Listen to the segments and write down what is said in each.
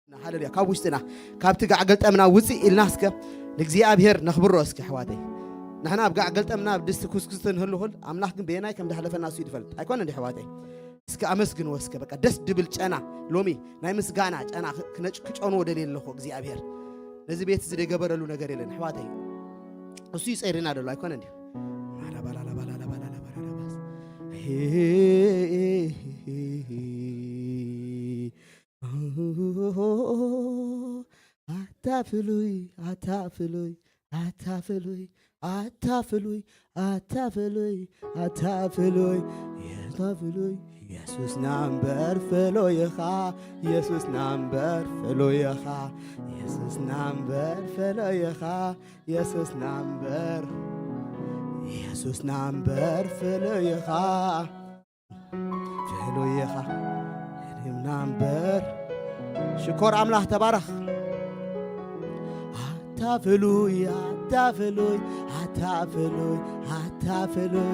ሃለሉያ። ካብ ውሽጥና፣ ካብቲ ጋዕ ገልጠምና ውፅእ ኢልና እስከ ንእግዚኣብሔር ነኽብሮ እስከ ኣሕዋተይ። ንሕና ኣብ ጋዕ ገልጠምና ኣብ ድስቲ ኩስኩስቲ ንህልኹል፣ ኣምላኽ ግን በየናይ ከም ዝሓለፈና እሱ ይድፈል። ኣይኮነ እንዲ ኣሕዋተይ? እስከ ኣመስግንዎ እስከ። በቃ ደስ ድብል ጨና፣ ሎሚ ናይ ምስጋና ጨና ክነጭ-፣ ክጨንዎ ደልየ ኣለኹ እግዚኣብሔር። ነዚ ቤት እዚ ደገበረሉ ነገር የለን ኣሕዋተይ። እሱ ይጸይርና ደሎ ኣይኮነ እንዲ? ኣታ ፍሉይ፣ ኣታ ፍሉይ፣ ኣታ ፍሉይ፣ ኣታ ፍሉይ፣ ኣታ ፍሉይ፣ ኣታ ፍሉይ፣ ኣታ ፍሉይ። የሱስና እምበር ፍሉይ ኢኻ፣ የሱስና እምበር ፍሉይ ኢኻ፣ የሱስና እምበር ፍሉይ ኢኻ፣ የሱስና እምበር፣ የሱስና እምበር ፍሉይ ኢኻ። ፍሉይ ኢኻ፣ ህድምና እምበር። ሽኮር ኣምላኽ ተባረኽ። ኣታ ፍሉይ፣ ኣታ ፍሉይ፣ ኣታ ፍሉይ፣ ኣታ ፍሉይ፣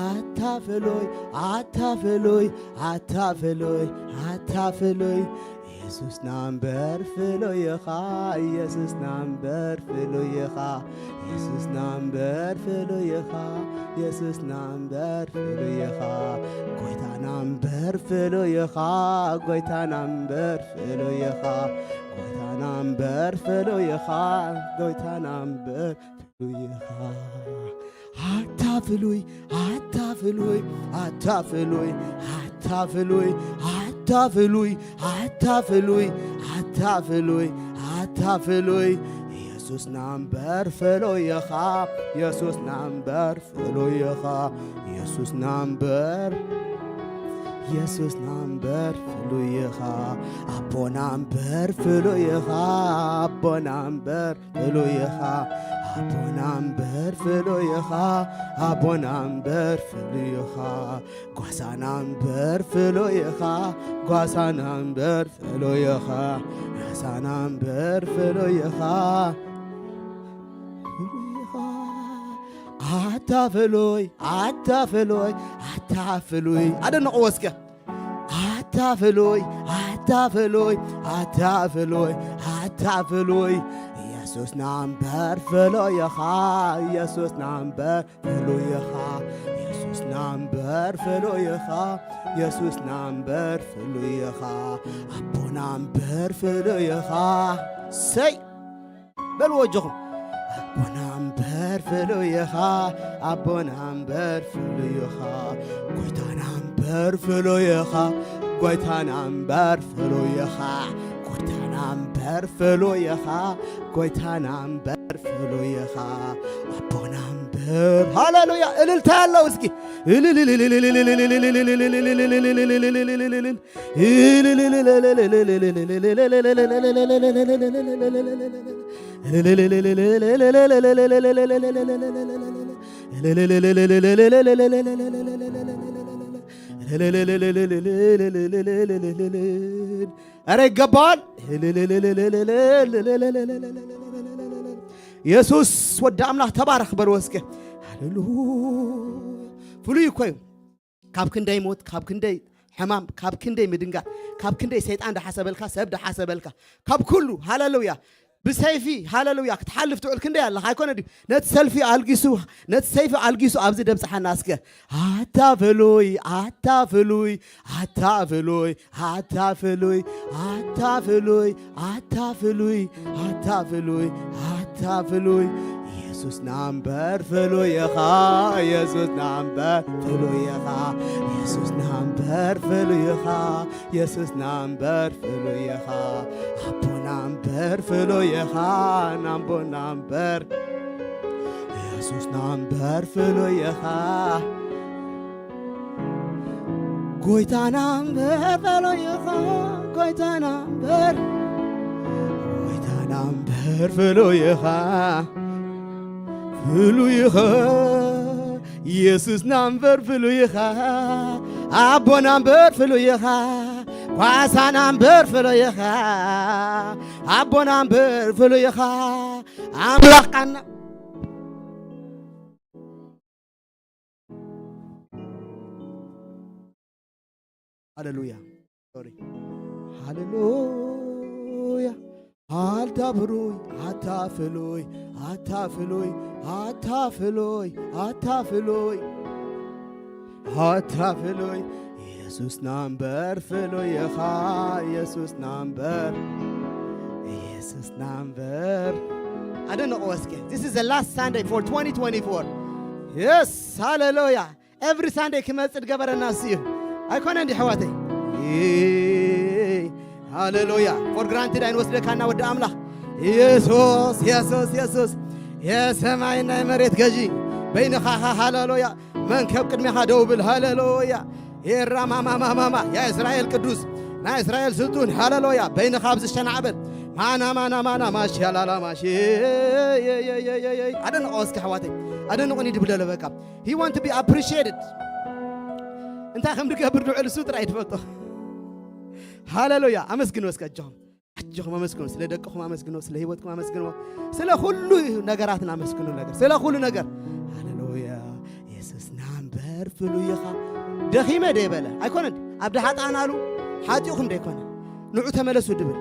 ኣታ ፍሉይ፣ ኣታ ፍሉይ፣ ኣታ ፍሉይ፣ ኣታ ፍሉይ። የሱስና እምበር ፍሉይ ኢኻ፣ የሱስና እምበር ፍሉይ ኢኻ፣ የሱስና እምበር ፍሉይ ኢኻ፣ የሱስና እምበር ፍሉይ ኢኻ። ጎይታና እምበር ፍሉይ ኢኻ፣ ጎይታና እምበር ፍሉይ ኢኻ፣ ጎይታና እምበር ፍሉይ ኢኻ፣ ጎይታና እምበር ፍሉይ ኢኻ። ኣታ ፍሉይ፣ ኣታ ፍሉይ፣ ኣታ ፍሉይ፣ ኣታ ፍሉይ፣ ኣታ ፍሉይ፣ ኣታ ፍሉይ፣ ኣታ ፍሉይ፣ ኣታ ፍሉይ። የሱስና እምበር ፍሉይ ኢኻ፣ የሱስና እምበር ፍሉይ ኢኻ፣ የሱስና እምበር፣ የሱስና እምበር ፍሉይ ኢኻ። ኣቦና እምበር ፍሉይ ኢኻ፣ ኣቦና እምበር ፍሉይ ኢኻ። ኣቦና እምበር ፍሉይ ኢኻ፣ ኣቦና እምበር ፍሉይ ኢኻ። ጓሳና እምበር ፍሉይ ኢኻ፣ ጓሳና እምበር ፍሉይ ኢኻ፣ ጓሳና እምበር ፍሉይ ኢኻ። ፍሉይ ኢኻ። ኣታ ፍሉይ፣ ኣታ ፍሉይ፣ ኣታ ፍሉይ። ኣደንቕዎ እስከ። ኣታ ፍሉይ፣ ኣታ ፍሉይ፣ ኣታ ፍሉይ፣ ኣታ ፍሉይ። የሱስና እምበር ፍሉይ ኢኻ፣ የሱስና እምበር ፍሉይ ኢኻ፣ የሱስና እምበር ፍሉይ ኢኻ፣ የሱስና እምበር ፍሉይ ኢኻ፣ ኣቦና እምበር ፍሉይ ኢኻ። ሰይ በልዎ ኣጆኹም። ኣቦና እምበር ፍሉይ ኢኻ፣ ኣቦና እምበር ፍሉይ ኢኻ፣ ጎይታና እምበር ፍሉይ ኢኻ፣ ጎይታና እምበር ፍሉይ ኢኻ፣ ጎይታና እምበር ፍሉይ ኢኻ፣ ጎይታና እምበር ፍሉይ ኢኻ፣ ኣቦና እምበር። ሃሌሉያ! እልልታ ያለው እስኪ። ኧረ ይገባዋል። የሱስ ወዲ ኣምላኽ ተባረኽ በልዎ እስከ። ሃሌሉያ። ፍሉይ እኮ እዩ። ካብ ክንደይ ሞት፣ ካብ ክንደይ ሕማም፣ ካብ ክንደይ ምድንጋር፣ ካብ ክንደይ ሰይጣን ደሓሰበልካ፣ ሰብ ደሓሰበልካ፣ ካብ ኩሉ ሃሌሉያ ብሰይፊ ሃሌሉያ ክትሓልፍ ትውዕል ክንደይ ኣለኻ ኣይኮነ ድዩ? ነቲ ሰልፊ ኣልጊሱ፣ ነቲ ሰይፊ ኣልጊሱ ኣብዚ ደብጽሓና እስከ። ኣታ ፍሉይ፣ ኣታ ፍሉይ፣ ኣታ ፍሉይ፣ ኣታ ፍሉይ፣ ኣታ ፍሉይ፣ ኣታ ፍሉይ፣ ኣታ ፍሉይ፣ ኣታ ፍሉይ። የሱስና እምበር ፍሉይ ኢኻ፣ የሱስና እምበር ፍሉይ ኢኻ፣ የሱስና እምበር ፍሉይ ኢኻ፣ የሱስና እምበር ፍሉይ ኢኻ፣ ኣቦና እምበር ፍሉይ ኢኻ፣ ናምቦና እምበር የሱስና እምበር ፍሉይ ኢኻ። ጎይታና እምበር ፍሉይ ኢኻ፣ ጎይታና እምበር፣ ጎይታና እምበር ፍሉይ ኢኻ፣ ፍሉይ ኢኻ። የሱስና እምበር ፍሉይ ኢኻ፣ ኣቦና እምበር ፍሉይ ኢኻ፣ ጓሳና እምበር ፍሉይ ኢኻ፣ ኣቦና እምበር ፍሉይ ኢኻ፣ ኣምላኽ ቃና ሃሌሉያ። ሶሪ። ሃሌሉያ። ሃሌሉያ። ኣታ ብሩይ፣ ኣታ ፍሉይ፣ ኣታ ፍሉይ፣ ኣታ ፍሉይ፣ ኣታ ፍሉይ፣ ኣታ ፍሉይ። ኢየሱስ ናምበር ፍሉይ ኢኻ፣ ኢየሱስ ናምበር፣ ኢየሱስ ናምበር። ኣደንቕዎ እስከ። This is the last Sunday for twenty twenty-four. Yes, ሃሌሉያ። Every Sunday ክመጽእ ዝገበረና እሱ እዩ። ኣይኮነ እንዲ ኣሕዋተይ? ሃሌሉያ። For granted ኣይንወስደካና ወዲ ኣምላኽ። ኢየሱስ፣ ኢየሱስ፣ ኢየሱስ። የሰማይና የመሬት ገዢ በይንኻ ኢኻ። ሃሌሉያ። መን ከብ ቅድሜኻ ደው ብል? ሃሌሉያ። ኤራ ማማ ማማ ማማ፣ ያ እስራኤል ቅዱስ፣ ናይ እስራኤል ስልጡን። ሃሌሉያ። በይንኻ ኣብዚ ሸናዕበል። ማና ማና ማና ማሽ ያላላ ማሽ። ኣደንቆ እስኪ ኣሕዋተይ፣ ኣደንቁኒ ድብል ኣሎ። በቃ he want to be appreciated። እንታይ ከም ድገብር ንውዕል እሱ ጥራይ ትፈልጦ። ሃሌሉያ። ኣመስግኑ እስከ ኣጆኹም። ኣጆኹም ኣመስግኑ። ስለ ደቅኹም ኣመስግኑ፣ ስለ ህይወትኩም ኣመስግኑ፣ ስለ ኩሉ ነገራትና ኣመስግኑ። ነገር ስለ ኩሉ ነገር። ሃሌሉያ። የሱስ ናምበር ፍሉይ ኢኻ። ደኺመ ደ በለ ኣይኮነን። ኣብ ድሓጣናሉ ሓጢኹም ደ ኣይኮነ። ንዑ ተመለሱ ድብል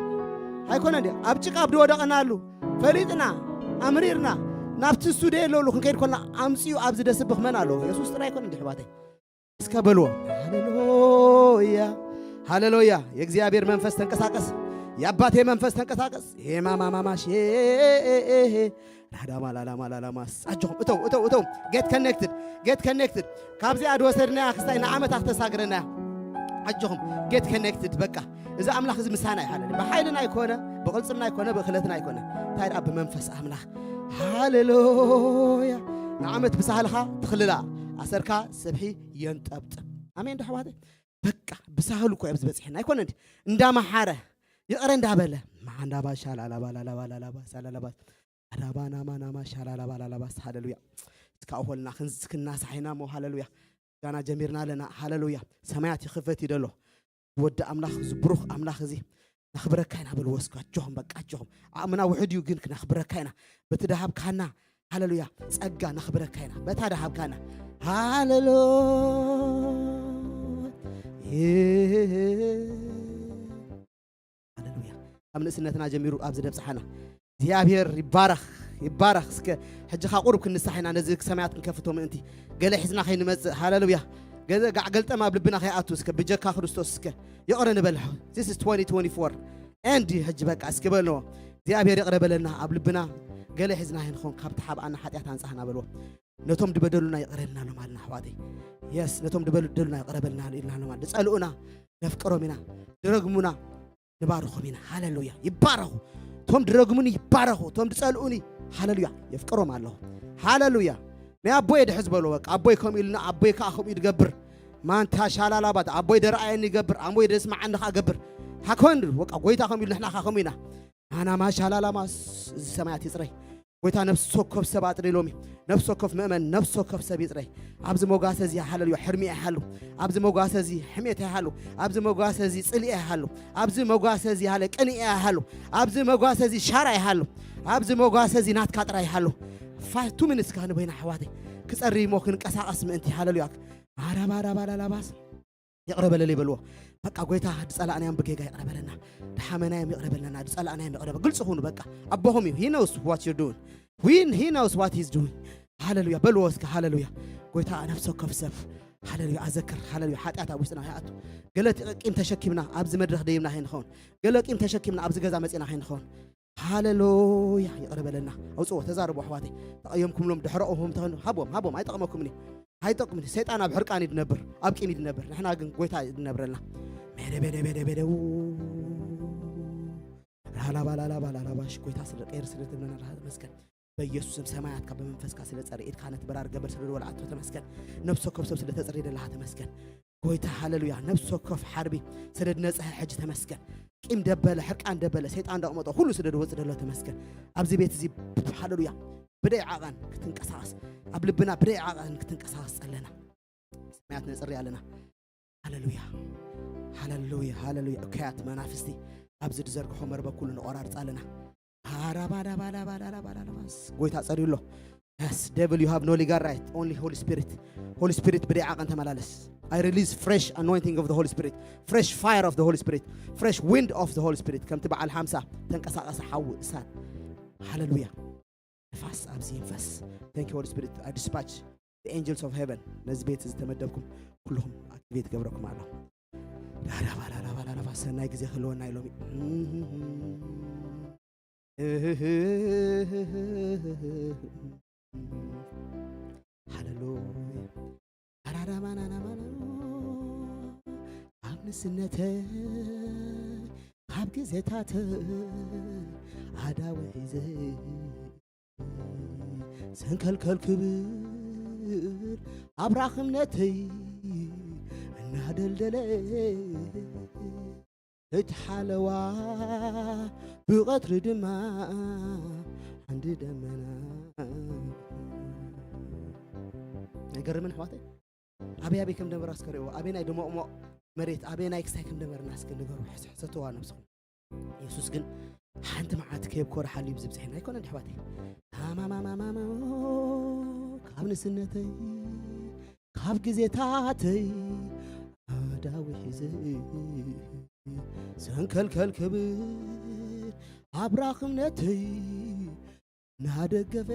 ኣይኮነ። ደ ኣብ ጭቃ ኣብ ድወደቐናሉ ፈሊጥና ኣምሪርና ናብቲ እሱ ደየለሉ ክንከይድ ኮልና ኣምፅኡ ኣብዚ ደስብኽ መን ኣለዎ? የሱስ ጥራይ ኣይኮነ። ድሕባተይ እስከ በልዎ። ሃሌሉያ፣ ሃሌሉያ። የእግዚአብሔር መንፈስ ተንቀሳቀስ፣ የአባቴ መንፈስ ተንቀሳቀስ። ሄማማማማሽ ራዳማ ላላማ ላላማስ። ኣጆኹም እተው፣ እተው፣ እተው። Get connected፣ get connected። ካብዚኣ ድወሰድናያ ክስታይ ንዓመታ ክተሳግረናያ። ኣጆኹም get connected። በቃ እዚ ኣምላኽ እዚ ምሳና እዩ። ሃሌሉያ። ብሓይልና ኣይኮነ፣ ብቕልጽምና ኣይኮነ፣ ብእኽለትና ኣይኮነ። እንታይ ደኣ ብመንፈስ ኣምላኽ። ሃሌሉያ። ንዓመት ብሳህልኻ ትኽልላ፣ ኣሰርካ ሰብሒ የንጠብጥብ። ኣሜን ዶ ኣሕዋተይ? በቃ ብሳህሉ እኮ እዩ ኣብዚ በጺሕና። ኣይኮነ እንዲ እንዳመሓረ፣ ይቕረ እንዳበለ። ማሓንዳባ ሻላላባ ላላባ ላላባ ሳላላባ ኣዳባ ናማ ናማ ሻላላባ ላላባ። ሃሌሉያ። እስካብ ኾልና ክንስ-፣ ክናሳሕ ኢና እሞ። ሃሌሉያ። ጋና ጀሚርና ኣለና። ሃሌሉያ። ሰማያት ይኽፈት እዩ ደሎ። ወዲ ኣምላኽ፣ እዚ ብሩኽ ኣምላኽ እዚ ነኽብረካ ኢና በልዎ እስከ። ኣጆኹም በቃ ኣጆኹም። ዓቕምና ውሑድ እዩ ግን ክነኽብረካ ኢና። በቲ ደሃብካና፣ ሃሌሉያ፣ ጸጋ ነኽብረካ ኢና። በታ ደሃብካና። ሃሌሉያ። ሃሌሉያ። ካብ ንእስነትና ጀሚሩ ኣብዚ ደብጽሓና። እግዚኣብሔር ይባረኽ፣ ይባረኽ። እስከ ሕጂ ኻ ቁሩብ ክንሳሕ ኢና፣ ነዚ ሰማያት ክንከፍቶ ምእንቲ። ገለ ሒዝና ከይንመጽእ። ሃሌሉያ። ገለ ጋዕ ገልጠም ኣብ ልብና ከይኣቱ እስከ ብጀካ ክርስቶስ እስከ ይቕረ ንበል። This is twenty twenty-four። And ሕጂ በቃ እስኪ በልዎ። እግዚኣብሔር ይቕረ በለና ኣብ ልብና። ገለ ሒዝና ከይንኸውን ካብቲ ሓብኣና ሓጢኣት ኣንጻህና በልዎ። ነቶም ድበደሉና ይቕረ ኢልና ኣሎም ኣልና ኣሕዋተይ። የስ፣ ነቶም ድበደሉና ይቕረ በልና ኢልና ኣሎም ኣልና። ዝጸልኡና ነፍቅሮም ኢና። ድረግሙና ንባርኾም ኢና። ሃሌሉያ። ይባረኹ። እቶም ድረግሙኒ ይባረኹ። እቶም ድጸልኡኒ፣ ሃሌሉያ፣ የፍቅሮም ኣለኹ። ሃሌሉያ። ናይ ኣቦይ ድሕዝ በሎ በቃ። ኣቦይ ከምኡ ኢሉና፣ ኣቦይ ከኣ ከምኡ ድገብር። ማንታ ሻላላባት፣ ኣቦይ ደረኣየኒ ይገብር፣ ኣቦይ ደስማዓኒ ከኣ ገብር። ሃኮን በቃ፣ ጎይታ ከምኡ ኢሉ ንሕና ከኣ ከምኡ ኢና። ኣናማ ሻላላማስ፣ እዚ ሰማያት ይጽረይ። ጎይታ ነፍሲ ወከፍ ሰብ ኣጥሪ ሎሚ። ነፍሲ ወከፍ ምእመን፣ ነፍሲ ወከፍ ሰብ ይጽረይ። ኣብዚ መጓሰ እዚ ሃለሉያ ሕርሚ ኣይሃሉ። ኣብዚ መጓሰ እዚ ሕሜት ኣይሃሉ። ኣብዚ መጓሰ እዚ ጽልኢ ኣይሃሉ። ኣብዚ መጓሰ እዚ ሃለ ቅንኢ ኣይሃሉ። ኣብዚ መጓሰ እዚ ሻራ ኣይሃሉ። ኣብዚ መጓሰ እዚ ናትካ ጥራይ ይሃሉ። ፋቱ ምንስካ ንበይና ኣሕዋተይ ክጸሪ እሞ ክንቀሳቐስ ምእንቲ ሃለሉያ። ኣራባራባላላባስ ይቕረ በለለይ በልዎ። በቃ ጎይታ ድጸላእናዮም ብጌጋ ይቕረ በለና። ድሓመናዮም ይቕረ በለና። ድጸላእናዮም ይቕረ በ-፣ ግልጽ ኩኑ በቃ። ኣቦኹም እዩ። He knows what you're doing. When he knows what he's doing. ሃለሉያ በልዎ እስከ ሃለሉያ። ጎይታ ነፍሲ ወከፍ ሰብ ሃለሉያ ኣዘክር። ሃለሉያ ሓጢኣት ኣብ ውሽጥና ከይኣቱ። ገለ ቂም ተሸኪምና ኣብዚ መድረኽ ደይብና ከይንኸውን። ገለ ቂም ተሸኪምና ኣብዚ ገዛ መጺና ከይንኸውን። ሃለሉያ ይቕረ በለና። ኣውጽዎ ተዛረቡ ኣሕዋተይ። ተቐየምኩምሎም ድሕረኦም ተኸኑ ሃቦም ሃቦም ኣይጠቕመኩምን እዩ። ኣይጠቕምን እዩ። ሰይጣን ኣብ ሕርቃን እዩ ድነብር፣ ኣብ ቂም እዩ ድነብር። ንሕና ግን ጎይታ እዩ ድነብረልና። ሜደ ቤደ ቤደ ቤደ ው። ራላባላላባላላባሽ ጎይታ ስለ ቀይር ስለ ትብለና ራሃ ተመስገን። በኢየሱስም ሰማያትካ ብመንፈስካ ስለ ጸርኢትካ ነቲ በራር ገበር ስለ ድወልዓቶ ተመስገን። ነፍሲ ወከፍ ሰብ ስለ ተጽሪ ደለኻ ተመስገን። ጎይታ ሃለሉያ። ነፍሲ ወከፍ ሓርቢ ስለ ድነጽሐ ሕጂ ተመስገን። ቂም ደበለ፣ ሕርቃን ደበለ፣ ሰይጣን ደቕመጦ፣ ኩሉ ስለ ድወጽእ ደሎ ተመስገን። ኣብዚ ቤት እዚ ሃለሉያ ብደይ ዓቐን ክትንቀሳቐስ፣ ኣብ ልብና ብደይ ዓቐን ክትንቀሳቐስ ጸለና። ሰማያት ነጽሪ ኣለና። ሃለሉያ፣ ሃለሉያ፣ ሃለሉያ። እከያት መናፍስቲ ኣብዚ ዝዘርግሖ መርበብ ኩሉ ንቆራርጽ ኣለና። ሃራባዳባዳባዳባዳባስ ጎይታ ጸርዩ ኣሎ። Yes, devil, you have no legal right. Only Holy Spirit. Holy Spirit ብደይ ዓቐን ተመላለስ። I release fresh anointing of the Holy Spirit, fresh fire of the Holy Spirit, fresh wind of the Holy Spirit. ከምቲ በዓል ሓምሳ ተንቀሳቐሰ ሓዊ እሳት። ሃሌሉያ። ንፋስ ኣብዚ ይንፈስ። Thank you, Holy Spirit. I dispatch the angels of heaven. ነዚ ቤት እዚ ተመደብኩም ኩልኹም activate ገብረኩም ኣለኹ። ዳዳባላላባላባ ሰናይ ግዜ ክህልወና ኢሎም። ሃሌሉያ። ኣራራማናናማና ካብ ንስነተ ካብ ግዜታት ኣዳዊ ሒዘ ሰንከልከል ክብል ኣብራኽ እምነተይ እናደልደለ እቲ ሓለዋ ብቐትሪ ድማ ሓንዲ ደመና። ኣይገርምን ኣሕዋተይ? ኣበይ ኣበይ ከም ደመራ እስከ ርእይዎ። ኣበይ ናይ ደሞቕሞቕ መሬት፣ ኣበይ ናይ ክሳይ ከም ደመርና እስከ ንገሩ። ሕሰ-፣ ሕሰትዋ ነብስኹም። የሱስ ግን ሓንቲ መዓልቲ ከየብኮረ ሓልዩ ብዝብዝሕና ኣይኮነን ኣሕዋተይ። ታማማማማማ ካብ ንስነተይ ካብ ግዜታተይ ኣዳዊ ሒዘ ሰንከልከል ክብል ኣብራኽ እምነተይ ናደገፈ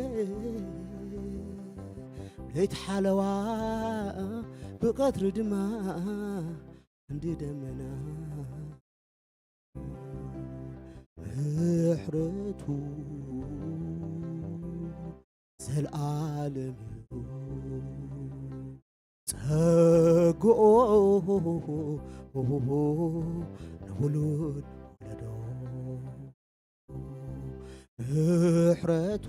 ለይቲ ሓለዋ ብቐትሪ ድማ እንዲ ደመና ምሕረቱ ዘልዓለም እዩ። ጸግኡ ንውሉድ ወለዶ ምሕረቱ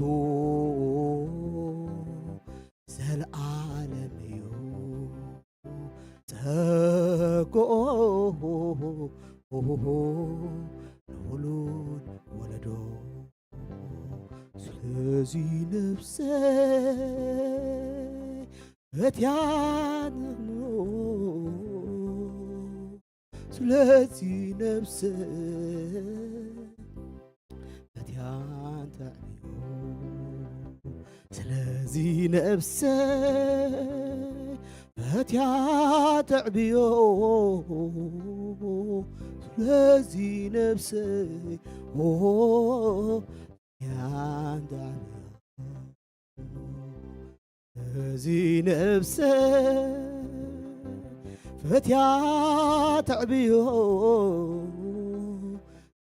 ዘልዓለም እዩ። ጸግኡ ንውሉድ ወለዶ። ስለዚ ነፍሰ ፈትያ ንቕንዮ፣ ስለዚ ነፍሰ ፈትያ ተዕብዮ፣ ስለዚ ነፍሰ ፈትያ ተዕብዮ፣ ስለዚ ነፍሰ ፈትያ ተዕብዮ። እዚ ነፍሰ ፈትያ ተዕብዮ፣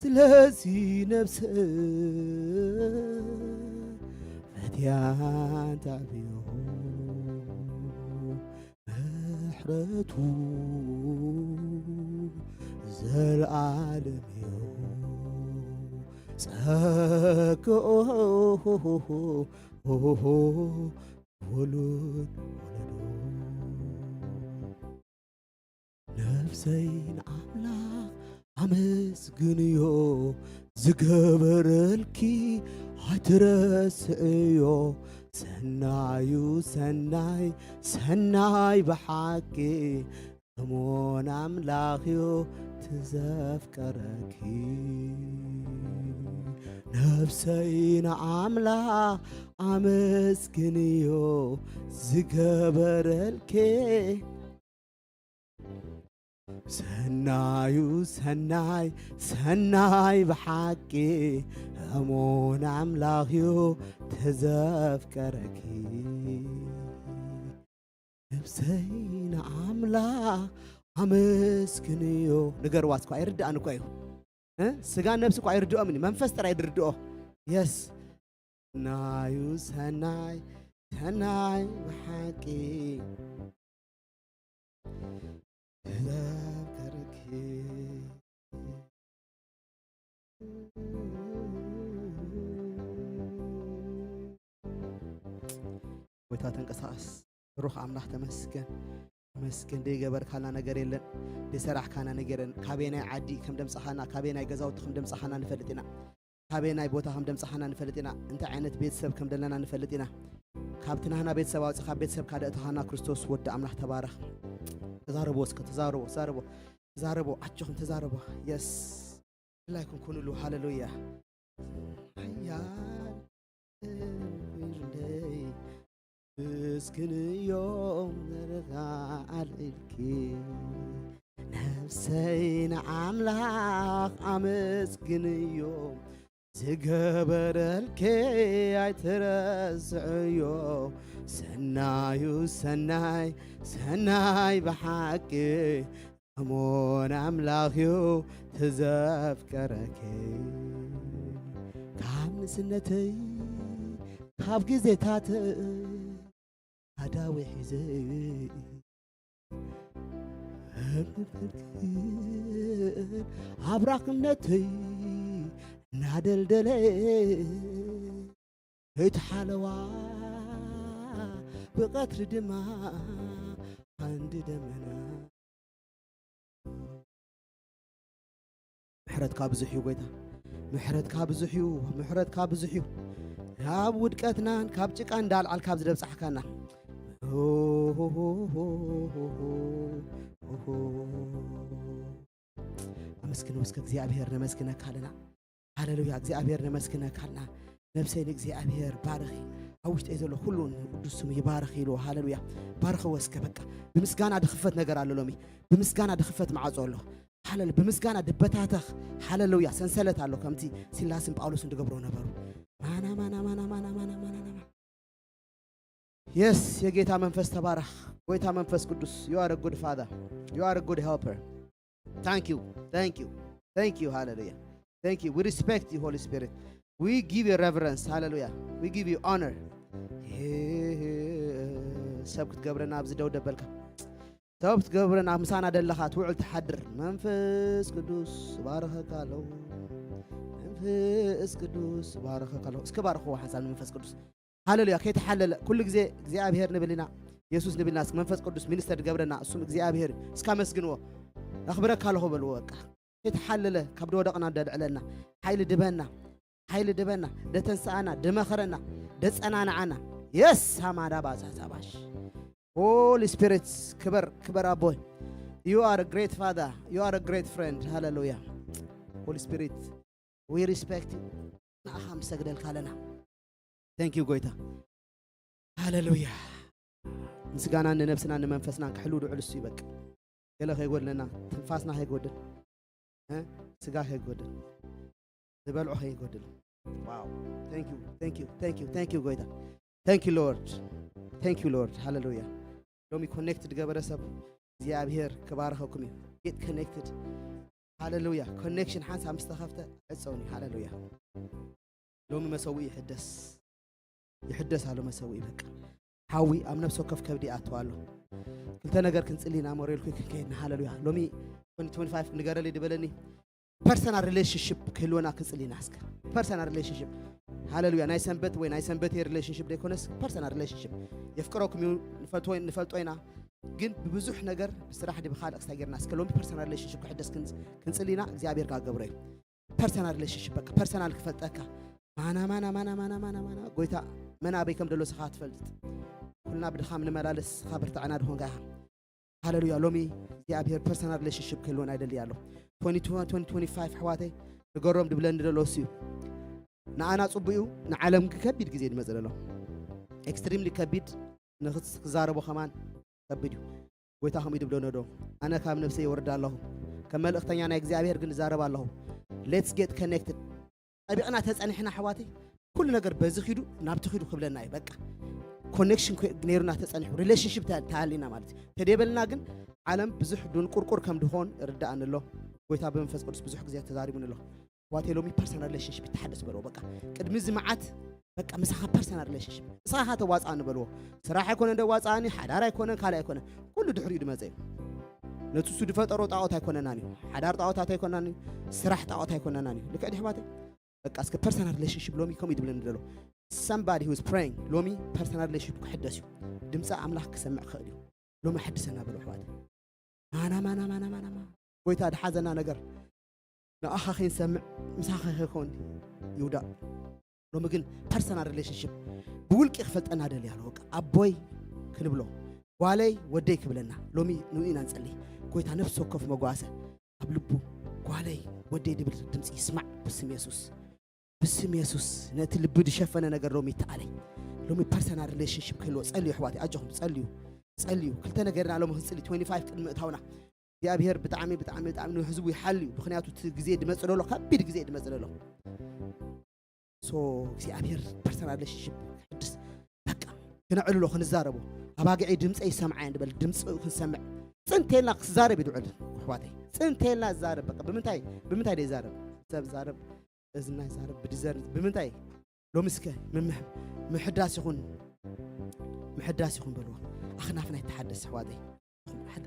ስለዚ ነፍሰ ፈትያ ተዕብዮ። ምሕረቱ ዘልዓለም እዩ፣ ጸግኡ ውሉድ ወለዶ። ነፍሰይ ንኣምላኽ ኣመስግንዮ፣ ዝገበረልኪ ኣይትረስዕዮ። ሰናዩ ሰናይ፣ ሰናይ ብሓቂ እሙን ኣምላኽዮ ትዘፍቀረኪ። ነፍሰይ ንኣምላኽ ኣመስግንዮ፣ ዝገበረልኪ ሰናዩ ሰናይ፣ ሰናይ ብሓቂ እሙን ኣምላኽዮ ተዘፍቀረኪ። ነፍሰይ ንኣምላኽ ኣመስግንዮ። ንገርዋ እስኳ፣ ኣይርድኣን እኳ እዩ። እ? ስጋ ነብሲ እኳ ኣይርድኦም እዩ፣ መንፈስ ጥራይ ድርድኦ። የስ። ናዩ ሰናይ፣ ሰናይ ብሓቂ ተዘከርኪ። ጎይታ ተንቀሳቐስ። ብሩኽ ኣምላኽ ተመስገን። ተመስገን። ደይገበርካልና ነገር የለን፣ ደይሰራሕካና ነገር የለን። ካበየናይ ዓዲ ከም ደምጻኻና፣ ካበየናይ ገዛውቲ ከም ደምጻኻና ንፈልጥ ኢና። ካበየናይ ቦታ ከም ደምጻኻና ንፈልጥ ኢና። እንታይ ዓይነት ቤተሰብ ከም ደለና ንፈልጥ ኢና። ካብቲ ናህና ቤተሰብ ኣውጺኻ ቤተሰብ ካደእተኻና ክርስቶስ ወዲ ኣምላኽ ተባረኽ። ተዛረቦ እስከ፣ ተዛረቦ፣ ተዛረቦ፣ ተዛረቦ። ኣጆኹም ተዛረቦ። የስ። ድላይኩም ኩኑሉ። ሃሌሉያ። ሓያል ፍርደይ ምስግንዮም ንርኻ ኣልዒልኪ፣ ነፍሰይ ንኣምላኽ ኣመስግንዮ፣ ዝገበረልኪ ኣይትረስዕዮ። ሰናዩ ሰናይ፣ ሰናይ ብሓቂ፣ እሙን ኣምላኽ እዩ ትዘፍቀረኪ። ካብ ንስነተይ፣ ካብ ግዜታት ኣዳዊ ሒዘ፣ ኣብራኽነተይ እናደልደለ፣ እቲ ሓለዋ ብቐትሪ ድማ ቀንዲ ደመና። ምሕረትካ ብዙሕ እዩ ጎይታ፣ ምሕረትካ ብዙሕ እዩ፣ ምሕረትካ ብዙሕ እዩ። ካብ ውድቀትናን ካብ ጭቃ እንዳልዓል ካብ ዝደብጻሕካና፣ ኣመስግን እስከ እግዚኣብሔር፣ ነመስግነካ ኣለና። ሃሌሉያ፣ እግዚኣብሔር ነመስግነካ ኣለና። ነፍሰይ ንእግዚኣብሔር ባርኺ፣ ኣብ ውሽጠይ ዘሎ ኩሉ ንቅዱስ ስሙ ይባርኽ ኢሉ። ሃሌሉያ። ባርኽዎ እስከ በቃ። ብምስጋና ድኽፈት ነገር ኣሎ ሎሚ። ብምስጋና ድኽፈት ማዕጾ ኣሎ። ሃሌሉ-፣ ብምስጋና ድበታተኽ፣ ሃሌሉያ፣ ሰንሰለት ኣሎ፣ ከምቲ ሲላስን ጳውሎስን ድገብሮ ነበሩ። ማና፣ ማና፣ ማና፣ ማና፣ ማና፣ ማና፣ ማና። የስ፣ የጌታ መንፈስ ተባረኽ። ጎይታ መንፈስ ቅዱስ፣ you are a good father, you are a good helper. Thank you, thank you, thank you, ሃሌሉያ። Thank you, we respect you, Holy Spirit, we give you reverence, ሃሌሉያ፣ we give you honor። ይሄ ሰብ ክትገብረና ኣብዚ ደው ደበልካ፣ ሰብ ክትገብረና፣ ምሳና ደለኻ ትውዕል ትሓድር መንፈስ ቅዱስ ባረኸካ ኣለኹ፣ መንፈስ ቅዱስ ባረኸካ ኣለኹ። እስኪ ባርኽዎ ሓንሳብ ንመንፈስ ቅዱስ። ሃሌሉያ። ከይተሓለለ ኩሉ ግዜ እግዚኣብሔር ንብል ኢና፣ የሱስ ንብል ኢና። እስኪ መንፈስ ቅዱስ ሚኒስተር ዝገብረና እሱም እግዚኣብሔር እዩ። እስኪ ኣመስግንዎ። ኣኽብረካ ኣለኹ በልዎ። በቃ ከይተሓለለ ካብ ዝወደቕና ደልዕለና፣ ሓይሊ ድበና፣ ሓይሊ ድበና፣ ደተንስኣና፣ ድመኸረና፣ ደጸናንዓና። የስ ሃማዳ ባዛዛባሽ። Holy Spirit፣ ክበር፣ ክበር ኣቦይ። You are a great father, you are a great friend. ሃሌሉያ። Holy Spirit, we respect you. ንኣኻ ምሰግደልካ ኣለና። Thank you ጎይታ። ሃሌሉያ። ምስጋና ንነብስና ንመንፈስና ክሕሉ ድዕል እሱ ይበቅ። ገለ ከይጎድለና፣ ትንፋስና ከይጎድል፣ እ? ስጋ ከይጎድል፣ ዝበልዖ ከይጎድል። ዋው። Thank you, thank you, thank you፣ thank you ጎይታ። Thank you Lord, thank you Lord። ሃሌሉያ። ሎሚ ኮኔክት ዝገበረ ሰብ እግዚኣብሔር ክባርኸኩም እዩ። Get connected። ሃሌሉያ። ኮኔክሽን ሓንሳብ ምስ ተኸፍተ ዕጸውን እዩ። ሃሌሉያ። ሎሚ መሰዊ ይሕደስ፣ ይሕደስ ኣሎ መሰዊ። በቃ ሓዊ ኣብ ነፍሲ ወከፍ ከብዲ ይኣቱ ኣሎ። ክልተ ነገር ክንጽሊ ኢና ሞሬልኩ ክንከይድና። ሃሌሉያ። ሎሚ twenty twenty-five ንገረለይ ድበለኒ፣ ፐርሰናል ሪሌሽንሽፕ ክህልወና ክንጽሊ ኢና እስከ። ፐርሰናል ሪሌሽንሽፕ። ሃሌሉያ። ናይ ሰንበት ወይ ናይ ሰንበቴ ሪሌሽንሽፕ ዘይኮነስ ፐርሰናል ሪሌሽንሽፕ። የፍቅረኩም እዩ፣ ንፈልጦ፣ ንፈልጦ ኢና። ግን ብብዙሕ ነገር ብስራሕ ድብኻልእ ክስታይ ጌርና እስከ ሎሚ ፐርሰናል ሪሌሽንሽፕ ክሕደስ ክንጽ-፣ ክንጽሊ ኢና። እግዚኣብሔር ካብ ገብሮ እዩ። ፐርሰናል ሪሌሽንሽፕ በቃ ፐርሰናል ክፈልጠካ። ማና፣ ማና፣ ማና፣ ማና፣ ማና፣ ማና። ጎይታ መን ኣበይ ከም ደሎ ስኻ ትፈልጥ። ኩልና ብድኻም ንመላለስ፣ ስኻ ብርታዕና ድኾንካ ኢኻ። ሃሌሉያ። ሎሚ እግዚኣብሔር ፐርሰናል ሪሌሽንሽፕ ክህልወና ይደሊ ኣሎ። Twenty twenty-five ኣሕዋተይ፣ ንገሮም ድብለኒ ደሎ እሱ እዩ። ንኣና ጽቡቅ እዩ፣ ንዓለም ግን ከቢድ ግዜ ድመጽእ ደሎ። ኤክስትሪምሊ ከቢድ፣ ንኽስ-፣ ክዛረቦ ከማን ከቢድ እዩ። ጎይታ ከምኡ ድብለኒ ዶ? ኣነ ካብ ነፍሰይ ይወርድ ኣለኹ። ከም መልእኽተኛ ናይ እግዚኣብሔር ግን እዛረብ ኣለኹ። Let's get connected። ጠቢቕና ተጸኒሕና ኣሕዋተይ፣ ኩሉ ነገር በዚ ኪዱ፣ ናብቲ ኪዱ ክብለና እዩ። በቃ ኮኔክሽን ኮ-፣ ነይሩና ተጸኒሑ፣ ሪሌሽንሽፕ ተ-፣ ተሃሊና ማለት እዩ። ተደየበልና ግን ዓለም ብዙሕ ድንቁርቁር ከም ድኾን ርዳእኒ ኣሎ። ጎይታ ብመንፈስ ቅዱስ ብዙሕ ግዜ ተዛሪቡኒ ኣሎ። ኣሕዋተይ ሎሚ ፐርሰናል ሪሌሽንሽፕ ይተሓደስ በልዎ። በቃ ቅድሚ እዚ መዓት በቃ ምሳኻ ፐርሰናል ሪሌሽንሽፕ፣ ምሳኻ ተዋጻእኒ በልዎ። ስራሕ ኣይኮነን ደዋጻእኒ፣ ሓዳር ኣይኮነን፣ ካልእ ኣይኮነን። ኩሉ ድሕሪኡ ድመጸ እዩ። ነቲ እሱ ድፈጠሮ ጣዖት ኣይኮነናን እዩ። ሓዳር ጣዖታት ኣይኮነናን እዩ። ስራሕ ጣዖት ኣይኮነናን እዩ። ልክዕ ድዩ ኣሕዋተይ? በቃ እስከ ፐርሰናል ሪሌሽንሽፕ ሎሚ ከምኡ እዩ ድብለኒ ዘሎ። Somebody who is praying ሎሚ ፐርሰናል ሪሌሽንሽፕ ክሕደስ እዩ። ድምፂ ኣምላኽ ክሰምዕ ክኽእል እዩ። ሎሚ ኣሐድሰና በሉ ኣሕዋት። ማና፣ ማና፣ ማና፣ ማና፣ ማና። ጎይታ ድሓዘና ነገር ንኣኻ ከይንሰምዕ ምሳኻ ከይኮን ይውዳእ። ሎሚ ግን ፐርሰናል ሪሌሽንሽፕ ብውልቂ ክፈልጠና ደሊ ኣሎ። በቃ ኣቦይ ክንብሎ፣ ጓለይ ወደይ ክብለና ሎሚ ንኡ ኢና ንጸሊ። ጎይታ ነፍሲ ወከፍ መጓሰ ኣብ ልቡ ጓለይ ወደይ ድብል ድምፂ ይስማዕ ብስም የሱስ። ብስም የሱስ ነቲ ልቢ ዝሸፈነ ነገር ሎሚ ይተኣለይ። ሎሚ ፐርሰናል ሪሌሽንሽፕ ክህልዎ ጸልዩ ኣሕዋተይ፣ ኣጆኹም ጸልዩ፣ ጸልዩ። ክልተ ነገር ኢና ሎሚ ክንጽሊ፣ ትዌንቲ ፋይቭ ቅድሚ ምእታውና። እግዚኣብሔር ብጣዕሚ ብጣዕሚ ብጣዕሚ ንህዝቡ ይሓልዩ። ምኽንያቱ እቲ ግዜ ድመጽእ ዘሎ ከቢድ ግዜ ድመጽእ ዘሎ። ሶ እግዚኣብሔር ፐርሰናል ሪሌሽንሽፕ ክሕድስ፣ በቃ ክነዕልሎ ክንዛረቦ። ኣባጊዐይ ድምፀይ ይሰምዓ እየን ድበል፣ ድምፂ ክንሰምዕ። ፅንቴልና ክዛረብ ይድውዕል ኣሕዋተይ፣ ፅንቴልና ዝዛረብ በቃ። ብምንታይ ብምንታይ ዶ ይዛረብ ሰብ? ዛረብ እዝና ይዛረብ ብድዘር። ብምንታይ? ሎሚ እስከ ምምሕ- ምሕዳስ ይኹን፣ ምሕዳስ ይኹን በልዎ። ኣኽናፍና ይተሓደስ ኣሕዋተይ፣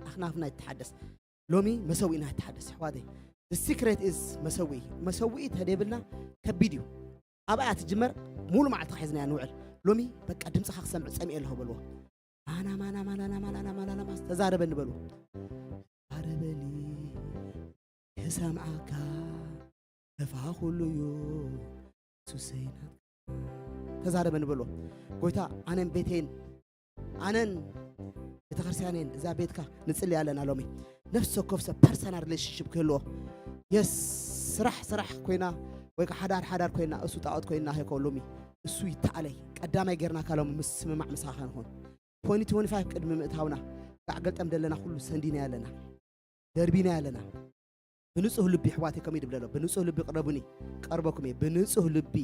ኣኽናፍና ይተሓደስ። ሎሚ መሰዊእና ይተሓደስ ኣሕዋተይ። The secret is መሰዊኢ። መሰዊኢ ተደይብልና ከቢድ እዩ። ኣብኣ ትጅመር። ሙሉ መዓልቲ ሒዝናያ ንውዕል። ሎሚ በቃ ድምፅኻ ክሰምዕ ፀሚኤ ኣለኹ በልዎ። ማና ማና ማና ማና ማና ማና ማና ማስ ተዛረበኒ በልዎ። ተዛረበኒ ክሰምዓካ ተፋ ኩሉ እዩ ሱሰይና ተዛረበኒ በልዎ። ጎይታ ኣነን ቤቴን ኣነን ቤተክርስትያንን እዛ ቤትካ ንጽሊ ኣለና ሎሚ። ነፍሲ ወከፍ ሰብ ፐርሰናል ሪሌሽንሽፕ ክህልዎ። የስ ስራሕ ስራሕ ኮይና ወይ ከዓ ሓዳር ሓዳር ኮይና እሱ ጣዖት ኮይና ሄኮ ሎሚ እሱ ይተኣለይ። ቀዳማይ ጌርናካ ሎሚ ምስምማዕ ምሳኻ ንኹን። ትዌንቲ ትዌንቲ ፋይቭ ቅድሚ ምእታውና ጋዕ ገልጠም ደለና ኩሉ ሰንዲና ኣለና፣ ደርቢና ኣለና። ብንጹህ ልቢ ኣሕዋተይ ከምኡ ይድብለሎ፣ ብንጹህ ልቢ ቅረቡኒ ቀርበኩም እየ። ብንጹህ ልቢ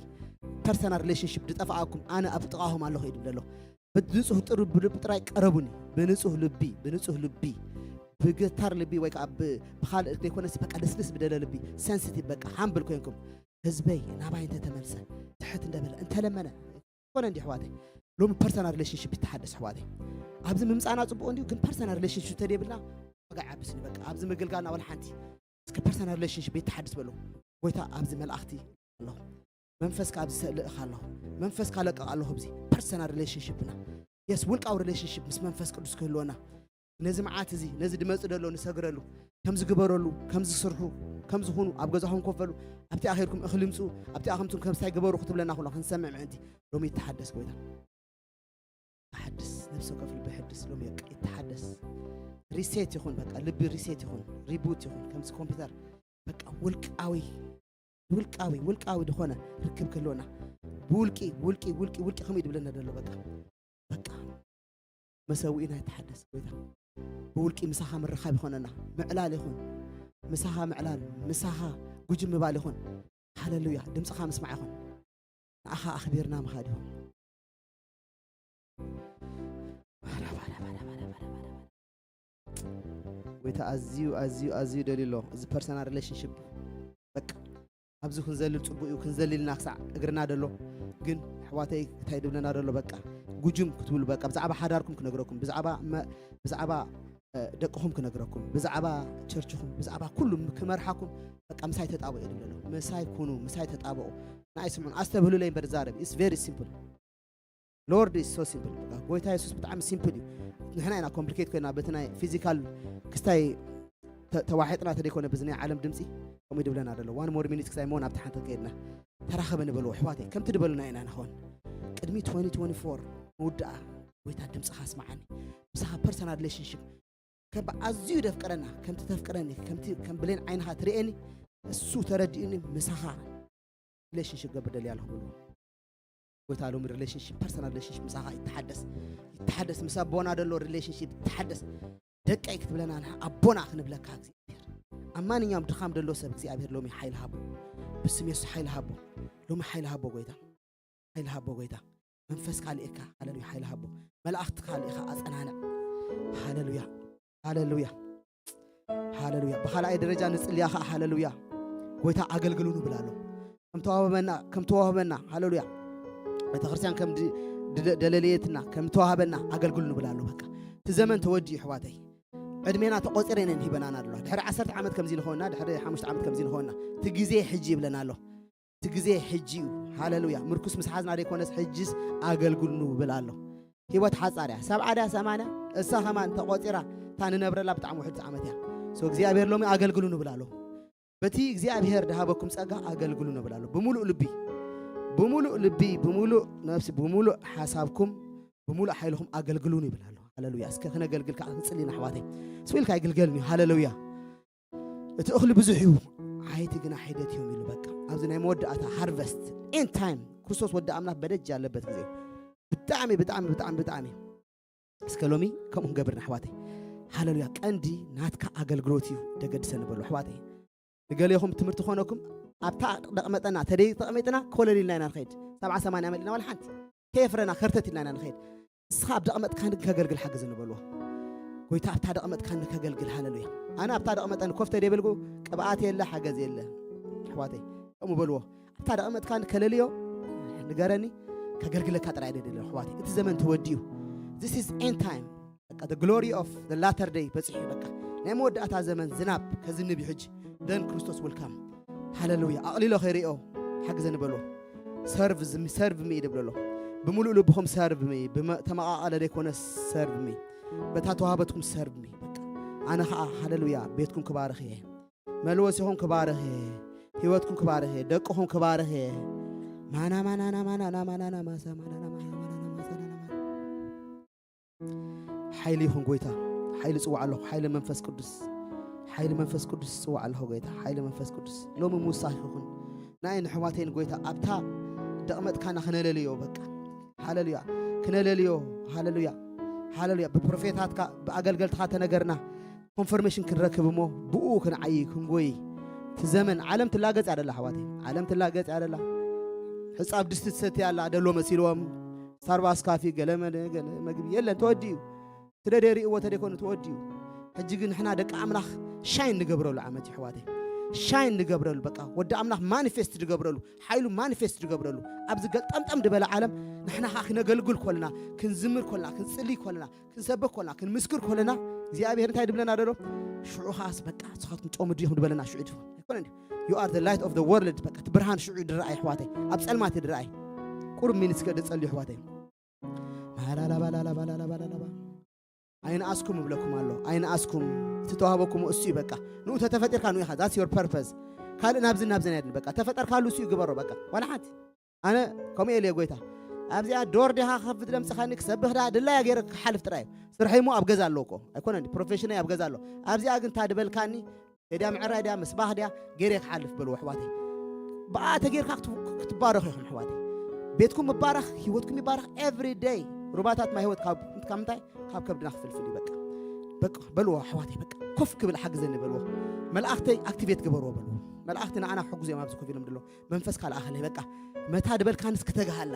ፐርሰናል ሪሌሽንሽፕ ዝጠፋኣኩም ኣነ ኣብ ጥቓኹም ኣለኹ እዩ ድብለሎ። ብንጹህ ጥሩ ልቢ ጥራይ ቀረቡኒ። ብንጹህ ልቢ፣ ብንጹህ ልቢ፣ ብገታር ልቢ ወይ ከዓ ብ- ብኻልእ ዘይኮነስ በቃ ልስልስ ብደለ ልቢ፣ ሰንሲቲቭ በቃ ሃምብል ኮይንኩም ህዝበይ ናባይ እንተተመልሰ ትሕት እንደበለ እንተለመነ ኮነ እንዲ ኣሕዋተይ። ሎሚ ፐርሰናል ሪሌሽንሽፕ ይተሓደስ ኣሕዋተይ። ኣብዚ ምምፃና ፅቡቅ እንዲዩ፣ ግን ፐርሰናል ሪሌሽንሽፕ ተደይብልና ዋጋ ይዓብስኒ በቃ። ኣብዚ ምግልጋልና ወላ ሓንቲ እስከ ፐርሰናል ሪሌሽንሽፕ ይተሓድስ በሉ። ጎይታ ኣብዚ መላእክቲ ኣለኹ፣ መንፈስካ ኣብዚ ሰልእኻ ኣለኹ፣ መንፈስካ ለቀቕ ኣለኹ። ኣብዚ ፐርሰናል ሪሌሽንሽፕና የስ ውልቃዊ ሪሌሽንሽፕ ምስ መንፈስ ቅዱስ ክህልወና ነዚ መዓት እዚ ነዚ ድመጽእ ደሎ ንሰግረሉ ከም ዝግበረሉ ከም ዝስርሑ ከም ዝኾኑ ኣብ ገዛኹም ኮፈሉ ኣብቲ ኣኼድኩም እኽሊ ምጽኡ ኣብቲ ኣኸምቱም ከምስታይ ግበሩ ክትብለና ኩሎ ክንሰምዕ ምእንቲ ሎሚ ይተሓደስ ጎይታ ይተሓደስ ነፍሲ ወከፍ ልቢ ይሕድስ ሎሚ በቃ ይተሓደስ ሪሴት ይኹን በቃ ልቢ ሪሴት ይኹን ሪቡት ይኹን ከምዚ ኮምፒውተር በቃ ውልቃዊ ውልቃዊ ውልቃዊ ዝኾነ ርክብ ክህልወና ብውልቂ ውልቂ ውልቂ ውልቂ ከምኡ ይድብለና ደሎ በቃ በቃ መሰዊእና ይተሓደስ ጎይታ ብውልቂ ምሳኻ ምርኻብ ይኾነና ምዕላል ይኹን ምሳኻ ምዕላል ምሳኻ ጉጅም ምባል ይኹን ሃለሉያ ድምፅኻ ምስማዕ ይኹን ንኣኻ ኣኽቢርና ምኻድ ይኹን ጎይታ ኣዝዩ ኣዝዩ ኣዝዩ ደልዩ ኣሎ እዚ ፐርሰናል ሪሌሽንሽፕ በቃ ኣብዚ ክንዘልል ፅቡቅ እዩ ክንዘልልና ክሳዕ እግርና ደሎ ግን ኣሕዋተይ እንታይ ድብለና ደሎ በቃ ጉጅም ክትብሉ በቃ ብዛዕባ ሓዳርኩም ክነግረኩም ብዛዕባ መ- ብዛዕባ እ፣ ደቅኹም ክነግረኩም ብዛዕባ ቸርችኹም ብዛዕባ ኩሉ ክመርሓኩም በቃ ምሳይ ተጣበቁ እዩ ድብለሎ ምሳይ ኩኑ ምሳይ ተጣበቁ ንኣይ ስምዑን ኣስተብህሉለይ እምበር ዛረብ is very simple Lord is so simple ጎይታ የሱስ ብጣዕሚ ሲምፕል እዩ ንሕና ኢና ኮምፕሊኬት ኮይና በቲ ናይ ፊዚካል ክስታይ ተዋሒጥና ተደይኮነ ብዚ ናይ ዓለም ድምፂ ከምኡ ድብለና ደሎ one more minute ክስታይ ሞን ኣብቲ ሓንቲ ከይድና ተራኸበ ንበልዎ ኣሕዋተይ ከምቲ ድበሉና ኢና ንኸውን ቅድሚ twenty twenty-four ምውዳኣ ጎይታ ድምፅኻ ስማዓኒ ምሳኻ ፐርሰናል ሪሌሽንሽፕ ከም ኣዝዩ ደፍቅረና ከምቲ ተፍቅረኒ ከምቲ ከም ብሌን ዓይንኻ ትርእየኒ እሱ ተረዲኡኒ ምሳኻ ሪሌሽንሽፕ ገብር ደልያ ኣለኹ ብልዎ ጎይታ ሎሚ ሪሌሽንሽፕ ፐርሰናል ሪሌሽንሽፕ ምሳኻ ይተሓደስ ይተሓደስ ምስ ኣቦና ደሎ ሪሌሽንሽፕ ይተሓደስ ደቀይ ክትብለና ንዓ ኣቦና ክንብለካ እግዚኣብሔር ኣብ ማንኛውም ድኻም ደሎ ሰብ እግዚኣብሔር ሎሚ ሓይል ሃቦ ብስም የሱስ ሓይል ሃቦ ሎሚ ሓይል ሃቦ ጎይታ ሓይል ሃቦ ጎይታ መንፈስ ካልእካ ሃለሉያ ሓይል ሃቦ መላእክቲ ካልእካ ኣጸናንዕ ሃለሉያ ሃለሉያ ሃለሉያ ብኻልኣይ ደረጃ ንጽልያ ኸዓ ሃለሉያ ጎይታ ኣገልግሉ ንብል ኣሎ ከም ተዋህበና ከም ተዋህበና ሃለሉያ ቤተክርስትያን ከም ደለለየትና ከም ተዋህበና ኣገልግሉ ንብል ኣሎ በቃ እቲ ዘመን ተወዲኡ ኣሕዋተይ ዕድሜና ተቆፂረ ነን ሂበናና ኣሎ ድሕሪ ዓሰርተ ዓመት ከምዚ ንኸውና ድሕሪ ሓሙሽተ ዓመት ከምዚ ንኸውና እቲ ግዜ ሕጂ ይብለና ኣሎ እቲ ግዜ ሕጂ እዩ ሃለሉያ ምርኩስ ምስ ሓዝና ዘይኮነስ ሕጅስ ኣገልግሉ ንብል ኣሎ ህይወት ሓፃር እያ ሰብዓ ድያ ሰማንያ እሳ ከማን ተቆፂራ እታ ንነብረላ ብጣዕሚ ውሕድ ዓመት እያ ሶ እግዚኣብሔር ሎሚ ኣገልግሉ ንብል ኣሎ በቲ እግዚኣብሔር ድሃበኩም ጸጋ ኣገልግሉ ንብል ኣሎ ብምሉእ ልቢ ብምሉእ ልቢ ብምሉእ ነፍሲ ብምሉእ ሓሳብኩም ብምሉእ ሓይልኩም ኣገልግሉ ንብል ኣሎ ሃለሉያ እስከ ክነገልግል ከዓ ክንጽሊ ንኣሕዋተይ ስዊልካ ይግልገልኒ ሃለሉያ እቲ እኽሊ ብዙሕ እዩ ኣይቲ ግና ሒደት እዮም ኢሉ። በቃ ኣብዚ ናይ መወዳእታ ሃርቨስት ኤንድ ታይም ክርስቶስ ወዲ ኣምላኽ በደጅ ያለበት ጊዜ ብጣዕሚ ብጣዕሚ ብጣዕሚ ብጣዕሚ እስከ ሎሚ ከምኡ ንገብር ንኣሕዋተይ። ሃለሉያ። ቀንዲ ናትካ ኣገልግሎት እዩ ደገድሰ ንበሉ ኣሕዋተይ። ንገሌኹም ትምህርቲ ኮነኩም ኣብታ ደቕመጠና ተደይ ተቐሚጥና ኮለል ኢልና ኢና ንኸይድ። ሰብዓ ሰማንያ መሊእና ዋላ ሓንቲ ከየፍረና ከርተት ኢልና ኢና ንኸይድ። ንስኻ ኣብ ደቕመጥካን ከገልግል ሓግዝ ንበልዎ። ጎይታ ኣብታ ደቕመጥካን ከገልግል። ሃለሉያ። ኣነ ኣብታ ደቕመጠን ኮፍ ተደይ በልኩ ቅብኣት የለ ሓገዝ የለ ኣሕዋተይ ከምኡ በልዎ። ኣብታ ደቕመጥካን ከለልዮ ንገረኒ ከገልግለካ ጥራይ ደደለ ኣሕዋተይ። እቲ ዘመን ተወዲኡ። This is end time። በቃ the glory of the latter day በፂሑ። በቃ ናይ መወዳእታ ዘመን ዝናብ ከዝንብ እዩ ሕጂ። Then ክርስቶስ will come። ሃለሉያ። ኣቕሊሎ ከይርእዮ ሓግዘ ንበልዎ። ሰርቭ ዝሚ ሰርቭ ሚ ይድብለሎ። ብምሉእ ልብኹም ሰርቭ ሚ ብተመቓቐለ ዘይኮነ ሰርቭ ሚ በታ ተዋህበትኩም ሰርቭ ሚ። በቃ ኣነ ኸዓ ሃለሉያ ቤትኩም ክባርኽ እየ። መልወሲኹም ክባርኽ እየ። ህይወትኩም ክባርኽ እየ። ደቅኹም ክባርኽ እየ። ማና ማናና ማናና ማናና ማሳ ማናና ማናና ማሳ ማናና ማሳ ሓይሊ ይኹን ጎይታ። ሓይሊ ጽዋዕ ኣለኹ። ሓይሊ መንፈስ ቅዱስ። ሓይሊ መንፈስ ቅዱስ ጽዋዕ ኣለኹ ጎይታ። ሓይሊ መንፈስ ቅዱስ ሎሚ ምውሳኽ ይኹን። ንኣይ ንሕዋተይን ጎይታ ኣብታ ደቕመጥካና ክነለልዮ በቃ። ሃለሉያ። ክነለልዮ። ሃለሉያ። ሃለሉያ። ብፕሮፌታትካ ብኣገልገልትካ ተነገርና ኮንፈርሜሽን ክንረክብ እሞ ብኡ ክንዓይ ክንጎይ። እቲ ዘመን ዓለም ትላገጽ ያደላ ኣሕዋተይ። ዓለም ትላገጽ ያደላ። ሕጻብ ድስቲ ትሰትይ ኣላ ደሎ መሲልዎም። ስታርባክስ ካፊ ገለ መለ ገለ መግቢ የለን ተወዲኡ። ትደደሪእዎ ተደይኮኑ ተወዲኡ። ሕጂ ግን ንሕና ደቂ ኣምላኽ ሻይን ንገብረሉ ዓመት እዩ ኣሕዋተይ። ሻይን ንገብረሉ በቃ ወዲ ኣምላኽ ማኒፌስት ንገብረሉ ሓይሉ ማኒፌስት ንገብረሉ ኣብዚ ገልጠምጠም ዝበለ ዓለም ንሕና ኸዓ ክነገልግል ኮለና ክንዝምር ኮለና ክንጽልይ ኮለና ክንሰብክ ኮለና ክንምስክር ኮለና እግዚኣብሔር እንታይ ድብለና ደሎ ሽዑ ኸዓስ በቃ ንስኻትኩም ጾሙ ድኹም ድበለና ሽዑ ድፉ ኣይኮነ እንዲ you are the light of the world በቃ እቲ ብርሃን ሽዑ ድረኣይ ኣሕዋተይ ኣብ ጸልማት ድረኣይ ቁሩብ ሚኒት እስከ ድጸልዩ ኣሕዋተይ ማላላባላላባላላባላላባ ኣይንኣስኩም እብለኩም ኣሎ ኣይንኣስኩም እቲ ተዋህበኩም እሱ እዩ በቃ ንኡ ተተፈጢርካ ንኡ ኢኻ that's your purpose ካልእ ናብዚ ናብዚ ናይድን በቃ ተፈጠርካሉ እሱ እዩ ግበሮ በቃ ዋላ ሓንቲ ኣነ ከምኡ የለ ጎይታ ኣብዚኣ ዶር ዲኻ ክኸፍት ለምፅኻኒ ክሰብኽ ዳ ድላያ ገይረ ክሓልፍ ጥራይ እዩ ስርሐይ ሞ ኣብ ገዛ ኣለዎ እኮ ኣይኮነን ፕሮፌሽናይ ኣብ ገዛ ኣሎ ኣብዚኣ ግን ታድበልካኒ ዲያ ምዕራይ ዲያ ምስባኽ ዲያ ገይረ ክሓልፍ በልዎ ኣሕዋተይ ብኣ ተጌርካ ክትባረኹ ኢኹም ኣሕዋተይ ቤትኩም ምባረኽ ህይወትኩም ይባረኽ every day ሩባታት ማይ ህይወት ካብ ምንታይ ካብ ከብድና ክፍልፍል እዩ በቃ በቃ በልዎ ኣሕዋተይ በቃ ኮፍ ክብል ሓግዘኒ በልዎ መላእኽተይ ኣክቲቬት ግበርዎ በልዎ መላእኽቲ ንዓና ክሕግዙ እዮም ኣብዚ ኮፍ ኢሎም ድሎ መንፈስ ካልኣኸለይ በቃ መታ ድበልካንስ ክተግሃላ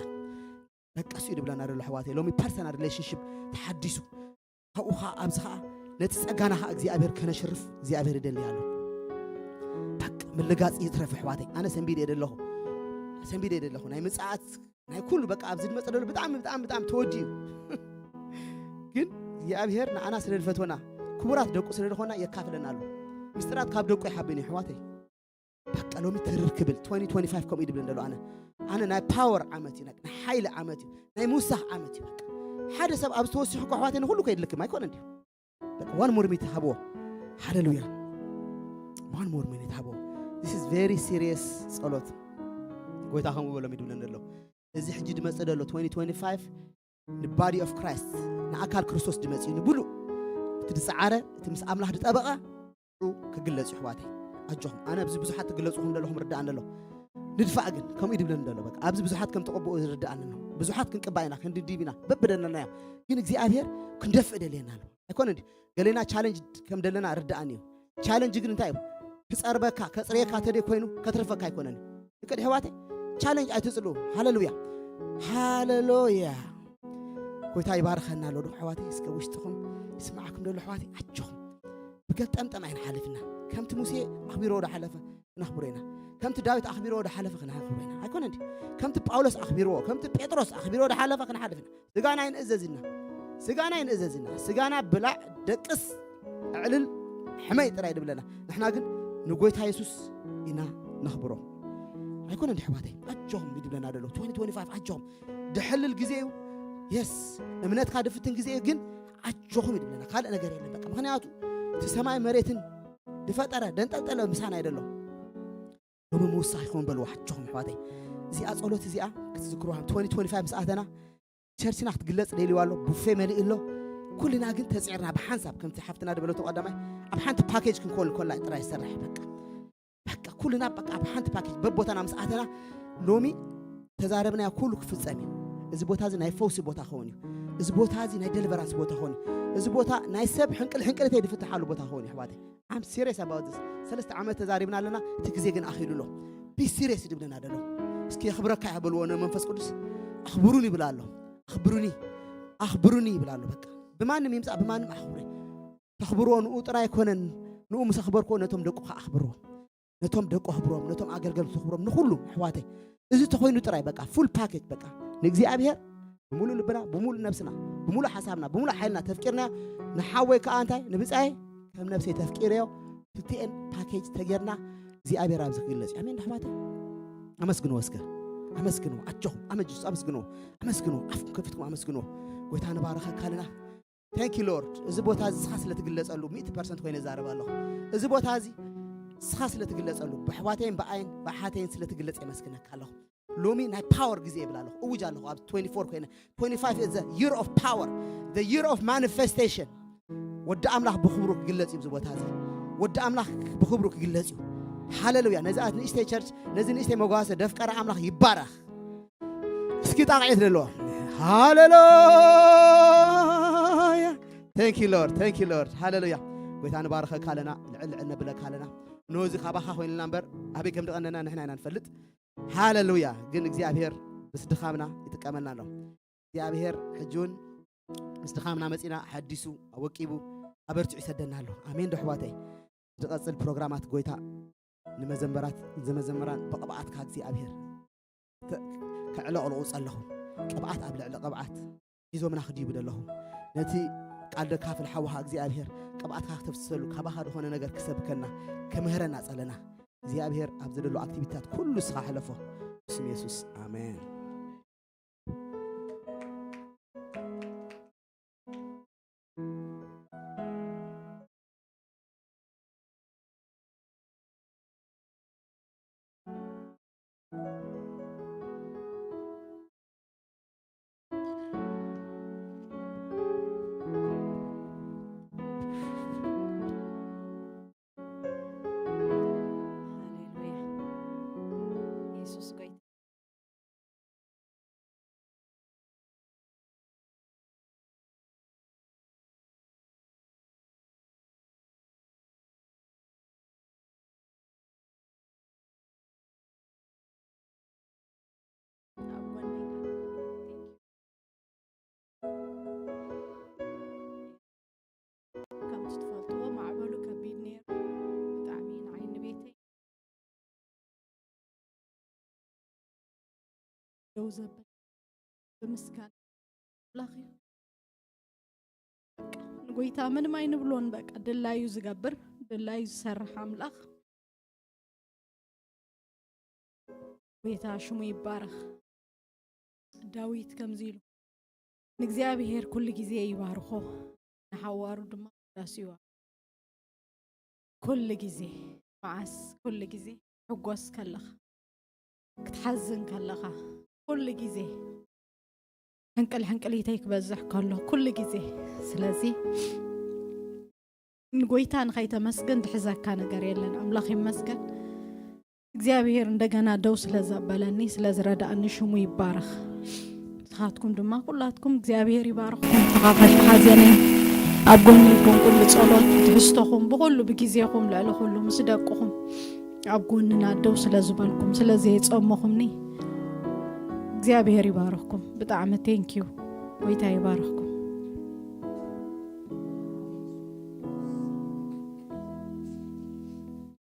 በቃ እሱ ድብለና ደሎ ኣሕዋተይ ሎሚ ፐርሰናል ሪሌሽንሽፕ ተሓዲሱ ካብኡ ኸዓ ኣብዚ ኸዓ ነቲ ጸጋና ኸዓ እግዚኣብሔር ከነሽርፍ እግዚኣብሔር ይደሊ ኣሎ በቃ ምልጋጽ ይትረፍ ኣሕዋተይ ኣነ ሰንቢደ እየ ደለኹ ሰንቢደ እየ ደለኹ ናይ ምጽኣት ናይ ኩሉ በቃ ኣብዚ ዝመጸ ደሎ ብጣዕሚ ብጣዕሚ ብጣዕሚ ተወዲ እዩ ግን እግዚኣብሔር ንዓና ስለ ዝፈትወና ክቡራት ደቁ ስለ ዝኾና የካፍለና ኣሎ ምስጢራት ካብ ደቁ ይሓብን እዩ ኣሕዋተይ በቃ ሎሚ ትርር ክብል twenty twenty-five ከምኡ ይድብል እንደሎ ኣነ ኣነ ናይ ፓወር ዓመት እዩ ናይ ሓይሊ ዓመት እዩ ናይ ምውሳኽ ዓመት እዩ በቃ ሓደ ሰብ ኣብ ዝተወሲኹ እኮ ኣሕዋተይ ንኩሉ ከይድልክም ኣይኮነ እንዲ one more minute ሃብዎ ሃሌሉያ one more minute ሃብዎ this is very serious ጸሎት ጎይታ ከምኡ በሎም ይድብለን ዘሎ እዚ ሕጂ ድመጽእ ዘሎ twenty twenty-five ን body of Christ ንኣካል ክርስቶስ ድመጽእ እዩ ንብሉእ እቲ ዝጸዓረ እቲ ምስ ኣምላኽ ዝጠበቐ ክግለጽ እዩ ኣሕዋተይ ኣጆኹም ኣነ ኣብዚ ብዙሓት ትግለጹኹም ዘለኹም ርዳእኒ ኣሎ ንድፋእ ግን ከምኡ ይድብለኒ ዘሎ በቃ ኣብዚ ብዙሓት ከም ተቐብኡ ይርዳእኒ ኣሎ ብዙሓት ክንቅባእ ኢና ክንድድብ ኢና በብደለናዮ ግን እግዚኣብሔር ክንደፍእ ደልየና ኣሎ ኣይኮነ እንዲ ገሌና ቻለንጅ ከም ደለና ርዳእኒ እዩ ቻለንጅ ግን እንታይ እዩ ክጸርበካ ከጽርየካ ተደይ ኮይኑ ከትርፈካ ኣይኮነን ይቅድ ሕዋተይ ቻለንጅ ኣይትጽሉ ሃሌሉያ ሃሌሉያ ጎይታ ይባርኸና ኣሎ ዶ ሕዋተይ እስከ ውሽጥኹም ይስማዓኩም ደሎ ሕዋተይ ኣጆኹም ብገልጠምጠም ኣይንሓልፍና ከምቲ ሙሴ ኣኽቢርዎ ዶ ሓለፈ ክነኽብሮ ኢና ከምቲ ዳዊት ኣኽቢርዎ ዶ ሓለፈ ክነኽብሮ ኢና ኣይኮነ እንዲ ከምቲ ጳውሎስ ኣኽቢርዎ ከምቲ ጴጥሮስ ኣኽቢርዎ ዶ ሓለፈ ክንሓልፍ ኢና ስጋና ኣይንእዘዝና ስጋና ኣይንእዘዝና ስጋና ብላዕ ደቅስ ኣዕልል ሕመይ ጥራይ ድብለና ንሕና ግን ንጎይታ የሱስ ኢና ነኽብሮ ኣይኮነ እንዲ ሕዋተይ ኣጆኹም ይድብለና ደሎ twenty twenty-five ኣጆኹም ድሕልል ግዜ እዩ የስ እምነትካ ድፍትን ግዜ እዩ ግን ኣጆኹም ይድብለና ካልእ ነገር የለን በቃ ምክንያቱ እቲ ሰማይ መሬትን ዝፈጠረ ደንጠልጠለ ምሳና ይደሎ ሎሚ ምውሳኽ ይኸውን በልዋ ኣጆኹም ኣሕዋተይ እዚኣ ጸሎት እዚኣ ክትዝክሩዋ twenty twenty-five ምስ ኣተና ቸርችና ክትግለጽ ደልዩ ኣሎ ቡፌ መሊእ ኣሎ ኩልና ግን ተጽዕርና ብሓንሳብ ከምቲ ሓፍትና ዝበለቶ ቀዳማይ ኣብ ሓንቲ ፓኬጅ ክንኮል ኮላ ጥራይ ይሰርሕ በቃ በቃ ኩልና በቃ ኣብ ሓንቲ ፓኬጅ በቦታና ምስ ኣተና፣ ሎሚ ተዛረብናዮ ኩሉ ክፍጸም እዩ። እዚ ቦታ እዚ ናይ ፈውሲ ቦታ ክኸውን እዩ። እዚ ቦታ እዚ ናይ ደሊቨራንስ ቦታ ክኸውን እዩ። እዚ ቦታ ናይ ሰብ ሕንቅል ሕንቅልተይ ዝፍትሓሉ ቦታ ክኸውን እዩ። ኣሕዋተይ፣ I'm serious about this። ሰለስተ ዓመት ተዛሪብና ኣለና፣ እቲ ግዜ ግን ኣኺሉ ኣሎ። Be serious ድብለና ደሎ። እስኪ የኽብረካ እየ በልዎ ንመንፈስ ቅዱስ። ኣኽብሩኒ ይብል ኣሎ። ኣኽብሩኒ፣ ኣኽብሩኒ ይብል ኣሎ። በቃ ብማንም ይምጻእ ብማንም ኣኽብሩኒ። ተኽብርዎ ንኡ ጥራይ ኣይኮነን፣ ንኡ ምስ ኣኽበርክዎ ነቶም ደቁ ከኣ ኣኽብርዎ። ነቶም ደቁ ኣኽብሮም፣ ነቶም ኣገልገልቱ ኣኽብሮም፣ ንኹሉ ኣሕዋተይ። እዚ ተኾይኑ ጥራይ በቃ ፉል ፓኬጅ በቃ ንእግዚኣብሔር ብምሉእ ልብና፣ ብምሉእ ነብስና፣ ብምሉእ ሓሳብና፣ ብምሉእ ሓይልና ተፍቂርና፣ ንሓወይ ከኣ እንታይ ንብጻይ ከም ነብሰይ ተፍቂረዮ። ክልቲኤን ፓኬጅ ተጌርና እግዚኣብሔር ኣብዚ ክግለጽ እዩ። ኣሜን ኣሕዋተይ። ኣመስግንዎ እስከ፣ ኣመስግንዎ። ኣጆኹም ኣመጅስ ኣመስግንዎ፣ ኣመስግንዎ። ኣፍኩም ከፊትኩም ኣመስግንዎ። ጎይታ ንባረኸካ ኣለና። Thank you Lord። እዚ ቦታ እዚ ስኻ ስለ ትግለጸሉ ሚእቲ ፐርሰንት ኮይነ ዛረብ ኣለኹ። እዚ ቦታ እዚ ስኻ ስለ ትግለጸሉ፣ ብኣሕዋተይን ብኣይን ብኣሓተይን ስለ ትግለጽ የመስግነካ ኣለኹ። ሎሚ ናይ ፓወር ግዜ ይብል ኣለኹ፣ እውጅ ኣለኹ። ኣብ ትዌንቲ ፎር ኮይነ፣ ትዌንቲ ፋይቭ is the year of power, the year of manifestation። ወዲ ኣምላኽ ብኽብሩ ክግለጽ እዩ ኣብዚ ቦታ እዚ። ወዲ ኣምላኽ ብኽብሩ ክግለጽ እዩ። ሃሌሉያ። ነዚ ንእሽተይ ቸርች፣ ነዚ ንእሽተይ መጓሰ ደፍቀረ ኣምላኽ ይባረኽ። እስኪ ጣቕዒት ደለዎ። ሃሌሉያ። Thank you Lord, thank you Lord። ሃሌሉያ። ጎይታ ንባረኸካ ኣለና፣ ልዕል ልዕል ነብለካ ኣለና። ኖዚ ካባኻ ኮይንልና እምበር ኣበይ ከም ድቐነና ንሕና ኢና ንፈልጥ። ሃሌሉያ። ግን እግዚኣብሔር ምስ ድኻምና ይጥቀመልና ኣሎ። እግዚኣብሔር ሕጂ እውን ምስ ድኻምና መጺና ሓዲሱ ኣወቂቡ ኣበርቲዑ ይሰደና ኣሎ። ኣሜን ዶ ኣሕዋተይ? ዝቐጽል ፕሮግራማት ጎይታ ንመዘምራት ዘመዘምራን ብቕብኣትካ እግዚኣብሔር ተ- ከዕለቕልቑ ጸለኹ። ቅብኣት ኣብ ልዕሊ ቅብኣት ሒዞምና ክድይቡ ደለኹ። ነቲ ቃል ደካፍል ሓዋኻ እግዚኣብሔር ቅብኣትካ ክተፍስሰሉ ካባኻ ዝኾነ ነገር ክሰብከና ክምህረና ጸለና። እግዚኣብሔር ኣብ ዘለሉ ኣክቲቪቲታት ኩሉ ስኻ ሕለፎ። ብስም የሱስ ኣሜን። ሃሌሉያ። ኢየሱስ ጎይታ። ኣብ ጎነይ ከምቲ ትፈልጥዎ ማዕበሉ ከቢድ ነይሩ። ብጣዕሚ ንዓይ ንቤተይ ደው ዘብል ብምስጋና ኣምላኽ እዩ። በቃ ንጎይታ ምንም ኣይንብሎን። በቃ ድላዩ ዝገብር ድላዩ ዝሰርሕ ኣምላኽ ጎይታ ሽሙ ይባረኽ። ዳዊት ከምዚ ኢሉ ንእግዚኣብሔር ኩሉ ግዜ ይባርኾ፣ ንሓዋሩ ድማ ውዳሴ ይዋ ኩሉ ግዜ። መዓስ? ኩሉ ግዜ ክትሕጎስ ከለኻ፣ ክትሓዝን ከለኻ፣ ኩሉ ግዜ ሕንቅል ሕንቅሊተይ ክበዝሕ ከሎ፣ ኩሉ ግዜ። ስለዚ ንጎይታ ንኸይተመስግን ዝሕዘካ ነገር የለን። ኣምላኽ ይመስገን። እግዚኣብሔር እንደገና ደው ስለ ዘበለኒ፣ ስለ ዝረዳእኒ ሽሙ ይባረኽ። ንስኻትኩም ድማ ኩላትኩም እግዚኣብሔር ይባርኽኩም። ተኻፈልቲ ሓዘነይ ኣብ ጎነይ ኮንኩም፣ ብጸሎት ብትሕዝቶኹም፣ ብኹሉ ብግዜኹም፣ ልዕሊ ኩሉ ምስ ደቅኹም ኣብ ጎንና ደው ስለ ዝበልኩም፣ ስለ ዘየጸመኹምኒ እግዚኣብሔር ይባርኽኩም። ብጣዕሚ ቴንኪዩ። ጎይታ ይባርኽኩም።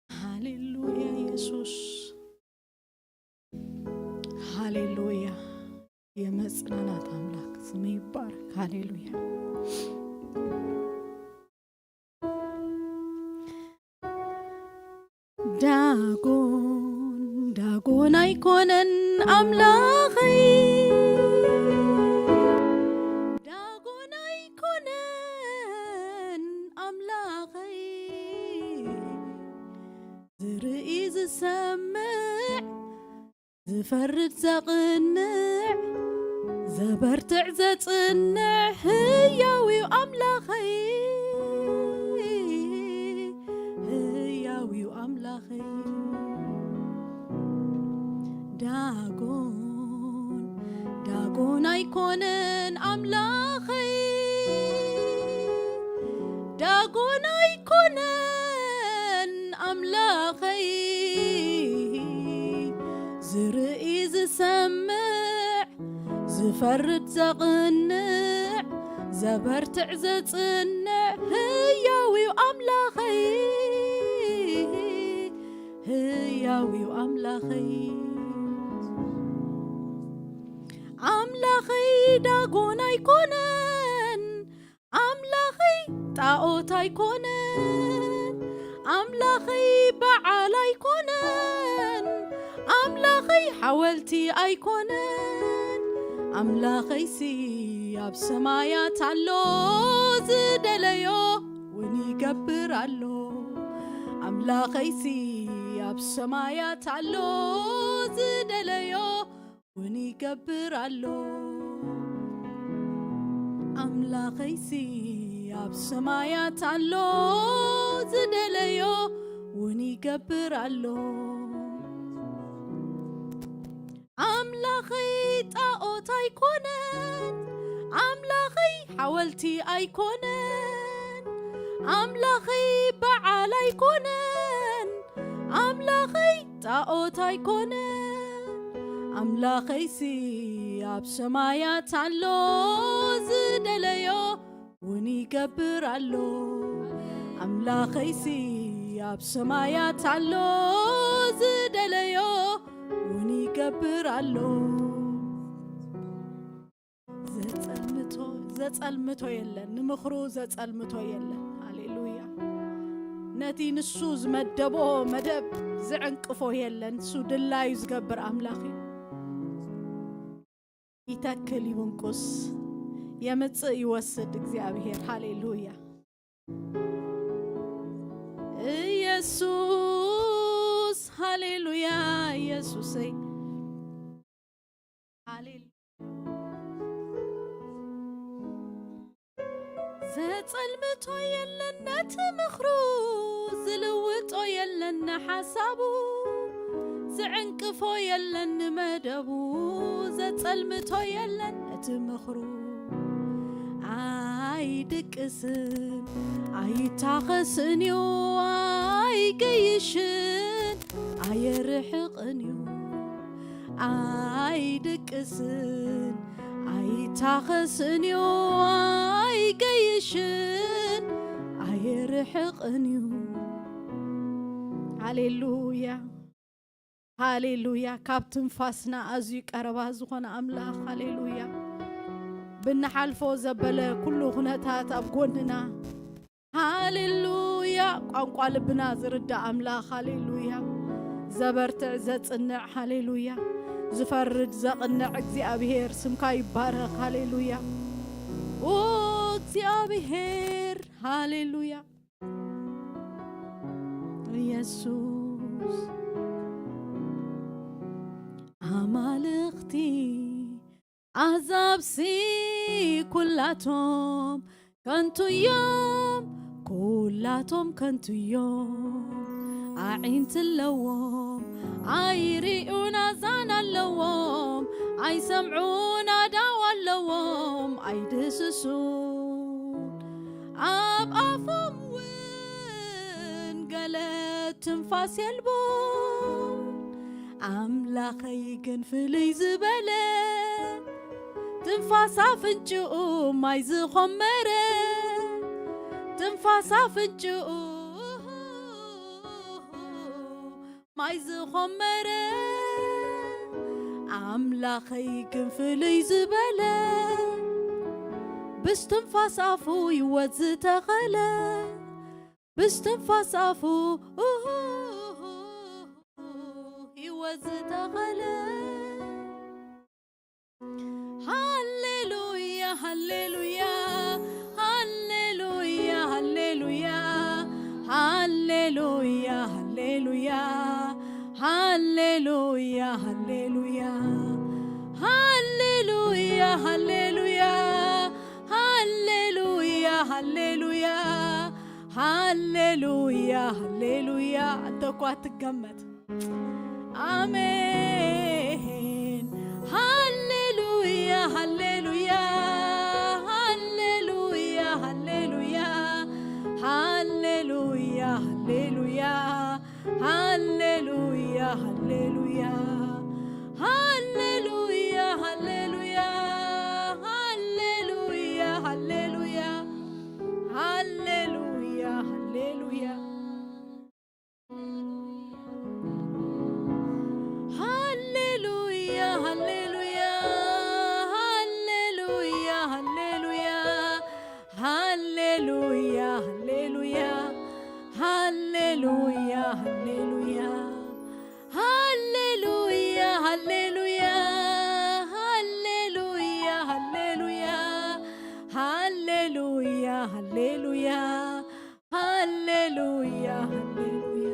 ሃሌሉያ ኢየሱስ፣ ሃሌሉያ። የመጽናናት ኣምላኽ ስሙ ይባረክ። ሃሌሉያ። ዳጎን ዳጎን ኣይኮነን ኣምላኸይ፣ ዳጎን ኣይኮነን ኣምላኸይ፣ ዝርኢ ዝሰምዕ ዝፈርድ ዘቕንዕ ዘበርትዕ ዘጽንዕ ህያው እዩ ኣምላኸይ፣ ህያው እዩ ኣምላኸይ። ኣይኮነን ኣምላኸይ፣ ዳጎን ኣይኮነን ኣምላኸይ፣ ዝርኢ ዝሰምዕ፣ ዝፈርድ ዘቕንዕ፣ ዘበርትዕ ዘጽንዕ፣ ህያው እዩ ኣምላኸይ፣ ህያው እዩ ኣምላኸይ። ኣምላኸይ ዳጎን ኣይኮነን፣ ኣምላኸይ ጣዖት ኣይኮነን፣ ኣምላኸይ በዓል ኣይኮነን፣ ኣምላኸይ ሓወልቲ ኣይኮነን። ኣምላኸይሲ ኣብ ሰማያት ኣሎ፣ ዝደለዮ እውን ይገብር ኣሎ። ኣምላኸይሲ ኣብ ሰማያት ኣሎ፣ ዝደለዮ እውን ይገብር ኣሎ። ኣምላኸይሲ ኣብ ሰማያት ኣሎ፣ ዝደለዮ እውን ይገብር ኣሎ። ኣምላኸይ ጣዖት ኣይኮነን፣ ኣምላኸይ ሓወልቲ ኣይኮነን፣ ኣምላኸይ በዓል ኣይኮነን፣ ኣምላኸይ ጣዖት ኣይኮነን። ኣምላኸይሲ ኣብ ሰማያት ኣሎ፣ ዝደለዮ እውን ይገብር ኣሎ። ኣምላኸይሲ ኣብ ሰማያት ኣሎ፣ ዝደለዮ እውን ይገብር ኣሎ። ዘጸልምቶ፣ ዘጸልምቶ የለን፣ ንምኽሩ ዘጸልምቶ የለን። ሃሌሉያ። ነቲ ንሱ ዝመደቦ መደብ ዝዕንቅፎ የለን። እሱ ድላዩ ዝገብር ኣምላኽ እዩ። ይተክል ይውንቁስ፣ የምጽእ ይወስድ እግዚኣብሔር። ሃሌሉያ። ኢየሱስ፣ ሃሌሉያ፣ ኢየሱሰይ። ሃሌሉ-፣ ዘጸልምቶ የለን ነቲ ምኽሩ፣ ዝልውጦ የለን ንሓሳቡ፣ ዝዕንቅፎ የለን ንመደቡ፣ ዘጸልምቶ የለን ነቲ ምኽሩ። ኣይድቅስን ኣይታኸስን እዩ፣ ኣይገይሽን ኣየርሕቕን እዩ። ኣይድቅስን ኣይታኸስን እዩ፣ ኣይገይሽን ኣየርሕቕን እዩ። ሃሌሉያ፣ ሃሌሉያ። ካብ ትንፋስና ኣዝዩ ቀረባ ዝኾነ ኣምላኽ፣ ሃሌሉያ። ብንሓልፎ ዘበለ ኩሉ ኩነታት ኣብ ጎንና፣ ሃሌሉያ። ቋንቋ ልብና ዝርዳእ ኣምላኽ፣ ሃሌሉያ። ዘበርትዕ ዘጽንዕ፣ ሃሌሉያ። ዝፈርድ ዘቕንዕ እግዚኣብሔር ስምካ ይባረኽ፣ ሃሌሉያ። ኦ እግዚኣብሔር፣ ሃሌሉያ። ኢየሱስ፣ ኣማልኽቲ ኣዛብሲ ኩላቶም ከንቱ እዮም፣ ኩላቶም ከንቱ እዮም። ኣዒንቲ ኣለዎም፣ ኣይርእዩን ኣዛን ኣለዎም፣ ኣይሰምዑን ኣእዳው ኣለዎም፣ ኣይድህስሱን። ኣብ ኣፎም እውን ገለ ትንፋስ የልቦን። ኣምላኸይ ግን ፍልይ ዝበለ፣ ትንፋስ ኣፍንጭኡ ማይ ዝኾመረ፣ ትንፋስ ኣፍንጭኡ ማይ ዝኾመረ። ኣምላኸይ ግን ፍልይ ዝበለ፣ ብስትንፋስ ኣፉ ይወት ዝተኸለ፣ ብስትንፋስ ኣፉ ህይወት ዝተኸለ። ሃሌሉያ፣ ሃሌሉያ፣ ሃሌሉያ፣ ሃሌሉያ፣ ሃሌሉያ፣ ሃሌሉያ፣ ሃሌሉያ፣ ሃሌሉያ፣ ሃሌሉያ፣ ሃሌሉያ፣ ሃሌሉያ፣ ሃሌሉያ፣ ሃሌሉያ፣ ሃሌሉያ። ኣንተ እኳ ትገመት። ኣሜን። ሃሌሉያ፣ ሃሌሉያ። ሃሌሉያ፣ ሃሌሉያ፣ ሃሌሉያ፣ ሃሌሉያ፣ ሃሌሉያ፣ ሃሌሉያ፣ ሃሌሉያ። ሃሌሉያ፣ ሃሌሉያ፣ ሃሌሉያ፣ ሃሌሉያ፣ ሃሌሉያ፣ ሃሌሉያ፣ ሃሌሉያ፣ ሃሌሉያ። ሃሌሉያ፣ ሃሌሉያ፣ ሃሌሉያ፣ ሃሌሉያ፣ ሃሌሉያ፣ ሃሌሉያ፣ ሃሌሉያ፣ ሃሌሉያ።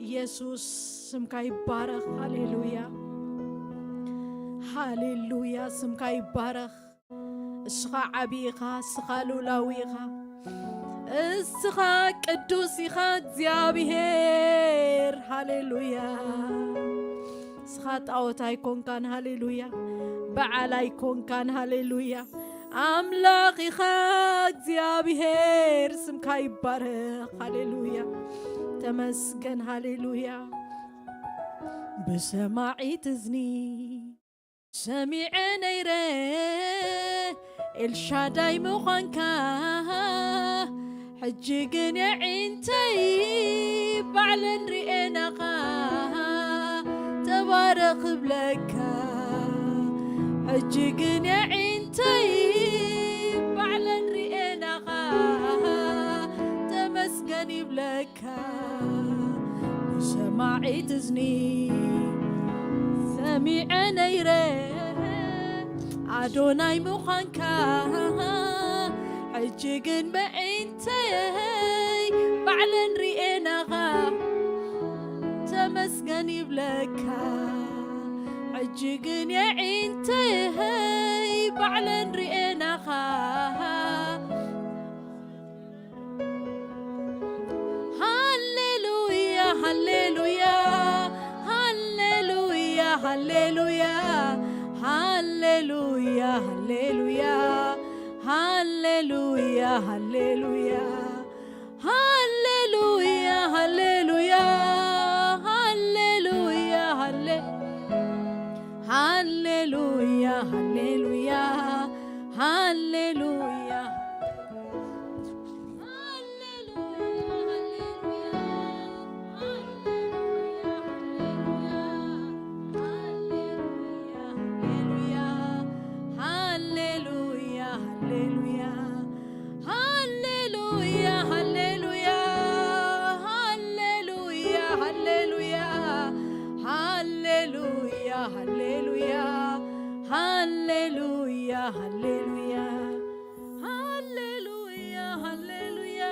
ኢየሱስ ስምካ ይባረኽ። ሃሌሉያ፣ ሃሌሉያ፣ ስምካ ይባረኽ። እስኻ ዓቢ ኢኻ፣ እስኻ ልኡላዊ ኢኻ፣ እስኻ ቅዱስ ኢኻ እግዚኣብሔር። ሃሌሉያ። እስኻ ጣዖት ኣይኮንካን። ሃሌሉያ። በዓል ኣይኮንካን። ሃሌሉያ። ኣምላኽ ኢኻ እግዚኣብሔር፣ ስምካ ይባረኽ። ሃሌሉያ። ተመስገን። ሃሌሉያ። ብሰማዒት እዝኒ ሰሚዐ ነይረ ኤልሻዳይ ምዃንካ፣ ሕጂ ግን የዒንተይ ባዕለን ርእየናኻ፣ ተባረኽ እብለካ። ሕጂ ግን የዒንተይ ባዕለን ርእየናኻ፣ ተመስገን ይብለካ። ብሰማዒት እዝኒ ሰሚዐ ነይረ ኣዶናይ ምዃንካ፣ ሕጂ ግን በዒንተይ ባዕለን ርእየናኻ፣ ተመስገን ይብለካ። ሕጂ ግን የዒንተይ ባዕለን ርእየናኻ። ሃሌሉያ፣ ሃሌሉያ፣ ሃሌሉያ፣ ሃሌሉያ፣ ሃሌሉያ፣ ሃሌሉያ፣ ሃሌሉያ፣ ሃሌሉያ፣ ሃሌሉያ፣ ሃሌሉያ፣ ሃሌሉያ፣ ሃሌ-፣ ሃሌሉያ፣ ሃሌሉያ፣ ሃሌሉያ። ሃሌሉያ፣ ሃሌሉያ፣ ሃሌሉያ፣ ሃሌሉያ፣ ሃሌሉያ፣ ሃሌሉያ፣ ሃሌሉያ፣ ሃሌሉያ፣ ሃሌሉያ፣ ሃሌሉያ።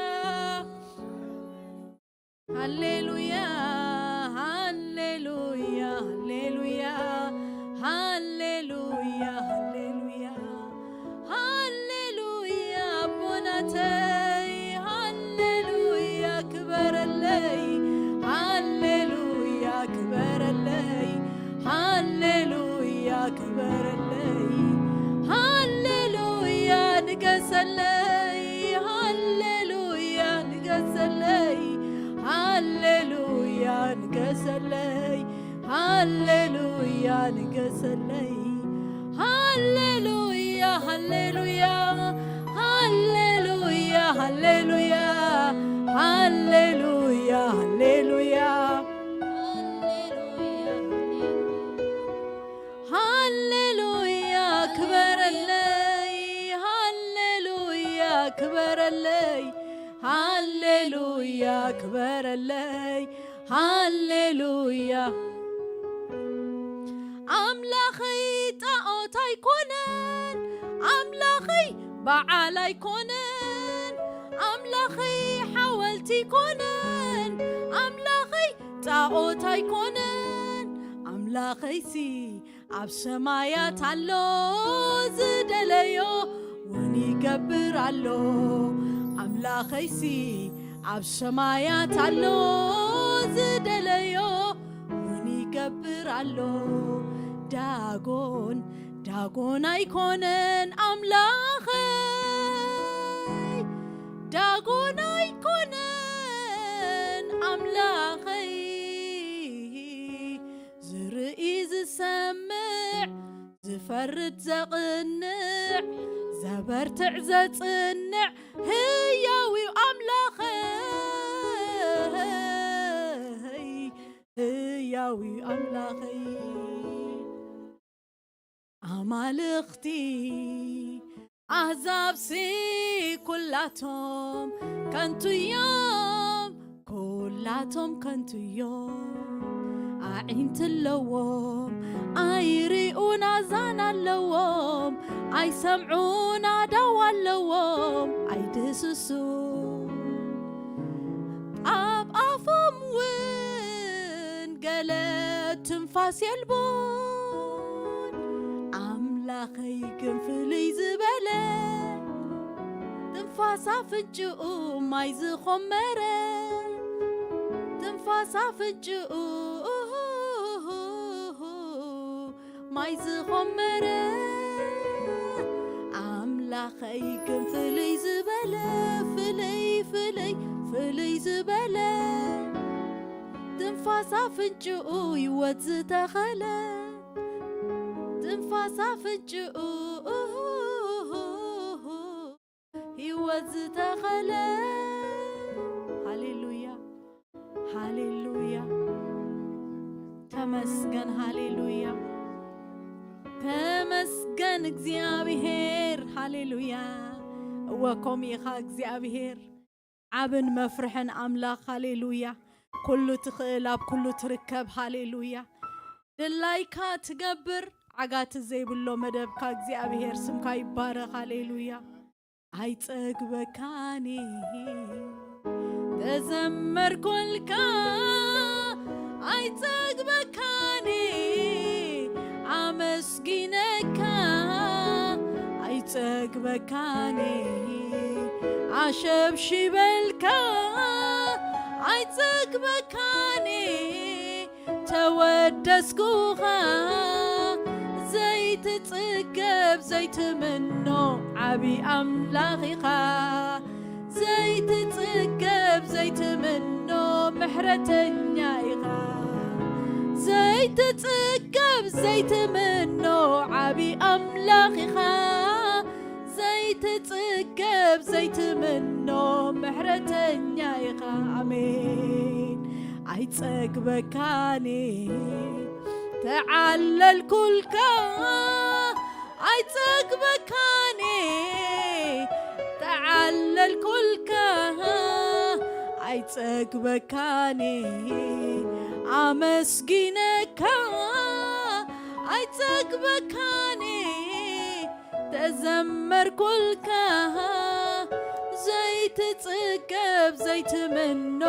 ሃሌሉያ፣ ሃሌሉያ፣ ሃሌሉያ፣ ሃሌሉያ፣ ሃሌሉያ፣ ሃሌሉያ፣ ኣቦናተይ፣ ሃሌሉያ፣ ክበረለይ፣ ሃሌሉያ፣ ክበረለይ፣ ሃሌሉያ፣ ክበረለይ፣ ሃሌሉያ፣ ንገሰለይ፣ ሃሌሉያ፣ ንገሰለይ፣ ሃሌሉያ፣ ንገሰለይ፣ ሃሌሉያ፣ ንገሰለይ፣ ሃሌሉያ፣ ሃሌሉያ፣ ሃሌሉያ፣ ሃሌሉያ፣ ሃሌሉያ፣ ሃሌሉያ። ሃሌሉያ፣ ክበረለይ፣ ሃሌሉያ፣ ክበረለይ፣ ሃሌሉያ፣ ክበረለይ፣ ሃሌሉያ። ኣምላኸይ ጣዖት ኣይኮነን፣ ኣምላኸይ በዓል ኣይኮነን፣ ኣምላኸይ ሓወልቲ ኣይኮነን፣ ኣምላኸይ ጣዖት ኣይኮነን። ኣምላኸይሲ ኣብ ሰማያት ኣሎ፣ ዝደለዮ እውን ይገብር ኣሎ። ኣምላኸይሲ ኣብ ሰማያት ኣሎ፣ ዝደለዮ እውን ይገብር ኣሎ። ዳጎን፣ ዳጎን ኣይኮነን ኣምላኸይ፣ ዳጎን ኣይኮነን ኣምላኸይ። ዝፈርድ ዘቕንዕ፣ ዘበርትዕ ዘጽንዕ ህያው እዩ ኣምላኸይ፣ ህያው እዩ ኣምላኸይ። ኣማልኽቲ ኣህዛብሲ ኩላቶም ከንቱ እዮም፣ ኩላቶም ከንቱ እዮም። ኣዒንቲ ኣለዎም ኣይርእዩን፣ ኣዛን ኣለዎም ኣይሰምዑን፣ ኣእዳው ኣለዎም ኣይድህስሱን። ኣብ ኣፎም እውን ገለ ትንፋስ የልቦን። ኣምላኸይ ግን ፍልይ ዝበለ፣ ትንፋስ ኣፍንጭኡ ማይ ዝኾመረ፣ ትንፋስ ኣፍንጭኡ ማይ ዝኾመረ። ኣምላኸይ ግን ፍልይ ዝበለ፣ ፍልይ፣ ፍልይ፣ ፍልይ ዝበለ፣ ትንፋስ ኣፍንጭኡ ህይወት ዝተኸለ፣ ትንፋስ ኣፍንጭኡ ህይወት ዝተኸለ። ሃሌሉያ፣ ሃሌሉያ። ተመስገን፣ ሃሌሉያ። ተመስገን እግዚኣብሔር፣ ሃሌሉያ። እወ፣ ከምኡ ኢኻ እግዚኣብሔር። ዓብን መፍርሕን ኣምላኽ፣ ሃሌሉያ። ኩሉ ትኽእል፣ ኣብ ኩሉ ትርከብ፣ ሃሌሉያ። ድላይካ ትገብር፣ ዓጋቲ ዘይብሎ መደብካ እግዚኣብሔር፣ ስምካ ይባረኽ፣ ሃሌሉያ። ኣይጸግበካኒ ተዘመርኩልካ፣ ኣይጸግበካኒ ኣመስጊነካ፣ ኣይጸግበካኒ ኣሸብሽበልካ፣ ኣይጸግበካኒ ተወደስኩኻ። ዘይትጽገብ ዘይትምኖ ዓቢ ኣምላኽ ኢኻ፣ ዘይትጽገብ ዘይትምኖ ምሕረተኛ ኢኻ። ዘይትጽገብ ዘይትምኖ ዓቢ ኣምላኽ ኢኻ፣ ዘይትጽገብ ዘይትምኖ ምሕረተኛ ኢኻ። ኣሜን። ኣይጸግበካኒ ተዓለልኩልካ፣ ኣይጸግበካኒ ተዓለልኩልካ፣ ኣይጸግበካኒ ኣመስጊነካ፣ ኣይጸግበካኒ ተዘመርኩልካ። ዘይትጽገብ ዘይትምኖ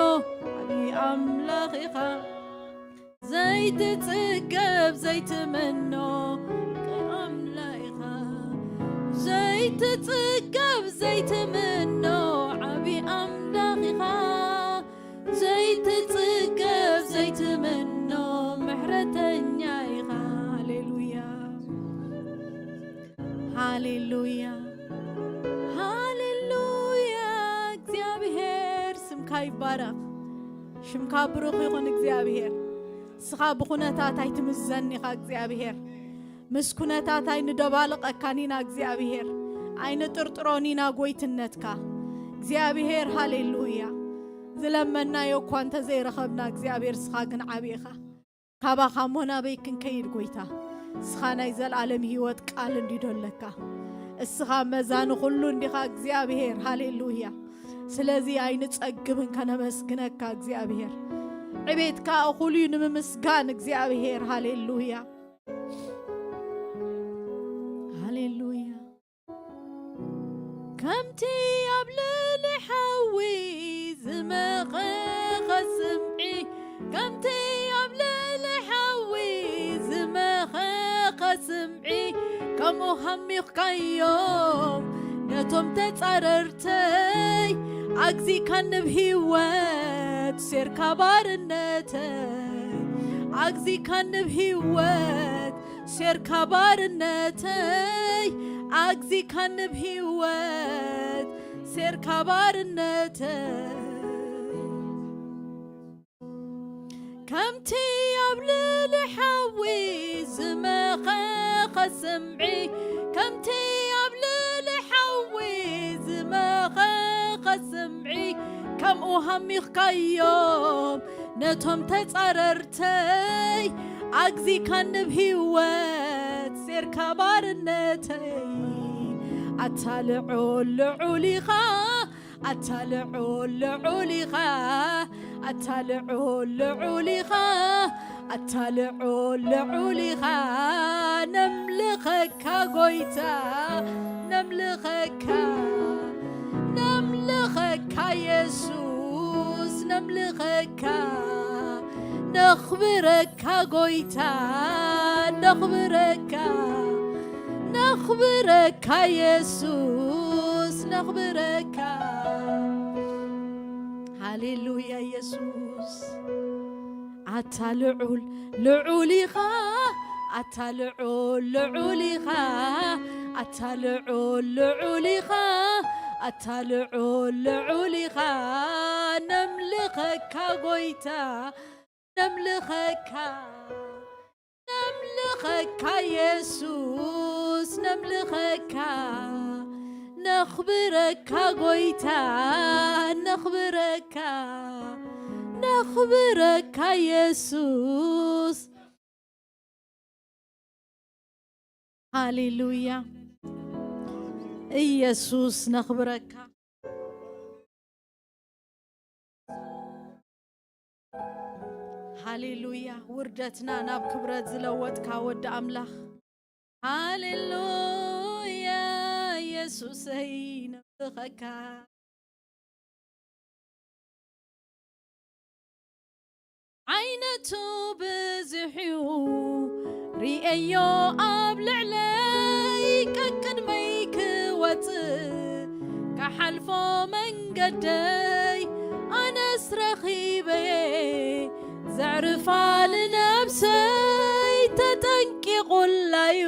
ዓቢ ኣምላኽ ኢኻ፣ ዘይትጽገብ ዘይትምኖ ኣምላኽ ኢኻ። ዘይትጽገብ ዘይትምኖ ዓቢ ኣምላኽ ኢኻ፣ ዘይትጽገብ ዘይትምኖ ምሕረተኛ ኢኻ። ሃሌሉያ፣ ሃሌሉያ፣ ሃሌሉያ። እግዚኣብሔር ስምካ ይባረኽ። ሽምካ ብሩኽ ይኹን እግዚኣብሔር። ንስኻ ብኩነታት ኣይትምዘን ኢኻ እግዚኣብሔር። ምስ ኩነታት ኣይንደባልቐካን ኢና እግዚኣብሔር። ኣይንጥርጥሮን ኢና ጎይትነትካ እግዚኣብሔር። ሃሌሉያ። ዝለመናዮ እኳ እንተዘይረኸብና እግዚኣብሔር፣ ንስኻ ግን ዓቢ ኢኻ። ካባኻ እሞ ናበይ ክንከይድ ጎይታ? እስኻ ናይ ዘለኣለም ህይወት ቃል እንዲዶ ኣለካ። እስኻ መዛኒ ኩሉ እንዲኻ እግዚኣብሔር። ሃሌሉያ። ስለዚ ኣይንጸግብን ከነመስግነካ እግዚኣብሔር። ዕቤትካ እኹል እዩ ንምምስጋን እግዚኣብሔር። ሃሌሉያ፣ ሃሌሉያ። ከምቲ ኣብ ልዕሊ ሓዊ ዝመኸኸ ስምዒ፣ ከምቲ ኣብ ልዕሊ ሓዊ ዝመኸኸ ስምዒ፣ ከምኡ ሃሚኽካዮም ነቶም ተጻረርተይ። ኣግዚካ ንብ ህይወት ሴርካ ባርነተይ፣ ኣግዚካ ንብ ህይወት ሴርካ ባርነተይ፣ ኣግዚካ ንብ ህይወት ሴርካ ባርነተይ። ከምቲ ኣብ ልዕሊ ሓዊ ዝመኸ ስምዒ፣ ከምቲ ኣብ ልዕሊ ሓዊ ዝመኸኸ ስምዒ፣ ከምኡ ሃሚኽካዮም ነቶም ተጻረርተይ። ኣግዚካ ንብ ህይወት ሴርካ ባርነተይ። ኣታ ልዑል ልዑል ኢኻ፣ ኣታ ልዑል ልዑል ኢኻ፣ ኣታ ልዑል ልዑል ኢኻ፣ ኣታ ልዑል ልዑል ኢኻ። ነምልኸካ ጎይታ፣ ነምልኸካ፣ ነምልኸካ የሱስ፣ ነምልኸካ፣ ነኽብረካ ጎይታ፣ ነኽብረካ፣ ነኽብረካ የሱስ፣ ነኽብረካ። ሃሌሉያ የሱስ። ኣታ ልዑል ልዑል ኢኻ፣ ኣታ ልዑል ልዑል ኢኻ፣ ኣታ ልዑል ልዑል ኢኻ፣ ኣታ ልዑል ልዑል ኢኻ። ነምልኸካ ጎይታ፣ ነምልኸካ፣ ነምልኸካ የሱስ፣ ነምልኸካ፣ ነኽብረካ ጎይታ፣ ነኽብረካ፣ ነኽብረካ የሱስ። ሃሌሉያ። ኢየሱስ ነኽብረካ። ሃሌሉያ። ውርደትና ናብ ክብረት ዝለወጥካ ወዲ ኣምላኽ። ሃሌሉያ። ኢየሱሰይ ነምልኸካ። ዓይነቱ ብዙሕ እዩ ርእዮ ኣብ ልዕለይ ቀቅድመይ ክወፅእ ካሓልፎ መንገደይ ኣነስ ረኺበየ ዘዕርፋ ንነብሰይ ተጠንቂቑላዩ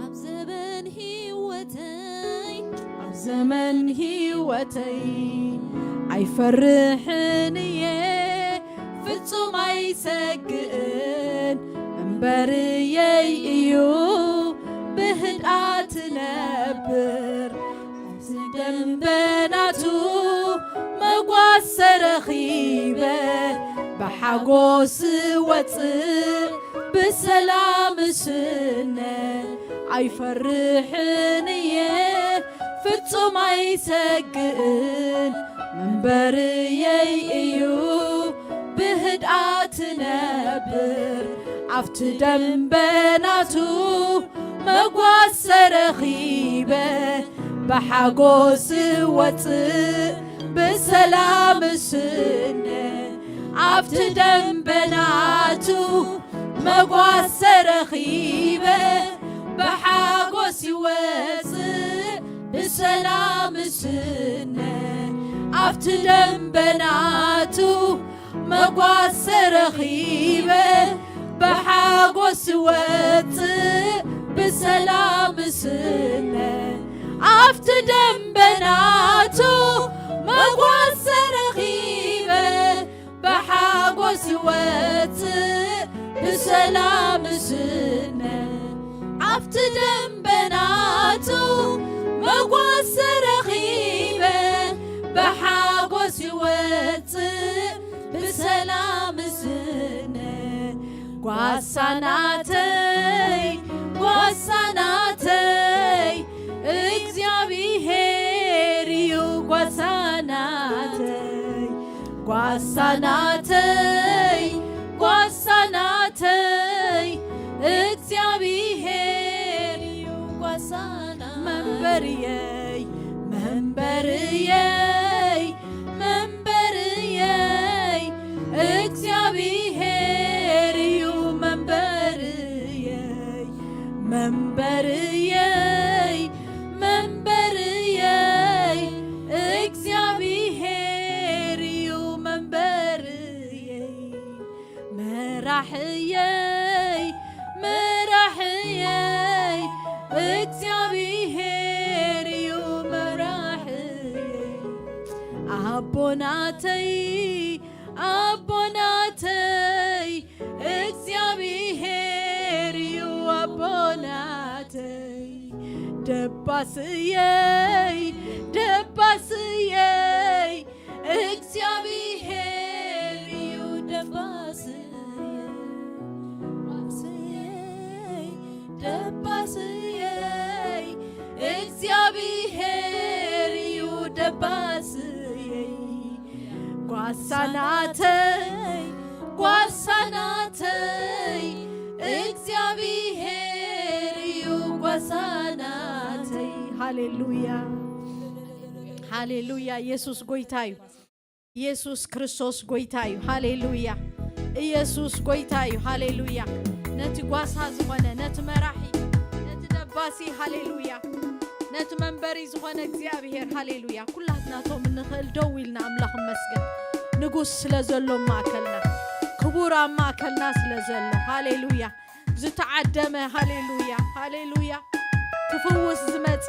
ኣብ ዘበን ህይወተይ ኣብ ዘመን ህይወተይ ኣይፈርሕን እየ ፍጹም ኣይሰግእን እምበርየይ እዩ ብህድኣት ነብር ደንበናቱ መጓሰ ረኺበ ብሓጎስ ወፅእ ብሰላም ስነ ኣይፈርሕን እየ ፍጹም ኣይሰግእን መንበርየይ እዩ ብህድኣት ነብር ኣብቲ ደንበናቱ መጓሰ ረኺበ ብሓጎስ ወፅእ ብሰላም ስነ ኣብቲ ደንበናቱ መጓሰ ረኺበ ብሓጎስ ይወፅእ ብሰላም ስነ ኣብቲ ደንበናቱ መጓሰ ረኺበ ብሓጎስ ወፅእ ብሰላም ስነ ኣብቲ ደንበናቱ መጓሰ ረኺበ ብሓጎስ ወፅእ ብሰላም ስነ ኣብቲ ደንበናቱ መጓሰ ረኺበ ብሓጎስ ይወፅእ ብሰላም ስነ ጓሳ ናተይ ጓሳ ናተይ እግዚኣብሔር እዩ ጓሳ ናተይ ጓሳ ናተይ ጓሳ ናተይ እግዚኣብሔር እዩ ጓሳ ናተይ መንበርየይ መንበርየይ መንበርየይ እግዚኣብሔር እዩ መንበርየይ መንበርየይ መንበርየይ እግዚኣብሔር እዩ መንበርየይ መራሕየይ መራሕየይ እግዚኣብሔር እዩ መራሕየይ ኣቦናተይ ኣቦናተይ እግዚኣብሔር እዩ ኣቦ ደባስየይ፣ ደባስየይ፣ እግዚኣብሔር እዩ ደባስየይ። ደባስየይ፣ ደባስየይ፣ እግዚኣብሔር እዩ ደባስየይ። ጓሳናተይ፣ ጓሳናተይ፣ እግዚኣብሔር እዩ ጓሳናተይ። ሃሌሉያ፣ ሃሌሉያ። ኢየሱስ ጎይታ እዩ። ኢየሱስ ክርስቶስ ጎይታ እዩ። ሃሌሉያ። ኢየሱስ ጎይታ እዩ። ሃሌሉያ። ነቲ ጓሳ ዝኾነ፣ ነቲ መራሒ፣ ነቲ ደባሲ፣ ሃሌሉያ፣ ነቲ መንበሪ ዝኾነ እግዚኣብሔር፣ ሃሌሉያ። ኩላትና ቶም እንኽእል ደው ኢልና ኣምላኽ እመስገን። ንጉስ ስለ ዘሎ ኣብ ማእከልና፣ ክቡር ኣብ ማእከልና ስለ ዘሎ፣ ሃሌሉያ። ዝተዓደመ፣ ሃሌሉያ፣ ሃሌሉያ፣ ክፍውስ ዝመጸ፣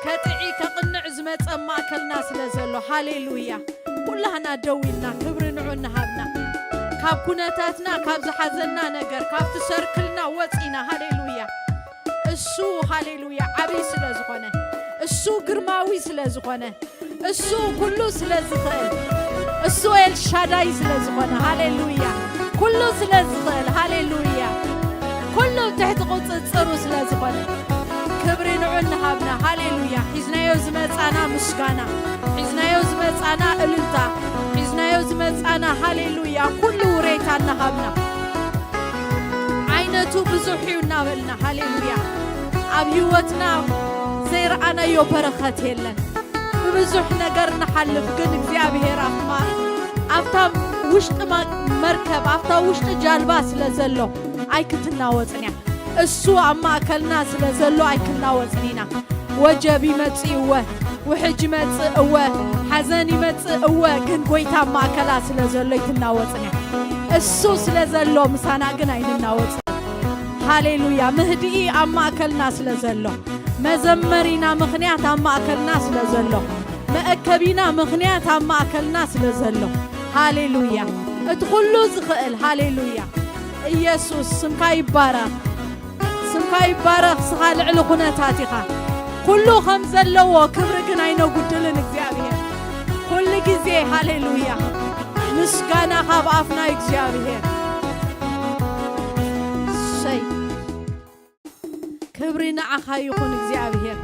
ከጥዒ ከቕንዕ ዝመጸ ኣብ ማእከልና ስለ ዘሎ፣ ሃሌሉያ። ኩላህና ደው ኢልና ክብሪ ንዑ እናሃብና፣ ካብ ኩነታትና፣ ካብ ዝሓዘና ነገር፣ ካብቲ ሰርክልና ወጺና፣ ሃሌሉያ። እሱ፣ ሃሌሉያ፣ ዓብዪ ስለ ዝኾነ፣ እሱ ግርማዊ ስለ ዝኾነ፣ እሱ ኩሉ ስለ ዝኽእል፣ እሱ ኤልሻዳይ ስለ ዝኾነ፣ ሃሌሉያ፣ ኩሉ ስለ ዝኽእል፣ ሃሌሉያ፣ ኩሉ ትሕቲ ቁጽጽሩ ስለ ዝኾነ፣ ክብሪ ንዑ እናሃብና፣ ሃሌሉያ። ሒዝናዮ ዝመጻና ምስጋና፣ ሒዝናዮ ዝመጻና እልልታ፣ ሒዝናዮ ዝመጻና፣ ሃሌሉያ፣ ኩሉ ውሬታ እናሃብና፣ ዓይነቱ ብዙሕ እዩ እናበልና፣ ሃሌሉያ። ኣብ ህይወትና ዘይረኣናዮ በረኸት የለን። ብብዙሕ ነገር ንሓልፍ፣ ግን እግዚኣብሔር ኣብማ-፣ ኣብታ ውሽጢ ማ-፣ መርከብ፣ ኣብታ ውሽጢ ጃልባ ስለ ዘሎ ኣይክትናወጽን እያ። እሱ ኣብ ማእከልና ስለ ዘሎ ኣይክናወጽን ኢና። ወጀብ ይመጽእ እወ፣ ውሕጅ ይመጽእ እወ፣ ሓዘን ይመጽእ እወ፣ ግን ጎይታ ኣብ ማእከላ ስለ ዘሎ ኣይትናወጽን እያ። እሱ ስለ ዘሎ ምሳና ግን ኣይንናወጽን። ሃሌሉያ። ምህድኢ ኣብ ማእከልና ስለ ዘሎ፣ መዘመሪና ምኽንያት ኣብ ማእከልና ስለ ዘሎ፣ መእከቢና ምኽንያት ኣብ ማእከልና ስለ ዘሎ፣ ሃሌሉያ። እቲ ኩሉ ዝኽእል፣ ሃሌሉያ። ኢየሱስ ስምካ ይባረኽ፣ ስምካ ይባረኽ። ንስኻ ልዕሊ ኩነታት ኢኻ። ኩሉ ከም ዘለዎ ክብሪ ግን ኣይነጉድልን እግዚኣብሔር። ኩሉ ግዜ፣ ሃሌሉያ፣ ምስጋና ካብ ኣፍና እግዚኣብሔር። እሰይ። ክብሪ ንዓኻ ይኹን እግዚኣብሔር።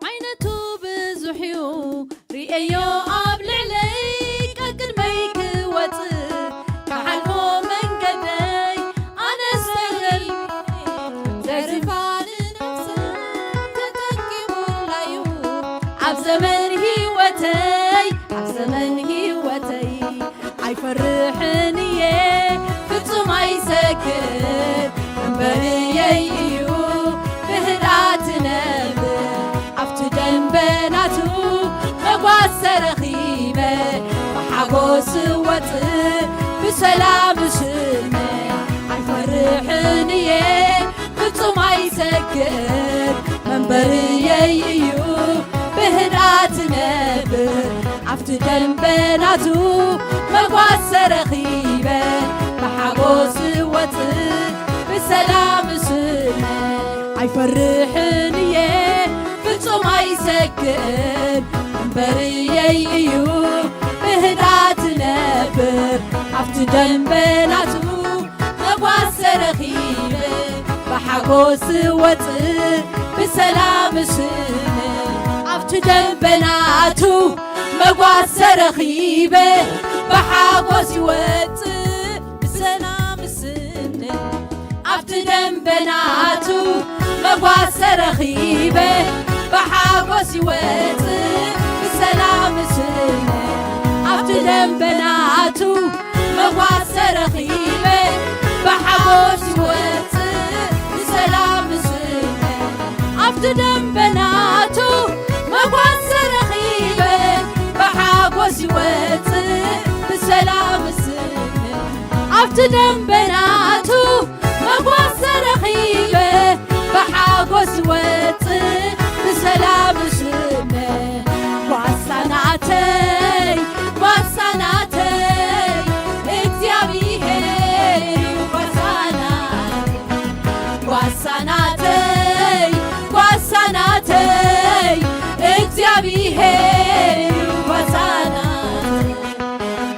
ዓይነቱ ብዙሕ እዩ፣ ርእየዮ ኣብ ልዕለይ፣ ቀቅድመይ ክወጽእ፣ ክሓልፎ መንገደይ ኣነስተይ። ዘርፋ ንነፍሰ ተጠንቂቑላዩ፣ ኣብ ዘመን ህይወተይ፣ ኣብ ዘመን ህይወተይ። ኣይፈርሕን እየ ፍጹም ኣይሰግእ፣ መንበርየይ እዩ ብህድኣት እነብር። ኣብቲ ደንበናቱ መጓሰ ረኺበ፣ ብሓጎስ እወጽእ ብሰላም እስነ። ኣይፈርሕን እየ ፍጹም ኣይሰግእ፣ መንበርየይ እዩ ብህድኣት እነብር። ኣብቲ ደንበናቱ መጓሰ ረኺበ፣ ብሓጎስ እወጽእ ብሰላም እስነ። ኣይፈርሕን እየ ፍጹም ኣይሰግእን፣ መንበርየይ እዩ ብህድኣት እነብር። ኣብቲ ደንበናቱ መጓሰ ረኺበ፣ ብሓጎስ እወጽእ ብሰላም እስነ። ኣብቲ ደንበናቱ መጓሰ ረኺበ፣ ብሓጎስ ይወጽእ ብሰላም እስነ። ኣብቲ ደንበናቱ መጓሰ ረኺበ፣ ብሓጎስ ይወጽእ ብሰላም እስነ። ኣብቲ ደንበናቱ መጓሰ ረኺበ፣ ብሓጎስ ይወጽእ ብሰላም እስነ። ኣብቲ ደንበናቱ መጓሰ ረኺበ፣ ብሓጎስ ይወጽእ ብሰላም እስነ። ኣብቲ ደንበናቱ መጓሰ እዩ ጓሳናት።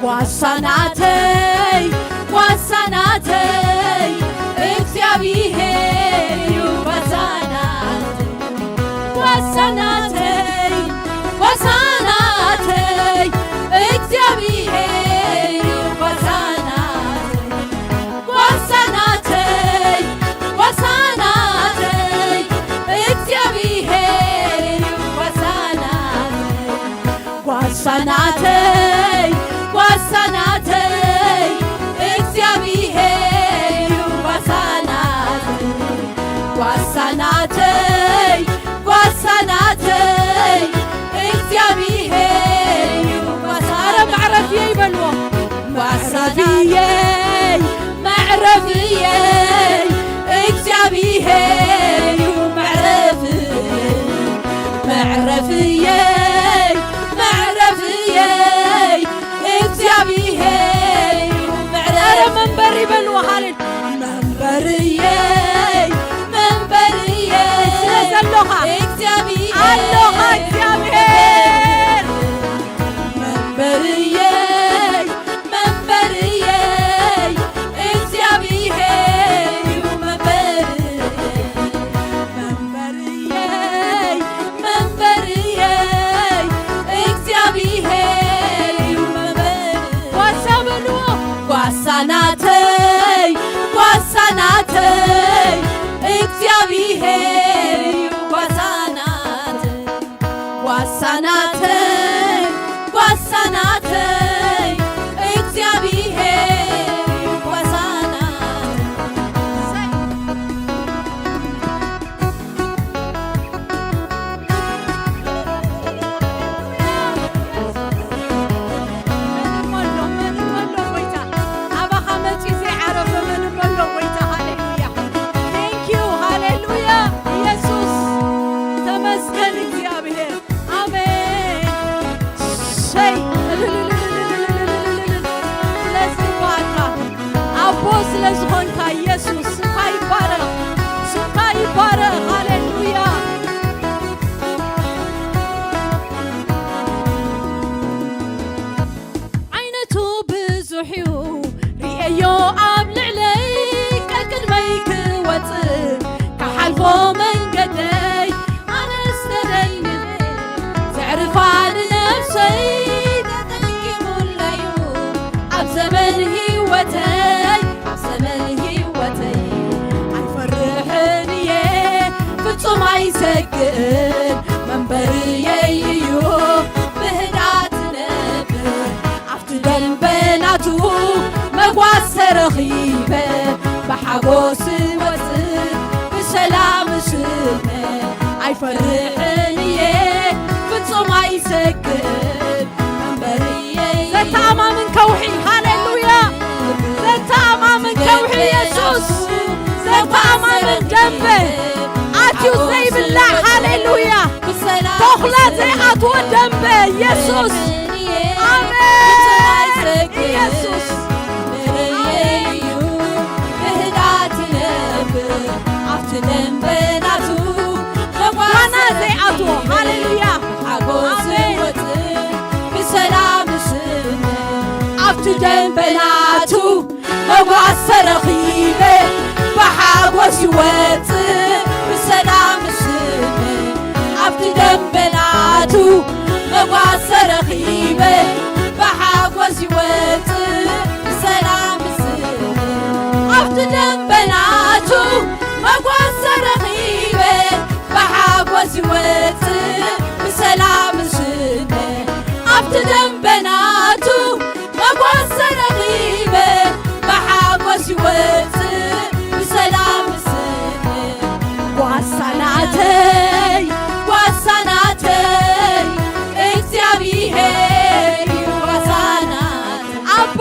ጓሳናተይ ጓሳናተይ እግዚኣብሔር እዩ ጓሳናተይ። ጓሳናተይ ጓሳናተይ እግዚኣብሔር እዩ ጓሳናተይ። ጓሳናተይ ጓሳናተይ እግዚኣብሔር እዩ ጓሳናተይ። ጓሳናተይ ጓሳናተይ እግዚኣብሔር እዩ ጓሳናተይ። ጓሳናተይ ጓሳናተይ እግዚኣብሔር እዩ ጓሳናተይ። ኧረ መዕረፍየይ በልዎ። መዕረፍየይ መዕረፍየይ እግዚኣብሔር እዩ መዕረፍየይ። መዕረፍየይ መዕረፍየይ እግዚኣብሔር እዩ መዕረፍየይ። ኧረ መንበሪ በልዎ። ሃሌሉ መንበርየይ መንበርየይ ስለ ዘሎኻ እግዚኣብሔር ኣሎኻ እግዚኣብሔር። መንበርየይ መንበርየይ እግዚኣብሔር እዩ መንበርየይ። መንበርየይ መንበርየይ እግዚኣብሔር እዩ መንበርየይ። ጓሳ በልዎ። ጓሳ ናተይ ጓሳ ናተይ እግዚኣብሔር እዩ ጓሳ ናተይ። ጓሳ ናተይ ጓሳ ናተይ እግዚኣብሔር እዩ ጓሳ ናተይ። መን ኣሎ፣ መን ኣሎ ጎይታ? ኣባኻ መጺኡ ዘይዓረፈ መን ኣሎ ጎይታ? ሃሌሉያ። Thank you። ሃሌሉያ። ኢየሱስ ተመስገን እግዚኣብሔር። ኣሜን። ሸይ ስለዝግባኣካ ኣቦ ስለ ዝኾንካ ኢየሱስ ስምካ ይባረኽ። ስምካ ይባረኽ። ሃሌሉያ። ዓይነቱ ብዙሕ እዩ ርእየዮ ኣብ ልዕለይ ቀቅድመይ ክወጽእ ክሓልፎ መንገደይ ኣነስ ተደይነ ዘዕርፋ ንነፍሰይ ተጠቂሙለዩ ኣብ ዘመን ህይወተይ ኣብ ዘመን ህይወተይ ኣይፈርሕን እየ ፍጹም ኣይሰግእን መንበርየይ እዩ ብህድኣት ነብር ኣብቲ ደንበናቱ መጓሰ ረኺበ ብሓጎስ ወጽእ ብሰላም ስነ ኣይፈርሕን እየ ፍጹም ኣይሰግእን መንበርየይ ዘተኣማምን ከውሒ ሃሌሉያ ዘተኣማምን ከውሒ ኢየሱስ ዘተኣማምን ደንበ ኣትዩ ዘይብላዕ ሃሌሉያ ተኹላ ዘይኣትዎ ደንበ ኢየሱስ ኣሜን ኢየሱስ ኣብቲ ደንበናቱ ዋና ዘይኣትዎ ሃሌሉያ ሓጎስ ኣሜን ወጽእ ብሰላም ስነ ኣብቲ ደንበናቱ መጓሰ ረኺበ ብሓጎስ ይወጽእ ብሰላም ስነ ኣብቲ ደንበናቱ መጓሰ ረኺበ ብሓጎስ ይወጽእ ብሰላም ስነ ኣብቲ ደንበናቱ መጓሰ ረኺበ ብሓጎስ ይወጽእ ብሰላም ስነ ኣብቲ ደንበናቱ መጓሰ ረኺበ ብሓጎስ ይወጽእ ብሰላም ስነ ጓሳ ናተይ ጓሳ ናተይ እግዚኣብሔር እዩ ጓሳ ናተይ ኣቦ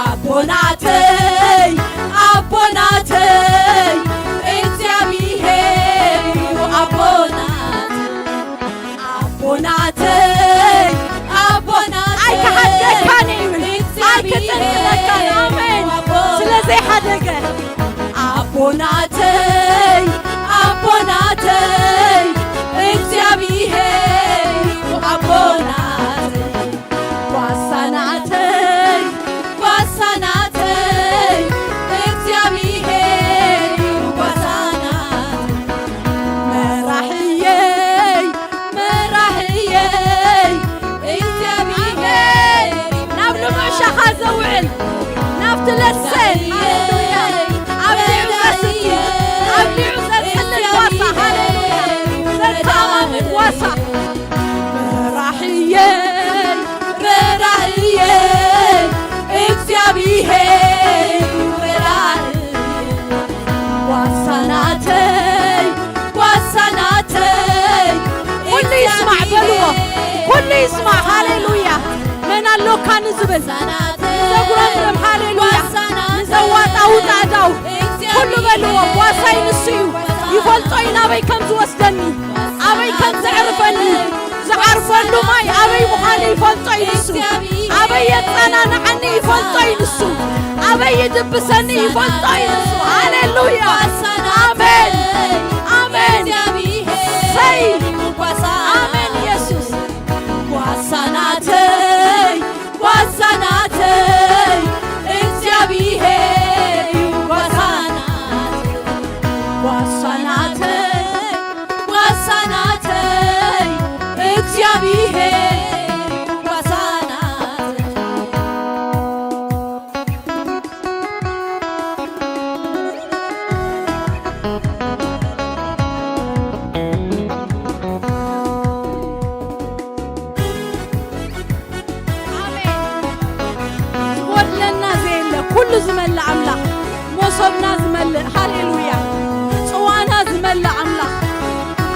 ኣቦ ናተይ ኣቦ ናተይ እግዚኣብሔር እዩ ኣቦ ናተይ ኣቦ ናተይ ኣቦ ናተይ ኣይክሓድገካን እዩ ኣይክጥልለካን ኣሜን ስለ ዘይሓደገ ኣቦ ናተይ ኣቦ ናተይ እግዚኣብሔር እዩ ኣቦ ትለሰን። ሃሌሉያ። ኣብሊዑ ዘስቲ፣ ኣብሊዑ ዘጽልል ጓሳ። ሃሌሉያ። ዘተኣማምን ጓሳ። ራሕየይ፣ ራሕየይ፣ እግዚኣብሔር ራሕየይ። ጓሳ ናተይ፣ ጓሳ ናተይ፣ ኩሉ ይስማዕ በልዎ፣ ኩሉ ይስማዕ። ሃሌሉያ። መን ኣሎካ ንዝብል፣ ንዘጉረምርም፣ ሃሌሉያ። ንዘዋጣውጥ ኣእዳው፣ ኩሉ በልዎ። ጓሳይ ንሱ እዩ። ይፈልጦ እዩ ናበይ ከም ዝወስደኒ፣ ኣበይ ከም ዘዕርፈኒ። ዝዓርፈሉ ማይ ኣበይ ምዃኑ ይፈልጦ እዩ ንሱ። ኣበይ የጸናንዓኒ ይፈልጦ እዩ ንሱ። ኣበይ ይድብሰኒ ይፈልጦ እዩ ንሱ። ሃሌሉያ። ኣሜን። ኣሜን። ሰይ። ኣሜን ኢየሱስ። ጓሳ ናተይ፣ ጓሳ ናተይ፣ እግዚኣብሔር እዩ ጓሳ ናተይ። ጓሳ ናተይ፣ ጓሳ ናተይ፣ እግዚኣብሔር ጓሳ ናተይ። ኣሜን። ዝጎድለና ዘየለ፣ ኩሉ ዝመልእ ኣምላኽ፣ መሶብና ዝመልእ፣ ሃሌሉያ፣ ጽዋና ዝመልእ ኣምላኽ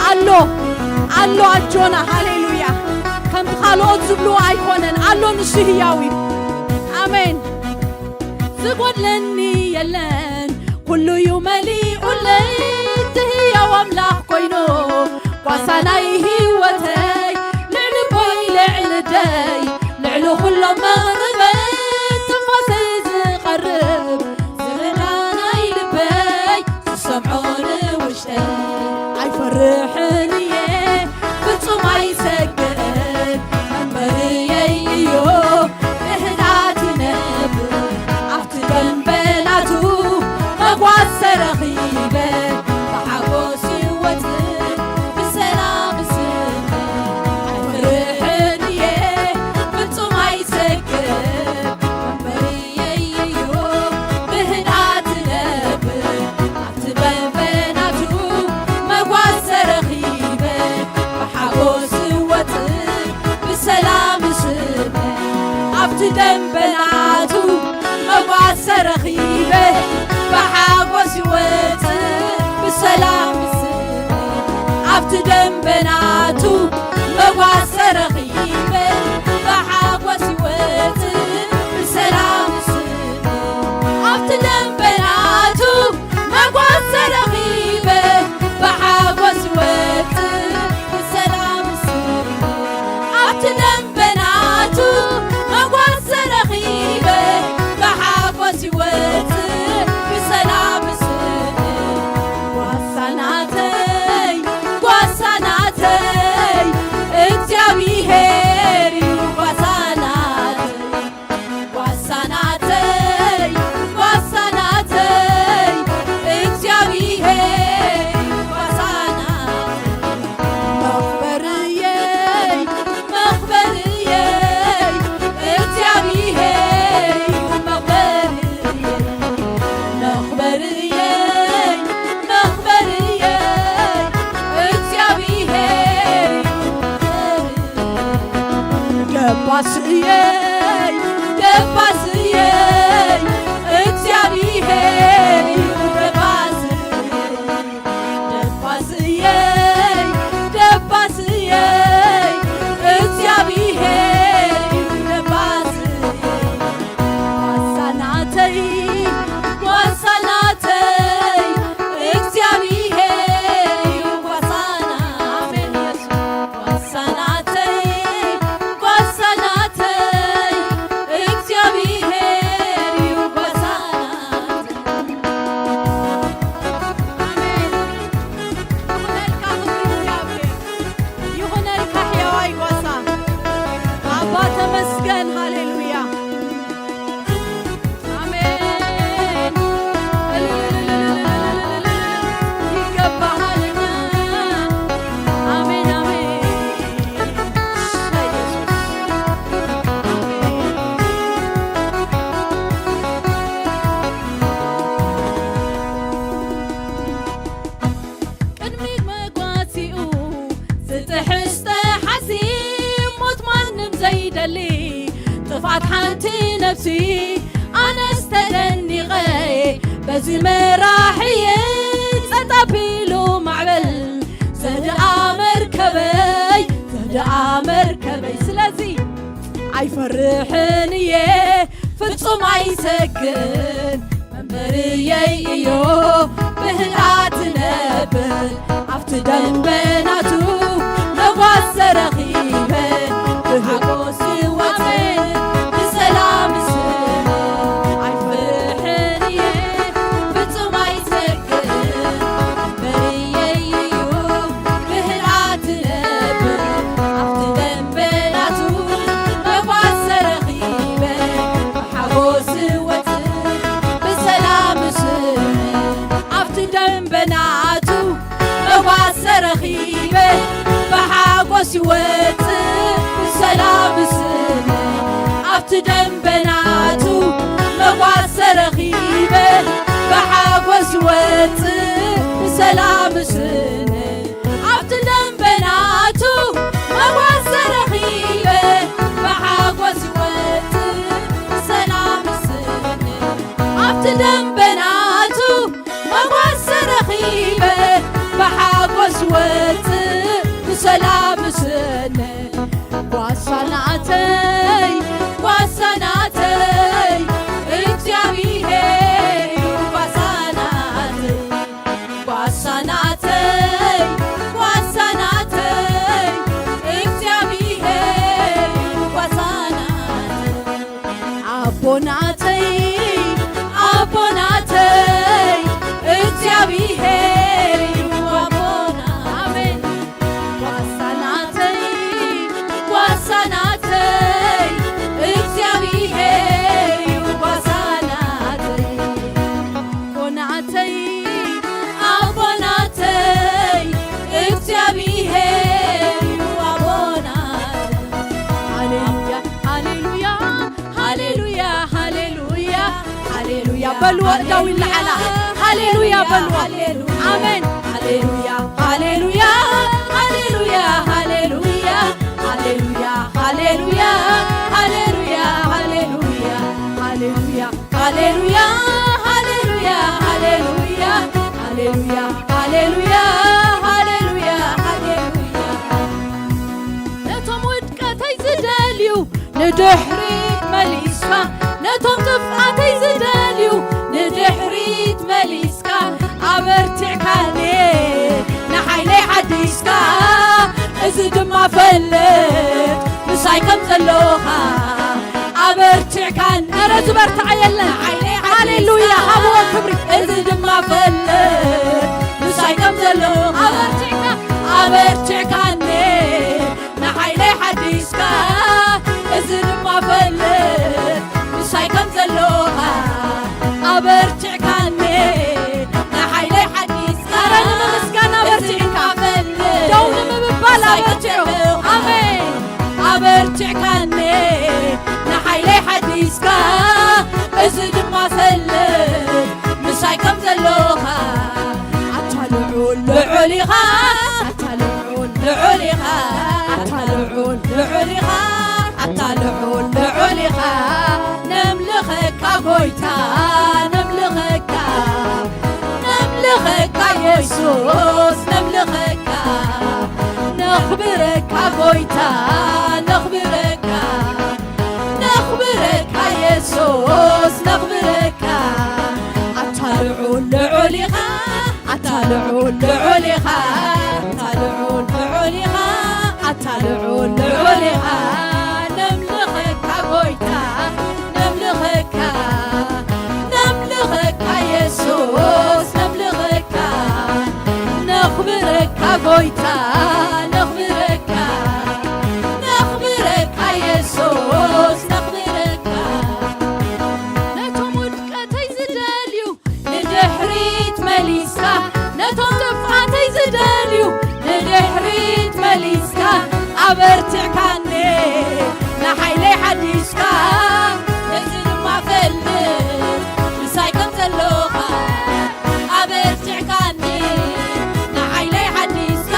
ኣሎ፣ ኣሎ ኣጆና፣ ሃሌሉያ። ከምቲ ካልኦት ዝብልዎ ኣይኮነን፣ ኣሎ፣ ንሱ ህያው እዩ። ኣሜን። ዝጎድለኒ የለን፣ ኩሉ እዩ መሊኡለይ፣ እቲ ህያው ኣምላኽ ኮይኑ፣ ጓሳ ናይ ህይወተይ፣ ልዕሊ ቦይ፣ ልዕሊ ደይ፣ ልዕሊ ኩሎም መቕርበይ፣ ትንፋሰይ ዝቐርብ፣ ዝረዳ ናይ ልበይ፣ ዝሰምዖ ንውሽጠይ። ኣይፈርሕን እየ፣ ፍጹም ኣይሰግእን፣ መንበርየይ እዩ፣ ብህድኣት ይነብር። ኣብቲ ደንበናቱ መጓሰ ረኺበ፣ ብሓጎስ ይወጽእ፣ ብሰላም እስመ። ኣይፈርሕን እየ፣ ፍጹም ኣይሰግእን፣ መንበርየይ እዩ፣ ብህድኣት ይነብር። ኣብቲ ደንበናቱ መጓሰ ረኺበ፣ ብሓጎስ እወጽእ፣ ብሰላም እስመ። ኣብቲ ደንበናቱ መጓሰ ረኺበ፣ ብሓጎስ እወጽእ፣ ብሰላም እስመ። ኣብቲ ደንበናቱ መጓሰ ረኺበ፣ ብሓጎስ እወጽእ፣ ብሰላም እስመ። ኣብቲ ደንበናቱ መጓሰ ረኺበ፣ ብሓጎስ እወጽእ፣ ብሰላም እስመ። ኣብቲ ደንበናቱ መጓሰ ረኺበ፣ ብሓጎስ እወጽእ፣ ብሰላም እስመ። ጓሳ ናተይ፣ ጓሳ ናተይ፣ እግዚኣብሔር እዩ ጓሳ ናተይ። ጓሳ ናተይ፣ ጓሳ ናተይ፣ እግዚኣብሔር ጓሳ ናተይ። መኽበርየይ፣ መኽበርየይ፣ እግዚኣብሔር መኽበርየይ። መኽበርየይ፣ መኽበርየይ፣ እግዚኣብሔር ደባስእየይ፣ ደባስእየይ፣ እግዚኣብሔር እዩ ደባስእየይ። ደባስእየይ፣ ደባስእየይ፣ እግዚኣብሔር እዩ ደባስእየይ። ጓሳ ናተይ፣ ጓሳ ናተይ፣ እግዚኣብሔር እዩ ጓሳ ናተይ። ጓሳ ናተይ፣ ጓሳ ናተይ፣ እግዚኣብሔር ኣት ሓንቲ ነፍሲ ኣነስ ተደኒቐ በዚ መራሕየ ጸጥ ኣቢሉ ማዕበል ዘድኣ መርከበይ ዘድኣ መርከበይ ስለዚ ኣይፈርሕን እየ ፍጹም ኣይሰግን መንበርየይ እዮ ብህድኣት ነብል ኣብቲ ደንበናቱ መጓሰ ረኺበ ብሓጎስ ይወጽእ ብሰላም ስለ ኣይፈርሕን እየ ፍጹም ኣይሰግን መንበርየይ እዮ ብህድኣት ነብል ኣብቲ ደንበናቱ መጓሰ ረኺበ ሓጎስ ወጽእ ብሰላም ስነ ኣብቲ ደንበናቱ መጓሰ ረኺበ ብሓጎስ ይወጽእ ብሰላም ስነ ኣብቲ ደንበናቱ መጓሰ ረኺበ ብሓጎስ ይወጽእ ብሰላም ስነ ኣብቲ ደንበናቱ መጓሰ ረኺበ ብሓጎስ ይወጽእ ብሰላም ስነ ኣብቲ ደንበናቱ መጓሰ ረኺበ ብሓጎስ ወጽእ ብሰላም ስነ ጓሳ ናተይ ጓሳ ናተይ እግዚኣብሔር እዩ ጓሳ ናተይ ጓሳ ናተይ ጓሳ ናተይ እግዚኣብሔር እዩ ጓሳ ናተይ ኣቦ ናተይ ኣቦ ናተይ እግዚኣብሔር እዩ ኣቦና ኣሜን ጓሳ ናተይ ጓሳ ናተይ እግዚኣብሔር እዩ ጓሳ ናተይ ኣቦ ናተይ ኣቦ ናተይ እግዚኣብሔር እዩ ኣቦና ሃሌሉያ ሃሌሉያ ሃሌሉያ ሃሌሉያ ሃሌሉያ በልዎ እዳው ይለዓላ ሃሌሉያ በልዎ ኣሜን ሃሌሉያ ሃሌሉያ ሃሌሉያ ሃሌሉያ ሃሌሉያ ሃሌሉያ ሃሌሉያ ሃሌሉያ ሃሌሉያ ሃሌሉያ ሃሌሉያ ሃሌሉያ ሃሌሉያ ሃሌሉያ ሃሌሉያ ነቶም ውድቀተይ ዝደልዩ ንድሕሪት መሊስካ ነቶም ጥፍኣተይ ዝደልዩ ንድሕሪት መሊስካ ኣበርቲዕካኒ ንሓይለይ ሓዲስካ እዚ ድማ ፈልጥ ምሳይ ከም ዘሎኻ ኣበርቲዕካኒ ኧረ ዝበርትዓ የለን ሓይለይ ሓዲስካ ሃሌሉያ ሃብዎ ክብሪ እዚ ድማ ፈልጥ ምሳይ ከም ዘሎኻ ኣበርቲዕካ ኣበርቲዕካኒ ንሓይለይ ሓዲስካ እዚ ድማ ፈልጥ ምሳይ ከም ዘሎኻ ኣበርቲዕካኒ ንሓይለይ ሓዲስካ ኧረ ንምምስጋን ኣበርቲዕካ ፈልጥ ደው ንምብባል ኣበርቲዑ ኣሜን ኣበርቲዕካኒ ንሓይለይ ሓዲስካ እዚ ድማ ፈልጥ ምሳይ ከም ዘሎኻ ኣታ ልዑል ልዑል ኢኻ ኣታ ልዑል ልዑል ኢኻ ኣታ ልዑል ልዑል ኢኻ ኣታ ልዑል ልዑል ኢኻ ነምልኸካ ጎይታ ነምልኸካ ነምልኸካ የሱስ ነምልኸካ ነኽብረካ ጎይታ ነኽብረካ ነኽብረካ የሱስ ነኽብረካ ኣታ ልዑል ልዑል ኢኻ ኣታ ልዑል ልዑል ኢኻ ኣታ ልዑል ልዑል ኢኻ ኣታ ልዑል ልዑል ኢኻ ነምልኸካ ጎይታ ነምልኸካ ነምልኸካ የሱስ ነምልኸካ ነኽብረካ ጎይታ ነኽብረካ ነኽብረካ የሱስ ነኽብረካ ነቶም ውድቀተይ ዝደልዩ ንድሕሪት መሊስካ ነቶም ጥፍኣተይ ዝደልዩ ንድሕሪት መሊስካ ኣበርቲዕካኒ ንሓይለይ ሓዲስካ እዚ ድማ ፈልጥ ምሳይ ከም ዘሎኻ ኣበርቲዕካኒ ንሓይለይ ሓዲስካ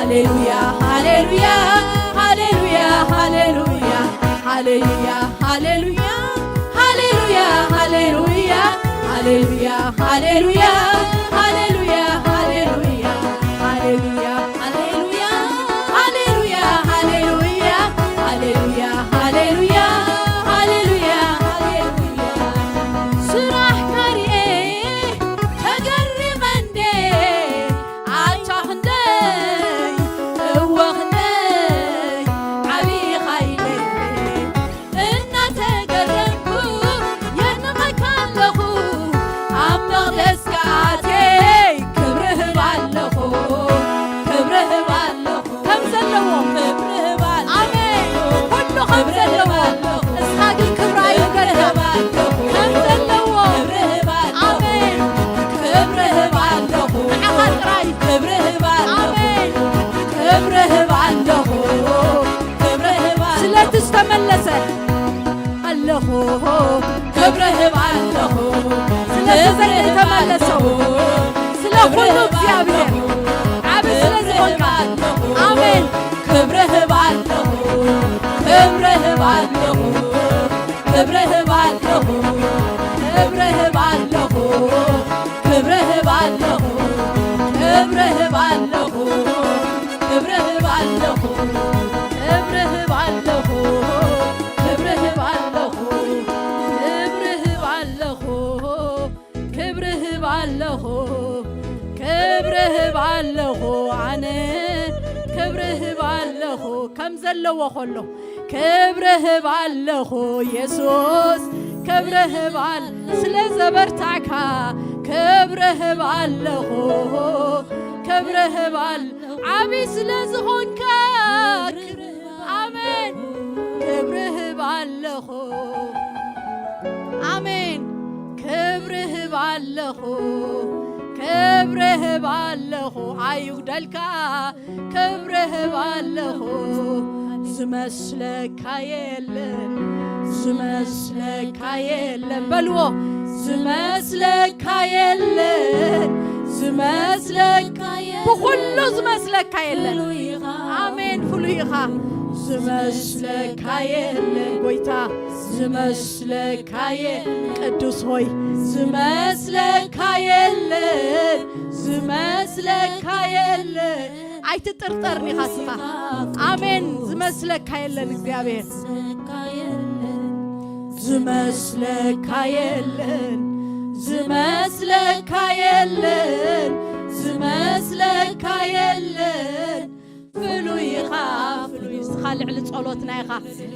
ሃሌሉያ፣ ሃሌሉያ፣ ሃሌሉያ፣ ሃሌሉያ፣ ሃሌሉያ፣ ሃሌሉያ፣ ሃሌሉያ፣ ሃሌሉያ፣ ሃሌሉያ፣ ሃሌሉያ፣ ሃሌሉያ፣ ሃሌሉያ፣ ሃሌሉያ፣ ሃሌሉያ፣ ሃሌሉያ፣ ሃሌሉያ፣ ሃሌሉያ፣ ሃሌሉያ፣ ሃሌሉያ። ስራሕካ ርኤ ተገሪመ እንዴ፣ ኣታ ክንደይ እወ ክንደይ ዓብኻ ኢለ እናተገረምኩ የድንቐካ ኣለኹ። ኣብ መቕደስካ ኣትየ ክብሪ ህብ ኣለኹ፣ ክብሪ ህብ ኣለኹ። ከም ዘለዎ ክብሪ ህብ ኣለኹ። ኣሜን። ኩሉ ከም ክብሪ ዘለዎ ህብ ኣለኹ። እስኻ ግን ክብሪ ክብሪ ኣይግበርካ። ህብ ኣለኹ። ከም ዘለዎ። ክብሪ ህብ ኣለኹ። ኣሜን። ክብሪ ህብ ኣለኹ። ንዓኻ ጥራይ። ክብሪ ህብ ኣለኹ። ኣሜን። ክብሪ ህብ ኣለኹ። ክብሪ ህብ ኣለኹ። ስለቲ ዝተመለሰ ኣለኹ። ክብሪ ህብ ኣለኹ። ስለቲ ዘይተመለሰ። ክብሪ ህብ ኣለኹ። ስለ ኩሉ እግዚኣብሔር ዓቢ ስለ ዝኾንካ። ኣሜን። ክብሪ ህብ ኣለኹ። ክብሪ ህብ ኣለኹ። ክብሪ ህብ ኣለኹ። ክብሪ ህብ ኣለኹ። ክብሪ ህብ ኣለኹ። ክብሪ ህብ ኣለኹ። ክብሪ ህብ ኣለኹ። ክብሪ ህብ ኣለኹ። ክብሪ ህብ ኣለኹ። ክብሪ ህብ ኣለኹ። ክብሪ ህብ ኣለኹ። ክብሪ ህብ ኣለኹ። ኣነ ክብሪ ህብ ኣለኹ። ከም ዘለዎ ከሎ ክብሪ ህብ ኣለኹ። የሱስ ክብሪ ህብ ኣል-፣ ስለ ዘበርታዕካ ክብሪ ህብ ኣለኹ። ክብሪ ህብ ኣል-፣ ዓቢ ስለ ዝኾንካ። ኣሜን። ክብሪ ህብ ኣለኹ። ኣሜን። ክብሪ ህብ ኣለኹ። ክብሪ ህብ ኣለኹ። ኣይጉደልካ። ክብሪ ህብ ኣለኹ። ዝመስለካ የለን። ዝመስለካ የለን። በልዎ። ዝመስለካ የለን። ዝመስለካ የለን። ብኹሉ ዝመስለካ የለን። ኣሜን። ፍሉይ ኢኻ። ዝመስለካ የለን ጎይታ። ዝመስለካ የለን ቅዱስ ሆይ። ዝመስለካ የለን። ዝመስለካ የለን። ኣይትጥርጠርን ኢኻ ስኻ። ኣሜን። ዝመስለካ የለን እግዚኣብሔር። ዝመስለካ የለን። ዝመስለካ የለን። ዝመስለካ የለን። ፍሉይ ኢኻ። ፍሉይ ንስኻ ልዕሊ ጸሎትና ኢኻ።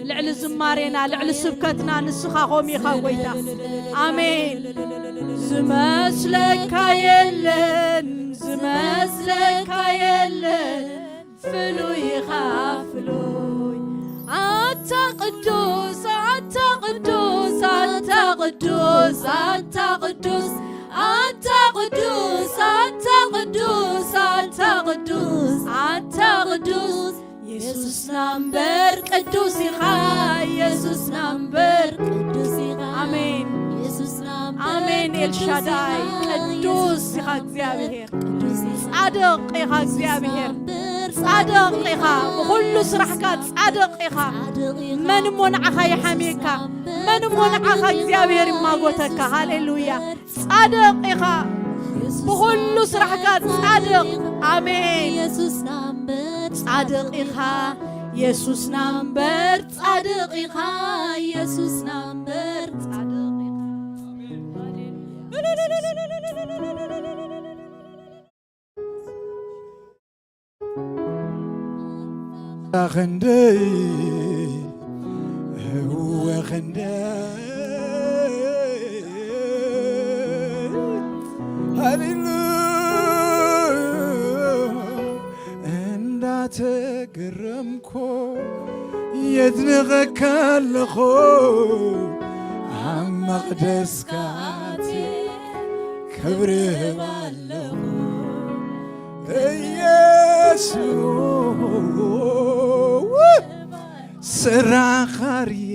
ልዕሊ ዝማሬና፣ ልዕሊ ስብከትና ንስኻ ኸም ኢኻ ጎይታ። ኣሜን። ዝመስለካ የለን። ዝመስለካ የለን። ፍሉይ ኢኻ። ፍሉይ ኣታ ቅዱስ ኣታ ቅዱስ ኣታ ቅዱስ ኣታ ቅዱስ ኣታ ቅዱስ ኣታ ቅዱስ ኣታ ቅዱስ ኣታ ቅዱስ የሱስና እምበር ቅዱስ ኢኻ። የሱስና እምበር ቅዱስ ኢኻ። ኣሜን። የሱስና እምበር ኣሜን። ቅዱስ ኤልሻዳይ ኢኻ። ቅዱስ ኢኻ እግዚኣብሔር። ጻድቕ ኢኻ እግዚኣብሔር። ጻድቕ ኢኻ። ብኹሉ ስራሕካ ጻድቕ ኢኻ። መን እሞ ንዓኻ ይሓምየካ? መን እሞ ንዓኻ እግዚኣብሔር ይማጎተካ? ሃሌሉያ። ጻድቕ ኢኻ። ብኹሉ ስራሕካ ጻድቕ። ኣሜን። የሱስና እምበር ጻድቕ ኢኻ። የሱስና እምበር ጻድቕ ኢኻ። የሱስና እምበር ጻድቕ ኢኻ። ክንደይ እወ ክንደይ ሃሌሉያ እንዳተገረምኮ የድንቐካ ኣለኹ ኣብ መቕደስካ ኣትየ ክብሪ እህብ ኣለኹ። ኢየሱስ ስራኻርየ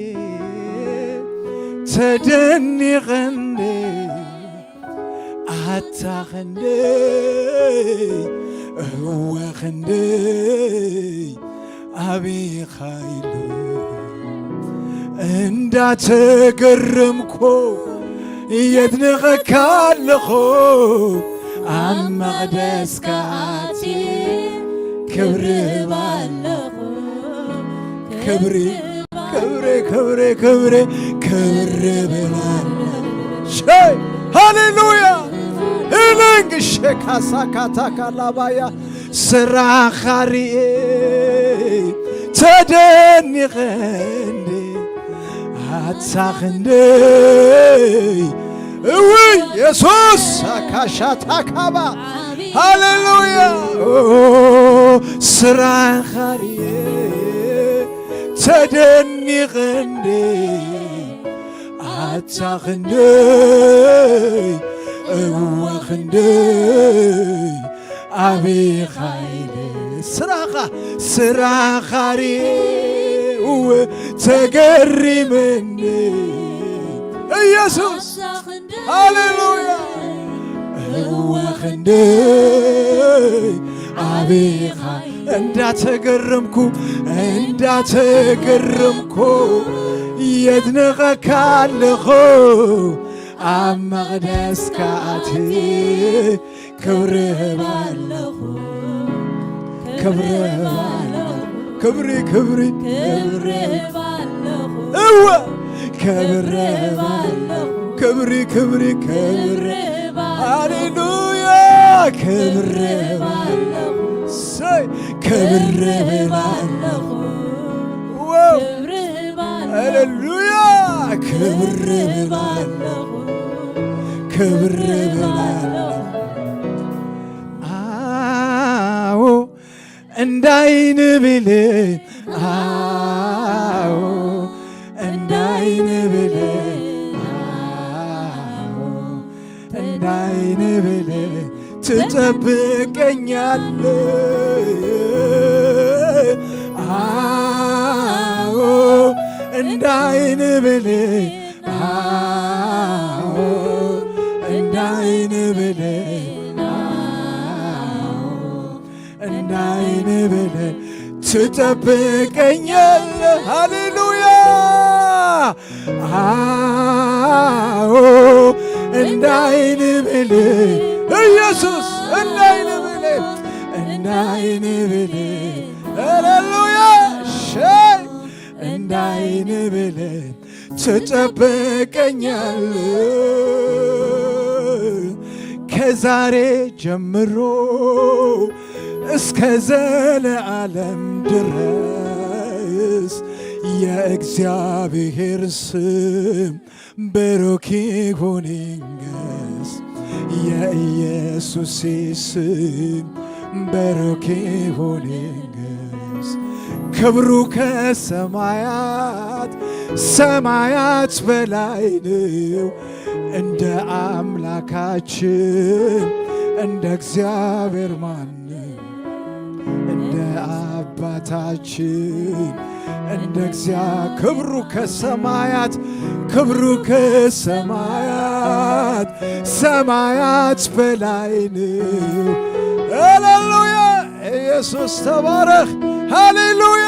ተደኒቐንደ ኣታ ኸንደይ እወ ክንደይ ኣቢኻ ኢሉ እንዳተገረምኩ የድንቐካ ኣለኹ ኣብ መቕደስካ ኣትየ ክብሪ ባለኹ ክብሪ ክብሪ ክብሪ ክብሪ ክብሪ ብላለሁ። ሸይ ሃሌሉያ ኢልንግ ሸካሳካታካላባያ ስራኻሪኤ ተደኒቐ እንዴ ኣታ ክንደይ እውይ የሱስ ኣካሻታካባ ሃሌሉያ ስራኻሪኤ ተደኒቐ እንዴ ኣታ ክንደይ እወ ክንደይ ኣቢኻ ኢለ ስራኻ ስራኻ ሪኤ እወ ተገሪመኒ ኢየሱስ ሃሌሉያ እወ ክንደይ ኣቢኻ እንዳተገረምኩ እንዳተገረምኩ የድንቐካ ኣለኹ ኣብ መቕደስካ ኣትየ ክብሪ ህብ ኣለኹ ክብሪ ህብ ኣለኹ ክብሪ ክብሪ ክብሪ ህብ ኣለኹ እወ ክብሪ ህብ ኣለኹ ክብሪ ክብሪ ክብሪ ሃሌሉያ ክብሪ ህብ ኣለኹ ሰይ ክብሪ ህብ ኣለኹ ሃሌሉያ ክብሪ ህብ ኣለኹ ክብሪ ህብ ኣለኹ ኣዎ እንዳይንብል ኣዎ እንዳይንብል ኣዎ እንዳይንብል ትጠብቀኛለ ኣዎ እንዳይንብል ኣዎ እንዳይንብል እንዳይንብል ትጠብቀኛለ ሃሌሉያ ኣዎ እንዳይንብል ኢየሱስ እንዳይንብል እንዳይንብል ሃሌሉያ ሸይ እንዳይንብል ትጠብቀኛለ ከዛሬ ጀምሮ እስከ ዘለዓለም ድረስ የእግዚአብሔር ስም ብሩክ ይሁን ይንገስ የኢየሱስ ስም ብሩክ ይሁን ይንገስ ክብሩ ከሰማያት ሰማያት በላይ ነው። እንደ አምላካችን እንደ እግዚአብሔር ማን ነው? እንደ አባታችን እንደ እግዚአ ክብሩ ከሰማያት ክብሩ ከሰማያት ሰማያት በላይ ነው። ሃሌሉያ ኢየሱስ ተባረክ። ሃሌሉያ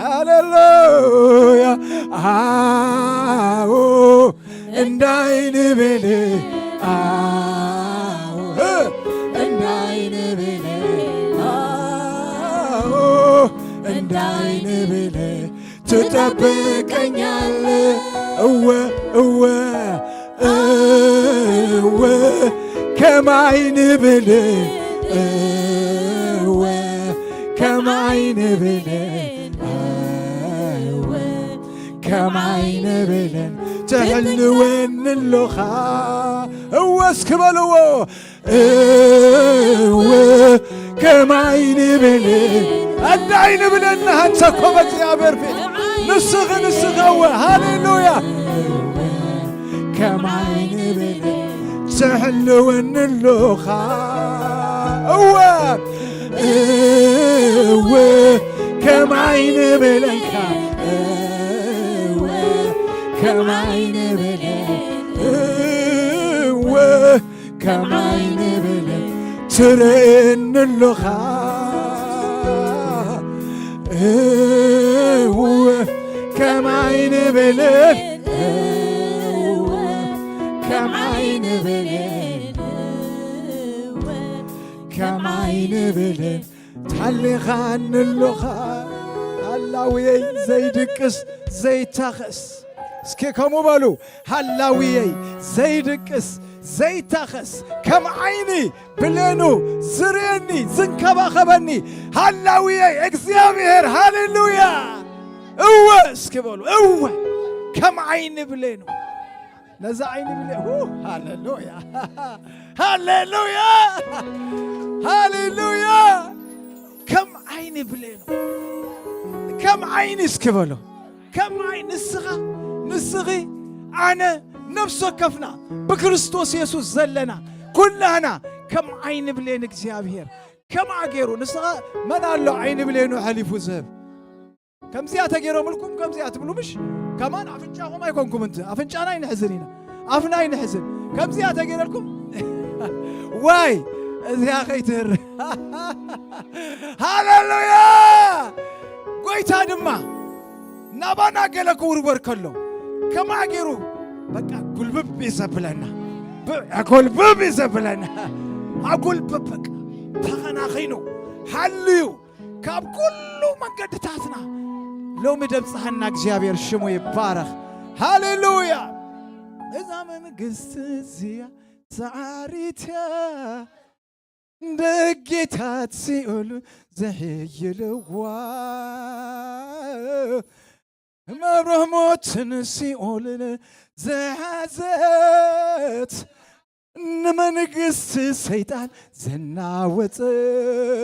ሃሌሉያ አዎ እንዳይንብል አዎ እንዳይንብል አዎ እንዳይንብል ትጠብቀኛለ እወ እወ እወ ከማይ ንብል እወ ከማይ ንብል እወ ከማይ ንብልን ትሕልወኒ ኣሎኻ እወ እስኪ በልዎ እወ ከማይ ንብል ኣዳይ ንብለኒ ሃንሳኮ በእግዚኣብሔር ፊት ንስኺ ንስኺ እወ ሃሌሉያ ከማይ ንብል ትሕልወኒ ኣሎኻ እወ እወ ከማይ ንብለካ እወ ከማይ ንብል እወ ከማይ ንብል ትርእየኒ ኣለኻ። እወ፣ ከማይ ንብልን፣ እወ፣ ከማይ ንብልን፣ እወ፣ ከማይ ንብልን፣ ታሊኻኒ ኣለኻ። ሃላውየይ ዘይድቅስ ዘይታኸስ። እስኪ ከምኡ በሉ። ሃላውየይ ዘይድቅስ ዘይታኸስ፣ ከም ዓይኒ ብሌኑ ዝርእየኒ ዝንከባኸበኒ ሃላውየይ እግዚኣብሔር። ሃሌሉያ። እወ እስኪ በሉ። እወ ከም ዓይኒ ብሌኑ ነዛ ዓይኒ ብሌኑ። ሃሌሉያ። ሃሌሉያ። ሃሌሉያ። ከም ዓይኒ ብሌኑ፣ ከም ዓይኒ እስኪ በሉ። ከም ዓይኒ ንስኻ፣ ንስኺ፣ ኣነ፣ ነፍሲ ወከፍና ብክርስቶስ የሱስ ዘለና ኩላህና ከም ዓይኒ ብሌን እግዚኣብሔር። ከምኣ ገይሩ ንስኻ፣ መን ኣሎ ዓይኒ ብሌኑ ኣሕሊፉ ዝህብ? ከምዚኣ ተገይሮምልኩም ከምዚኣ ትብሉ ምሽ? ከማን ኣፍንጫኹም ኣይኮንኩም እንት፣ ኣፍንጫና ኣይንሕዝን ኢና፣ ኣፍና ኣይንሕዝን። ከምዚኣ ተገይረልኩም ዋይ፣ እዚኣ ከይትህር። ሃሌሉያ። ጎይታ ድማ ናባና ገለ ክውርወር ከሎ ከማ ገይሩ በቃ ጉልብብ ይዘብለና፣ ብ-፣ ኣጎልብብ ይዘብለና። ኣጎልብብ በቃ ተኸናኺኑ ሃልዩ ካብ ኩሉ መንገድታትና ሎሚ ደብፅሃና እግዚኣብሔር ሽሙ ይባረኽ። ሃሌሉያ። እዛ መንግስቲ እዚኣ ሰዓሪት እያ፣ ደጌታት ሲኦል ዘሕይልዋ፣ መብርህ ሞትን ሲኦልን ዝሓዘት፣ ንመንግስቲ ሰይጣን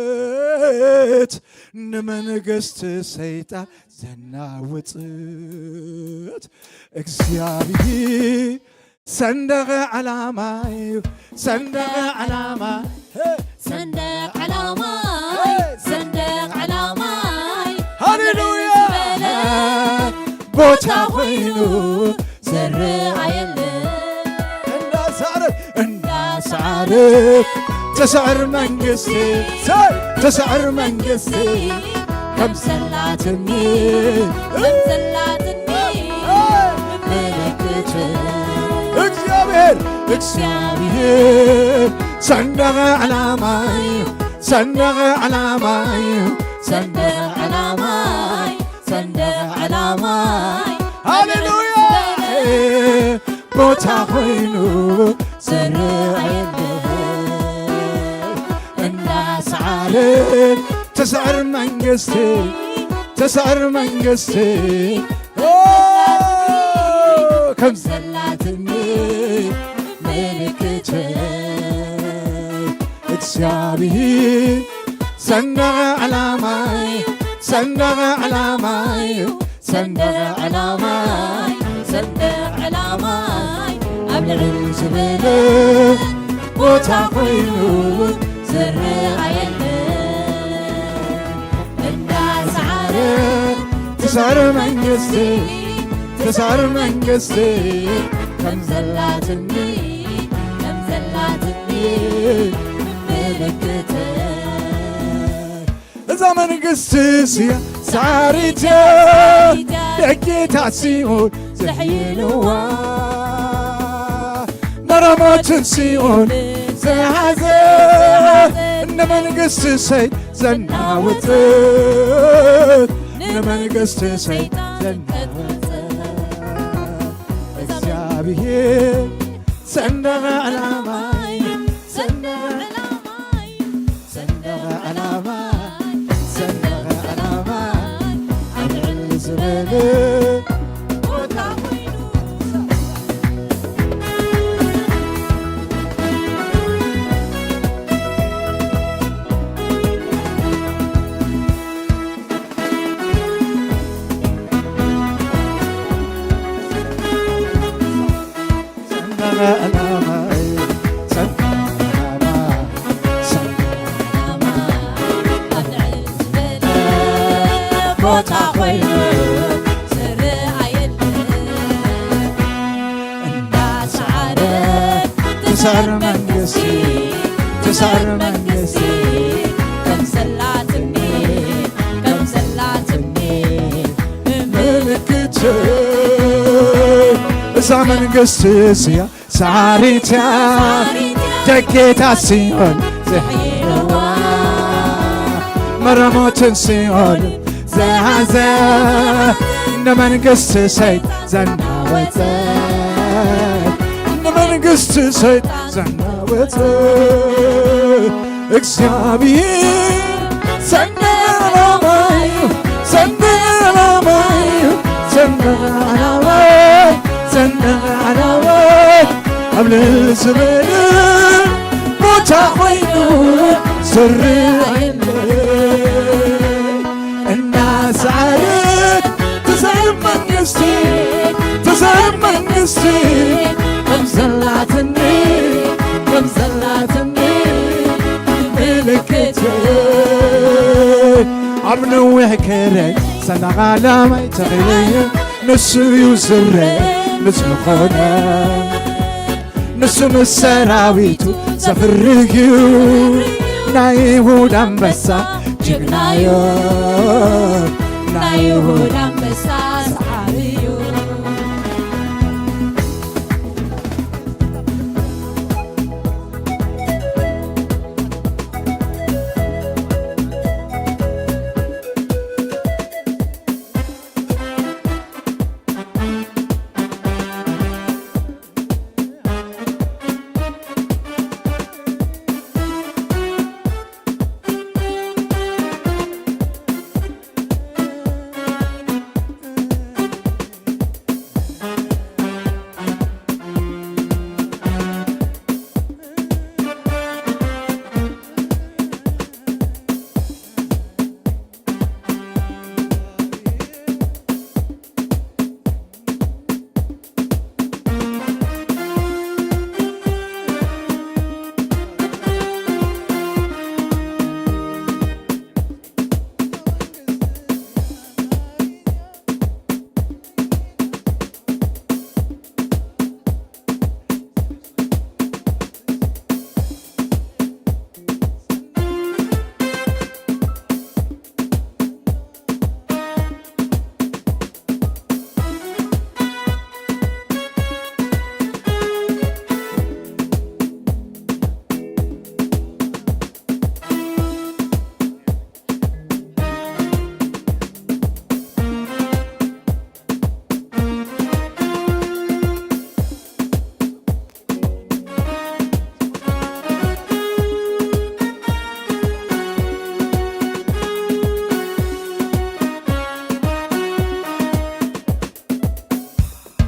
ዘናወጸት፣ ንመንግስቲ ሰይጣን ዘናወጸት እግዚኣብሔር ሰንደቕ ዓላማይ፣ ሰንደቕ ዓላማ፣ ሰንደቕ ዓላማይ፣ ሰንደቕ ዓላማይ፣ ሃሌሉያ። ዝበለ ቦታ ኮይኑ ዝረኣየለ። እንዳሳዕረ፣ እንዳሳዕረ፣ ትስዕር መንግስቲ፣ ትስዕር መንግስቲ፣ ከም ዘላትኒ፣ ከም ዘላትኒ፣ ምልክት። እግዚኣብሔር፣ እግዚኣብሔር ሰንደቕ ዓላማይ፣ ሰንደቕ ዓላማይ፣ ሰንደቕ ዓላማይ፣ ሰንደቕ ዓላማይ፣ ሃሌሉያ። ቦታ ኮይኑ ዝረኣየለ። እንዳሳዕረ ትስዕር መንግስቲ፣ ትስዕር መንግስቲ፣ ኦ፣ ከም ዘላትኒ ምልክት። እግዚኣብሔር ሰንደቕ ዓላማይ፣ ሰንደቕ ዓላማይ፣ ሰንደቕ ዓላማይ፣ ሰንደቕ ዓላማይ፣ ኣብ ልዕል ዝበለ ቦታ ኮይኑ ዝረኣየለ። እንዳሳዕረ ትስዕር መንግስቲ፣ ትስዕር መንግስቲ፣ ከም ዘላትኒ፣ ከም ዘላትኒ ምልክት። እዛ መንግስቲ እዚኣ ሰዓሪት እያ፣ ደጌታት ሲኦል ዘሕይልዋ፣ መረሞትን ሲኦል ዝሓዘ፣ ንመንግስቲ ሰይጣን ዘናወጸ፣ ንመንግስቲ ሰይጣን ዘናወጸ፣ እግዚኣብሔር ሰንደቕ ዓላማይ፣ ሰንደቕ ዓላማይ፣ ሰንደቕ ዓላማይ፣ ሰንደቕ ዓላማይ፣ ኣብ ልዕል ዝበለ ቦታ ኮይኑ ሰንደቕ ዓላማ እዩ፣ ሰንደቕ ዓላማ፣ ሰንደቕ ዓላማ፣ ኣብ ልዕል ዝበለ ቦታ ኮይኑ ዝረኣየሉ፣ እንዳሰዓረ ትስዕር መንግስቲ፣ ሳር መንግስቲ ከም ዘላትኒ፣ ከም ዘላትኒ ምልክት እዛ መንግስቲ እዚኣ ሳሪታ ደጌታ ሲኦል ዘሕይልዋ መረሞትን ሲኦል ዝሃዘ ንመንግስቲ ሰይጣን ዘናወጸ ንመንግስቲ ሰይጣን ዘናወጸ እግዚኣብሔር ሰንደቕ ዓላማዩ ሰንደቕ ዓላማዩ ሰንደቕ ዓላማዩ ሰንደቕ ዓላማዩ ኣብ ልዕሊ ዝበለ ቦታ ኮይኑ ዝረኣየለ እናሰዓረት ትስዕር መንግስቲ ትስዕር መንግስቲ ከም ዘላትኒ ከም ዘላትኒ ምልክት ኣብ ነዊሕ ከረ ሰንደቕ ዓላማይ ተኺለየ ንሱ እዩ ዝረ ንዝኾነ ንሱ ምስ ሰራዊቱ ዘፍርህ እዩ ናይ ይሁዳ ኣንበሳ ጅግናዮ ናይ ይሁዳ ኣንበሳ ሰዓሪ እዩ።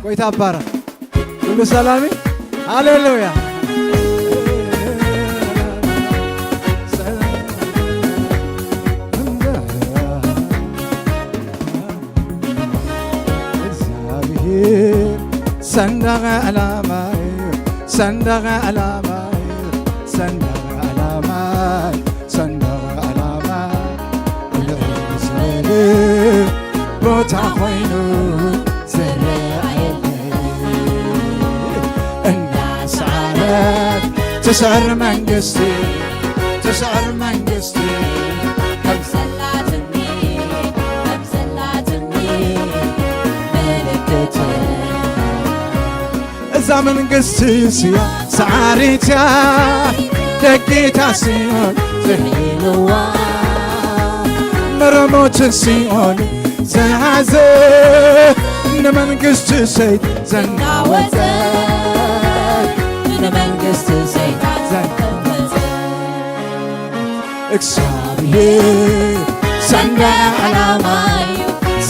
ጎይታ ይባረኽ። ኩሉ ሰላም እዩ። ሃሌሉያ። እግዚኣብሔር ሰንደቕ ዕላማ እዩ፣ ሰንደቕ ዕላማ እዩ፣ ሰንደቕ ዕላማ፣ ሰንደቕ ዕላማ። ልዕል ዝበለ ቦታ ኮይኑ ዝረኣየለይ እናሰዓረት ትስዕር መንግስቲ፣ ትስዕር መንግስቲ ከም ዘላትኒ፣ ከም ዘላትኒ ምልክት እዛ መንግስቲ እዚኣ ሰዓሪት እያ ደጌታ ሲኦል ዘሕይልዋ መረሞትን ሲኦል ዝሓዘ ንመንግስቲ ሰይጣን ዘናወጸ ንመንግስቲ ሰይጣን ዘናወጸ እግዚኣብሔር ሰንደቕ ዕላማይ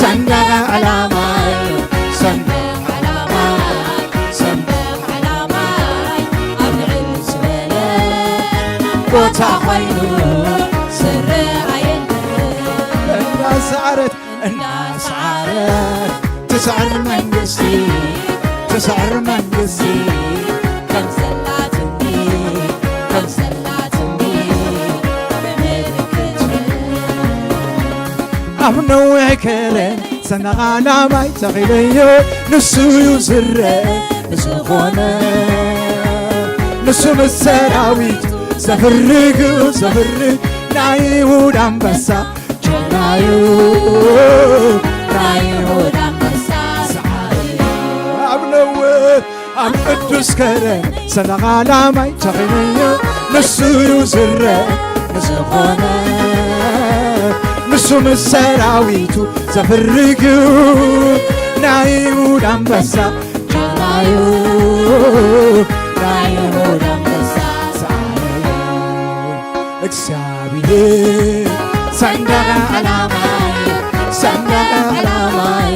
ሰንደቕ ዕላማይ ሰንደቕ ዕላማይ ሰንደቕ ዕላማይ ኣብ ልዕል ዝበለ ቦታ ኮይኑ ዝረኣየኒ እናሰዓረት እናሰዓረት ትስዕር መንግስቲ ትስዕር መንግስቲ ከም ዘላትኒ ከም ዘላትኒ ምልክት ኣብ ነዊሕ ከረን ሰንደቕ ዕላማይ ተኺለዮ ንሱ እዩ ዝረአ ብዝኾነ ንሱ ምስ ሰራዊቱ ዘፍርግ እዩ፣ ዘፍርግ ናይ ይሁዳ ኣንበሳ ጀግናዩ፣ ናይ ይሁዳ ኣንበሳ ሰዓረ እዩ። ኣብ ነውር ኣብ ቅዱስ ከረን ሰንደቕ ዓላማይ ተኺለዮ፣ ንሱ እዩ ዝረአ ንዝኾነ፣ ንሱ ምስ ሰራዊቱ ዘፍርግ እዩ ናይ ይሁዳ ኣንበሳ ጀግናዩ፣ ናይ ይሁዳ ኣንበሳ ሰዓረ እዩ። እግዚኣብሔር ሰንደቕ ዓላማይ፣ ሰንደቕ ዓላማይ፣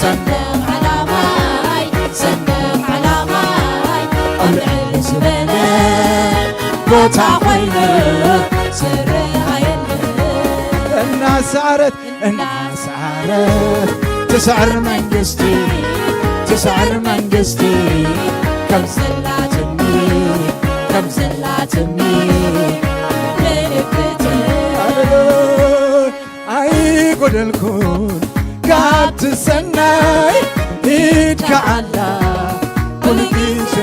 ሰንደቕ ዓላማይ፣ ሰንደቕ ዓላማይ ኣብ ልዕሊ ዝበለ ቦታ ኮይኑ ዝረኣየሉ። እናሰዓረት እናሰዓረት ትስዕር መንግስቲ፣ ትስዕር መንግስቲ ከም ዘላትኒ፣ ከም ዘላትኒ ምልክት። ኣይጎደልኩን ካብቲ ሰናይ ኢድካ ኣላ ኩሉ ግዜ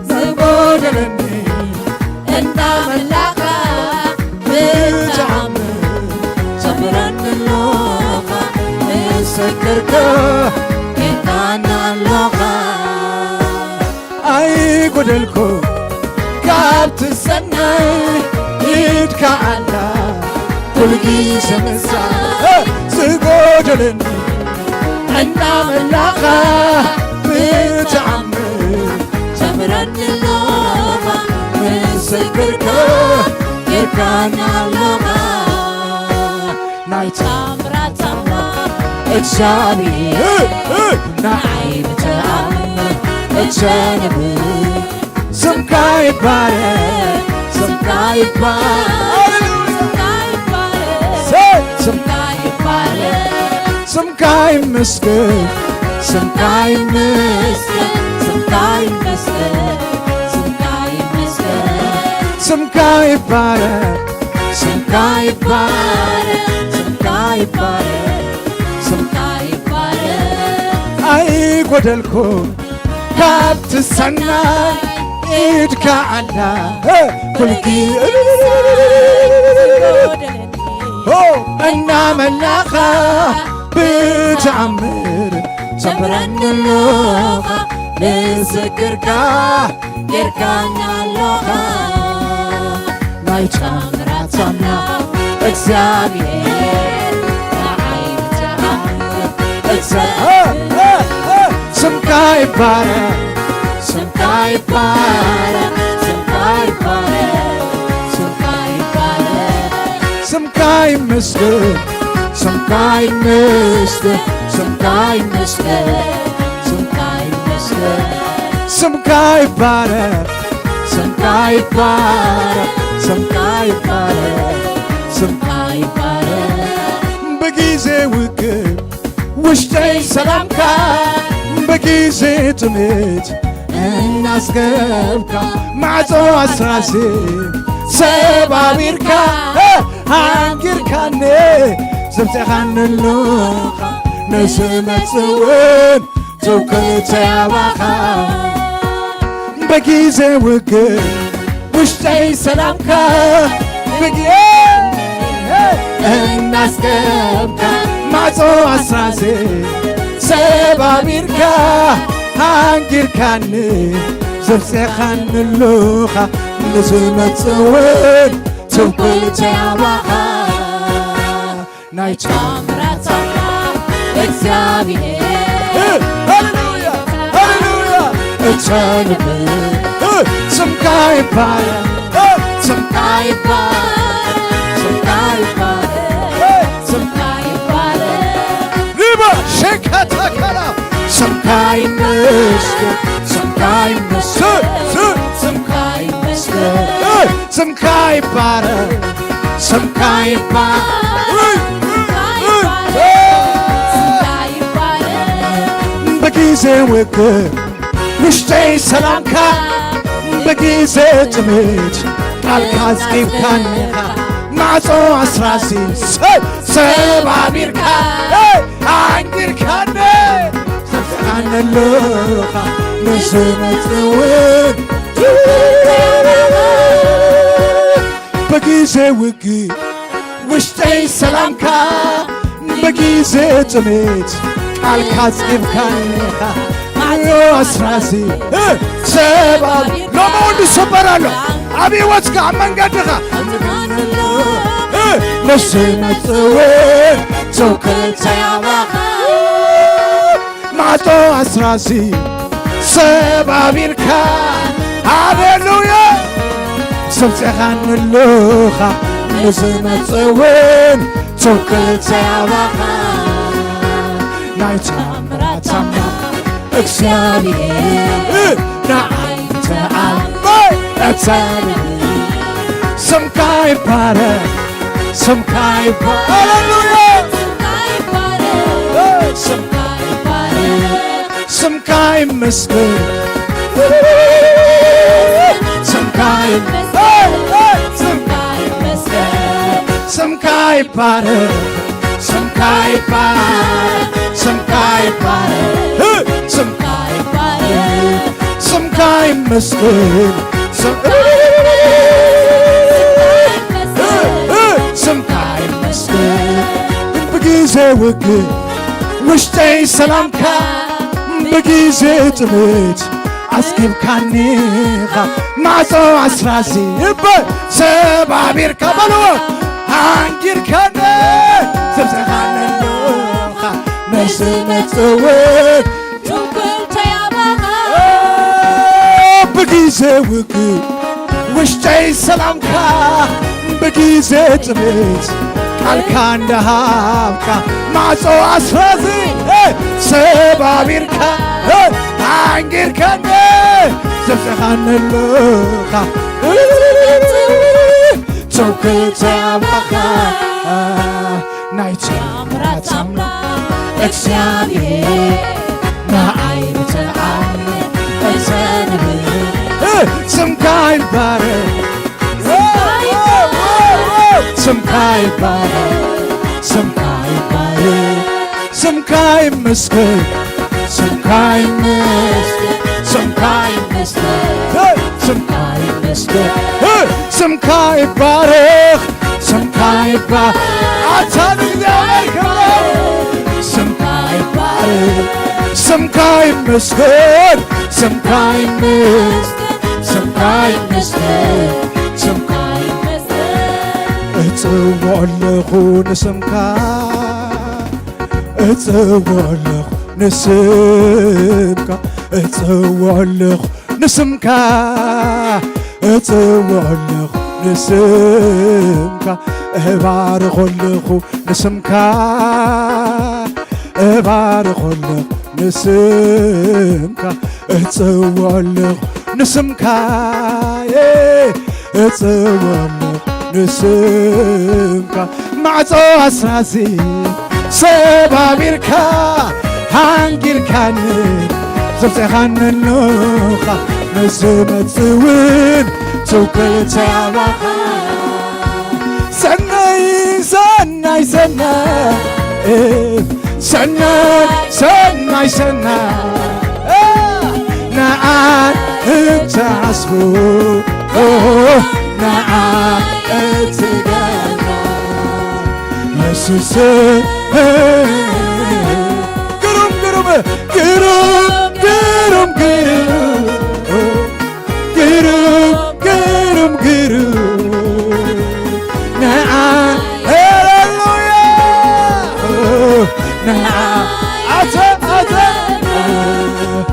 ዝጎደለኒ እንዳመላኻ ብተኣምር ዘምረኒ ኣለኻ፣ ምስክርካ ጌታና ኣለኻ። ኣይጎደልኩ ካብቲ ሰናይ ኢድካ ኣላ ኩሉ ግዜ ምሳይ ዝጎደለኒ እናመላኻ ብተኣምር ዘምረኒ ኣለኻ፣ ምስክርካ ጌርካኒ ኣለኻ። ናይ ታምራት ኣምላኽ እግዚኣብሔር ንዓይ ብተኣምር እተንብር ስምካ ይባረክ፣ ስምካ ይባረክ፣ ስምካ ይባረክ፣ ስምካ ይባረክ፣ ስምካ ይመስገን፣ ስምካ ይመስገን፣ ስምካ ይመስገን፣ ስምካ ይመስገን፣ ስምካ ይባረክ፣ ስምካ ይባረክ፣ ስምካ ይባረክ፣ ስምካ ይባረክ። ኣይጎደልኩ ካብቲ ሰናይ ኢድካ ኣላ ኩልጊ ሆ እናመላኻ ብተኣምር ዘምረኒ ኣለኻ ምስክርካ ጌርካኒ ኣለኻ ናይ ታምራት ኣምላኽ እግዚኣብሔር ንዓይ ብትኣምር እግዘ- ስምካ ይባረክ ስምካ ይባረክ ስምካ ይባረክ ስምካ ይባረክ ስምካ ይመስገን ስምካ ይመስገን ስምካ ይመስገን ስምካ ይመስገን ስምካ ይባረክ ስምካ ይባረክ ስምካ ይባረክ ስምካ ይባረክ ብጊዜ ውግእ ውሽጠይ ሰላምካ ብጊዜ ጥሜት እናስገብካ ማዕጾ ኣስራሲ ሰባቢርካ ሃንጊርካኒ ዘብፅኻኒ ኣለኻ ንዝመፅእ እውን ትውክልተይ ኣባኻ በጊዜ ውግእ ውሽጠይ ሰላምካ ብግየ እናስገብካ ማዕጾ ኣስራዚ ሰባቢርካ ሃንጊርካኒ ዘብፅኻኒ ኣለኻ ንዝመፅእ እውን ትውክልተይ ኣባኻ ናይ ታምራት ኣምላኽ እግዚኣብሔር ሃሌሉያ ሃሌሉያ እተንብ ስምካ ይባረክ ስምካ ይባረክ ስምካ ይባረክ ስምካ ይባረክ ሪባ ሸካታካላ ስምካ ይመስገን ስምካ ይመስገን ስምካ ይመስገን ስምካ ይባረክ ስምካ ይባረክ በጊዜ ውግእ ውሽጠይ ሰላምካ በጊዜ ጥሜት ቃልካ ኣጽቂብካኒኻ ማዕጾ ኣስራሲ ሰባቢርካ ኣንጊርካኒ ሰብስኻኒ ኣለኻ ንዝመጽእ እውን ብጊዜ ውግእ ውሽጠይ ሰላምካ፣ ብጊዜ ጥሜት ቃልካ ጽብካኒኻ። ማዕጾ ኣስራዚ ሰባብ ሎሚ እውን ይሰበር ኣሎ። ኣብ ህይወትካ፣ ኣብ መንገድኻ ንዝመጽእ ተወከልተይ ኣባኻ። ማዕጾ ኣስራዚ ሰባቢርካ፣ ሃሌሉያ፣ ሰብጺኻኒ ኣለኻ። ንዝመጽእ እውን ተወከልተይ ኣባኻ። ናይ ታምራት ኣምላኽ እግዚኣብሔር፣ ንዓይ ተኣምር እተርፍ። ስምካ ይባረኽ፣ ስምካ ይባረኽ። ሃሌሉያ። ስምካ ይባረኽ፣ ስምካ ይመስገን። ስምካ ይመስገን፣ ስምካ ይመስገን። ስምካ ይባረኽ፣ ስምካ ይባረኽ፣ ስምካ ይባረኽ፣ ስምካ ይባረኽ፣ ስምካ ይመስገን። ስም-፣ ስምካ ይመስገን። ብጊዜ ውግእ ውሽጠይ ሰላምካ፣ ብጊዜ ጥሜት ኣጽጊብካኒኻ። ማዕጾ ኣስራዚ እበ ሰባቢርካ በልዎ፣ ሃንጊርካኒ፣ ሰብጺኻኒ ኣለኻ። ንዝመጽእ እውን ተወከልተይ ኣባኻ። ብጊዜ ውግእ ውሽጠይ ሰላምካ፣ ብጊዜ ጥሜት ቃልካ እንዳሃብካ። ማዕጾ ኣስራዚ ሰባቢርካ፣ ሃንጊርካኒ፣ ዘብጽኻኒ ኣለኻ። ተወከልተይ ኣባኻ። ናይ ታምራት ኣምላኽ እግዚኣብሔር፣ ንዓይ ብተኣምር እተርፍ። ስምካ ይባረኽ፣ ስምካ ይባረኽ፣ ስምካ ይባረኽ፣ ስምካ ይመስገን፣ ስምካ ይመስገን፣ ስምካ ይመስገን፣ ስምካ ይመስገን፣ ስምካ ይባረኽ። ስምካ ይባ-፣ ኣታ ንእግዚኣብሔር ክብሪ። ስምካ ይባረኽ፣ ስምካ ይመስገን፣ ስምካ ይመስገን፣ ስምካ ይመስገን፣ ስምካ ይመስገን። እጽውዖ ኣለኹ ንስምካ፣ እጽውዖ ኣለኹ ንስምካ፣ እጽውዖ ኣለኹ ንስምካ፣ እጽውዖ ኣለኹ ንስምካ፣ እባርኾ ኣለኹ ንስምካ፣ እባርኾ ኣለኹ ንስምካ፣ እጽውዖ ኣለኹ ንስምካ፣ እጽውዖ ኣለኹ ንስምካ። ማዕጾ ኣስራዚ ሰባቢርካ፣ ሃንጊርካኒ፣ ዘብጺኻኒ ኣለኻ። ንዝመጽእ እውን ትውክልቲ ኣባኻ። ሰናይ፣ ሰናይ፣ ሰናይ፣ ሰናይ፣ ሰናይ፣ ሰናይ፣ ንዓይ እትሓስቦ፣ ንዓይ እትገብሮ፣ የሱስ፣ ግሩም፣ ግሩም፣ ግሩም፣ ግሩም፣ ግሩም። ግሩም፣ ግሩም፣ ግሩም፣ ንዓ፣ ሃሌሉያ፣ ንዓ፣ ኣተ፣ ኣተ፣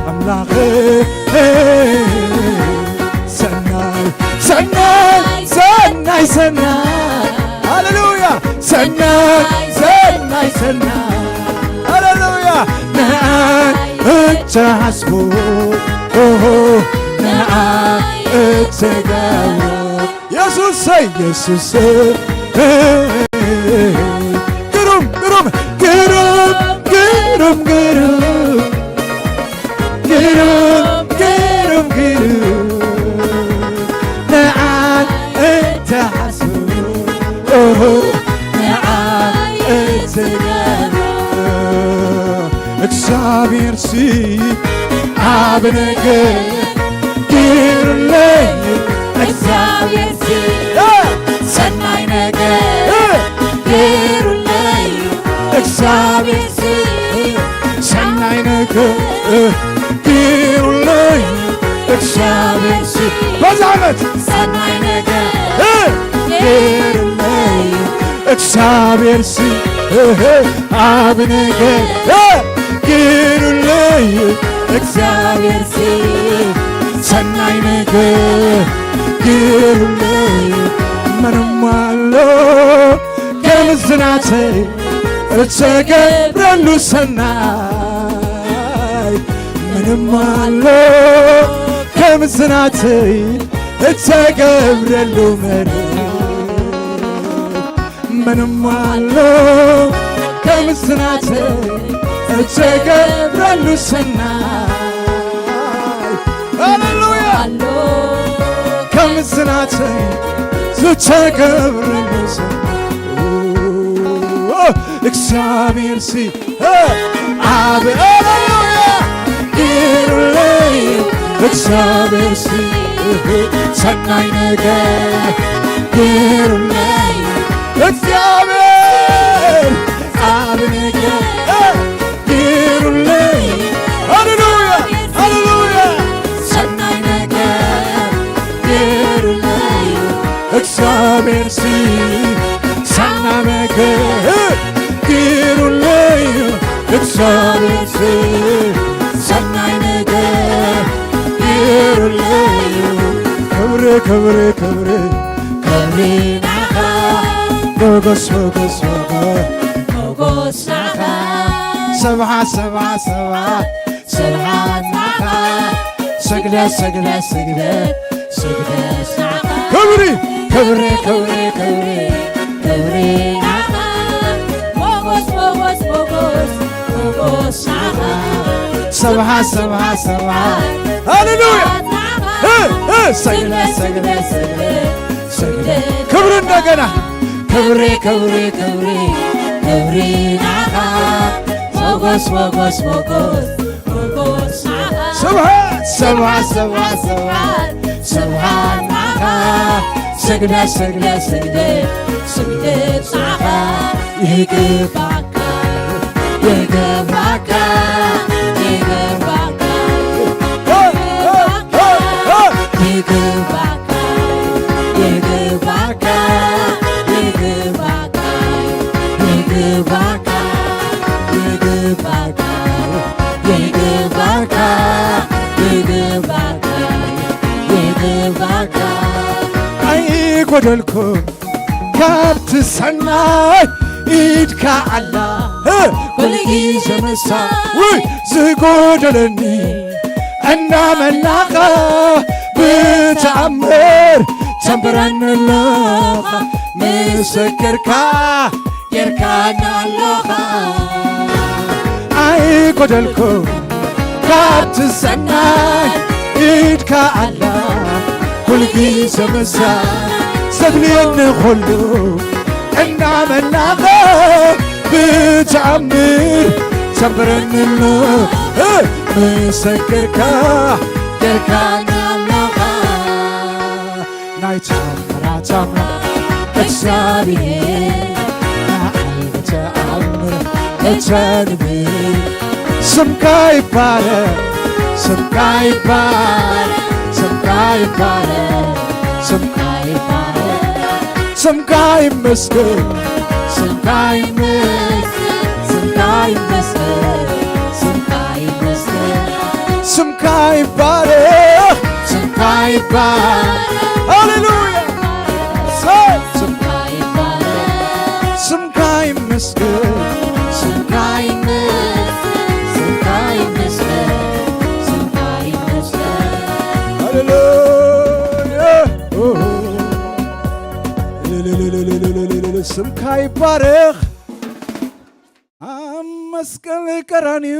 ኣምላኽ፣ ሰናይ፣ ሰናይ፣ ሰናይ፣ ሰናይ፣ ሃሌሉያ፣ ሰናይ፣ ሰናይ፣ ሰናይ። ሃሌሉያ። ንዓይ እትሓስቦ፣ ኦሆ፣ ንዓይ እትገብሮ። የሱሰይ፣ የሱሰይ። ግሩም፣ ግሩም፣ ግሩም፣ ግሩም፣ ግሩም። ግሩም፣ ግሩም፣ ግሩም፣ ንዓይ እትሓስቦ፣ ኦሆ፣ ንዓይ እትገብሮ። እግዚኣብሔርሲ ኣብ ነገር ገይሩለይ፣ እግዚኣብሔርሲ እ፣ እ፣ ጌሩለይ እግዚኣብሔር ሲ በዛ ዓመት ሰናይ ነገር እ፣ ጌሩለይ እግዚኣብሔር ሲ እ፣ እ፣ ዓቢ ነገር እ፣ ጌሩለይ እግዚኣብሔር ሲ ሰናይ ነገር ጌሩለይ ምንም ኣሎ ከምዝናተይ እተገብረሉ ሰናይ ምንም ኣሎ ከምዝናተይ እተገብረሉ መድን ምንም ኣሎ ከምዝናተይ እተገብረሉ ሰናይ ሃሌሉያ ከምዝናተይ ዝተገብረሉ ሰናይ እግዚኣብሔር ሲ ኣብ ሃሌሉያ ጌሩለይ እግዚኣብሔር ሲ ሰናይ ነገር ጌሩለይ እግዚኣብሔር ኣብ ነገር ጌሩለይ ሃሌሉያ ሃሌሉያ ሰናይ ነገር ጌሩለይ እግዚኣብሔር ሲ ሰናይ ነገር ጌሩለይ እግዚኣብሔር ሲ ሰናይ ነገር ጌሩለይ ክብሪ ክብሪ ክብሪ ክብሪ ናኻ ሞጎስ ሞጎስ ሞጎስ ሞጎስ ናኻ ሰብሓ ሰብሓ ሰብሓ ሰብሓ ናኻ ስግደት ስግደት ስግደት ስግደት ናኻ ክብሪ ክብሪ ክብሪ ክብሪ ክብሪ ናኻ ሞጎስ ሞጎስ ሞጎስ ሞጎስ ናኻ ሰብሓ ሰብሓ ሰብሓ ሃሌሉያ እ፣ እ፣ ስግደት ስግደት ስግደት ስግደት ክብሪ እንደገና ክብሪ ክብሪ ክብሪ ክብሪ ናኻ ሞጎስ ሞጎስ ሞጎስ ሞጎስ ናኻ ስብሓት ስብሓት ስብሓት ስብሓት ስብሓት ናኻ ስግደት ስግደት ስግደት ስግደት ናኻ ይግባካ ይግባካ ይግባካ ይግባካ ይግባካ ይግባካ ይግባካ ይግባካ ይግባካ ይግባካ ኣይጎደልኩ ካብቲ ሰናይ ኢድካ ኣላ እ፣ ኩሉ ግዜ ምሳይ ውይ ዝጎደለኒ እናመናኻ ብተኣምር ተንብረኒ ኣለኻ ምስክርካ ጌርካና ኣለኻ ኣይጎደልኩ ካብቲ ሰናይ ኢድካ ኣላ ኩልጊዜ ምሳይ ዘድልየኒ ኩሉ እናመናኸ ብተኣምር ሰምረኒ ኣሎ እ፣ ምስክርካ ጌርካና ኣለኻ ናይ ተኣምራት ኣምላኽ እግዚኣብሔር ንዓይ ብተኣምር እተንብር ስምካ ይባረክ ስምካ ይባረክ ስምካ ይባረክ ስምካ ይባረክ ስምካ ይመስገን ስምካ ይመስገን ስምካ ይመስገን ስምካ ይመስገን ስምካ ይባረክ ስምካ ይባረክ ሃሌሉያ ሰይ ስምካ ይባረክ ስምካ ይመስገን ስምካ ይመስገን ስምካ ይመስገን ስምካ ይመስገን ሃሌሉያ ስምካ ይባረክ ኣብ መስቀል ቀራንዮ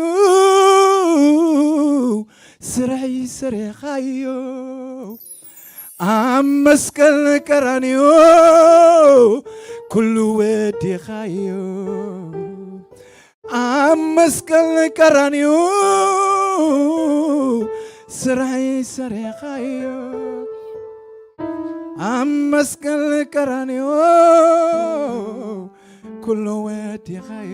ስራይ ሰሪኻዮ ኣብ መስቀል ቀራንዮ ኩሉ ወዲኻዮ ኣብ መስቀል ቀራንዮ ስራይ ሰሪኻዮ ኣብ መስቀል ቀራንዮ ኩሉ ወዲኻዮ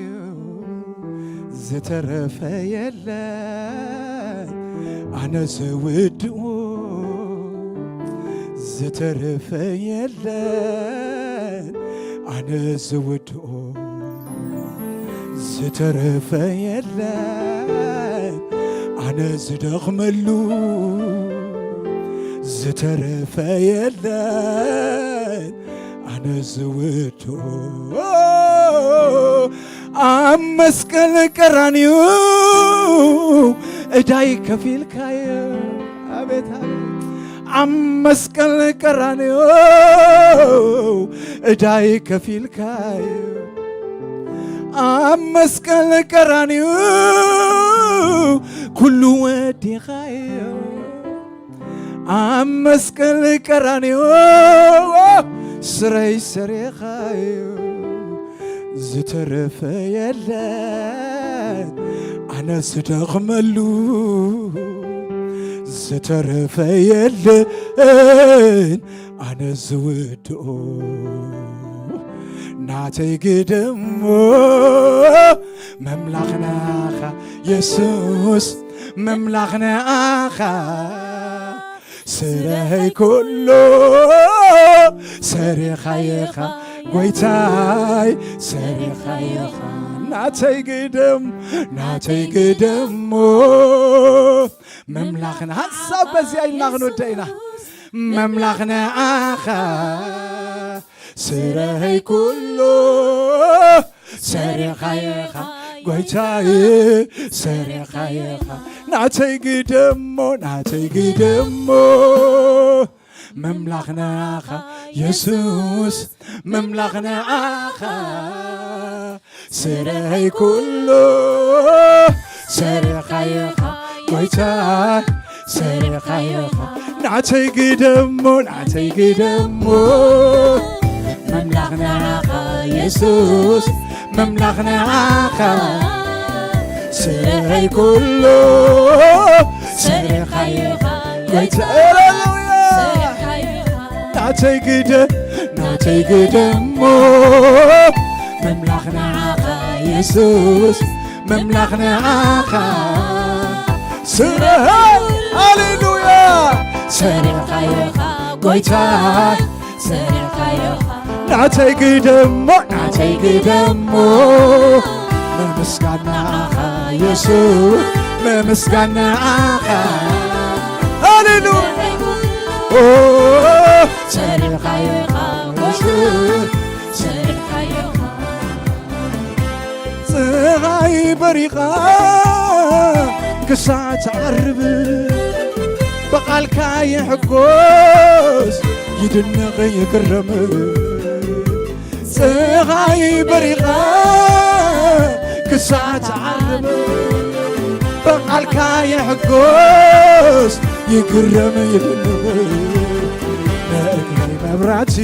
ዝተረፈ የለን ኣነ ዝውድኡ፣ ዝተረፈ የለን ኣነ ዝውድኡ፣ ዝተረፈ የለን ኣነ ዝደኽመሉ፣ ዝተረፈ የለን ኣነ ዝውድኡ። ኣብ መስቀል ቀራንዮ እዳይ ከፊልካዮ። ኣቤት፣ ኣቤት። ኣብ መስቀል ቀራንዮ እዳይ ከፊልካዮ። ኣብ መስቀል ቀራንዮ ኩሉ ወዲኻዮ። ኣብ መስቀል ቀራንዮ ስረይ ሰሪኻዮ። ዝተረፈ የለን ኣነ ዝደኽመሉ፣ ዝተረፈ የለን ኣነ ዝውድኦ። ናተይ ግደሞ መምላኽናኻ የሱስ፣ መምላኽናኻ ስረይ ኩሉ ሰሪኻየኻ ጎይታይ፣ ሰሪኻየኻ። ናተይ ግደም፣ ናተይ ግደሞ መምላኽና። ሓንሳብ በዚኣ ኢልና ክንውደ ኢና። መምላኽና ኣኻ ስረይ ኩሉ ሰሪኻየኻ ጎይታይ፣ ሰሪኻየኻ። ናተይ ግደሞ፣ ናተይ ግደሞ መምላኽና ኣኻ የሱስ፣ መምላኽና ኣኻ ስረይ ኩሉ ሰሪኻየኻ ጎይታይ፣ ሰሪኻየኻ። ናተይ ግደሞ፣ ናተይ ግደሞ መምላኽና ኣኻ የሱስ፣ መምላኽና ኣኻ ስረይ ኩሉ ሰሪኻየኻ ጎይታ። ሃሌሉያ። ናተይ ግደ፣ ናተይ ግደሞ መምላኽና ኣኻ የሱስ፣ መምላኽና ኣኻ ስረይ። ሃሌሉያ። ሰሪኻየኻ ጎይታ፣ ሰሪኻየኻ። ናተይ ግደሞ፣ ናተይ ግደሞ ምምስጋና ኣኻ የሱስ፣ ምምስጋና ኣኻ። ሃሌሉያ። ኦ፣ ሰሪኻየኻ የሱስ፣ ሰሪኻየኻ። ፀሓይ በሪቓ ክሳዕ ትዓርብ፣ ብቓልካ ይሕጎስ ይድነቕ ይግረም። ፀሓይ በሪቓ ክሳዕ ትዓርብ፣ ብቓልካ ይሕጎስ ይግረም ይድነቕ። ንእግረይ መብራህቲ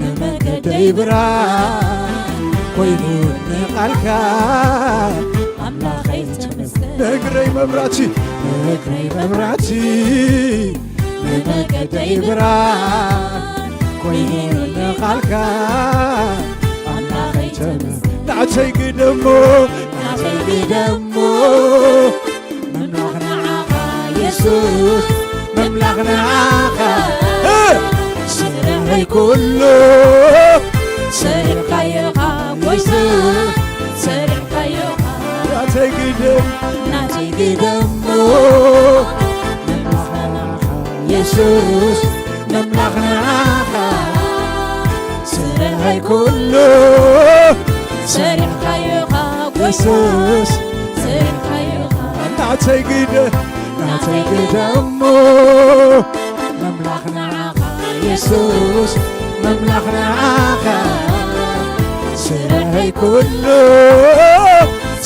ንመንገደይ ብርሃን ኮይኑኒ ቃልካ፣ ኣምላኸይ ተመስገን። ንእግረይ መብራህቲ፣ ንእግረይ መብራህቲ ንመንገደይ ብርሃን ኮይኑኒ ቃልካ፣ ኣምላኸይ ተመስገን። ናተይ ግደሞ፣ ናተይ ግደሞ መምላኽ ንዓኻ የሱስ፣ መምላኽ ንዓኻ። እ! ስረይ ኩሉ ሰሪኻየኻ ጎይታ፣ ሰሪኻየኻ። ናተይ ግደም፣ ናተይ ግደሞ መምላኽ ንዓኻ የሱስ፣ መምላኽ ንዓኻ። ስረይ ኩሉ ሰሪኻየኻ ጎይታ፣ የሱስ፣ ሰሪኻየኻ። ናተይ ግደ፣ ናተይ ግደሞ መምላኽ ንዓኻ የሱስ፣ መምላኽ ንዓኻ። ስረይ ኩሉ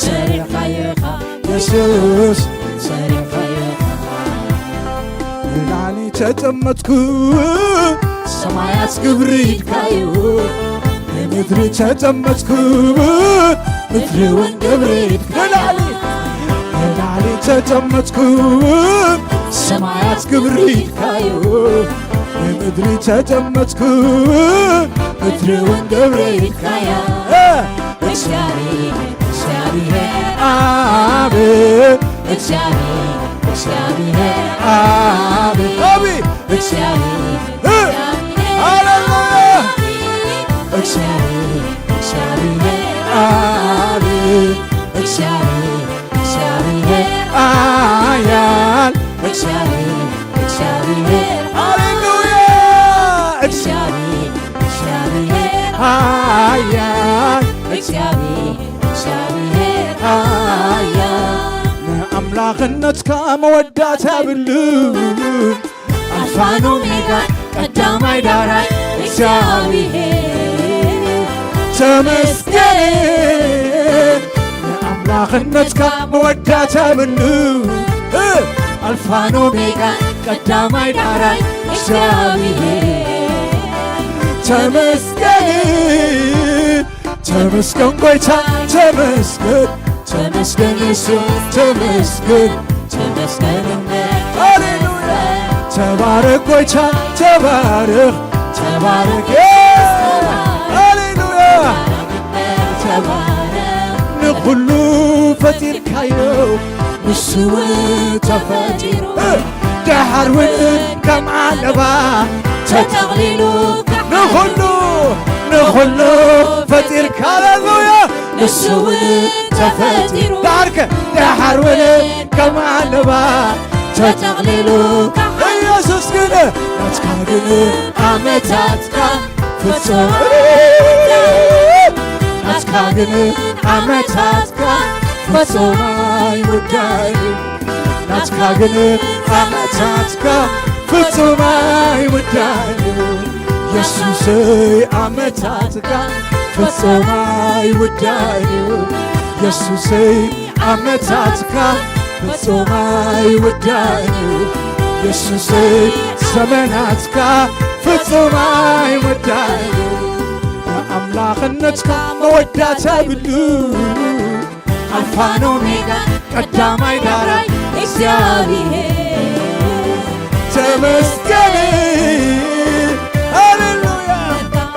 ሰሪኻየኻ የሱስ፣ ሰሪኻየኻ። ንላዕሊ ተጠመትኩ፣ ሰማያት ክብሪ ኢድካዩ። ንምድሪ ተጠመትኩ፣ ምድሪ እውን ክብሪ ኢድካ። ንላዕሊ፣ ንላዕሊ ተጠመትኩ፣ ሰማያት ክብሪ ኢድካዩ። ንምድሪ ተጠመትኩ፣ ምድሪ እውን ክብሪ ኢድካያ። እ! እግዚኣብሔር፣ እግዚኣብሔር ኣብ፣ እግዚኣብሔር፣ እግዚኣብሔር ኣብ፣ ኣብ፣ እግዚኣብሔር፣ እ፣ ሃሌሉያ። እግዚኣብሔር፣ እግዚኣብሔር ኣብ፣ እግዚኣብሔር፣ እግዚኣብሔር ኣያል፣ እግዚኣብሔር፣ እግዚኣብሔር፣ ሃሌሉያ። እግዚኣብሔር፣ እግዚኣብሔር ኣያል፣ እግዚኣብሔር፣ እግዚኣብሔር ኣያል። ንኣምላኽነትካ መወዳእታ የብሉን። ኣልፋን ኦሜጋ፣ ቀዳማይ ዳራይ እግዚኣብሔር፣ ተመስገን። ንኣምላኽነትካ መወዳእታ የብሉን። ኣልፋን ኦሜጋ፣ ቀዳማይ ዳራይ እግዚኣብሔር፣ ተመስገን። ተመስገን ጎይታ፣ ተመስገን፣ ተመስገን የሱስ፣ ተመስገን፣ ተመስገን እምበር። ሃሌሉያ። ተባረክ ጎይታ፣ ተባረክ፣ ተባረክ፣ ሃሌሉያ። ተባረክ። ንኹሉ ፈጢርካዮ፣ ንሱ እውን ተፈጢሩ። ደሓር እውን ከም ዓለባ ተጠቕሊሉ። ንኹሉ፣ ንኹሉ ፈጢርካ፣ ሃሌሉያ። ንሱ እውን ተፈጢሩ። ደሓርከ፣ ደሓር እውን ከም ዓለባ ተጠቕሊሉ። ኢየሱስ ግን፣ ናትካ ግን ዓመታትካ ፍጹም፣ ናትካ ግን ዓመታትካ ፍጹም ኣይውዳእን። ናትካ ግን ዓመታትካ ፍጹም ኣይውዳእን። የሱሰይ ዓመታትካ ፍጹም ኣይውዳእን። የሱሰይ ዓመታትካ ፍጹም ኣይውዳእን። የሱሰይ ዘመናትካ ፍጹም ኣይውዳእን። ንኣምላኽነትካ መወዳእታ የብሉ። ኣልፋን ኦሜጋ ቀዳማይ ዳራይ እግዚኣብሔር ተመስገን። ሃሌሉያ።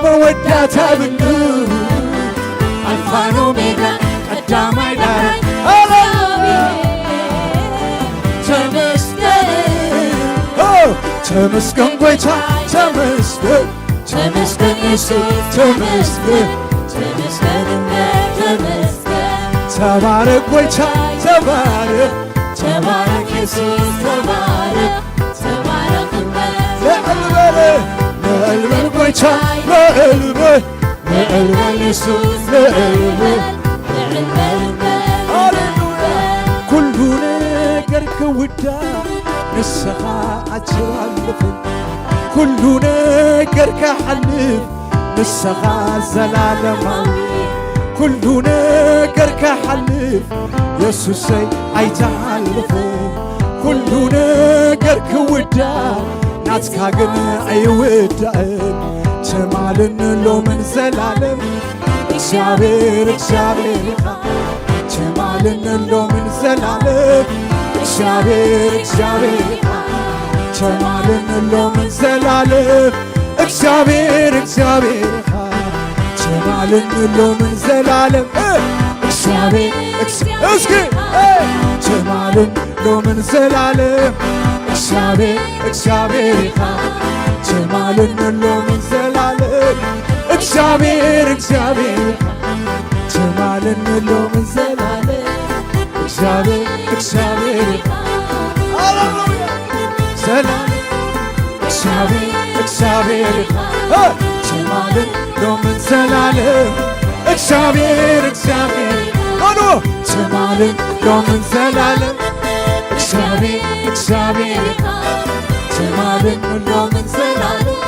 መወዳእታ የብሉ። ኣልፋን ኦሜጋ ቀዳማይ ዳራይ። ሃሌሉያ። ተመስገን። ኦ፣ ተመስገን ጎይታ፣ ተመስገን። ተመስገን የሱስ፣ ተመስገን። ተመስገን እምበር፣ ተመስገን። ተባረክ ጎይታ፣ ተባረክ። ተባረክ የሱስ፣ ተባረክ። ተባረክ እምበር። ልዕል በል፣ ልዕል በል ጎይታ፣ ልዕል በል። ልዕል በል የሱስ፣ ልዕል በል። ልዕል በል እምበር። ሃሌሉያ። ኩሉ ነገር ክውዳ ንስኻ ኣትሓልፍን። ኩሉ ነገር ክሓልፍ ንስኻ ዘላለማዊ። ኩሉ ነገር ክሓልፍ የሱሰይ ኣይትሓልፍን። ኩሉ ነገር ክውዳእ ናትካ ግን ኣይውዳእን። ትማልን ሎምን ዘላለም እግዚኣብሔር፣ እግዚኣብሔር ኢኻ። ትማልን ሎምን ዘላለም እግዚኣብሔር፣ እግዚኣብሔር ኢኻ። ትማልን ሎምን ዘላለም እግዚኣብሔር፣ እግዚኣብሔር ኢኻ። ትማልን ሎምን ዘላለም፣ እ፣ እግዚኣብሔር፣ እግዚኣብሔር እስኪ፣ እ፣ ትማልን ሎምን ዘላለም እግዚኣብሔር፣ እግዚኣብሔር ኢኻ። ትማልን ሎምን ዘላለም እግዚኣብሔር፣ እግዚኣብሔር ኢኻ። ትማልን ሎምን ዘላለም እግዚኣብሔር፣ እግዚኣብሔር ኢኻ። ሃሌሉያ። ዘላለም እግዚኣብሔር፣ እግዚኣብሔር ኢኻ። እ፣ ትማልን ሎምን ዘላለም እግዚኣብሔር፣ እግዚኣብሔር ኢኻ። በሉ። ትማልን ሎምን ዘላለም እግዚኣብሔር፣ እግዚኣብሔር ኢኻ። ትማልን ሎምን ዘላለም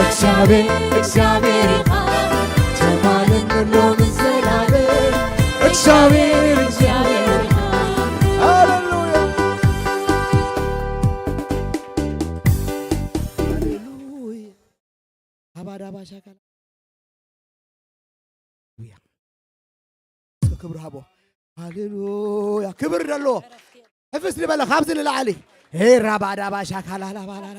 እግዚኣብሔር፣ እግዚኣብሔር ኢኻ። ትማልን ሎምን ዘላለም እግዚኣብሔር፣ እግዚኣብሔር ኢኻ። ሃሌሉያ። ሃሌሉያ። ሃባዳባ ሻካላ። ክብሪ ሃቦ። ሃሌሉያ። ክብሪ ደሎ። ሕፍስ ዝበለ ካብዚ ንላዕሊ። ሄ ራባዳባ ሻካላላባላላ።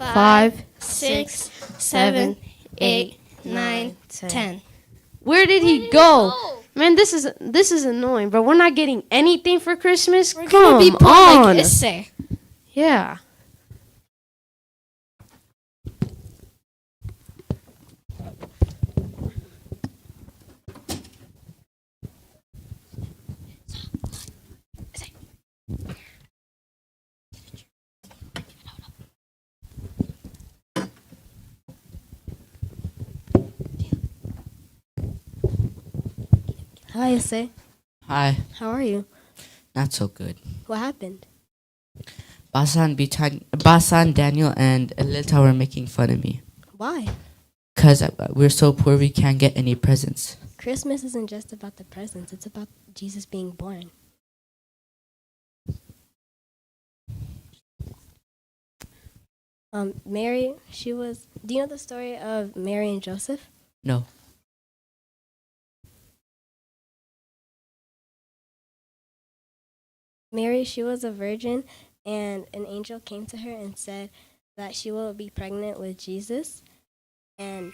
Five, six, seven, eight, nine, ten. Where did he go? Man, this is this is annoying, bro. We're not getting anything for Christmas. We're gonna be Come poor like on. Issei. Yeah. Hi, Issei. Hi. How are you? Not so good. What happened? Basan, Bitan- Basan, Daniel, and Elilta were making fun of me. Why? Because we're so poor, we can't get any presents. Christmas isn't just about the presents, it's about Jesus being born. Um, Mary, she was. Do you know the story of Mary and Joseph? No. Mary, she was a virgin, and an angel came to her and said that she will be pregnant with Jesus. And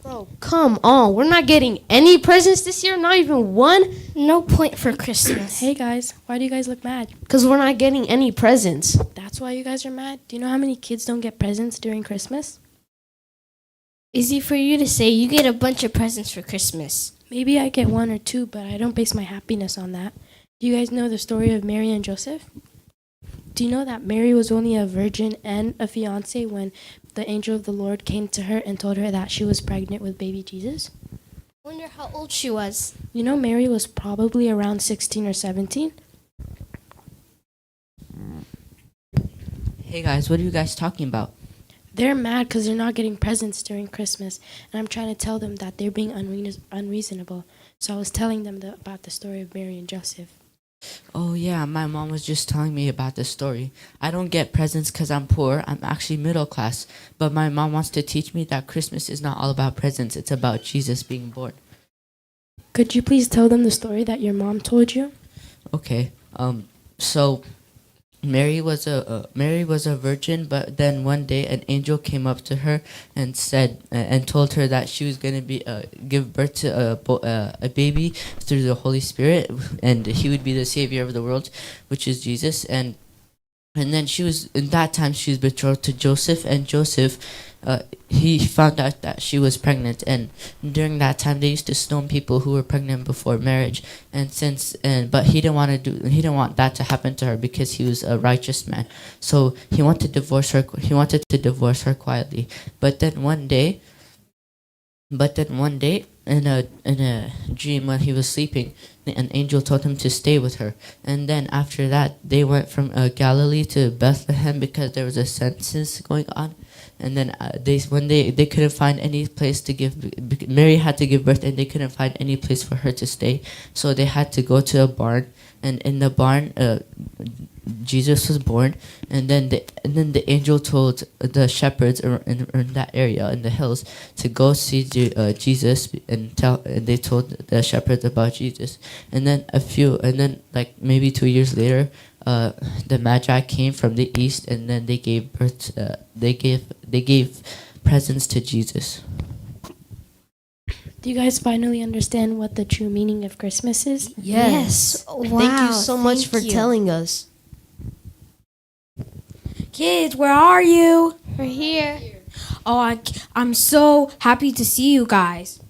Bro, come on. We're not getting any presents this year, not even one. No point for Christmas. Hey guys, why do you guys look mad? Because we're not getting any presents. That's why you guys are mad? Do you know how many kids don't get presents during Christmas? Easy for you to say. You get a bunch of presents for Christmas. Maybe I get one or two, but I don't base my happiness on that. Do you guys know the story of Mary and Joseph? Do you know that Mary was only a virgin and a fiance when the angel of the Lord came to her and told her that she was pregnant with baby Jesus? Wonder how old she was. You know, Mary was probably around sixteen or seventeen. Hey guys, what are you guys talking about? They're mad because they're not getting presents during Christmas, and I'm trying to tell them that they're being unreas- unreasonable. So I was telling them the, about the story of Mary and Joseph. Oh yeah, my mom was just telling me about this story. I don't get presents because I'm poor. I'm actually middle class. But my mom wants to teach me that Christmas is not all about presents, it's about Jesus being born. Could you please tell them the story that your mom told you? Okay. Um. So, Mary was a uh, Mary was a virgin, but then one day an angel came up to her and said uh, and told her that she was going to be uh, give birth to a bo- uh, a baby through the Holy Spirit, and he would be the savior of the world, which is Jesus. And and then she was in that time she was betrothed to Joseph, and Joseph uh, he found out that she was pregnant, and during that time they used to stone people who were pregnant before marriage. And since and but he didn't want to do he didn't want that to happen to her because he was a righteous man. So he wanted to divorce her he wanted to divorce her quietly. But then one day but then one day in a in a dream, when he was sleeping, an angel told him to stay with her. And then after that they went from uh, Galilee to Bethlehem because there was a census going on. And then uh, they when they they couldn't find any place to give bec- Mary had to give birth, and they couldn't find any place for her to stay. So they had to go to a barn, and in the barn uh, Jesus was born. And then the and then the angel told the shepherds in, in, in that area in the hills to go see Je- uh, Jesus, and tell and they told the shepherds about Jesus. And then a few and then like maybe two years later, uh, the Magi came from the east, and then they gave birth. Uh, they gave they gave presents to Jesus. Do you guys finally understand what the true meaning of Christmas is? Yes. Yes. Thank you Wow, so much thank for you. telling us. Kids, where are you? We're here. Oh, I, I'm so happy to see you guys.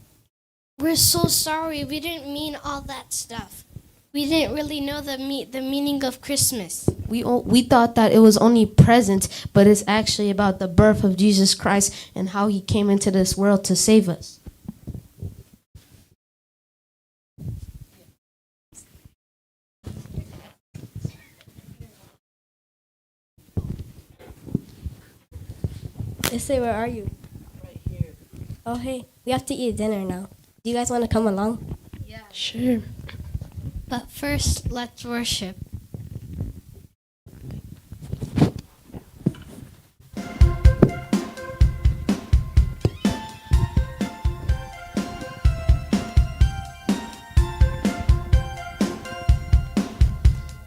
We're so sorry. We didn't mean all that stuff. We didn't really know the me- the meaning of Christmas. We o- we thought that it was only presents, but it's actually about the birth of Jesus Christ and how he came into this world to save us. Issei, where are you? Oh, hey. We have to eat dinner now. Do you guys want to come along? Sure. But first, let's worship.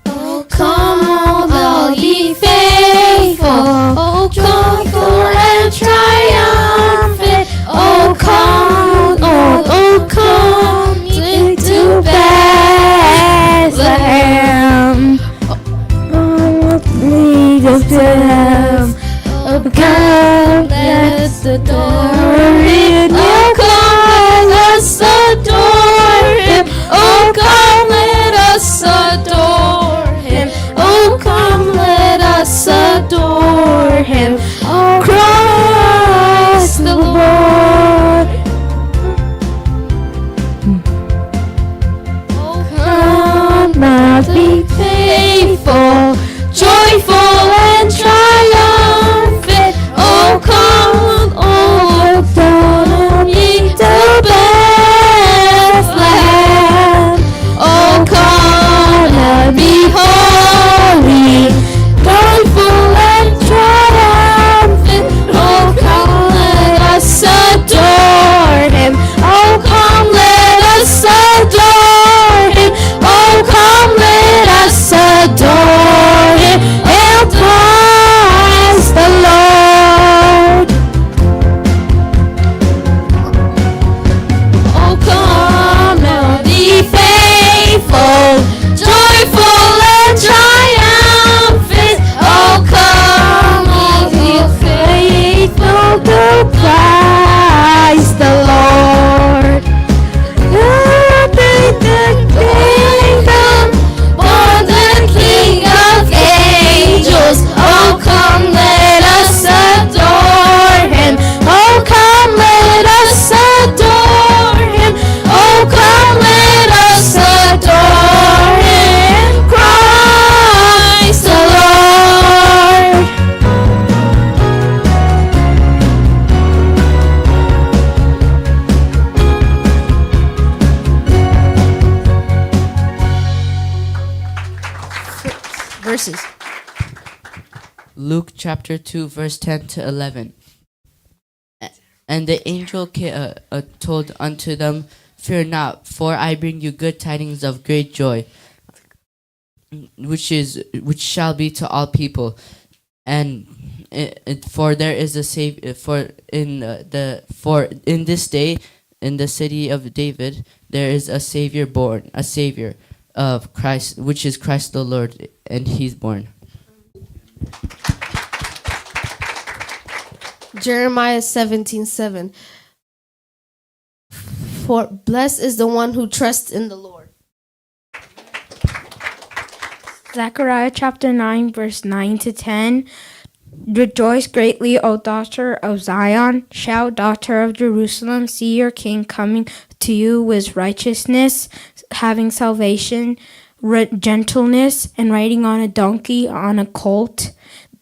Oh, come, all ye faithful, oh, joyful and triumphant. Oh, come, oh, oh, come ye to Bethlehem. Oh, lead us to them. Oh, come, let us adore him. Oh, come, let us adore him. Oh, come, let us adore him. Oh, come, let us adore him. Oh, Christ the Lord. Oh, come, let us be faithful, joyful and triumphant. Oh, come, oh, come ye to Bethlehem. Oh, come and be holy, joyful and triumphant. Oh, come, let us adore him. Oh, come, let us adore him. Oh, come, let us adore him. Hail Christ the Lord. Oh, come and be faithful, joyful and triumphant. Oh, come, all ye faithful to Christ the Lord. Who made the kingdom, born the King of angels. Oh, come, let us adore him. Oh, come, let us adore him. Oh, come, let us adore him. Christ the Lord. Verses. Luke chapter two, verse ten to eleven. A- And the angel ca- uh, uh, told unto them, "Fear not, for I bring you good tidings of great joy, which is which shall be to all people. And uh, uh, for there is a save uh, for in uh, the for in this day in the city of David there is a Savior born, a Savior of Christ, which is Christ the Lord, and he's born." Jeremiah seventeen seven. For blessed is the one who trusts in the Lord. Zechariah chapter nine, verse nine to ten. Rejoice greatly, O daughter of Zion. Shout, daughter of Jerusalem. See, your king coming to you with righteousness, having salvation, re- gentleness, and riding on a donkey, on a colt,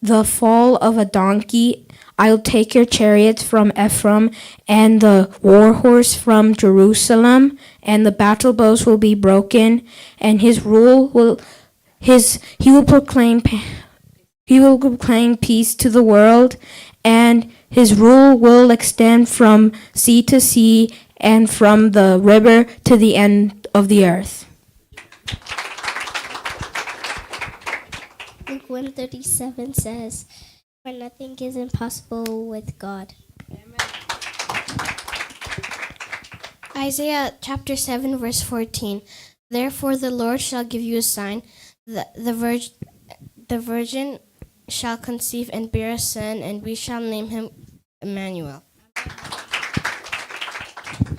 the foal of a donkey. I'll take your chariots from Ephraim and the war horse from Jerusalem, and the battle bows will be broken, and his rule will his he will proclaim pa- he will proclaim peace to the world, and his rule will extend from sea to sea and from the river to the end of the earth. Luke one thirty-seven says, "For nothing is impossible with God." Isaiah chapter seven, verse fourteen. "Therefore the Lord shall give you a sign. The, the, virg, the virgin shall conceive and bear a son, and we shall name him Emmanuel."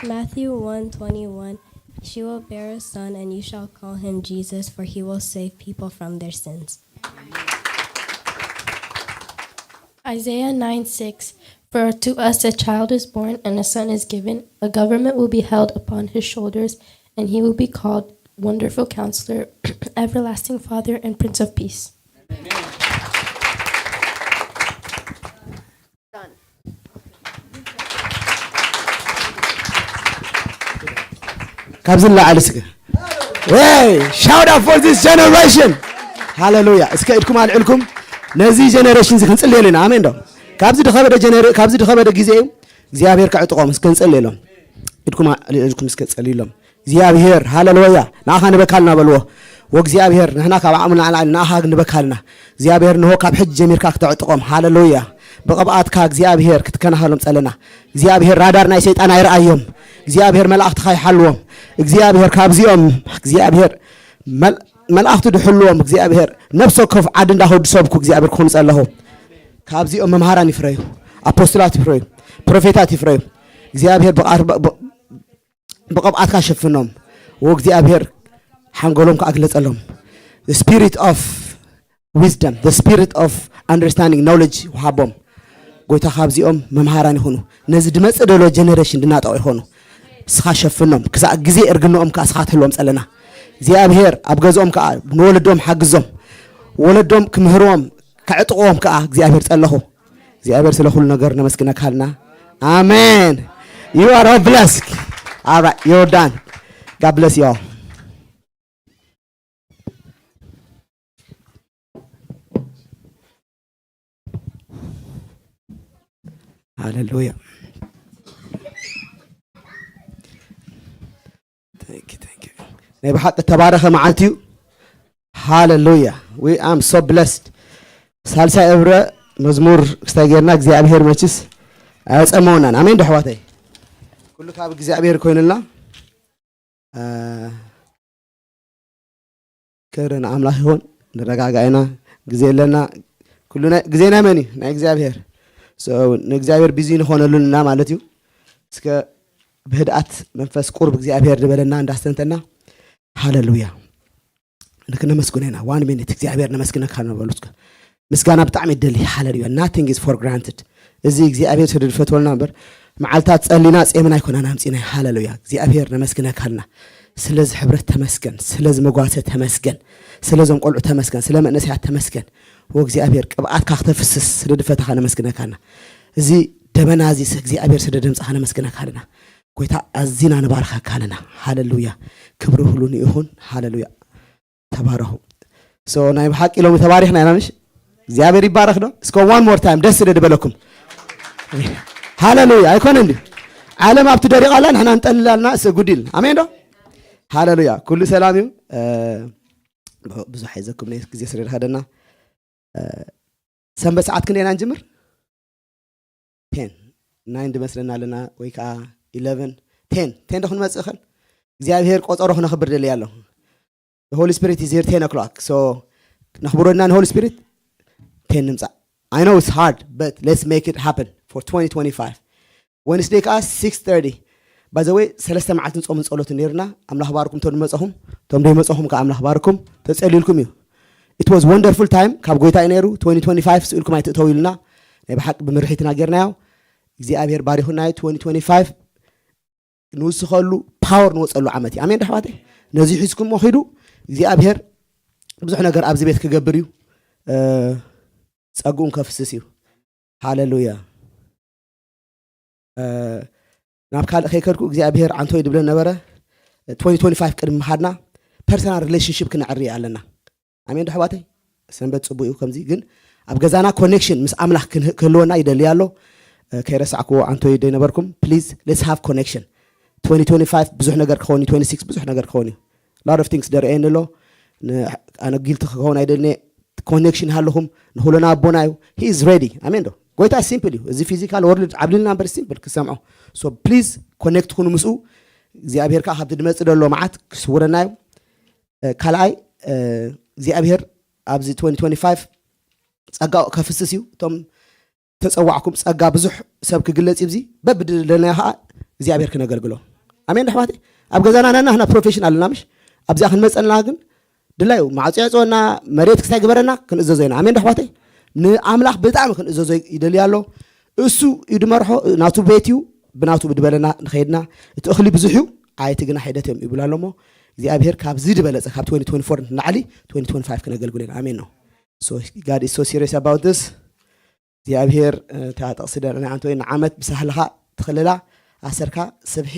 Matthew one twenty-one. "She will bear a son, and you shall call him Jesus, for he will save people from their sins." Isaiah nine six. For to us a child is born, and a son is given. The government will be held upon his shoulders, and he will be called Wonderful Counselor, Everlasting Father, and Prince of Peace. ካብዚ ንላዕሊ እስከ፣ hey, shout out for this generation. ሃሌሉያ። እስከ ኢድኩም ኣልዕልኩም፣ ነዚ ጀነሬሽን እዚ ክንጽልየሉ ኢና። ኣሜን ዶ? ካብዚ ድኸበደ ጀነሬ-፣ ካብዚ ድኸበደ ግዜ እዩ እግዚኣብሔር ከዕጥቖም። እስከ ንጸልየሎም። ኢድኩም ኣልዕልኩም እስከ ጸልዩሎም። እግዚኣብሔር፣ ሃሌሉያ፣ ንኣኻ ንበካልና በልዎ። ወእግዚኣብሔር፣ ንሕና ካብ ዓቕምና ንላዕሊ ንኣኻ ንበካልና። እግዚኣብሔር፣ ንሆ ካብ ሕጂ ጀሚርካ ክተዕጥቖም። ሃሌሉያ። ብቕብኣትካ እግዚኣብሔር ክትከናኸሎም ጸለና። እግዚኣብሔር፣ ራዳር ናይ ሰይጣን ኣይረኣዮም። እግዚኣብሔር፣ መላእኽትኻ ይሓልዎም። እግዚኣብሔር፣ ካብዚኦም እግዚኣብሔር መል-፣ መላእኽቱ ድሕልዎም። እግዚኣብሔር፣ ነፍሲ ወከፍ ዓዲ እንዳኸዱ ሰብኩ እግዚኣብሔር ክኾኑ ጸለኹ። ካብዚኦም መምሃራን ይፍረዩ፣ ኣፖስትላት ይፍረዩ፣ ፕሮፌታት ይፍረዩ። እግዚኣብሔር ብቓር-፣ ብ-፣ ብ-፣ ብቕብኣትካ ሸፍኖም። ወእግዚኣብሔር ሓንጎሎም ከኣ ግለጸሎም። The spirit of wisdom, the spirit of understanding, knowledge ወሃቦም። ጎይታ ካብዚኦም መምሃራን ይኹኑ። ነዚ ድመጽእ ደሎ ጀነሬሽን ድናጠቑ ይኾኑ። ንስኻ ሸፍኖም። ክሳዕ ግዜ እርግንኦም ከኣ ንስኻ ትህልዎም ጸለና። እግዚኣብሔር ኣብ ገዝኦም ከኣ ንወለዶም ሓግዞም። ወለዶም ክምህርዎም፣ ከዕጥቕዎም ከኣ እግዚኣብሔር ጸለኹ። እግዚኣብሔር ስለ ኩሉ ነገር ነመስግነካ ኣለና። ኣሜን። You are all blessed. All right, you're done. God bless you all. ሃሌሉያ። Thank you, thank you. ናይ ብሓቂ ተባረኸ መዓልቲ እዩ። ሃሌሉያ። We am so blessed. ሳልሳይ እብረ መዝሙር ክስታይ ጌርና እግዚኣብሔር መችስ ኣያጸመወናን። ኣሜን ዶ ኣሕዋተይ? ኩሉ ካብ እግዚኣብሔር ኮይኑልና። እ፣ ክብሪ ንኣምላኽ ይኹን። ንረጋጋእ ኢና፣ ግዜ ኣለና። ኩሉ ናይ፣ ግዜ ናይ መን እዩ? ናይ እግዚኣብሔር። So ንእግዚኣብሔር ቢዚ ንኾነሉ እና ማለት እዩ። እስከ ብህድኣት መንፈስ ቁርብ እግዚኣብሔር ዝበለና እንዳስተንተና። ሃሌሉያ። ንክነመስግኖ ኢና። One minute እግዚኣብሔር ነመስግነካ ንበሉ እስከ። ምስጋና ብጣዕሚ ይደሊ። ሃሌሉያ። Nothing is for granted። እዚ እግዚኣብሔር ስለ ዝፈትወልና እምበር መዓልታት ጸሊና ጼምና ኣይኮናን ኣምጺና። ሃሌሉያ። እግዚኣብሔር ነመስግነካ ኣለና። ስለዚ ሕብረት ተመስገን፣ ስለዚ መጓሰ ተመስገን፣ ስለዞም ቆልዑ ተመስገን፣ ስለ መንእሰያት ተመስገን። ወእግዚኣብሔር ቅብኣትካ ክተፍስስ ስለ ድፈታኻ ነመስግነካ ኣለና። እዚ ደበና እዚ እግዚኣብሔር ስለ ደምጻኻ ነመስግነካ ኣለና። ጎይታ ኣዚና ንባርኸካ ኣለና። ሃሌሉያ። ክብሪ ሁሉ ንይኹን። ሃሌሉያ። ተባረኹ። So ናይ ብሓቂ ሎሚ ተባሪኽና ኢና ምሽ? እግዚኣብሔር ይባረኽ ዶ? እስከ one more time ደስ ስለ ድበለኩም። ሃሌሉያ። ኣይኮነን ድዩ? ዓለም ኣብቲ ደሪቓ ኣላ፣ ንሕና ንጠልል ኣልና፣ እሰ ጉድ ኢልና። ኣሜን ዶ? ሃሌሉያ። ኩሉ ሰላም እዩ። እ፣ ብዙሕ ኣይዘኩም፣ ናይ ግዜ ስለ ድኸደና። እ፣ ሰንበት ሰዓት ክንደይ ኢና ንጅምር? ቴን፣ ናይን ድመስለና ኣለና፣ ወይ ከዓ ኢለቨን፣ ቴን፣ ቴን ዶ ክንመጽእ ኸን? እግዚኣብሔር ቆጸሮ ክነኽብር ደልየ ኣለኹ። The Holy Spirit is here ten o'clock. So ነኽብሮ እና ን Holy Spirit ቴን ንምጻእ። I know it's hard, but let's make it happen for twenty twenty-five. Wednesday ከዓ six thirty. By the way ሰለስተ መዓልትን ጾምን ጸሎትን ነይርና። ኣምላኽ ባርኩም። እቶም ድመጸኹም፣ እቶም ደይመጸኹም ከዓ ኣምላኽ ባርኩም። ተጸልዩልኩም እዩ። It was wonderful time። ካብ ጎይታ እዩ ነይሩ። Twenty twenty-five ስኢልኩም ኣይትእተው ኢሉና። ናይ ብሓቂ ብምርሒትና ጌርናዮ። እግዚኣብሔር ባሪኹና እዩ። Twenty twenty-five ንውስኸሉ፣ ፓወር ንወፀሉ ዓመት እዩ። ኣሜን ዶ ኣሕዋተይ? ነዚ ሒዝኩሞ ኺዱ። እግዚኣብሔር ብዙሕ ነገር ኣብዚ ቤት ክገብር እዩ። እ፣ ጸግኡን ከፍስስ እዩ። ሃሌሉያ። እ፣ ናብ ካልእ ከይከድኩ እግዚኣብሔር ዓንቶይ ድብለን ነበረ። Twenty twenty-five ቅድሚ ምኻድና ፐርሰናል ሪሌሽንሽፕ ክነዕሪ ኣለና። ኣሜን ዶ ኣሕዋተይ? ሰንበት ጽቡቅ እዩ። ከምዚ ግን ኣብ ገዛና ኮኔክሽን ምስ ኣምላኽ ክንህ-፣ ክህልወና ይደሊ ኣሎ። እ፣ ከይረሳዕክዎ ዓንቶይ ደይነበርኩም፣ please let's have connection። Twenty twenty-five ብዙሕ ነገር ክኸውን እዩ፣ twenty-six ብዙሕ ነገር ክኸውን እዩ። Lot of things ደርእየኒ ኣሎ። ን-፣ ኣነ ጊልቲ ክኸውን ኣይደልኒ። ኮኔክሽን ሃለኹም፣ ንኹለና ኣቦና እዩ። He is ready። ኣሜን ዶ? ጎይታ ሲምፕል እዩ። እዚ ፊዚካል ወርልድ ዓብሊልና እምበር ሲምፕል ክሰምዖ። So please ኮኔክት ኩኑ ምስኡ። እግዚኣብሔር ከዓ ካብቲ ድመጽእ ዘሎ መዓት ክስውረና እዩ። እ፣ ካልኣይ፣ እ፣ እግዚኣብሔር ኣብዚ twenty twenty-five ጸጋኡ ከፍስስ እዩ። እቶም ተጸዋዕኩም ጸጋ ብዙሕ ሰብ ክግለጽ እዩ። እዚ በብድለናዮ ከዓ እግዚኣብሔር ክነገልግሎ። ኣሜን ዶ ኣሕዋተይ? ኣብ ገዛና ነና ንሕና ፕሮፌሽን ኣለና ምሽ? ኣብዚኣ ክንመጸና ግን ድላዩ ማዕጾ የዕጽወና፣ መሬት ክስታይ ግበረና ክንእዘዞ ኢና። ኣሜን ዶ ኣሕዋተይ? ንኣምላኽ ብጣዕሚ ክንእዘዞ ይደሊ ኣሎ። እሱ እዩ ድመርሖ፣ ናቱ ቤት እዩ፣ ብናቱ ብድበለና ንኸይድና። እቲ እኽሊ ብዙሕ እዩ፣ ዓየቲ ግና ሒደት እዮም ይብሉ ኣሎ እሞ፣ እግዚኣብሔር ካብዚ ድበለጸ፣ ካብ twenty twenty-four ንላዕሊ twenty twenty-five ክነገልግሎ ኢና። ኣሜን ነው። So God is so serious about this። እግዚኣብሔር፣ እ፣ እታ ጥቕሲ ደለና ኣንቶይ ንዓመት ብሳህልኻ ትኽልላ፣ ኣሰርካ ስብሒ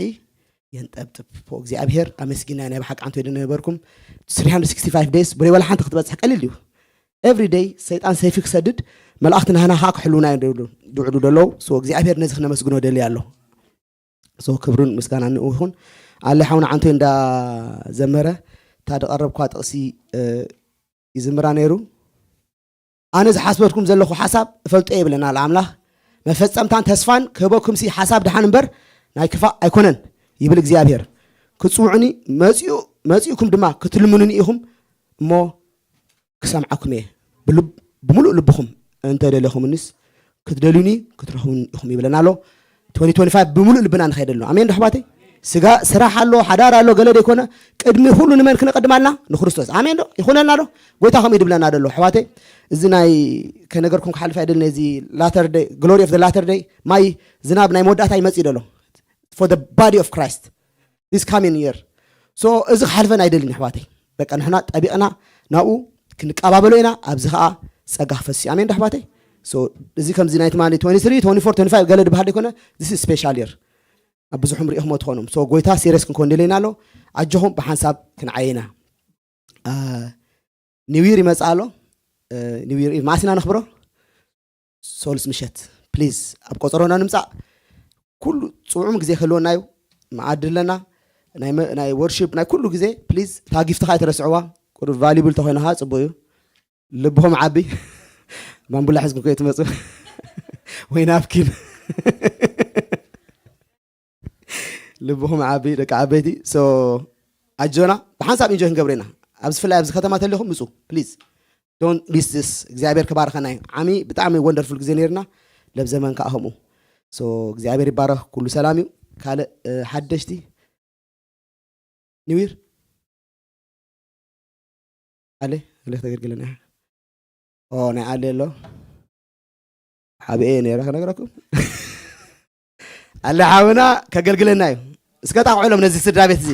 የንጠብጥብ። ፎ እግዚኣብሔር ኣመስጊና። ናይ ብሓቂ ዓንቶ ነበርኩም። Three hundred sixty-five days ብለይ ወላ ሓንቲ ክትበፅሕ ቀሊል እዩ። Every day ሰይጣን ሰይፊ ክሰድድ፣ መላእክቲ ናህና ከዓ ክሕልውና እዮም ዝብሉ፣ ዝውዕሉ ዘለዉ። So እግዚኣብሔር ነዚ ክነመስግኖ ደልየ ኣሎ። So ክብርን ምስጋና ንኡ ይኹን። ኣለ ሓውና ዓንቶ እንዳዘመረ እታ ዝቐረብኳ ጥቕሲ ይዝምራ ነይሩ። ኣነ ዝሓስበትኩም ዘለኹ ሓሳብ እፈልጦ እየ ይብለና ኣሎ ኣምላኽ። መፈጸምታን ተስፋን ክህበኩምሲ ሓሳብ ደሓን እምበር ናይ ክፋእ ኣይኮነን ይብል እግዚኣብሔር። ክትጽውዑኒ መጺኡ መጺእኩም ድማ ክትልምኑኒ ኢኹም እሞ ክሰምዓኩም እየ። ብልብ- ብምሉእ ልብኹም እንተ ደለኹምኒስ ክትደልዩኒ ክትረኽቡኒ ኢኹም ይብለና ኣሎ። Twenty twenty-five ብምሉእ ልብና ንኸይደሉ። ኣሜን ዶ ኣሕዋተይ? ስጋ ስራሕ ኣሎ፣ ሓዳር ኣሎ፣ ገለ ዘይኮነ ቅድሚ ኩሉ ንመን ክነቀድም ኣለና? ንክርስቶስ። ኣሜን ዶ? ይኹነልና ዶ? ጎይታ ከምኡ ይድብለና ደሎ ኣሕዋተይ። እዚ ናይ ከነገርኩም ክሓልፍ ኣይደልን። እዚ latter day, glory of the latter day፣ ማይ ዝናብ ናይ መወዳእታ ይመጽእ ደሎ for the body of Christ this coming year። So እዚ ክሓልፈን ኣይደልን ኣሕዋተይ። በቃ ንሕና ጠቢቕና ናብኡ ክንቀባበሎ ኢና። ኣብዚ ከዓ ጸጋ ክፈሲ። ኣሜን ዶ ኣሕዋተይ? So እዚ ከምዚ ናይ ትማሊ twenty-three twenty-four twenty-five ገለ ድበሃል ዘይኮነ፣ this is special year። ኣብ ብዙሕም ሪኢኹሞ ትኾኑም። So ጎይታ serious ክንኮን ደለና ኣሎ። ኣጆኹም ብሓንሳብ ክንዓየና። New year ይመጽእ ኣሎ። New year ማእሲና ነኽብሮ። ሶልስ ምሸት ፕሊዝ ኣብ ቆጸሮና ንምጻእ። ኩሉ ጽዑም ግዜ ክህልወና እዩ። መዓዲ ኣለና። ናይ መ- ናይ ወርሺፕ ናይ ኩሉ ግዜ ፕሊዝ እታ ጊፍትኻ ኣይትረስዕዋ። ቁሩብ ቫሊብል ተኮይንኻ ጽቡቅ እዩ። ልብኹም ዓቢ። ባምቡላ ሒዝኩም ከይትመጹ። ወይ ናፍኪን። ልብኹም ዓቢ ደቂ ዓበይቲ። So ኣጆና ብሓንሳብ ኢንጆይ ክንገብር ኢና። ኣብዚ ፍላይ ኣብዚ ከተማ ተለኹም ምጹ ፕሊዝ። Don't miss this። እግዚኣብሔር ክባርኸና እዩ። ዓሚ ብጣዕሚ ወንደርፉል ግዜ ነይርና። ለብ ዘመን ከዓ ከምኡ። So እግዚኣብሔር ይባረኽ። ኩሉ ሰላም እዩ። ካልእ ሓደሽቲ ኒው ይር ኣለ ኣለ ተገልግለና። ኦ ናይ ኣለ ኣሎ። ሓብኤ ነይረ ከነግረኩም። ኣለ ሓውና ከገልግለና እዩ። እስከ ጣቕዑሎም ነዚ ስድራ ቤት እዚ።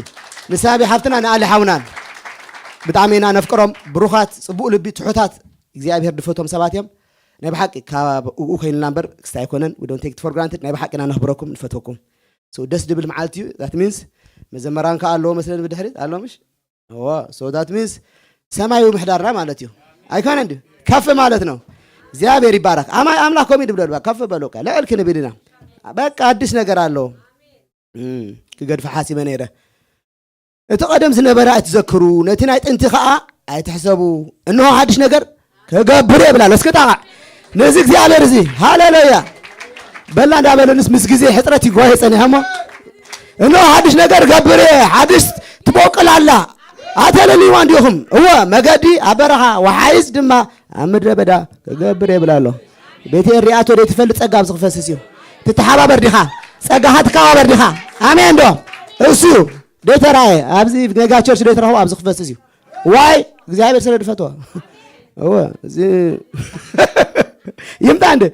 ንሳቢ ሓፍትና ንኣለ ሓውናን ብጣዕሚ ኢና ነፍቅሮም። ብሩኻት፣ ጽቡቕ ልቢ፣ ትሑታት፣ እግዚኣብሔር ድፈቶም ሰባት እዮም። ናይ ብሓቂ ካብ ኡኡ ኮይንና እምበር ክስታይ ኣይኮነን። We don't take it for granted። ናይ ብሓቂ ኢና ነኽብረኩም፣ ንፈትወኩም። So ደስ ድብል መዓልቲ እዩ። That means መዘመራን ከኣ ኣለዎ መስለኒ ብድሕሪት ኣሎ ምሽ? እዎ። So that means ሰማያዊ ምሕዳርና ማለት እዩ። ኣይኮነ እንዲ ከፍ ማለት ነው። እግዚኣብሔር ይባረክ። ኣማይ ኣምላኽ ኮሚ ድብለሉ ከፍ በሉ። ልዕል ክንብል ኢና። በቃ ኣዲስ ነገር ኣሎ። ክገድፈ ሓሲበ ነይረ። እቲ ቀደም ዝነበረ ኣይትዘክሩ፣ ነቲ ናይ ጥንቲ ኸኣ ኣይትሕሰቡ። እንሆ ሓድሽ ነገር ክገብር እየ ብላ ኣሎ። እስኪ ጣቓዕ ነዚ እግዚኣብሔር እዚ። ሃሌሉያ። በላ እንዳበለንስ ምስ ግዜ ሕፅረት ይጓየ ጸኒሐ እሞ፣ እንሆ ሓድሽ ነገር ገብር እየ፣ ሓድሽ ትቦቅል ኣላ። ኣተለልይዋ እንዲኹም። እወ፣ መገዲ ኣብ በረኻ፣ ወሓይዝ ድማ ኣብ ምድረ በዳ ክገብር እየ ብላ ኣሎ። ቤተኤል ሪኣቶ ዘይትፈልጥ ጸጋ ኣብዚ ክፈስስ እዩ። ትተሓባበር ዲኻ? ጸጋኻ ትከባበር ዲኻ? ኣሜን ዶ? እሱ እዩ። ደይተራእየ ኣብዚ ሜጋ ቸርች ደይተረኽቦ ኣብዚ ክፈስስ እዩ። ዋይ እግዚኣብሔር ስለ ድፈትዋ። እወ እዚ ይምጣ እንደ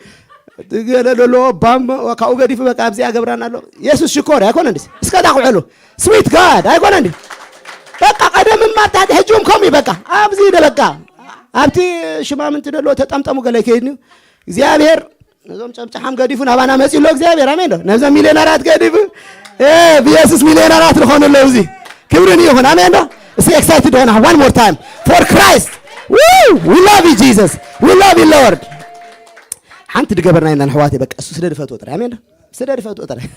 ትገለ ደሎ ባም ካብኡ ገዲፉ በቃ ኣብዚ ኣገብራና ኣሎ። የሱስ ሽኮር ኣይኮነ እንደ እስከ ዳኹ ዕሉ ስዊት ጋድ ኣይኮነ እንደ በቃ ቀደም ማርታ ሕጂ እውን ከምኡ እዩ በቃ ኣብዚ ኢለ በቃ ኣብቲ ሽማምንቲ ደሎ ተጠምጠሙ ገለ ይከይድኒ እግዚኣብሔር ነዞም ጨምጫሓም ገዲፉ ናባና መፂ ኣሎ እግዚኣብሔር ኣሜን ዶ ነዞም ሚሊዮነራት ገዲፉ እ ብየሱስ ሚሊዮነራት ዝኾኑ ኣለዉ እዚ ክብርን ይኹን ኣሜን ዶ እስኪ ኤክሳይትድ ሆና one more time for Christ we love you Jesus we love you Lord ሓንቲ ድገበርና ኢና ንሕዋተይ በቃ እሱ ስለ ድፈትዎ ጥራይ ኣሜን ዶ ስለ ድፈትዎ ጥራይ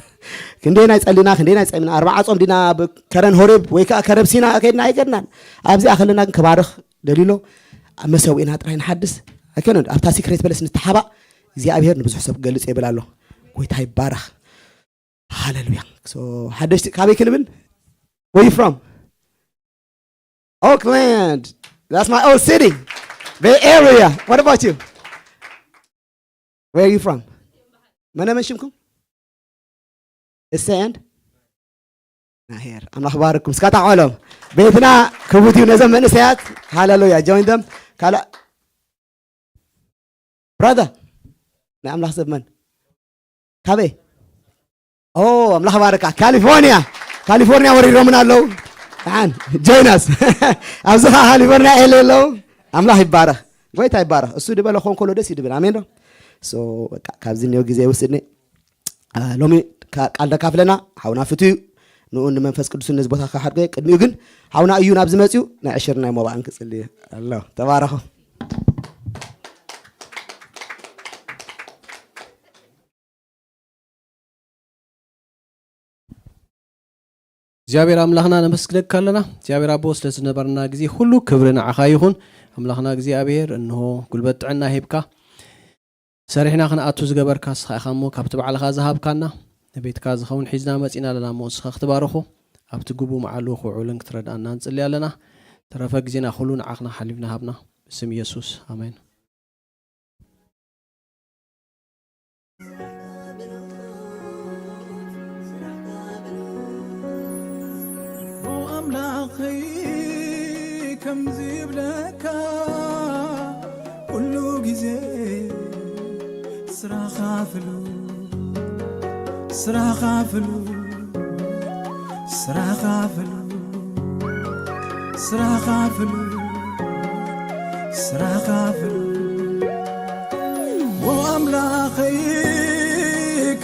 ክንደይ ናይ ጸሊና ክንደይ ናይ ጸሚና ኣርባዓ ጾም ዲና ከረን ሆሬብ ወይ ከዓ ከረብ ሲና ከድና ኣይገድናን ኣብዚኣ ከለና ግን ከባርኽ ደሊሎ ኣብ መሰዊእና ጥራይ ንሓድስ ኣይኮነን ኣብታ ሲክሬት በለስ ንተሓባእ እግዚኣብሔር ንብዙሕ ሰብ ክገልጽ ይብል ኣሎ ጎይታ ይባረኽ ሃሌሉያ ሓደሽቲ ካበይ ክንብል ወይ from Oakland that's my old city Bay Area what about you where are you from መነ መን ሽምኩም እሰ and ናሄር ኣምላኽ ባርኩም እስካ ታቆሎም ቤትና ክቡት እዩ ነዞም መንእሰያት ሃሌሉያ join them ካልእ brother ናይ ኣምላኽ ሰብ መን ካበይ ኦ ኣምላኽ ባርካ ካሊፎርኒያ ካሊፎርኒያ ወሪሮምን ኣለዉ ን join us ኣብዚ ከዓ ካሊፎርኒያ ኤለ ኣለዉ ኣምላኽ ይባረኽ ጎይታ ይባረኽ እሱ ድበለ ኾን ከሎ ደስ ይድብል ኣሜን ዶ ካብዚ ኒዮ ግዜ ይወስድኒ ሎሚ ቃል ደካፍለና ሓውና ፍትዩ ንኡ ንመንፈስ ቅዱስን ነዚ ቦታ ክሓድጎ እየ። ቅድሚኡ ግን ሓውና እዩ ናብዚ መጺኡ ናይ ዕሽርናይ ሞባእን ክጽሊ ኣሎ። ተባረኹ። እግዚኣብሔር ኣምላኽና ነመስግነካ ኣለና። እግዚኣብሔር ኣቦ፣ ስለ ዝነበረና ግዜ ኩሉ ክብሪ ንዓኻ ይኹን። ኣምላኽና እግዚኣብሔር፣ እንሆ ጉልበት ጥዕና ሂብካ፣ ሰሪሕና ክንኣቱ ዝገበርካ ንስኻ ኢኻ እሞ፣ ካብቲ ባዕልኻ ዝሃብካና ንቤትካ ዝኸውን ሒዝና መጺና ኣለና እሞ፣ ንስኻ ክትባርኹ ኣብቲ ግቡእ መዓልኡ ክውዕልን ክትረድኣና ንጽሊ ኣለና። ተረፈ ግዜና ኩሉ ንዓኽና ሓሊፍና ሃብና። ብስም የሱስ፣ ኣሜን። ኣምላኸይ ከምዚ ይብለካ ኩሉ ግዜ ስራኻ ፍሉ ስራኻ ፍሉ ስራኻ ፍሉ ስራኻ ፍሉ ስራኻ ፍሉ ዎ ኣምላኸይ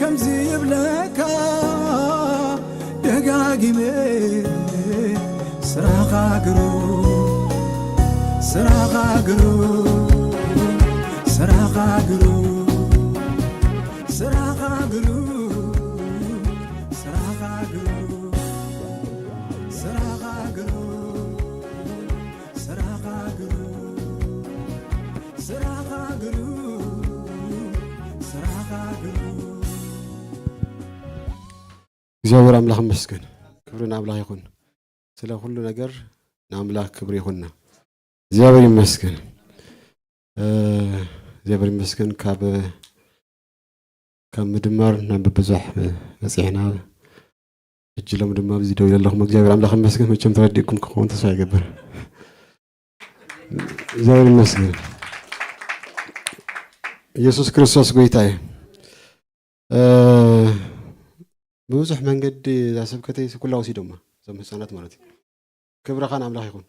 ከምዚ ይብለካ ደጋጊመ ስራኻ ግሩም ስራኻ ግሩም ስራኻ ግሩም ስራኻ ግሩም ስራኻ ግሩም ስራኻ ግሩም ስራኻ ግሩም ስራኻ ግሩም ስራኻ ግሩም እግዚኣብሔር ኣምላኽ ይመስገን። ክብሪ ንኣምላኽ ይኹን። ስለ ኩሉ ነገር ንኣምላኽ ክብሪ ይኹንና። እግዚኣብሔር ይመስገን። እ፣ እግዚኣብሔር ይመስገን። ካብ ካብ ምድማር ናብ ምብዛሕ በፂሕና። ሕጂ ሎም ድማ ኣብዚ ደው ኢለ ኣለኹም። እግዚኣብሔር ኣምላኽ ይመስገን። መቸም ተረዲእኩም ክኸውን ተስፋ ይገብር። እግዚኣብሔር ይመስገን። ኢየሱስ ክርስቶስ ጎይታ እዩ። እ፣ ብብዙሕ መንገዲ እዛ ስብከተይ ኩላ ወሲዶማ፣ እዞም ህፃናት ማለት እዩ። ክብርኻ ንኣምላኽ ይኹን።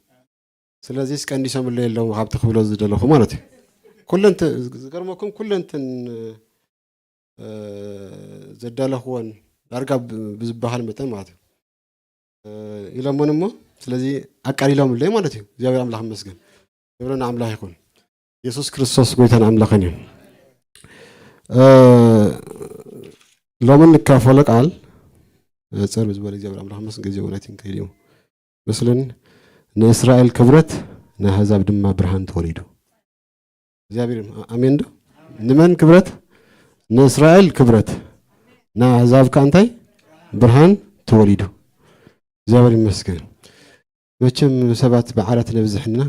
ስለዚስ ቀንዲሶምለይ ኣለዉ ካብቲ ክብሎ ዝደለኹ ማለት እዩ። ኩለንተ ዝገርመኩም ኩለንትን እ፣ ዘዳለኽወን ዳርጋ ብ- ብዝበሃል መጠን ማለት እዩ። እ፣ ኢሎሞን እሞ ስለዚ ኣቃሊሎምለይ ማለት እዩ። እግዚኣብሔር ኣምላኽ ይመስገን። ክብሪ ንኣምላኽ ይኹን። ኢየሱስ ክርስቶስ ጎይታን ኣምላኽን እዩ። እ፣ ሎሚ እንካፈሎ ቃል፣ እ፣ ጸር ብዝበለ እግዚኣብሔር ኣምላኽ ይመስገን። ግዜ እውን ኣይቲንከይድ እዩ መስልን ንእስራኤል ክብረት ንኣህዛብ ድማ ብርሃን ተወሊዱ። እግዚኣብሔር ይም- ኣሜን ዶ? ንመን ክብረት? ንእስራኤል ክብረት፣ ንኣህዛብ ከኣ እንታይ? ብርሃን ተወሊዱ። እግዚኣብሔር ይመስገን። መቸም ሰባት በዓላት ነብዝሕና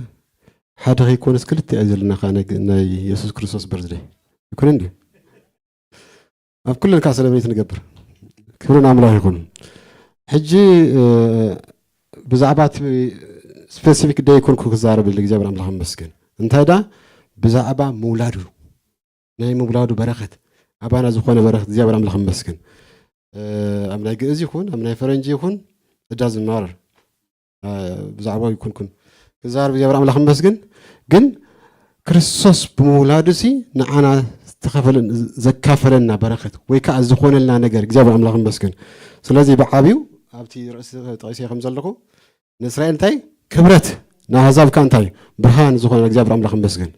ሓደ ከይኮነስ ክልተ እያ ዘለና ከኣ ናይ ናይ የሱስ ክርስቶስ በርዝደይ ይኮነ እንዲ ኣብ ኩለን ከኣ ሰለብሬት ንገብር። ክብሪ ንኣምላኽ ይኹን። ሕጂ እ፣ ብዛዕባ እቲ ስፔሲፊክ ደይ ኮንኩ ክዛረብ እል እግዚኣብሔር ኣምላኽ ይመስገን። እንታይ ዳ ብዛዕባ ምውላዱ ናይ ምውላዱ በረኸት ኣባና ዝኾነ በረኸት እግዚኣብሔር ኣምላኽ ይመስገን። እ፣ ኣብ ናይ ግእዝ ይኹን ኣብ ናይ ፈረንጂ ይኹን እዳ ዝማረር እ፣ ብዛዕባ ይኩንኩን ክዛረብ እግዚኣብሔር ኣምላኽ ይመስገን። ግን ክርስቶስ ብምውላዱ ሲ ንዓና ዝተኸፈለ ዘካፈለና በረኸት ወይ ከዓ ዝኾነልና ነገር እግዚኣብሔር ኣምላኽ ይመስገን። ስለዚ ብዓብዩ ኣብቲ ርእሲ ጠቂሰ ከም ዘለኹ ንእስራኤል እንታይ ክብረት ንኣህዛብ ከ እንታይ ብርሃን ዝኾነ እግዚኣብሔር ኣምላኽ ይመስገን።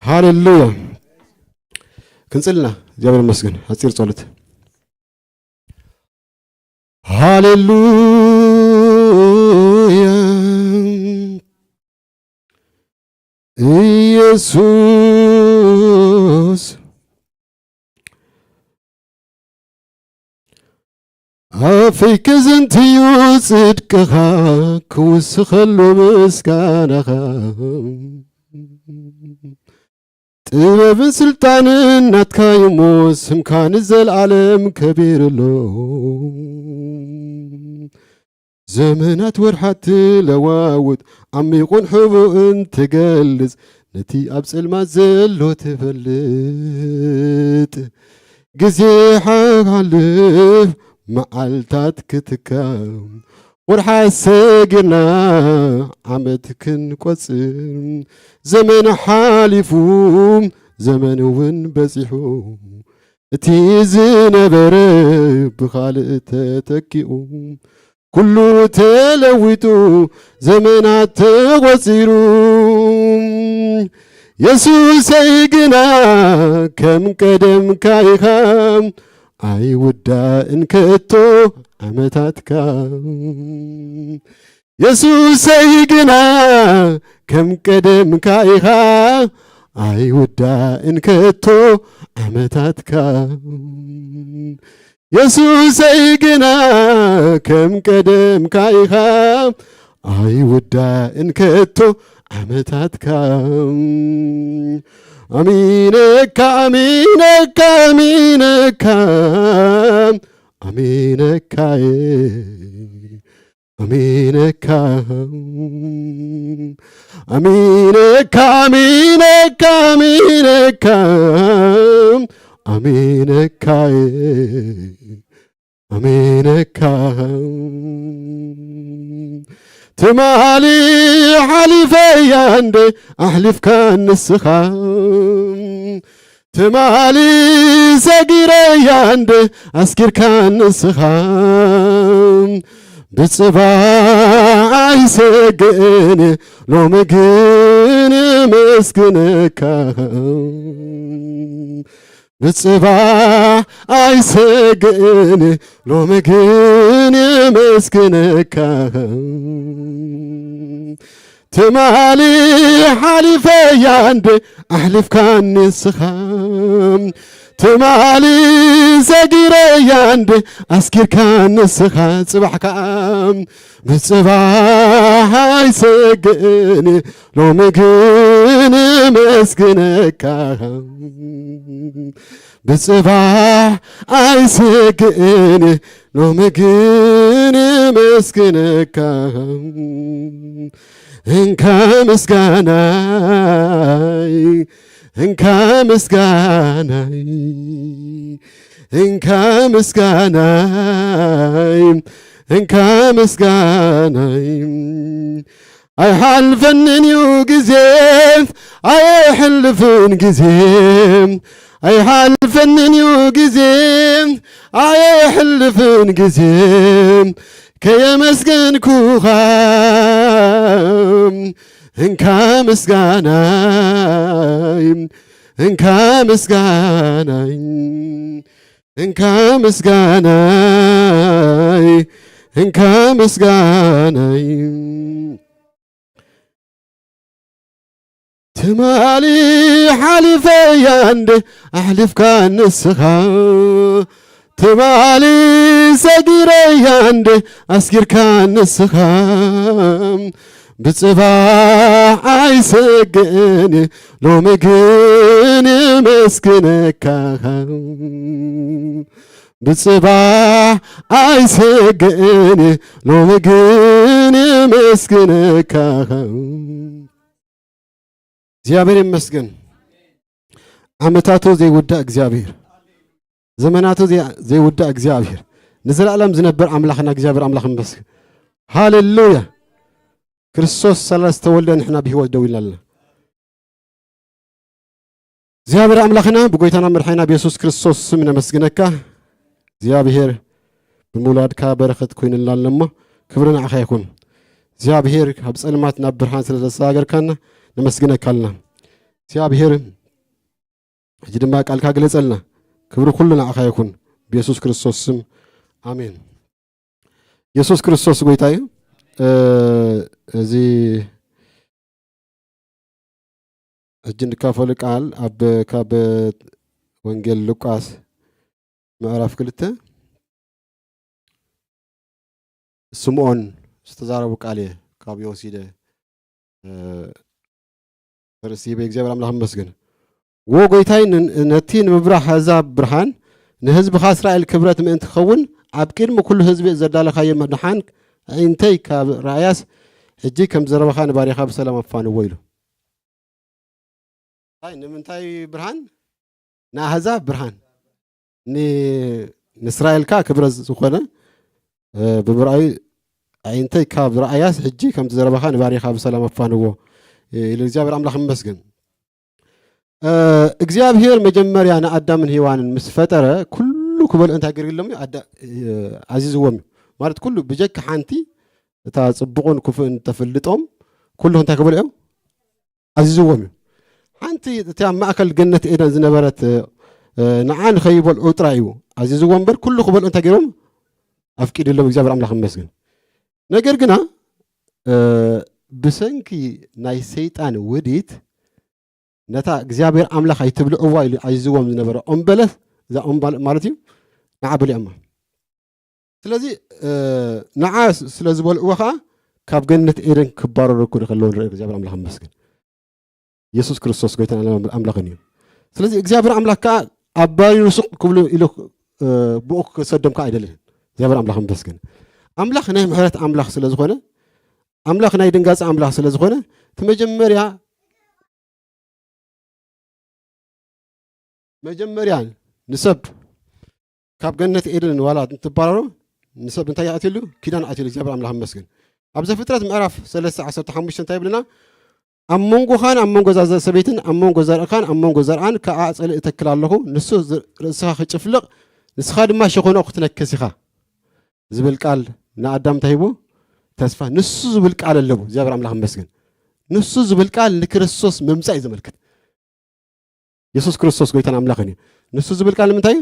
ሃሌሉያ። ክንጽልና እግዚኣብሔር ይመስገን። ኣጺር ጸሎት። ሃሌሉያ። ኢየሱስ ኣፈይ ከዘንትዮ ጽድቅኻ ክውስኸሉ ምስጋናኻ ጥበብን ስልጣንን ናትካ እዩሞ ስምካ ንዘለኣለም ከቢሩ ኣሎ። ዘመናት ወርሓት ትለዋውጥ ዓሚቑን ሕቡእን ትገልጽ ነቲ ኣብ ጸልማት ዘሎ ትፈልጥ ግዜ ሓልፍ መዓልታት ክትካ ወርሓት ሰጊርና ዓመት ክንቆጽር ዘመን ሓሊፉ ዘመን እውን በጺሑ እቲ ዝነበረ ብኻልእ ተተኪኡ ኩሉ ተለዊጡ ዘመናት ተቖጺሩ። የሱሰይ ግና ከም ቀደምካ ኢኻ ኣይውዳእን ከቶ ዓመታትካ። የሱሰይ ግና ከም ቀደምካ ኢኻ ኣይውዳእን ከቶ ዓመታትካ። የሱሰይ ግና ከም ቀደምካ ኢኻ ኣይውዳእን ከቶ ዓመታትካ። ኣሚነካ ኣሚነካ ኣሚነካ ኣሚነካየ ኣሚነካ ኣሚነካ ኣሚነካ ኣሚነካ ኣሚነካየ ኣሚነካ። ትማሊ ሓሊፈያ እንደ ኣሕሊፍካ ንስኻ ትማሊ ሰጊረያ እንደ ኣስጊርካ ንስኻ ብጽባሕ ኣይሰግእን ሎሚ ግን መስግነካ ብጽባሕ ኣይሰግእን ሎሚ ግን መስግነካ ትማሊ ሓሊፈያ እንደ ኣሕሊፍካኒ ንስኻ ትማሊ ሰጊረያ እንደ ኣስጊርካ ንስኻ ጽባሕ ከኣ ብጽባሕ ኣይሰግእን ሎሚ ግን መስግነካ ብጽባሕ ኣይሰግእን ሎሚ ግን መስግነካ እንካ ምስጋናይ እንካ ምስጋናይ እንካ ምስጋናይ እንካ ምስጋናይ ኣይሓልፈንን እዩ ግዜ ኣይሕልፍን ግዜ ኣይሓልፈንን እዩ ግዜ ኣይሕልፍን ግዜ ከየመስገንኩኻ እንካ ምስጋናይ እንካ ምስጋናይ እንካ ምስጋናይ እንካ ምስጋናይ ትማሊ ሓሊፈያ እንደ ኣሕሊፍካ ንስኻ ትማሊ ሰጊረያ እንደ ኣስጊርካ ንስኻ ብጽባሕ ኣይሰግእን ሎሚ ግን የመስግነካ ብጽባሕ ኣይሰግእን ሎሚ ግን የመስግነካ እግዚኣብሔር ይመስገን። ዓመታቱ ዘይውዳእ እግዚኣብሔር፣ ዘመናቱ ዘይ- ዘይውዳእ እግዚኣብሔር፣ ንዘላለም ዝነብር ኣምላኽና እግዚኣብሔር ኣምላኽ ይመስገን። ሃሌሉያ። ክርስቶስ ሳላ ዝተወልደ ንሕና ብህይወት ደው ኢልና ኣለና። እግዚኣብሔር ኣምላኽና ብጎይታና መድሓይና ብየሱስ ክርስቶስ ስም ነመስግነካ። እግዚኣብሔር ብምውላድካ በረኸት ኮይኑልና ኣሎ እሞ ክብሪ ንዓኻ ይኹን። እግዚኣብሔር ካብ ጸልማት ናብ ብርሃን ስለ ዘሰጋገርካና ነመስግነካ ኣለና። እግዚኣብሔር ሕጂ ድማ ቃልካ ግለጸልና። ክብሪ ኩሉ ንዓኻ ይኹን ብየሱስ ክርስቶስ ስም ኣሜን። የሱስ ክርስቶስ ጎይታ እዩ። እዚ ሕጂ እንካፈሉ ቃል ኣብ ካብ ወንጌል ሉቃስ ምዕራፍ ክልተ ስምዖን ዝተዛረቡ ቃል እየ ካብ ወሲደ ርእሲ ይበ እግዚኣብሔር ኣምላኽ ይመስገን። ወ ጎይታይ ነቲ ንምብራህ ኣሕዛብ ብርሃን ንህዝብኻ እስራኤል ክብረት ምእንቲ ክኸውን ኣብ ቅድሚ ኩሉ ህዝቢ ዘዳለኻዮ ምድሓን ኣዒንተይ ካብ ረኣያስ ሕጂ ከም ዘረባኻ ንባሪኻ ብሰላም ኣፋንዎ ኢሉ። እንታይ ንምንታይ ብርሃን ንኣህዛብ ብርሃን ንእስራኤልካ ክብረት ዝኾነ ብምርኣዩ ኣዒንተይ ካብ ረኣያስ ሕጂ ከምቲ ዘረባኻ ንባሪኻ ብሰላም ኣፋንዎ ኢሉ እግዚኣብሔር ኣምላኽ ይመስገን። እግዚኣብሔር መጀመርያ ንኣዳምን ሄዋንን ምስ ፈጠረ ኩሉ ክበልዑ እንታይ ገርግሎም እዩ ኣዚዝዎም እዩ። ማለት ኩሉ ብጀካ ሓንቲ እታ ጽቡቕን ክፉእን ተፈልጦም ኩሉ እንታይ ክበልዑ እዮም? ኣዚዝዎም እዩ። ሓንቲ እቲ ኣብ ማእከል ገነት ኤደን ዝነበረት ንዓ ንኸይበልዑ ጥራይ እዩ ኣዚዝዎም እምበር ኩሉ ክበልዑ እንታይ ገይሮም ኣፍቂድሎም እግዚኣብሔር ኣምላኽ ይመስገን። ነገር ግና ብሰንኪ ናይ ሰይጣን ውዲት ነታ እግዚኣብሔር ኣምላኽ ኣይትብልዕዋ ኢሉ ኣዚዝዎም ዝነበረ ኦም በለስ እዛ ኦም ማለት እዩ ንዓ በሊዖማ። ስለዚ ንዓ ስለ ዝበልዕዎ ከዓ ካብ ገነት ኤደን ክባረሩ እኮ ከለዉ ንርኢ እግዚኣብሔር ኣምላኽ ይመስገን። የሱስ ክርስቶስ ጎይታን ኣምላኽን እዩ። ስለዚ እግዚኣብሔር ኣምላኽ ከዓ ኣባሪሩ ስቕ ክብሉ ኢሉ ብኡ ክሰዶም ከዓ ኣይደልን። እግዚኣብሔር ኣምላኽ ይመስገን። ኣምላኽ ናይ ምሕረት ኣምላኽ ስለ ዝኾነ ኣምላኽ ናይ ድንጋፂ ኣምላኽ ስለ ዝኾነ እቲ መጀመርያ መጀመርያ ንሰብ ካብ ገነት ኤደን ዋላ እንትባረሩ ንሰብ እንታይ ኣትሉ ኪዳን ኣትሉ እግዚኣብሔር ኣምላኽ ይመስገን። ኣብ ዘፍጥረት ምዕራፍ ሰለስተ ዓሰርተ ሓሙሽተ እንታይ ይብልና? ኣብ መንጎኻን ኣብ መንጎ እዛ ሰበይትን ኣብ መንጎ ዘርእኻን ኣብ መንጎ ዘርኣን ከዓ ኣፀሊ እተክል ኣለኹ፣ ንሱ ርእስኻ ክጭፍልቕ ንስኻ ድማ ሸኾናኡ ክትነክስ ኢኻ ዝብል ቃል ንኣዳም እንታይ ሂቡ? ተስፋ። ንሱ ዝብል ቃል ኣለዎ እግዚኣብሔር ኣምላኽ ይመስገን። ንሱ ዝብል ቃል ንክርስቶስ ምምፃእ እዩ ዘመልክት። የሱስ ክርስቶስ ጎይታን ኣምላኽን እዩ። ንሱ ዝብል ቃል ንምንታይ እዩ?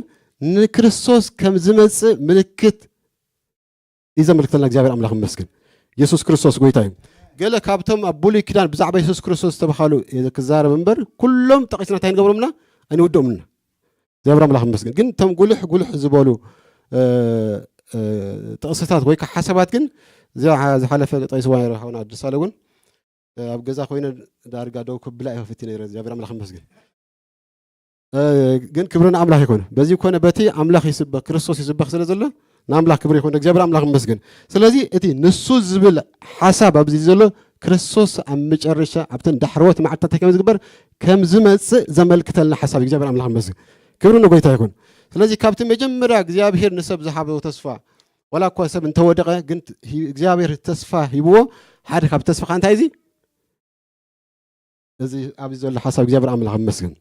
ንክርስቶስ ከም ዝመፅእ ምልክት እዩ ዘመልክተልና እግዚኣብሔር ኣምላኽ ይመስገን። የሱስ ክርስቶስ ጎይታ እዩ። ገለ ካብቶም ኣብ ብሉይ ኪዳን ብዛዕባ የሱስ ክርስቶስ ዝተባሃሉ ክዛረብ እምበር ኩሎም ጠቒስና እንታይ ንገብሮምና ኣይንውድኦምና። እግዚኣብሔር ኣምላኽ ይመስገን። ግን እቶም ጉልሕ ጉልሕ ዝበሉ ጥቕስታት ወይ ከዓ ሓሳባት ግን እዚኣ ዝሓለፈ ጠቒስዋ ነይረ ሓውና ደሳለ እውን ኣብ ገዛ ኮይነ ዳርጋ ደው ክብላ እየ ከፊቲ ነይረ እግዚኣብሔር ኣምላኽ ይመስገን። ግን ክብሪ ንኣምላኽ ይኮነ በዚ ኮነ በቲ ኣምላኽ ይስበክ ክርስቶስ ይስበክ ስለ ዘሎ ንኣምላኽ ክብሪ ይኮነ እግዚኣብሔር ኣምላኽ ይመስገን። ስለዚ እቲ ንሱ ዝብል ሓሳብ ኣብዚ ዘሎ ክርስቶስ ኣብ መጨረሻ ኣብተን ዳሕረዎት መዓልትታት ከም ዝግበር ከም ዝመፅእ ዘመልክተልና ሓሳብ እግዚኣብሔር ኣምላኽ ይመስገን። ክብሪ ንጎይታ ይኹን። ስለዚ ካብቲ መጀመርያ እግዚኣብሔር ንሰብ ዝሃበ ተስፋ ዋላ እኳ ሰብ እንተወደቐ ግን እግዚኣብሔር ተስፋ ሂብዎ። ሓደ ካብ ተስፋ ከዓ እንታይ እዚ እዚ ኣብዚ ዘሎ ሓሳብ እግዚኣብሔር ኣምላኽ ይመስገን።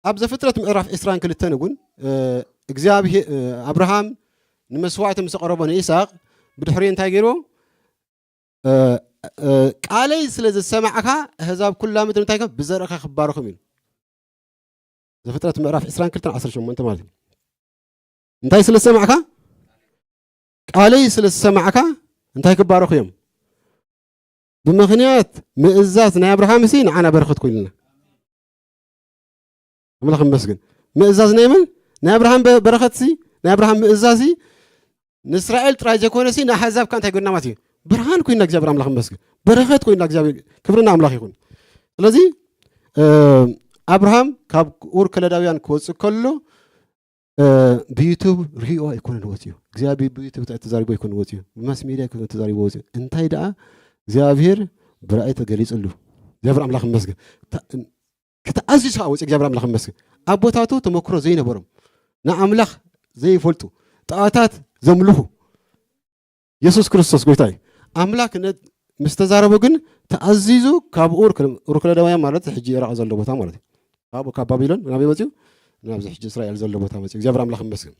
ኣብ ዘፍጥረት ምዕራፍ ዕስራን ክልተን እውን እግዚኣብሔር ኣብርሃም ንመስዋዕቲ ምስ ቀረቦ ንኢሳቅ ብድሕሪኡ እንታይ ገይርዎ? ቃለይ ስለ ዝሰማዕካ ኣህዛብ ኩላ ምድሪ እንታይ ከም ብዘርእካ ክባረኹም ኢሉ። ዘፍጥረት ምዕራፍ ዕስራን ክልተን ዓሰርተ ሸሞንተ ማለት እዩ። እንታይ ስለ ዝሰማዕካ? ቃለይ ስለ ዝሰማዕካ እንታይ ክባረኹ እዮም? ብምኽንያት ምእዛዝ ናይ ኣብርሃም ሲ ንዓና በረኸት ኮይኑና። ኣምላኽ ይመስገን። ምእዛዝ ናይ መን? ናይ ኣብርሃም በረኸት ሲ ናይ ኣብርሃም ምእዛዝ ንእስራኤል ጥራይ ዘይኮነ ሲ ንኣሕዛብ ካ እንታይ ጎና ማለት እዩ? ብርሃን ኮይና እግዚኣብሔር ኣምላኽ ይመስገን። በረኸት ኮይና እግዚኣብሔር ክብርና ኣምላኽ ይኹን። ስለዚ ኣብርሃም ካብ ኡር ከለዳውያን ክወፅእ ከሎ ብዩቱብ ሪኦ ኣይኮነን ወፅኡ። እግዚኣብሔር ብዩቱብ ተዛሪቦ ኣይኮነ ወፅኡ። ብማስ ሚድያ ኣይኮነ ተዛሪቦ ወፅኡ። እንታይ ደኣ እግዚኣብሔር ብራእይ ተገሊፅሉ። እግዚኣብሔር ኣምላኽ ይመስገን። ክትኣዝዝ ከዓ ወፅኡ እግዚኣብሔር ኣምላኽ ይመስገን። ኣቦታቱ ተመክሮ ዘይነበሮም ንኣምላኽ ዘይፈልጡ ጣዖታት ዘምልኹ የሱስ ክርስቶስ ጎይታ እዩ። ኣምላክ ምስ ተዛረቦ ግን ተኣዚዙ ካብ ኡር ኡር ከለዳውያን ማለት ሕጂ ኢራቅ ዘሎ ቦታ ማለት እዩ። ካብኡ ካብ ባቢሎን ናበይ መፅኡ? ናብዚ ሕጂ እስራኤል ዘሎ ቦታ መፅኡ። እግዚኣብሔር ኣምላክ ይመስገን።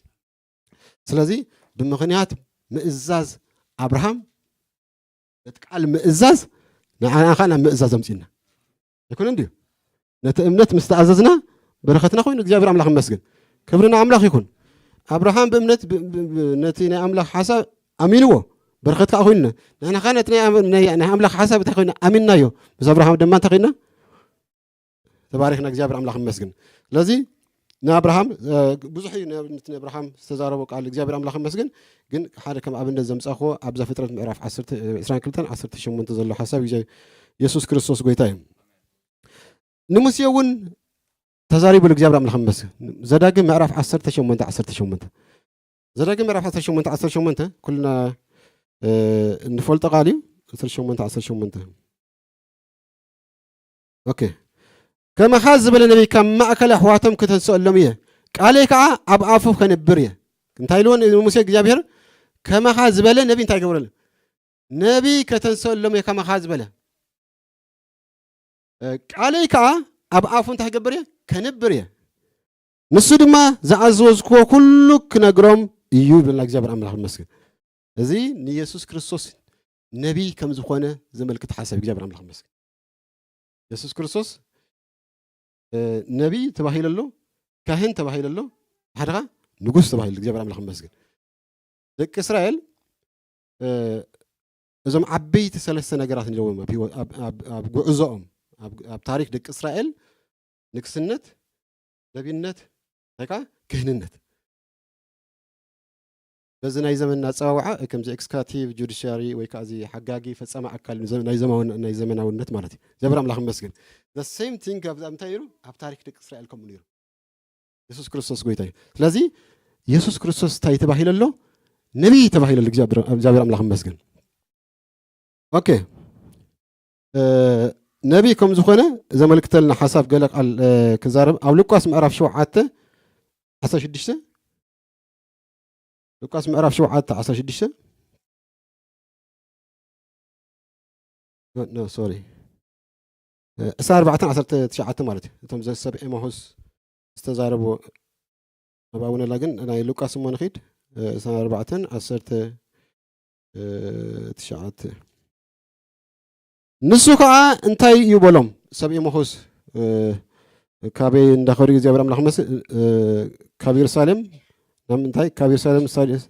ስለዚ ብምኽንያት ምእዛዝ ኣብርሃም ነቲ ቃል ምእዛዝ ንዓና ከዓ ናብ ምእዛዝ ኣምፅና ኣይኮነን ድዩ? ነቲ እምነት ምስ ተኣዘዝና በረኸትና ኮይኑ እግዚኣብሔር ኣምላኽ ይመስገን። ክብሪ ንኣምላኽ ይኹን። ኣብርሃም ብእምነት ነቲ ናይ ኣምላኽ ሓሳብ ኣሚንዎ በረኸት ከዓ ኮይኑና። ንሕና ከዓ ነቲ ናይ ኣምላኽ ሓሳብ እንታይ ኮይና ኣሚንናዮ። ምስ ኣብርሃም ድማ እንታይ ኮይና ተባሪኽና እግዚኣብሔር ኣምላኽ ይመስገን። ስለዚ ንኣብርሃም ብዙሕ እዩ ነቲ ንኣብርሃም ዝተዛረቦ ቃል እግዚኣብሔር ኣምላኽ ይመስገን። ግን ሓደ ከም ኣብነት ዘምፃእክዎ ኣብዛ ፍጥረት ምዕራፍ ዕስራን ክልተን ዓሰርተ ሸሞንተ ዘሎ ሓሳብ እዩ። የሱስ ክርስቶስ ጎይታ እዩ። ንሙሴ እውን ተዛሪቡሉ እግዚኣብሔር ኣምላኽ ይመስገን። ዘዳግም ምዕራፍ ዓሰርተ ሸሞንተ ዓሰርተ ሸሞንተ ዘዳግም ምዕራፍ ዓሰርተ ሸሞንተ ዓሰርተ ሸሞንተ ኩልና እንፈልጦ ቃል እዩ። ዓሰርተ ሸሞንተ ዓሰርተ ሸሞንተ ኦኬ። ከማኻ ዝበለ ነቢይ ካብ ማእከል ኣሕዋቶም ከተንስኣሎም እየ፣ ቃለይ ከዓ ኣብ ኣፉ ከንብር እየ። እንታይ ኢልዎ ንሙሴ እግዚኣብሔር? ከማኻ ዝበለ ነቢይ እንታይ ይገብረሉ? ነቢይ ከተንስኣሎም እየ ከማኻ ዝበለ። ቃለይ ከዓ ኣብ ኣፉ እንታይ ክገብር እየ? ከንብር እየ። ንሱ ድማ ዝኣዘዝክዎ ኩሉ ክነግሮም እዩ ይብለና እግዚኣብሔር ኣምላኽ ይመስገን። እዚ ንየሱስ ክርስቶስ ነቢይ ከም ዝኾነ ዘመልክት ሓሳብ። እግዚኣብሔር ኣምላኽ ይመስገን። የሱስ ክርስቶስ ነቢይ ተባሂሉ ኣሎ፣ ካህን ተባሂሉ ኣሎ፣ ሓደ ኸዓ ንጉስ ተባሂሉ። እግዚኣብሔር ኣምላኽ ይመስገን። ደቂ እስራኤል እዞም ዓበይቲ ሰለስተ ነገራት ነይርዎም ኣብ ጉዕዞኦም ኣብ ታሪክ ደቂ እስራኤል፣ ንግስነት፣ ነቢነት፣ እንታይ ከዓ ክህንነት። በዚ ናይ ዘመንና ኣፀዋውዓ ከምዚ ኤክስካቲቭ ጁዲሽያሪ ወይ ከዓ እዚ ሓጋጊ ፈፃሚ ኣካል ናይ ዘመናውነት ማለት እዩ። እግዚኣብሔር ኣምላኽ ይመስገን። The same thing ኣብዚ እንታይ ነይሩ ኣብ ታሪክ ደቂ እስራኤል ከምኡ ነይሩ። የሱስ ክርስቶስ ጎይታ እዩ። ስለዚ የሱስ ክርስቶስ እንታይ ተባሂለ ኣሎ? ነቢይ ተባሂለ ኣሎ። እግዚኣብሔር ኣምላኽ ይመስገን። ኦኬ፣ ነቢይ ከም ዝኾነ ዘመልክተልና ሓሳብ ገለ ቃል ክዛረብ ኣብ ሉቃስ ምዕራፍ ሸውዓተ ዓሰርተ ሽዱሽተ፣ ሉቃስ ምዕራፍ ሸውዓተ ዓሰርተ ሽዱሽተ፣ ሶሪ፣ ዕስራን ኣርባዕተን ዓሰርተ ትሽዓተ ማለት እዩ። እቶም ሰብ ኤማሁስ ዝተዛረቡ ኣብ ኣቡነላ ግን ናይ ሉቃስ እሞ ንኺድ። ዕስራን ኣርባዕተን ዓሰርተ ትሽዓተ። ንሱ ከዓ እንታይ እዩ በሎም? ሰብ ኤማሁስ ካበይ እንዳኸዱ እግዚኣብሔር ኣምላኽ መስ ካብ ኢየሩሳሌም ናብ እንታይ ካብ ኢየሩሳሌም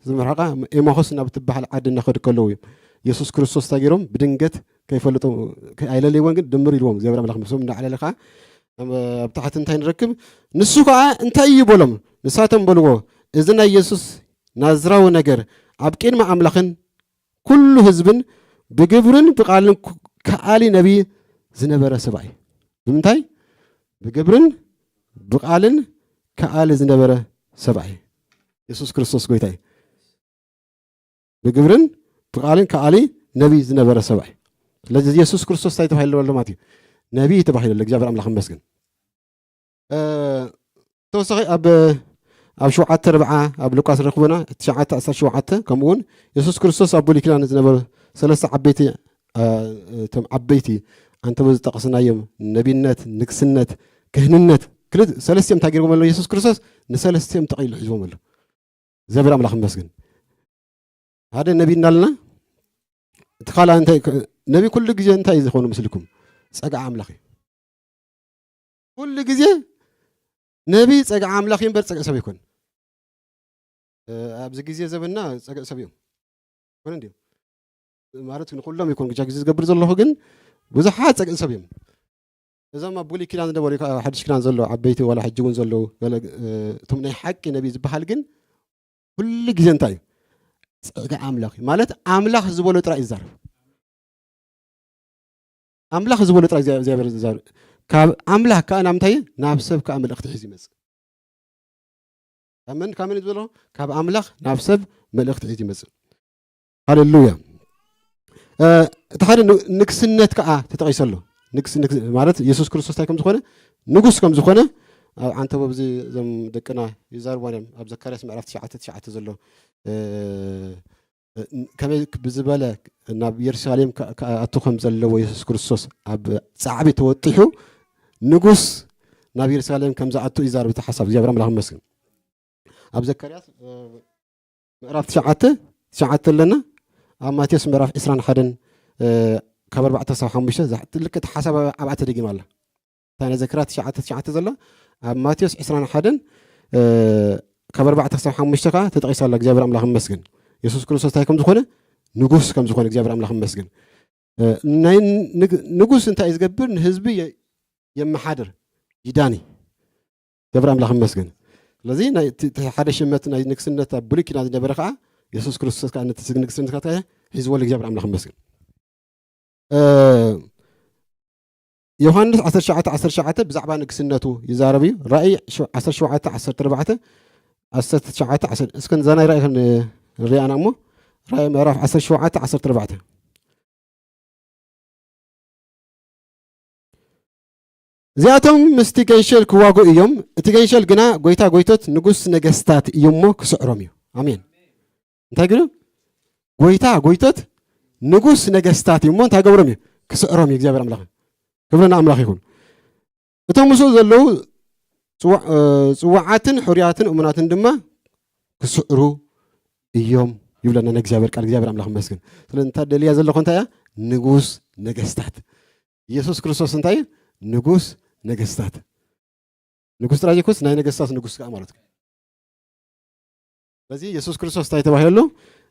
ዝመርሓቃ ኤማሁስ ናብ ትበሃል ዓዲ እናኸዱ ከለዉ እዮም። የሱስ ክርስቶስ እንታይ ገይሮም ብድንገት ከይፈልጡ ኣይለለይዎን፣ ግን ድምር ኢልዎም እግዚኣብሔር ኣምላኽ ምስም እንዳዕለለ ከዓ ኣብ ታሕቲ እንታይ ንረክብ? ንሱ ከዓ እንታይ እዩ በሎም? ንሳቶም በልዎ፣ እዚ ናይ የሱስ ናዝራዊ ነገር ኣብ ቅድሚ ኣምላኽን ኩሉ ህዝብን ብግብርን ብቃልን ከኣሊ ነቢይ ዝነበረ ሰብኣይ። ብምንታይ? ብግብርን ብቃልን ከኣሊ ዝነበረ ሰብኣይ። የሱስ ክርስቶስ ጎይታይ። ብግብርን ብቃልን ከኣሊ ነቢይ ዝነበረ ሰብኣይ። ስለዚ የሱስ ክርስቶስ እንታይ ተባሂሉ ኣሎ ማለት እዩ? ነቢይ ተባሂሉ ኣሎ። እግዚኣብሔር ኣምላኽ ይመስገን። ተወሳኺ ኣብ ኣብ ሸውዓተ ርብዓ ኣብ ሉቃስ ረኽቦና ትሽዓተ ዓሰርተ ሸውዓተ። ከምኡ እውን የሱስ ክርስቶስ ኣብ ብሉይ ኪዳን ዝነበሩ ሰለስተ ዓበይቲ እቶም ዓበይቲ ኣንተቦ ዝጠቐስናዮም ነቢነት፣ ንግስነት፣ ክህንነት ክል ሰለስቲኦም እንታይ ገይርዎም ኣሎ? የሱስ ክርስቶስ ንሰለስቲኦም ጠቒሉ ሒዝዎም ኣሎ። እግዚኣብሔር ኣምላኽ ይመስገን። ሓደ ነቢ እናልና እቲ ካልኣ እንታይ ነቢ ኩሉ ግዜ እንታይ እዩ ዝኾኑ ምስልኩም? ጸጋ ኣምላኽ እዩ። ኩሉ ግዜ ነቢ ጸጋ ኣምላኽ እዩ እምበር ጸጋ ሰብ ይኮን። ኣብዚ ግዜ ዘበና ጸጋ ሰብ እዮም ኮነ እንዲዮም ማለት ንኩሎም ይኮን ግጃ ግዜ ዝገብር ዘለኹ ግን ብዙሓት ጸጋ ሰብ እዮም። እዞም ኣብ ብሉይ ኪዳን ዝነበሩ ሓድሽ ኪዳን ዘለዉ ዓበይቲ ዋላ ሕጂ እውን ዘለዉ እቶም ናይ ሓቂ ነቢ ዝበሃል ግን ኩሉ ግዜ እንታይ እዩ? ጸጋ ኣምላኽ እዩ ማለት ኣምላኽ ዝበሎ ጥራይ ይዛረብ። ኣምላኽ ዝበሎ ጥራይ እግዚኣብሔር ዝዛረብ። ካብ ኣምላኽ ከዓ ናብ እንታይ ናብ ሰብ ከዓ መልእኽቲ ሒዙ ይመፅእ። ካብ መን ካብ መን ዝበሎ? ካብ ኣምላኽ ናብ ሰብ መልእኽቲ ሒዙ ይመፅእ። ሃሌሉያ። እቲ ሓደ ንግስነት ከዓ ተጠቂሱ ኣሎ። ማለት የሱስ ክርስቶስ እንታይ ከም ዝኾነ ንጉስ ከም ዝኾነ ኣብ ዓንተቦ ብዚ እዞም ደቅና ይዛርቦ እዮም ኣብ ዘካርያስ ምዕራፍ ትሽዓተ ትሽዓተ ዘሎ ከመይ ብዝበለ ናብ ኢየሩሳሌም ክኣቱ ከም ዘለዎ የሱስ ክርስቶስ ኣብ ጻዕቢ ተወጢሑ ንጉስ ናብ ኢየሩሳሌም ከም ዝኣቱ ይዛርብ እቲ ሓሳብ እግዚኣብሔር ኣምላኽ ይመስገን። ኣብ ዘካርያስ ምዕራፍ ትሽዓተ ትሽዓተ ኣለና። ኣብ ማቴዎስ ምዕራፍ ዕስራን ሓደን ካብ ኣርባዕተ ክሳብ ሓሙሽተ ልክዕ ሓሳብ ኣብኣ ተደጊማ ኣላ። እታ ናይ ዘካርያስ ትሽዓተ ትሽዓተ ዘላ ኣብ ማቴዎስ ዕስራን ሓደን ካብ ኣርባዕተ ክሳብ ሓሙሽተ ከዓ ተጠቒሳ ኣላ። እግዚኣብሔር ኣምላኽ ይመስገን። የሱስ ክርስቶስ እንታይ ከም ዝኾነ ንጉስ ከም ዝኾነ እግዚኣብሔር ኣምላኽ ይመስገን። ናይ ንጉስ እንታይ እዩ ዝገብር? ንህዝቢ የመሓድር ይዳኒ። ገብረ ኣምላኽ ይመስገን። ስለዚ ናይ እቲ ሓደ ሽመት ናይ ንግስነት ኣብ ብሉይ ኪዳን ዝነበረ ከዓ የሱስ ክርስቶስ ከዓ ነቲ ንግስነት ከዓ ሒዝዎ ለእግዚኣብሔር ኣምላኽ ይመስገን። ዮሃንስ ዓሰርተ ትሽዓተ ዓሰርተ ትሽዓተ ብዛዕባ ንግስነቱ ይዛረብ እዩ። ራእይ ዓሰርተ ሸውዓተ ዓሰርተ ኣርባዕተ ዓሰርተ ትሽዓተ እስከ እዛ ናይ ራእይ ንሪኣና እሞ ራእይ ምዕራፍ ዓሰርተ ሸውዓተ ዓሰርተ ኣርባዕተ እዚኣቶም ምስቲ ገንሸል ክዋጉ እዮም። እቲ ገንሸል ግና ጎይታ ጎይቶት ንጉስ ነገስታት እዩ እሞ ክስዕሮም እዩ። ኣሜን። እንታይ ግኑ ጎይታ ጎይቶት ንጉስ ነገስታት እዩ እሞ እንታይ ገብሮም እዩ? ክስዕሮም እዩ። እግዚኣብሔር ኣምላኽ ክብሪ ንኣምላኽ ይኹን። እቶም ምስኡ ዘለዉ ጽዋዓትን ሕሩያትን እሙናትን ድማ ክስዕሩ እዮም ይብለና ናይ እግዚኣብሔር ቃል። እግዚኣብሔር ኣምላኽ ይመስገን። ስለ እንታይ ደልያ ዘለኹ እንታይ እያ? ንጉስ ነገስታት። ኢየሱስ ክርስቶስ እንታይ እዩ? ንጉስ ነገስታት። ንጉስ ጥራይ ዘይኮንስ ናይ ነገስታት ንጉስ ከዓ ማለት እዩ። ስለዚ ኢየሱስ ክርስቶስ እንታይ ተባሂለሉ?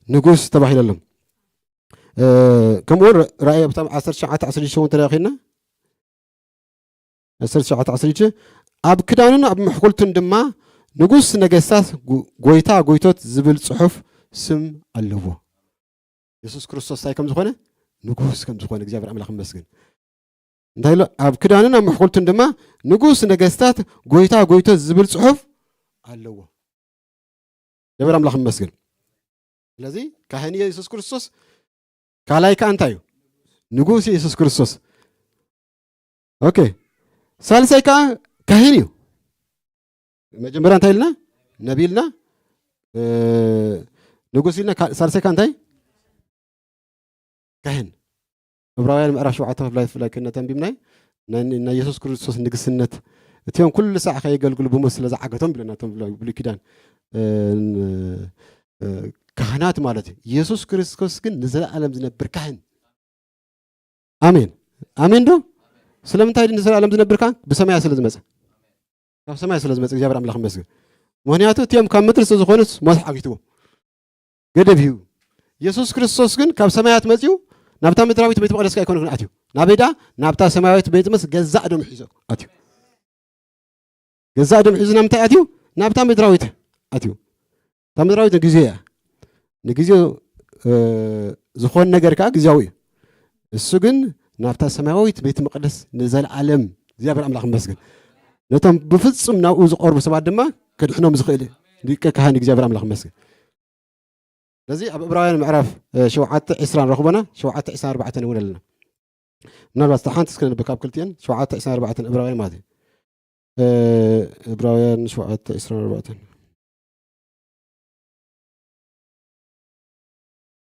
ንጉስ ተባሂለሉ። ከምኡውን ራእይ ኣብታ ዓሰርተ ትሽዓተ ዓሰርተ ሽዱሽተ እውን ተሪኢና። ዓሰርተ ትሽዓተ ዓሰርተ ሽዱሽተ፣ ኣብ ክዳኑን ኣብ ምሕኩልቱን ድማ ንጉስ ነገስታት፣ ጎይታ ጎይቶት ዝብል ጽሑፍ ስም ኣለዎ። የሱስ ክርስቶስ እንታይ ከም ዝኾነ? ንጉስ ከም ዝኾነ እግዚኣብሔር ኣምላኽ ይመስገን። እንታይ ኢሉ? ኣብ ክዳኑን ኣብ ምሕኩልቱን ድማ ንጉስ ነገስታት፣ ጎይታ ጎይቶት ዝብል ጽሑፍ ኣለዎ። እግዚኣብሔር ኣምላኽ ይመስገን። ስለዚ ካህን እዩ የሱስ ክርስቶስ። ካልኣይ ከኣ እንታይ እዩ? ንጉስ እዩ የሱስ ክርስቶስ። ኦኬ። ሳልሳይ ከኣ ካህን እዩ። መጀመርያ እንታይ ኢልና? ነቢ ኢልና፣ ንጉስ ኢልና። ሳልሳይ ከኣ እንታይ? ካህን። ዕብራውያን ምዕራፍ ሸውዓተ ብፍላይ ብፍላይ ከነተንቢብናይ ናይ የሱስ ክርስቶስ ንግስነት፣ እቲኦም ኩሉ ሳዕ ከየገልግሉ ብሞት ስለ ዝዓገቶም ብለና እቶም ብሉይ ኪዳን ካህናት ማለት እዩ። የሱስ ክርስቶስ ግን ንዘለኣለም ዝነብር ካህን። ኣሜን። ኣሜን ዶ? ስለምንታይ ንዘለኣለም ዝነብር ካህን? ብሰማያ ስለ ዝመጸ። ካብ ሰማይ ስለ ዝመጸ እግዚኣብሔር ኣምላኽ ይመስገን። ምኽንያቱ እቲኦም ካብ ምድሪ ስለ ዝኾኑስ ሞት ዓጊትዎም፣ ገደብ ሂቡ። የሱስ ክርስቶስ ግን ካብ ሰማያት መጺኡ ናብታ ምድራዊት ቤት መቕደስ ከኣ ኣይኮነን ኣትዩ። ናበይ ደኣ? ናብታ ሰማያዊት ቤት መስ ገዛእ ደሙ ሒዙ ኣትዩ። ገዛእ ደሙ ሒዙ ናብ ምንታይ ኣትዩ? ናብታ ምድራዊት ኣትዩ። እታ ምድራዊት ንግዜ እያ። ንግዜኡ ዝኾን ነገር ከኣ ግዜያዊ እዩ። እሱ ግን ናብታ ሰማያዊት ቤት መቕደስ ንዘለኣለም እግዚኣብሔር ኣምላኽ ይመስገን። ነቶም ብፍጹም ናብኡ ዝቐርቡ ሰባት ድማ ከድሕኖም ዝኽእል ሊቀ ካህን እግዚኣብሔር ኣምላኽ ይመስገን። ስለዚ ኣብ ዕብራውያን ምዕራፍ ሸውዓተ ዕስራ ንረኽቦና፣ ሸውዓተ ዕስራ ኣርባዕተ ንብል ኣለና። ምናልባት እታ ሓንቲ እስከ ነንብብ ካብ ክልቲኤን፣ ሸውዓተ ዕስራ ኣርባዕተ ዕብራውያን ማለት እዩ። ዕብራውያን ሸውዓተ ዕስራ ኣርባዕተ።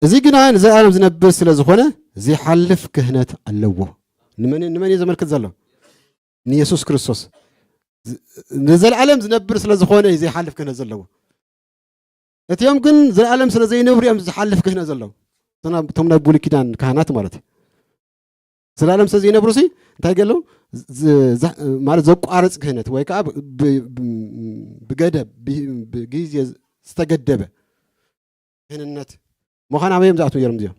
እዚ ግና ንዘለኣለም ዝነብር ስለ ዝኾነ ዘይሓልፍ ክህነት ኣለዎ። ንመን፣ ንመን እዩ ዘመልክት ዘሎ? ንየሱስ ክርስቶስ። ንዘለኣለም ዝነብር ስለ ዝኾነ እዩ ዘይሓልፍ ክህነት ዘለዎ። እቲኦም ግን ዘለኣለም ስለ ዘይነብሩ እዮም ዝሓልፍ ክህነት ዘለዉ። እቶም ናይ ብሉይ ኪዳን ካህናት ማለት እዩ። ዘለኣለም ስለ ዘይነብሩ ሲ እንታይ ገለዉ? ማለት ዘቋርጽ ክህነት ወይ ከዓ ብገደብ፣ ብግዜ ዝተገደበ ክህንነት ምዃን ኣበይ እዮም ዝኣትዉ ነይሮም እዚኦም?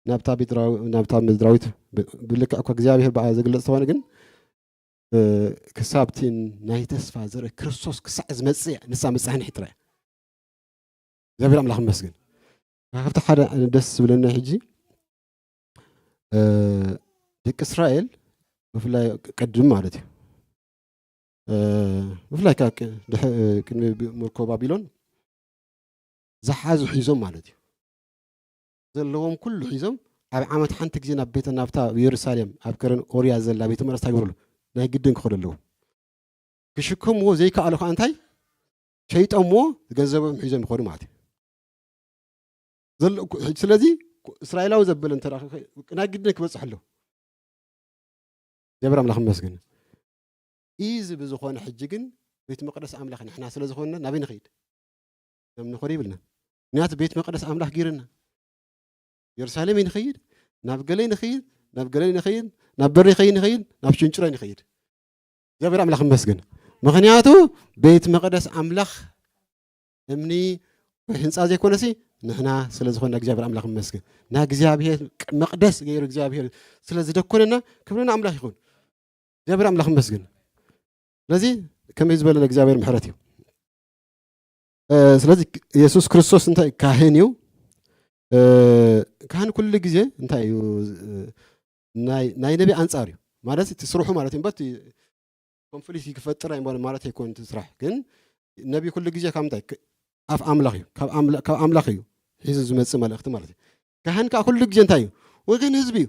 ናብታ ቤትራዊ-፣ ናብታ ምድራዊት ብ-፣ ብልክዕ እኳ እግዚኣብሔር ብኣ ዝግለጽ ተኾነ ግን፣ እ፣ ክሳብ እቲ ናይ ተስፋ ዘርኢ ክርስቶስ ክሳዕ ዝመጽእ እያ፣ ንሳ ምጽኣን ሕትራ እያ። እግዚኣብሔር ኣምላኽ ይመስገን። ካብቲ ሓደ ደስ ዝብለኒ ሕጂ፣ እ፣ ደቂ እስራኤል ብፍላይ ቅድም ማለት እዩ፣ እ፣ ብፍላይ ካብ ቅ-፣ ድሕ-፣ እ፣ ቅድሚ ብ-፣ ምርኮ ባቢሎን ዝሓዙ ሒዞም ማለት እዩ። ዘለዎም ኩሉ ሒዞም ኣብ ዓመት ሓንቲ ግዜ ናብ ቤተ፣ ናብታ ኣብ የሩሳሌም ኣብ ከረን ኦርያ ዘላ ቤተ መቕደስ እንታይ ይገብሩ ኣለዉ? ናይ ግድን ክኸዱ ኣለዎም። ክሽከምዎ ዘይከኣሉ ከኣ እንታይ? ሸይጦምዎ ገንዘቦም ሒዞም ይኸዱ ማለት እዩ። ዘሎ-፣ ኩ-፣ ሕጂ ስለዚ ኩ-፣ እስራኤላዊ ዘበለ እንተ ደኣ ከ-፣ ናይ ግድን ክበጽሕ ኣለዎ። እግዚኣብሔር ኣምላኽ ይመስገን። ኢዚ ብዝኾነ ሕጂ ግን ቤት መቕደስ ኣምላኽ ንሕና ስለ ዝኾንና ናበይ ንኸይድ? ናብ ንኾር ይብልና። ምክንያቱ ቤት መቕደስ ኣምላኽ ገይርና። የሩሳሌም ንኸይድ፣ ናብ ገለ ንኸይድ፣ ናብ ገለ ንኸይድ፣ ናብ በሪኸይ ንኸይድ፣ ናብ ሽንጭሮይ ንኸይድ። እግዚኣብሔር ኣምላኽ ይመስገን። ምኽንያቱ ቤት መቕደስ ኣምላኽ እምኒ ወይ ህንጻ ዘይኮነሲ ንሕና ስለ ዝኾንና እግዚኣብሔር ኣምላኽ ይመስገን። ናይ እግዚኣብሔር መቕደስ ገይሩ እግዚኣብሔር ስለ ዝደኮነና ክብሪ ንኣምላኽ ይኹን። እግዚኣብሔር ኣምላኽ ይመስገን። ስለዚ ከመይ ዝበለ እግዚኣብሔር ምሕረት እዩ። እ፣ ስለዚ የሱስ ክርስቶስ እንታይ ካህን እዩ። እ፣ ካህን ኩሉ ግዜ እንታይ እዩ? እ፣ ናይ፣ ናይ ነቢ ኣንጻር እዩ። ማለት እቲ ስርሑ ማለት እዩ እምበር እቲ ኮንፍሊክት ክፈጥር ኣይምበል ማለት ኣይኮን እቲ ስራሕ። ግን ነቢ ኩሉ ግዜ ካብ ምንታይ? ክ-፣ ኣፍ ኣምላኽ እዩ። ካብ ኣምላ-፣ ካብ ኣምላኽ እዩ ሒዙ ዝመጽእ መልእኽቲ ማለት እዩ። ካህን ከኣ ኩሉ ግዜ እንታይ እዩ? ወገን ህዝቢ እዩ።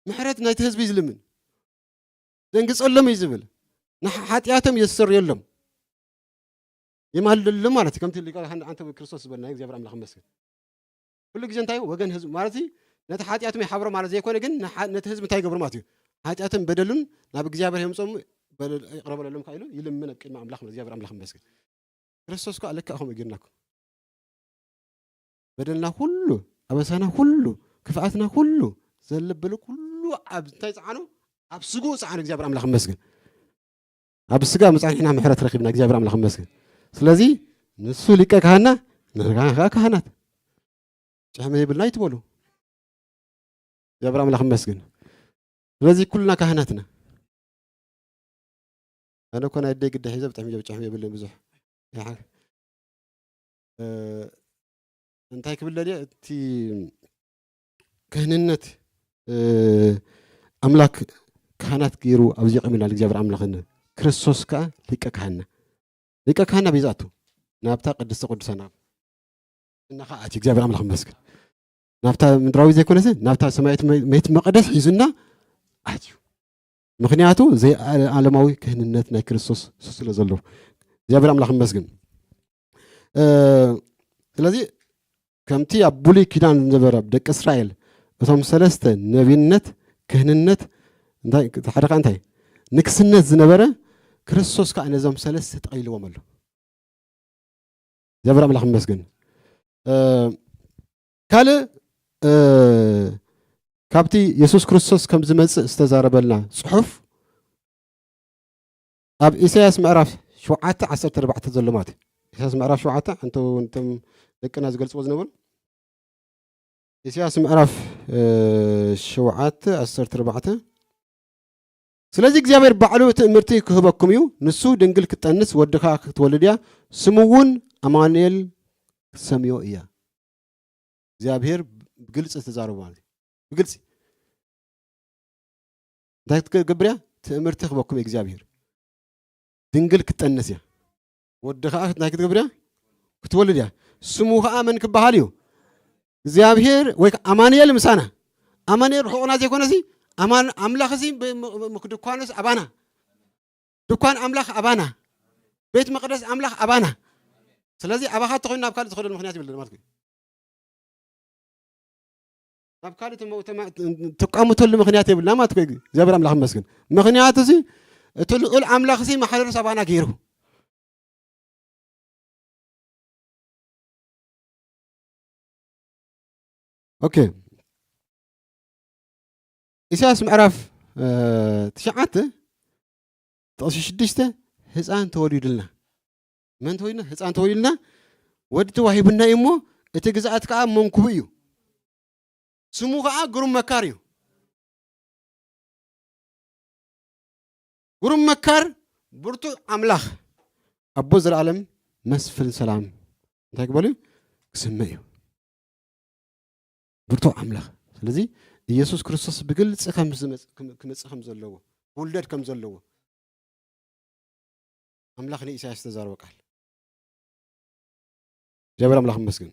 ምሕረት ናይቲ ህዝቢ እዩ ዝልምን። ደንግጸሎም እዩ ዝብል። ንሓ-፣ ሓጢኣቶም የስተርየሎም። ይማልደሎም ማለት እዩ። ከምቲ ሊቀ ካህን ኣንተ ክርስቶስ ዝበልና እግዚኣብሔር ኣምላኽ ይመስገን። ኩሉ ግዜ እንታይ እዩ? ወገን ህዝቢ ማለት እዩ። ነቲ ሓጢኣቶም ይሓብሮ ማለት ዘይኮነ ግን ንሓ-፣ ነቲ ህዝቢ እንታይ ይገብሩ ማለት እዩ? ሓጢኣቶም በደሉን ናብ እግዚኣብሔር የምጾም፣ በደል ይቕረ በለሎም ከኣ ኢሉ ይልምን ኣብ ቅድሚ ኣምላኽ ማለት እግዚኣብሔር ኣምላኽ ይመስገን። ክርስቶስ ከኣ ልክዕ ከምኡ ገይርናኩም። በደልና ኩሉ፣ ኣበሳና ኩሉ፣ ክፍኣትና ኩሉ፣ ዘለበለ ኩሉ ኣብ እንታይ ጸዓኖ? ኣብ ስግኡ ጸዓኖ። እግዚኣብሔር ኣምላኽ ይመስገን። ኣብ ስጋ ምጻን ኢና ምሕረት ረኺብና፣ እግዚኣብሔር ኣምላኽ ይመስገን። ስለዚ ንሱ ሊቀ ካህና፣ ንሕና ከዓ ካህናት። ጭሕሚ የብልና ይትበሉ። እግዚኣብሔር ኣምላኽ ይመስገን። ስለዚ ኩልና ካህናትና። ኣነ እኮ ናይ ኣደይ ግዳ ሒዘ ብጣዕሚ ጭሕሚ የብልን ብዙሕ። ይሓ-፣ እ፣ እንታይ ክብል ደልየ፣ እቲ ክህንነት፣ እ፣ ኣምላክ ካህናት ገይሩ ኣብዚ የቐምና እግዚኣብሔር ኣምላኽን ክርስቶስ ከኣ ሊቀ ካህንና። ሊቀ ካህንና በይዛ ኣቱ ናብታ ቅድስተ ቅዱሳን ኣብ እናኻ ኣትዩ እግዚኣብሔር ኣምላኽ ይመስገን። ናብታ ምድራዊ ዘይኮነስ ናብታ ሰማያዊት መ-፣ ቤት መቕደስ ሒዙና ኣትዩ። ምኽንያቱ ዘይኣለማዊ ክህንነት ናይ ክርስቶስ ስለ ዘለዎ እግዚኣብሔር ኣምላኽ ይመስገን። እ፣ ስለዚ ከምቲ ኣብ ብሉይ ኪዳን ዝነበረ ኣብ ደቂ እስራኤል እቶም ሰለስተ ነቢይነት፣ ክህንነት፣ እንታይ፣ እቲ ሓደ ከኣ እንታይ? ንግስነት ዝነበረ ክርስቶስ ከኣ ነዞም ሰለስተ ጠቕሊልዎም ኣሎ። እግዚኣብሔር ኣምላኽ ይመስገን። እ፣ ካልእ፣ እ፣ ካብቲ የሱስ ክርስቶስ ከም ዝመጽእ ዝተዛረበልና ጽሑፍ ኣብ ኢሳያስ ምዕራፍ ሸውዓተ ዓሰርተ ኣርባዕተ ዘሎ ማለት እዩ። ኢሳያስ ምዕራፍ ሸውዓተ፣ እንተ-፣ እንቶም ደቅና ዝገልጽዎ ዝነበሩ። ኢሳያስ ምዕራፍ፣ እ፣ ሸውዓተ ዓሰርተ ኣርባዕተ። ስለዚ እግዚኣብሔር ባዕሉ ትእምርቲ ክህበኩም እዩ፣ ንሱ ድንግል ክትጠንስ ወዲ ከኣ ክትወልድ እያ፣ ስሙ እውን ኣማኑኤል ክትሰምዮ እያ። እግዚኣብሔር ብግልጺ ዝተዛረቡ ማለት እዩ። ብግልጺ። እንታይ ክትገብር እያ? ትእምርቲ ክህበኩም እዩ እግዚኣብሔር። ድንግል ክትጠንስ እያ። ወዲ ከኣ እንታይ ክትገብር እያ? ክትወልድ እያ። ስሙ ከኣ መን ክበሃል እዩ? እግዚኣብሔር ወይ ከኣ ኣማኑኤል ምሳና። ኣማኑኤል ርሑቕና ዘይኮነሲ፣ ኣማን-፣ ኣምላኽ እዚ ብ-፣ ም-፣ ም-፣ ድኳንስ ኣባና። ድኳን ኣምላኽ ኣባና። ቤት መቕደስ ኣምላኽ ኣባና። ስለዚ ኣባኻ ተኾይኑ ናብ ካልእ ትኸደሉ ምኽንያት የብልን ማለት እዩ። ናብ ካልእ ትመ-፣ ተማ-፣ ትቃምተሉ ምኽንያት የብልና ማለት እዩ። እግዚኣብሔር ኣምላኽ ይመስገን። ምኽንያቱ እዚ እቲ ልዑል ኣምላኽ እዚ ማሕደር ኣባና ገይሩ። ኦኬ። ኢሳያስ ምዕራፍ፣ እ፣ ትሽዓተ ጥቕሲ ሽዱሽተ፣ ህፃን ተወሊዱልና። መን ተወሊዱልና? ህፃን ተወሊዱልና። ወዲ ተዋሂቡና እዩ እሞ እቲ ግዝኣት ከዓ መንኩቡ እዩ። ስሙ ከዓ ግሩም መካር እዩ። ግሩም መካር፣ ብርቱዕ ኣምላኽ፣ ኣቦ ዘለኣለም፣ መስፍን ሰላም እንታይ ክበሉ እዩ? ክስመ እዩ። ብርቱዕ ኣምላኽ። ስለዚ ኢየሱስ ክርስቶስ ብግልጺ ከም ዝመጽ-፣ ክም-፣ ክመጽእ ከም ዘለዎ፣ ክውለድ ከም ዘለዎ ኣምላኽ ንኢሳያስ ዝተዛረቦ ቃል። እግዚኣብሔር ኣምላኽ ይመስገን።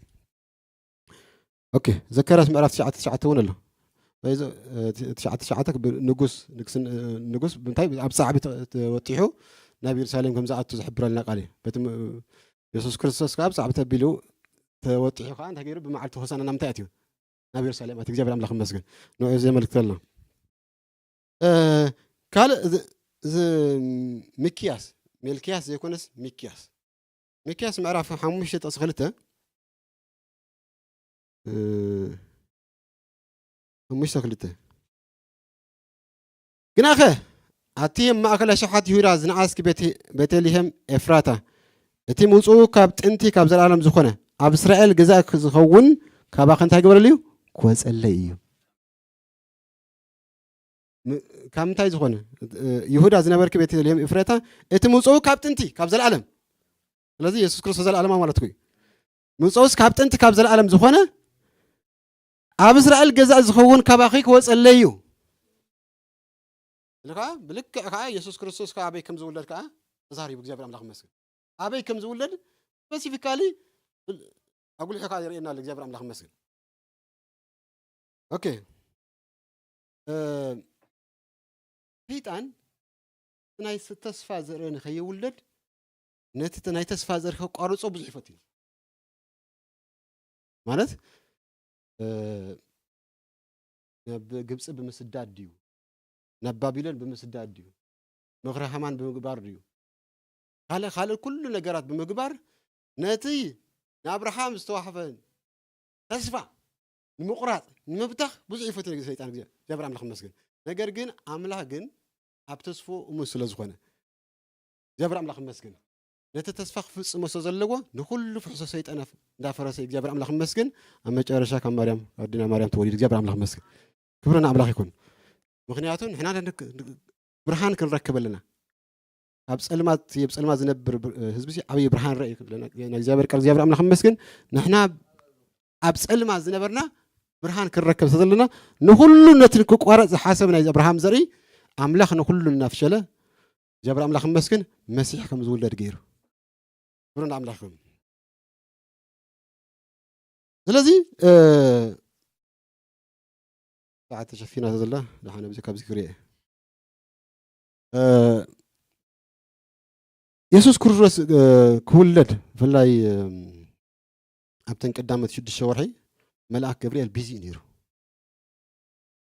ኦኬ፣ ዘካርያስ ምዕራፍ ትሽዓተ ትሽዓተ እውን ኣሎ። በዚ፣ እ፣ ት-፣ ትሽዓተ ትሽዓተ ብ-፣ ንጉስ፣ ንግስን-፣ እ፣ ንጉስ ብምንታይ ኣብ ጻዕቢ ተ-፣ ተወጢሑ ናብ የሩሳሌም ከም ዝኣቱ ዝሕብረልና ቃል እዩ። በቲ ም-፣ የሱስ ክርስቶስ ከኣ ኣብ ጻዕቢ ተቢሉ ተወጢሑ ከኣ እንታይ ገይሩ? ብመዓልቲ ሆሳና ናብ ምንታይ ኣትዩ? ናብ የሩሳሌም ኣትዩ። እግዚኣብሔር ኣምላኽ ይመስገን። ንዑ ዘመልክተልና። እ፣ ካልእ ዝ-፣ ዝ-፣ ሚክያስ፣ ሜልክያስ ዘይኮነስ ሚክያስ። ሚክያስ ምዕራፍ ሓሙሽተ ጥቕሲ ክልተ፣ እ፣ ሓሙሽተ ክልተ። ግናኸ ኣቲ ኣብ ማእከል ኣሽሓት ይሁዳ ዝነኣስኪ ቤተ-፣ ቤተልሔም ኤፍራታ፣ እቲ ምውጽኡ ካብ ጥንቲ ካብ ዘለኣለም ዝኾነ፣ ኣብ እስራኤል ገዛእ ዝኸውን ካባኺ እንታይ ግበረሉ እዩ? ክወጸለይ እዩ። ም-፣ ካብ ምንታይ ዝኾነ? እ፣ ይሁዳ ዝነበርኪ ቤተልሔም ኤፍራታ፣ እቲ ምውጽኡ ካብ ጥንቲ ካብ ዘለኣለም። ስለዚ የሱስ ክርስቶስ ዘለኣለማዊ ማለት እኮ እዩ። ምውጽኡስ ካብ ጥንቲ ካብ ዘለኣለም ዝኾነ፣ ኣብ እስራኤል ገዛእ ዝኸውን ካባኺ ክወጸለይ እዩ። ኢሉ ከኣ ብልክዕ ከኣ የሱስ ክርስቶስ ከኣ ኣበይ ከም ዝውለድ ከኣ ተዛሪቡ፣ እግዚኣብሔር ኣምላኽ ይመስገን። ኣበይ ከም ዝውለድ ስፔሲፊካሊ ብል-፣ ኣጉሊሑ ከኣ የርእየና ኣሎ፣ እግዚኣብሔር ኣምላኽ ይመስገን። ኦኬ። እ፣ ሰይጣን ናይ ስ-፣ ተስፋ ዘርኢ ንኸይውለድ ነቲ ተ-፣ ናይ ተስፋ ዘርኢ ከቋርጾ ብዙሕ ይፈቱ እዩ። ማለት፣ እ፣ ናብ ግብጺ ብምስዳድ ድዩ? ናብ ባቢሎን ብምስዳድ ድዩ? ምኽሪ ሃማን ብምግባር ድዩ? ካልእ፣ ካልእ ኩሉ ነገራት ብምግባር ነቲ ንኣብርሃም ዝተዋህበ ተስፋ ንምቑራፅ፣ ንምብታኽ ብዙሕ ይፈትን ሰይጣን። እግዚኣብሔር ኣምላኽ ይመስገን። ነገር ግን ኣምላኽ ግን ኣብ ተስፎ እሙን ስለ ዝኾነ እግዚኣብሔር ኣምላኽ ይመስገን። ነቲ ተስፋ ክፍጽሞ ስለ ዘለዎ ንኹሉ ፍሕሶ ሰይጣን እንዳፈረሰ እግዚኣብሔር ኣምላኽ ይመስገን። ኣብ መጨረሻ ካብ ማርያም ኣዲና ማርያም ተወሊዱ እግዚኣብሔር ኣምላኽ ይመስገን። ክብሪ ንኣምላኽ ይኹን። ምኽንያቱ ንሕና ብርሃን ክንረክብ ኣለና። ኣብ ጸልማት ኣብ ጸልማት ዝነብር ህዝቢ ዓብዪ ብርሃን ረእ ይክብለና። ናይ እግዚኣብሔር ቃል እግዚኣብሔር ኣምላኽ ይመስገን። ንሕና ኣብ ጸልማት ዝነበርና ብርሃን ክንረከብ ስለዘለና ንኹሉ ነቲ ክቋረጽ ዝሓሰብ ናይ ኣብርሃም ዘርኢ ኣምላኽ ንኹሉ እናፍሸለ እግዚኣብሔር ኣምላኽ ይመስገን። መሲሕ ከም ዝውለድ ገይሩ ክብሪ ንኣምላኽ ይኹን። ስለዚ ሰዓት ተሸፊና ዘላ ደሓነ ብዚ ካብዚ ክሪአ የሱስ ክርስቶስ ክውለድ ብፍላይ ኣብተን ቀዳመት ሽዱሽተ ወርሒ መልኣክ ገብርኤል ቢዚ እዩ ነይሩ።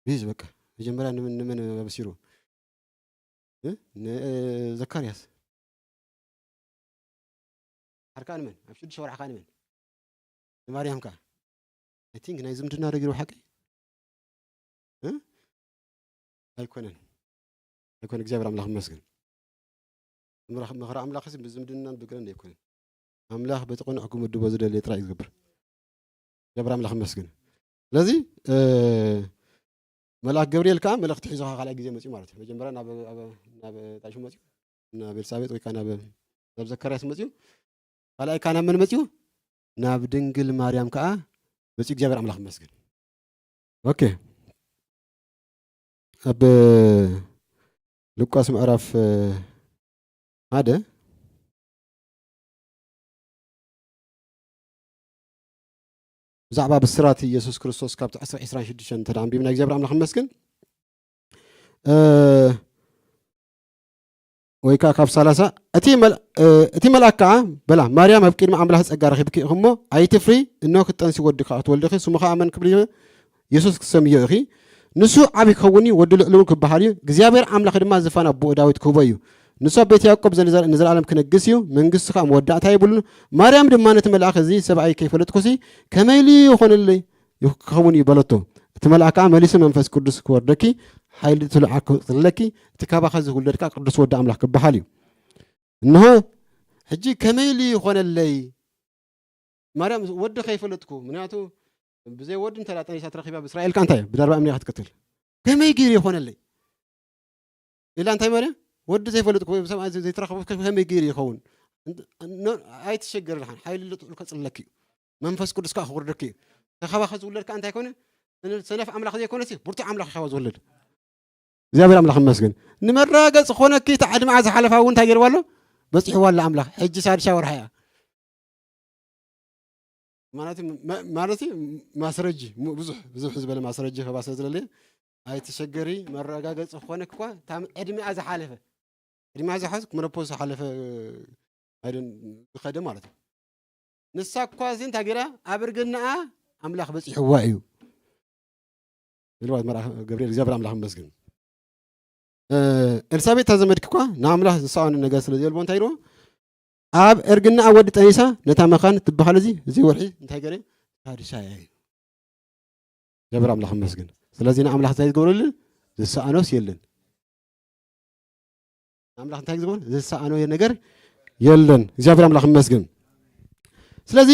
ቢዚ በቃ መጀመርያ ንምን ንምን ኣበሲሩ ንዘካርያስ ሓርካ ንመን ኣብ ሽዱሽተ ወርሒ ከኣ ንመን ንማርያም ከኣ I think ናይ ዝምድና ዶ ገይሩ ሓቂ ኣይኮነን ኣይኮነ እግዚኣብሔር ኣምላኽ ይመስገን። መኽሪ ኣምላኽ ሲ ብዝምድናን ብግረን ኣይኮነን። ኣምላኽ በቲ ቅኑዕ ክምድቦ ዝደልየ ጥራይ እዩ ዝገብር። እግዚኣብሔር ኣምላኽ ይመስገን። ስለዚ መልኣክ ገብርኤል ከዓ መልእኽቲ ሒዙ ከዓ ካልኣይ ግዜ መፅኡ ማለት እዩ። መጀመርያ ናብ ናብ ጣሹ መፅኡ ናብ ኤልሳቤጥ ወይ ከዓ ናብ ናብ ዘካርያስ መፅኡ ካልኣይ ከዓ ናብ መን መፅኡ ናብ ድንግል ማርያም ከዓ መፅኡ። እግዚኣብሔር ኣምላኽ ይመስገን። ኦኬ ኣብ ሉቃስ ምዕራፍ ሓደ ብዛዕባ ብስራት ኢየሱስ ክርስቶስ ካብቲ ዕስራ ዕስራን ሽዱሽተን እንተ ኣንቢብና እግዚኣብሔር ኣምላኽ ይመስገን ወይ ከዓ ካብ ሰላሳ እቲ መልኣክ ከዓ በላ ማርያም ኣብ ቅድሚ ኣምላኽ ጸጋ ረኺብኪ ኢኹ እሞ ኣይትፍሪ እነሆ ክትጠንሲ ወዲ ከዓ ክትወልድኺ ስሙ ከዓ መን ክብል የሱስ ክትሰምዮ ኢኺ ንሱ ዓብ ክኸውን እዩ ወዲ ልዕሊ እውን ክበሃል እዩ እግዚኣብሔር ኣምላኽ ድማ ዝፋን ኣቦኡ ዳዊት ክህቦ እዩ ንሱ ኣብ ቤት ያዕቆብ ንዘለኣለም ክነግስ እዩ መንግስቱ ከዓ መወዳእታ የብሉን ማርያም ድማ ነቲ መልኣኽ እዚ ሰብኣይ ከይፈለጥኩሲ ከመይ ኢሉ ይኾነለይ ክኸውን እዩ በለቶ እቲ መልኣክ ከዓ መሊሱ መንፈስ ቅዱስ ክወርደኪ ሓይሊ ትልዓ ክለኪ እቲ ካባኸ ዝውለድ ከዓ ቅዱስ ወዲ ኣምላኽ ክበሃል እዩ እንሆ ሕጂ ከመይ ኢሉ ይኾነለይ ማርያም ወዲ ከይፈለጥኩ ምክንያቱ ብዘይ ወዲ እንተ ጠኒሳ ትረኪባ ብእስራኤል ከ እንታይ ብዳርባ እምኒ ክትቅትል ከመይ ገይሩ ይኾነለይ ኢላ እንታይ ማርያም ወዲ ዘይፈለጥኩ ሰብኣይ ዘይተረኸቡ ከመይ ገይሩ ይኸውን ኣይትሸገር ድሓን ሓይሊ ልጥዑል ከፅለኪ እዩ መንፈስ ቅዱስ ከዓ ክወርደኪ እዩ ተኻባኸ ዝውለድ ከዓ እንታይ ኮነ ሰነፍ ኣምላኽ ዘይኮነሲ ብርቱዕ ኣምላኽ ኢኻ ዝወለድ እግዚኣብሔር ኣምላኽ ይመስገን ንመራገፂ ኮነኪ እቲ ዕድመኣ ዝሓለፋ እውን እንታይ ገይርዋ ኣሎ በፂሕዋ ኣሎ ኣምላኽ ሕጂ ሳድሻ ወርሓ እያ ማለት ማለት ማስረጂ ብዙሕ ብዙሕ ዝበለ ማስረጂ ከባ ስለ ዝለለየ ኣይትሸገሪ መረጋገፂ ክኾነኪ እኳ ታም ዕድሚኣ ዝሓለፈ ዕድሚኣ ዝሓለፈ መነፖዝ ዝሓለፈ ዝኸደ ማለት እዩ ንሳ እኳ እዚ እንታይ ገይራ ኣብ እርግናኣ ኣምላኽ በፂሕዋ እዩ ኢልዋ መልኣኽ ገብርኤል እግዚኣብሔር ኣምላኽ ይመስገን። ኤልሳቤጥ እታ ዘመድኪ እኳ ንኣምላኽ ዝሰኣኖ ነገር ስለ ዘየልቦ እንታይ ኢልዎ? ኣብ እርግናኣ ወዲ ጠኒሳ ነታ መኻን ትበሃል እዚ እዚ ወርሒ እንታይ ገረ ሳድሻያ እዩ። እግዚኣብሔር ኣምላኽ ይመስገን። ስለዚ ንኣምላኽ እንታይ ዝገብረሉ ዝሰኣኖስ የለን። ንኣምላኽ እንታይ ዝገብር ዝሰኣኖ ነገር የለን። እግዚኣብሔር ኣምላኽ ይመስገን። ስለዚ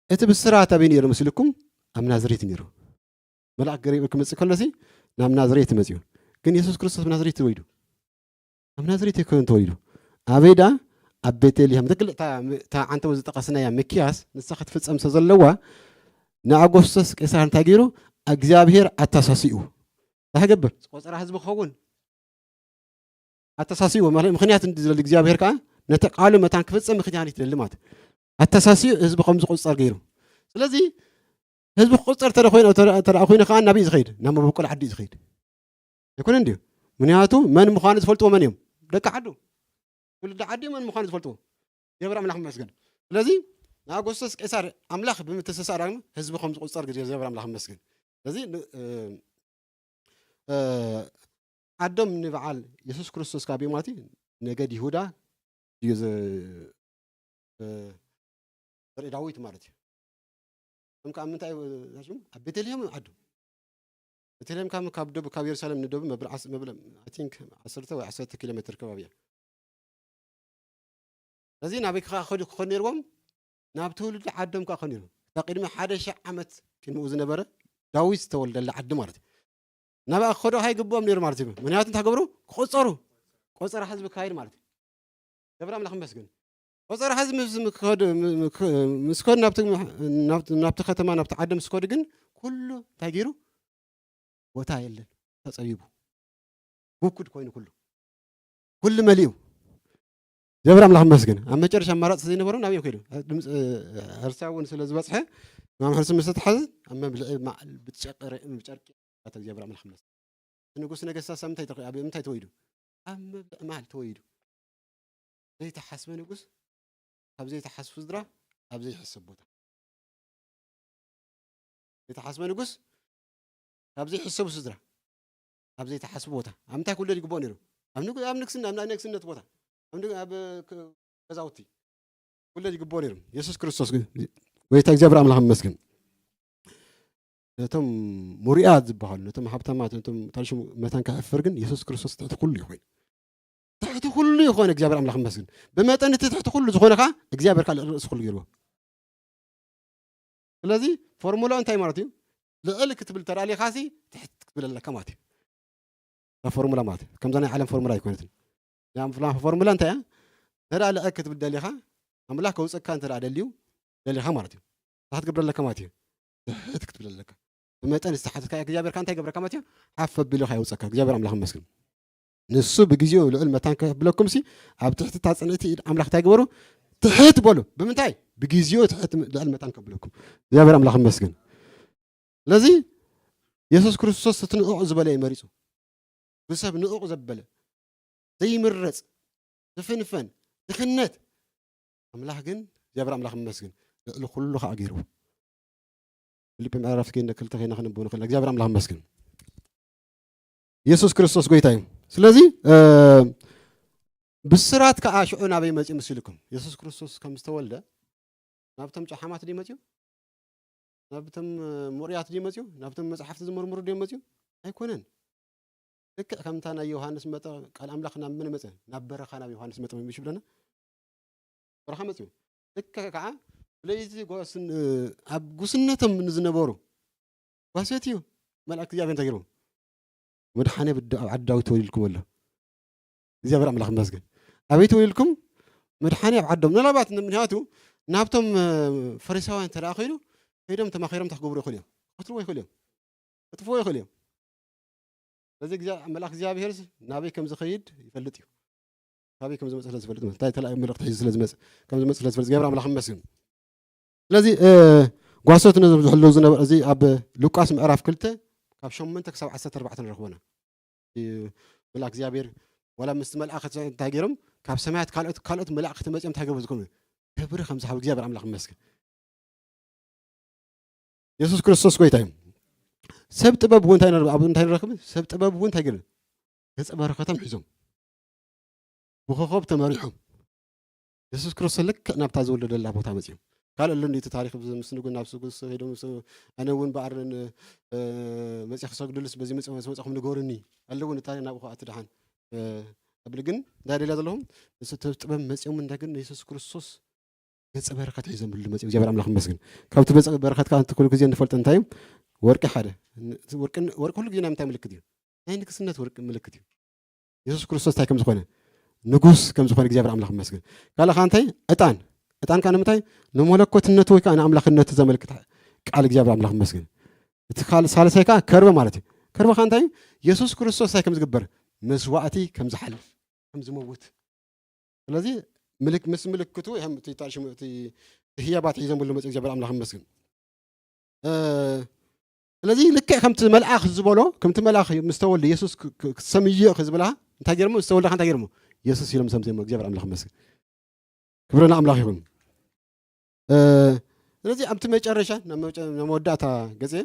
እቲ ብስራት ኣበይ ነይሩ መስልኩም? ኣብ ናዝሬት ነይሩ። መልኣክ ገሪብ ክመጽእ ከሎሲ ናብ ናዝሬት መጽኡ። ግን የሱስ ክርስቶስ ኣብ ናዝሬት ተወሊዱ። ኣብ ናዝሬት ኣይኮነን ተወሊዱ። ኣበይ ደኣ? ኣብ ቤተልሔም። ትክክል። እታ እታ ዓንተቦ ዝጠቐስናያ ሚክያስ ንሳ ክትፍጸም ስለ ዘለዋ ንኣጎስቶስ ቄሳር እንታይ ገይሩ? እግዚኣብሔር ኣተሳሲኡ። እንታይ ክገብር? ቆጸራ ህዝቢ ክኸውን ኣተሳሲኡ። ማለት ምኽንያት እንዲ ዝደሊ እግዚኣብሔር ከኣ ነቲ ቃሉ መታን ክፍጸም ምኽንያት ይደሊ ማለት ኣተሳሲኡ ህዝቢ ከም ዝቁጸር ገይሩ። ስለዚ ህዝቢ ክቁጸር ተደ ኮይኑ ተደ ኮይኑ ከኣ ናብይ ዝኸይድ ናብ መበቆል ዓዲ ዝኸይድ ኣይኮነን ድዩ? ምክንያቱ መን ምዃኑ ዝፈልጥዎ መን እዮም? ደቂ ዓዱ። ትውልዲ ዓዲ መን ምዃኑ ዝፈልጥዎ። የብር ኣምላኽ ይመስገን። ስለዚ ንኣጎስቶስ ቄሳር ኣምላኽ ብምትስሳር ህዝቢ ከም ዝቁጸር ግዜ የብር ኣምላኽ ይመስገን። ስለዚ ዓዶም ንበዓል የሱስ ክርስቶስ ካብ ማለት እዩ ነገድ ይሁዳ እዩ። ዘርኢ ዳዊት ማለት እዩ። እም ካብ ምንታይ ሽሙ ኣብ ቤተልሔም ዓዱ። ቤተልሔም ካብ ካብ ደቡብ ካብ የሩሳሌም ንደቡብ መብል ዓስ- መብል I think ዓሰርተ ወይ ዓሰርተ ኪሎ ሜትር ከባቢ እያ። ስለዚ ናበይ ከዓ ክኸዱ ክኾን ነይርዎም? ናብ ትውልዲ ዓዶም ከዓ ክኾን ነይርዎም። እታ ቅድሚ ሓደ ሺሕ ዓመት ቅድሚኡ ዝነበረ ዳዊት ዝተወልደላ ዓዲ ማለት እዩ። ናብኣ ክኸዱ ኣይግብኦም ነይሩ ማለት እዩ። ምክንያቱ እንታይ ክገብሩ? ክቆፀሩ። ቆፀራ ህዝቢ ክካየድ ማለት እዩ። ገብረ ኣምላኽ ይመስገን። ቆፀራ ህዝቢ ምስ ምክኸዱ- ም- ምክ- ምስ ከዱ ናብቲ ናብቲ ናብቲ ከተማ ናብቲ ዓዲ ምስ ከዱ ግን ኩሉ እንታይ ገይሩ? ቦታ የለን። ተፀቢቡ ጉኩድ ኮይኑ ኩሉ ኩሉ መሊኡ። ገብረ ኣምላኽ ይመስገን። ኣብ መጨረሻ ኣማራፂ ዘይነበሮም ናበይ ከይዱ? ድምፂ ሕርሳ እውን ስለ ዝበፅሐ ማም ሕርሲ ምስ ተተሓዘ ኣብ መብልዒ ማዕል ብጨርቂ ብጨርቂ ኣቶ እግዚኣብሔር ኣምላኽ ይመስገን። ንጉስ ነገስታት ኣብ ምንታይ ተኸ- ኣብ ምንታይ ተወይዱ? ኣብ መብልዒ ማዕል ተወይዱ። ዘይተሓስበ ንጉስ ካብ ዘይተሓስቡ ስድራ ኣብ ዘይሕሰብ ቦታ። ዘይተሓስበ ንጉስ ካብ ዘይሕሰቡ ስድራ ኣብ ዘይተሓስቡ ቦታ ኣብ ምንታይ ክውለድ ይግብኦ ነይሩ? ኣብ ንጉ- ኣብ ንግስና ኣብ ናይ ንግስነት ቦታ ኣብ ንግ- ኣብ ክ- ገዛውቲ ክውለድ ይግብኦ ነይሩ። የሱስ ክርስቶስ ግን ጎይታ እግዚኣብሔር ኣምላኽ ይመስገን። ነቶም ሙሩያት ዝበሃሉ ነቶም ሃብታማት ነቶም ታልሽሙ መታን ከሕፍር ግን የሱስ ክርስቶስ ትሕቲ ኩሉ ይኾይኑ። ትሕቲ ኩሉ ይኾነ እግዚኣብሔር ኣምላኽ ይመስገን። ብመጠን እቲ ትሕቲ ኩሉ ዝኾነ ከዓ እግዚኣብሔር ካልእ ርእሲ ኩሉ ገይርዎ። ስለዚ ፎርሙላ እንታይ ማለት እዩ? ልዕል ክትብል ተዳሊኻሲ ትሕት ክትብል ኣለካ ማለት እዩ። እታ ፎርሙላ ማለት እዩ። ከምዛ ናይ ዓለም ፎርሙላ ኣይኮነትን። ናይ ኣምላኽ ፎርሙላ እንታይ እያ? ተዳ ልዕል ክትብል ደሊኻ ኣምላኽ ከውፀካ እንተ ደኣ ደልዩ ደሊኻ ማለት እዩ። ታሕት ክትብል ኣለካ ማለት እዩ። ትሕት ክትብል ኣለካ። ብመጠን ዝተሓተትካ እግዚኣብሔር እንታይ ገብረካ ማለት እዩ? ሓፍ ኣቢሉ የውፀካ። እግዚኣብሔር ኣምላኽ ይመስገን። ንሱ ብግዜኡ ልዑል መታን ከብለኩም ሲ ኣብ ትሕቲ እታ ጽንዕቲ ኢድ ኣምላኽ እንታይ ግበሩ? ትሕት በሉ። ብምንታይ? ብግዜኡ ትሕት ልዕል መታን ከብለኩም። እግዚኣብሔር ኣምላኽ ይመስገን። ስለዚ የሱስ ክርስቶስ እቲ ንዑቕ ዝበለ እዩ መሪጹ። ብሰብ ንዑቕ ዘበለ ዘይምረጽ ዝፍንፈን ድኽነት ኣምላኽ ግን እግዚኣብሔር ኣምላኽ ይመስገን ልዕሊ ኩሉ ከዓ ገይርዎ። ፊልጲ ምዕራፍ ከይነ ክልተ ከይና ክነንብቦ ንኽእል። እግዚኣብሔር ኣምላኽ ይመስገን። የሱስ ክርስቶስ ጎይታ እዩ። ስለዚ እ፣ ብስራት ከዓ ሽዑ ናበይ መፅኡ ምስ ኢልኩም የሱስ ክርስቶስ ከም ዝተወልደ ናብቶም ጨሓማት ድዩ መፅኡ? ናብቶም እ፣ ሙሩያት ድዩ መፅኡ? ናብቶም መፅሓፍቲ ዝምርምሩ ድዩ መፅኡ? ኣይኮነን። ልክዕ ከምታ ናይ ዮሃንስ መጠ ቃል ኣምላኽ ናብ መን መፀ? ናብ በረኻ ናብ ዮሃንስ መጠ ምሽ ብለና በረኻ መፅኡ። ልክዕ ከዓ ብለይቲ ጓስን ኣብ ጉስነቶም ንዝነበሩ ጓሶት እዩ መልኣክ እግዚኣብሔር እንታይ ገይርዎም? መድሓኒ ኣብ ዓዲ ዳዊት ተወሊድኩም ኣሎ። እግዚኣብሔር ኣምላኽ ይመስገን። ኣበይ ተወሊድኩም? መድሓኒ ኣብ ዓዶም። ምናልባት ምክንያቱ ናብቶም ፈሪሳውያን እንተ ደኣ ከይዱ ከይዶም ተማኺሮም እንታይ ክገብሩ ይኽእሉ እዮም? ክቐትልዎ ይኽእሉ እዮም። ክጥፍዎ ይኽእሉ እዮም። ስለዚ መልኣክ እግዚኣብሔር ናበይ ከም ዝኸይድ ይፈልጥ እዩ። ካበይ ከም ዝመፅእ ስለ ዝፈልጥ እንታይ ተለኣዩ መልእክቲ ሒዙ ስለ ዝመፅእ ከም ዝመፅእ ስለ ዝፈልጥ እግዚኣብሔር ኣምላኽ ይመስገን። ስለዚ እ፣ ጓሶት ነዞም ዝሕልው ዝነበረ እዚ ኣብ ሉቃስ ምዕራፍ ክልተ ካብ ሸሞንተ ክሳብ ዓሰርተ ኣርባዕተ ንረኽቦና። እ፣ መልኣክ እግዚኣብሔር ዋላ ምስቲ መልኣኸት እንታይ ገይሮም ካብ ሰማያት ካልኦት ካልኦት መላእክቲ መፅኦም እንታይ ገቡ ዝኮኑ ክብሪ ከም ዝሃቡ እግዚኣብሔር ኣምላኽ ይመስገን። የሱስ ክርስቶስ ጎይታ እዩ። ሰብ ጥበብ እውን እንታይ ንረክብ? ኣብ እንታይ ንረክብ? ሰብ ጥበብ እውን እንታይ ገይሩ? ገጸ በረከቶም ሒዞም ብኮኸብ ተመሪሖም የሱስ ክርስቶስ ልክዕ ናብታ ዝወለደላ ቦታ መፅዮም። ካልእ ኣሎ እንዲ እቲ ታሪክ ምስ ንጉ ናብ ስጉስ ሄዶም ምስ ኣነ እውን በኣርን መፅእ ክሰግድሉስ በዚ መፅኹም ንገሩኒ ኣለውን እቲ ናብኡ ከኣቲ ደሓን ብል ግን እንታይ ደልያ ዘለኹም ሰብ ጥበብ መፅዮም እንዳ ግን ንየሱስ ክርስቶስ ገጸ በረከት ሒዞምሉ መፅኡ እግዚኣብሔር ኣምላኽ ይመስገን። ካብቲ ገጸ በረከት ከዓ እንተ ኩሉ ግዜ እንፈልጦ እንታይ እዩ? ወርቂ ሓደ ወርቂ ኩሉ ግዜ ናይ ምንታይ ምልክት እዩ? ናይ ንግስነት ወርቂ ምልክት እዩ። የሱስ ክርስቶስ እንታይ ከም ዝኾነ ንጉስ ከም ዝኾነ እግዚኣብሔር ኣምላኽ ይመስገን። ካልእ ከዓ እንታይ? ዕጣን ዕጣን ከዓ ንምንታይ? ንመለኮትነቱ ወይ ከዓ ንኣምላኽነቱ ዘመልክት ቃል እግዚኣብሔር ኣምላኽ ይመስገን። እቲ ካልእ ሳልሳይ ከዓ ከርበ ማለት እዩ። ከርበ ከዓ እንታይ እዩ? የሱስ ክርስቶስ እንታይ ከም ዝግበር መስዋእቲ ከም ዝሓልፍ ከም ዝመውት ስለዚ ምልክ ምስ ምልክቱ እዮም እቲ ታሽሙ እቲ ህያባት ሒዞምሉ መጽኡ እግዚኣብሔር ኣምላኽ ይመስገን። እ፣ ስለዚ ልክዕ ከምቲ መልኣኽ ዝበሎ ከምቲ መልኣኽ ምስ ተወልደ የሱስ ክ- ክ- ክሰምዮ ክዝብላ እንታይ ገይሮሞ ምስ ተወልደ እንታይ ገይሮሞ የሱስ ኢሎም ሰምተሞ እግዚኣብሔር ኣምላኽ ይመስገን። ክብሪ ንኣምላኽ ይኹን። እ፣ ስለዚ ኣብቲ መጨረሻ ናብ መጨ- ናብ መወዳእታ ገዜ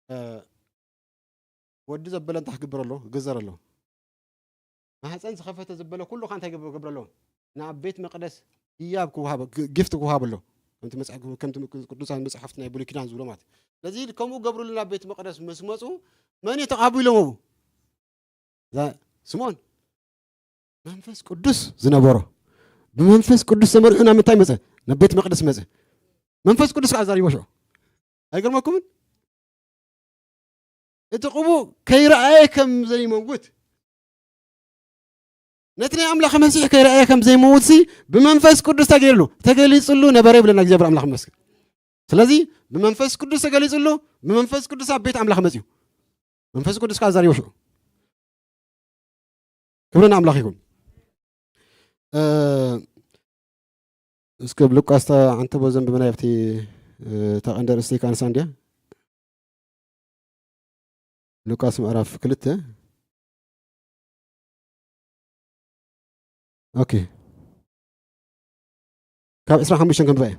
እ፣ ወዲ ዘበለ እንታይ ክግበር ኣሎ? ክግዘር ኣሎ። ማህፀን ዝኸፈተ ዘበለ ኩሉ ካ እንታይ ገብረ ኣሎ? ናብ ቤት መቅደስ ህያብ ክወሃብ ግ- ጊፍት ክወሃብ ኣሎ። ከምቲ መጽሓፍ፣ ከምቲ ቅዱሳት መጽሓፍቲ ናይ ብሉይ ኪዳን ዝብሎ ማለት እዩ። ስለዚ ከምኡ ገብሩልና ኣብ ቤት መቕደስ ምስ መጹ፣ መን እዩ ተቐቢሎም ኣብኡ? እዛ ስምዖን። መንፈስ ቅዱስ ዝነበሮ። ብመንፈስ ቅዱስ ተመሪሑ ናብ ምንታይ መጸ? ናብ ቤት መቕደስ መጸ። መንፈስ ቅዱስ ከዓ ኣዛሪቦ ሽዑ። ኣይገርመኩምን? እቲ ቅቡእ ከይረኣየ ከም ዘይመውት፣ ነቲ ናይ ኣምላኽ መሲሕ ከይረኣየ ከም ዘይመውትሲ ብመንፈስ ቅዱስ ተገይርሉ፣ ተገሊጽሉ ነበረ ይብለና እግዚኣብሔር ኣምላኽ ይመስገን። ስለዚ ብመንፈስ ቅዱስ ተገሊጽሉ፣ ብመንፈስ ቅዱስ ኣብ ቤት ኣምላኽ መጺኡ። መንፈስ ቅዱስ ከዓ ኣዛሪቦ ሽዑ። ክብሪ ንኣምላኽ ይኹን። እ፣ እስከ ሉቃስ እታ ዓንተቦ ዘንብበና ኣብቲ፣ እ፣ እታ ቀንዲ ኣርእስቲ ከኣንሳ እንድያ። ሉቃስ ምዕራፍ ክልተ። ኦኬ። ካብ ዕስራን ሓሙሽተን ከንብባ እየ።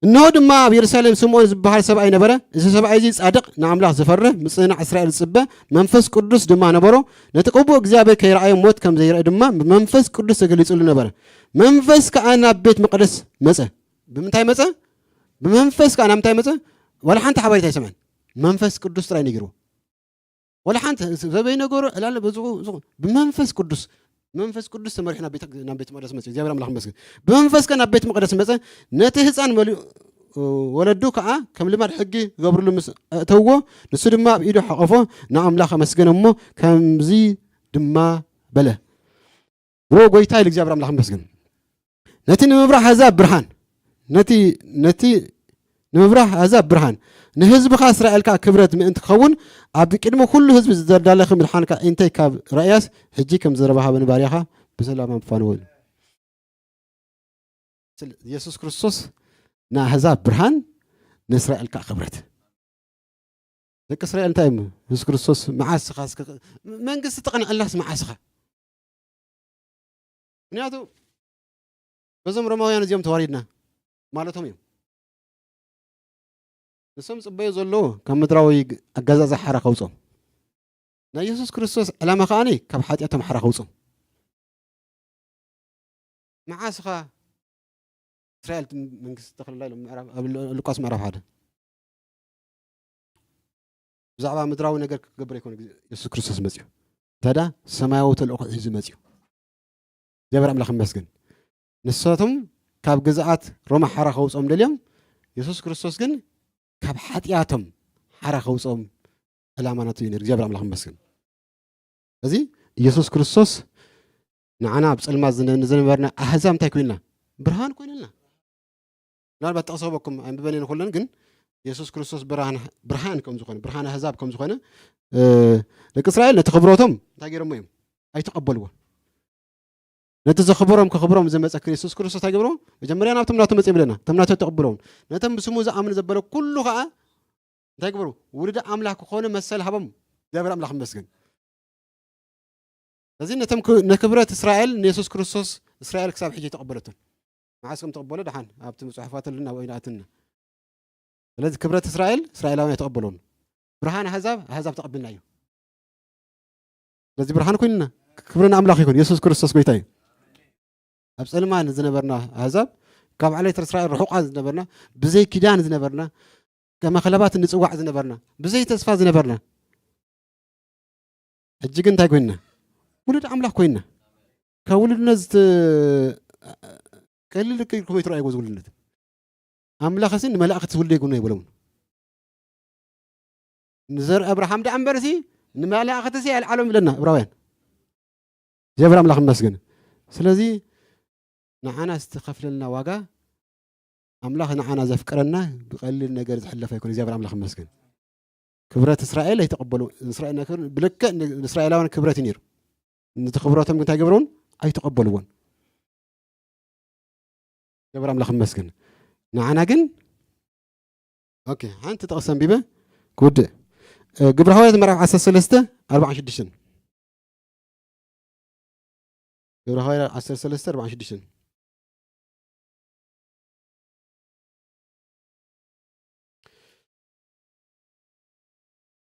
እንሆ ድማ ኣብ የሩሳሌም ስምዖን ዝበሃል ሰብኣይ ነበረ። እዚ ሰብኣይ እዚ ጻድቕ፣ ንኣምላኽ ዝፈርህ፣ ምጽንናዕ እስራኤል ዝጽበ፣ መንፈስ ቅዱስ ድማ ነበሮ። ነቲ ቅቡእ እግዚኣብሔር ከይረኣየ ሞት ከም ዘይረአ ድማ ብመንፈስ ቅዱስ ተገሊጹሉ ነበረ። መንፈስ ከኣ ናብ ቤት መቕደስ መጸ። ብምንታይ መጸ? ብመንፈስ ከኣ ናብ ምንታይ መጸ? ዋላ ሓንቲ ሓበሬታ ኣይሰምዐን። መንፈስ ቅዱስ ጥራይ ነጊርዎ። ዋላ ሓንቲ ዘበይ ነገሩ ዕላለ በዝኹ፣ ዝኹ-፣ ብመንፈስ ቅዱስ፣ መንፈስ ቅዱስ ተመሪሑ ናብ ቤት፣ ናብ ቤት መቕደስ መጽኡ። እግዚኣብሔር ኣምላኽ ይመስገን። ብመንፈስ ከ ናብ ቤት መቕደስ መጸ። ነቲ ህፃን መሊኡ፣ ወለዱ ከኣ ከም ልማድ ሕጊ ክገብርሉ ምስ ኣእተውዎ፣ ንሱ ድማ ኣብ ኢዱ ሓቆፎ፣ ንኣምላኽ ኣመስገነ እሞ ከምዚ ድማ በለ። ብሮ ጎይታ ኢሉ እግዚኣብሔር ኣምላኽ ይመስገን። ነቲ ንምብራህ ኣህዛብ ብርሃን፣ ነቲ፣ ነቲ ንምብራህ ኣህዛብ ብርሃን፣ ንህዝብኻ እስራኤል ከኣ ክብረት ምእንቲ ክኸውን፣ ኣብ ቅድሚ ኩሉ ህዝቢ ዝተዳለኸ ምድሓንካ እንተይ ካብ ራእያስ፣ ሕጂ ከም ዝረባኻ ንባርያኻ ብሰላም ኣፋንዎ ኢሉ። ስለ-፣ የሱስ ክርስቶስ ንኣህዛብ ብርሃን፣ ንእስራኤል ከኣ ክብረት። ደቂ እስራኤል እንታይ እዮም? የሱስ ክርስቶስ መዓስ ኢኻ እስከ መንግስቲ ተቐንዐላስ መዓስ ኢኻ? ምክንያቱ በዞም ሮማውያን እዚኦም ተዋሪድና ማለቶም እዮም። ንሶም ጽበዩ ዘለዉ ካብ ምድራዊ ኣገዛዝ ሓራ ከውጾም። ናይ የሱስ ክርስቶስ ዕላማ ከኣኒ ካብ ሓጢኣቶም ሓራ ከውጾም። መዓስ ኢኻ እስራኤል መንግስቲ ተኽልላ ኢሎም ምዕራፍ፣ ኣብ ሉ-፣ ሉቃስ ምዕራፍ ሓደ። ብዛዕባ ምድራዊ ነገር ክገብር ኣይኮነ ግዜ የሱስ ክርስቶስ መጽዩ። እንተ ደኣ ሰማያዊ ተልእኮ ሒዙ መጽዩ። እግዚኣብሔር ኣምላኽ ይመስገን። ንሳቶም ካብ ግዝኣት ሮማ ሓራ ከውጽኦም ደልዮም፣ የሱስ ክርስቶስ ግን ካብ ሓጢኣቶም ሓራ ከውጽኦም ዕላማ ናቱ እዩ ነይሩ። እግዚኣብሔር ኣምላኽ ይመስገን። እዚ ኢየሱስ ክርስቶስ ንዓና ኣብ ጸልማት ዝነ-፣ ዝነበርና ኣህዛብ እንታይ ኮይንና? ብርሃን ኮይንልና። ምናልባት ጠቕሰበኩም ኣንብበን እየን ኩለን፣ ግን የሱስ ክርስቶስ ብርሃን፣ ብርሃን ከም ዝኾነ፣ ብርሃን ኣህዛብ ከም ዝኾነ፣ እ፣ ደቂ እስራኤል ነቲ ክብረቶም እንታይ ገይሮሞ እዮም? ኣይተቐበልዎን። ነቲ ዘኽብሮም ከኽብሮም ዝመጸ የሱስ ክርስቶስ እንታይ ገብርዎ? መጀመርያ ናብቶም ናቱ መጽእ ይብለና። እቶም ናቱ ኣይተቐብለውን። ነቶም ብስሙ ዝኣምኑ ዘበለ ኩሉ ኸኣ እንታይ ግበሩ? ውሉደ ኣምላኽ ክኾኑ መሰል ሃቦም። እግዚኣብሔር ኣምላኽ ይመስገን። ስለዚ ነቶም ክ-፣ ንክብረት እስራኤል ንየሱስ ክርስቶስ እስራኤል ክሳብ ሕጂ ኣይተቐበለቶን። መዓስ ከም ተቐበሎ ደሓን ኣብቲ ጽሑፋት ኣለና፣ ኣብኡ ኣይንኣትንና። ስለዚ ክብረት እስራኤል እስራኤላውያን ኣይተቐበሎን። ብርሃን ኣህዛብ ኣህዛብ ተቐቢልና እዩ። ስለዚ ብርሃን ኮይንና፣ ክብሪ ንኣምላኽ ይኹን። የሱስ ክርስቶስ ጎይታ እዩ። ኣብ ጸልማን ዝነበርና ኣህዛብ፣ ካብ ዓሌት እስራኤል ርሑቓት ዝነበርና፣ ብዘይ ኪዳን ዝነበርና፣ ከም ኣኽለባት እንጽዋዕ ዝነበርና፣ ብዘይ ተስፋ ዝነበርና፣ ሕጂ ግን እንታይ ኮይንና? ውሉድ ኣምላኽ ኮይንና። ካብ ውሉድነት ዝት-፣ ቀሊል ኢልኩም ኣይትረኣይዎ እዚ ውሉድነት። ኣምላኽሲ ንመላእኽቲ ዝውልደ ኣይኮነ ኣይበሎምን። ንዘር ኣብርሃም ደኣ እምበርሲ ንመላእኽትሲ ኣልዓሎም ይብለና ዕብራውያን። እግዚኣብሔር ኣምላኽ ይመስገን። ስለዚ ንዓና ዝተኸፍለልና ዋጋ፣ ኣምላኽ ንዓና ዘፍቀረና ብቐሊል ነገር ዝሕለፍ ኣይኮነ። እግዚኣብሔር ኣምላኽ ይመስገን። ክብረት እስራኤል ኣይተቐበሉ። እስራኤል ናይ ክብር-፣ ብልክዕ ን-፣ ንእስራኤላውያን ክብረት እዩ ነይሩ። ነቲ ክብረቶም ግን እንታይ ገብረውን? ኣይተቐበልዎን። ገብረ ኣምላኽ ይመስገን። ንዓና ግን፣ ኦኬ፣ ሓንቲ ጥቕሲ ኣንቢበ ክውድእ። እ፣ ግብረ ሃዋርያት ምዕራፍ ዓሰርተ ሰለስተ ኣርባዓን ሽዱሽተን። ግብረ ሃዋርያት ዓሰርተ ሰለስተ ኣርባዓን ሽዱሽተን።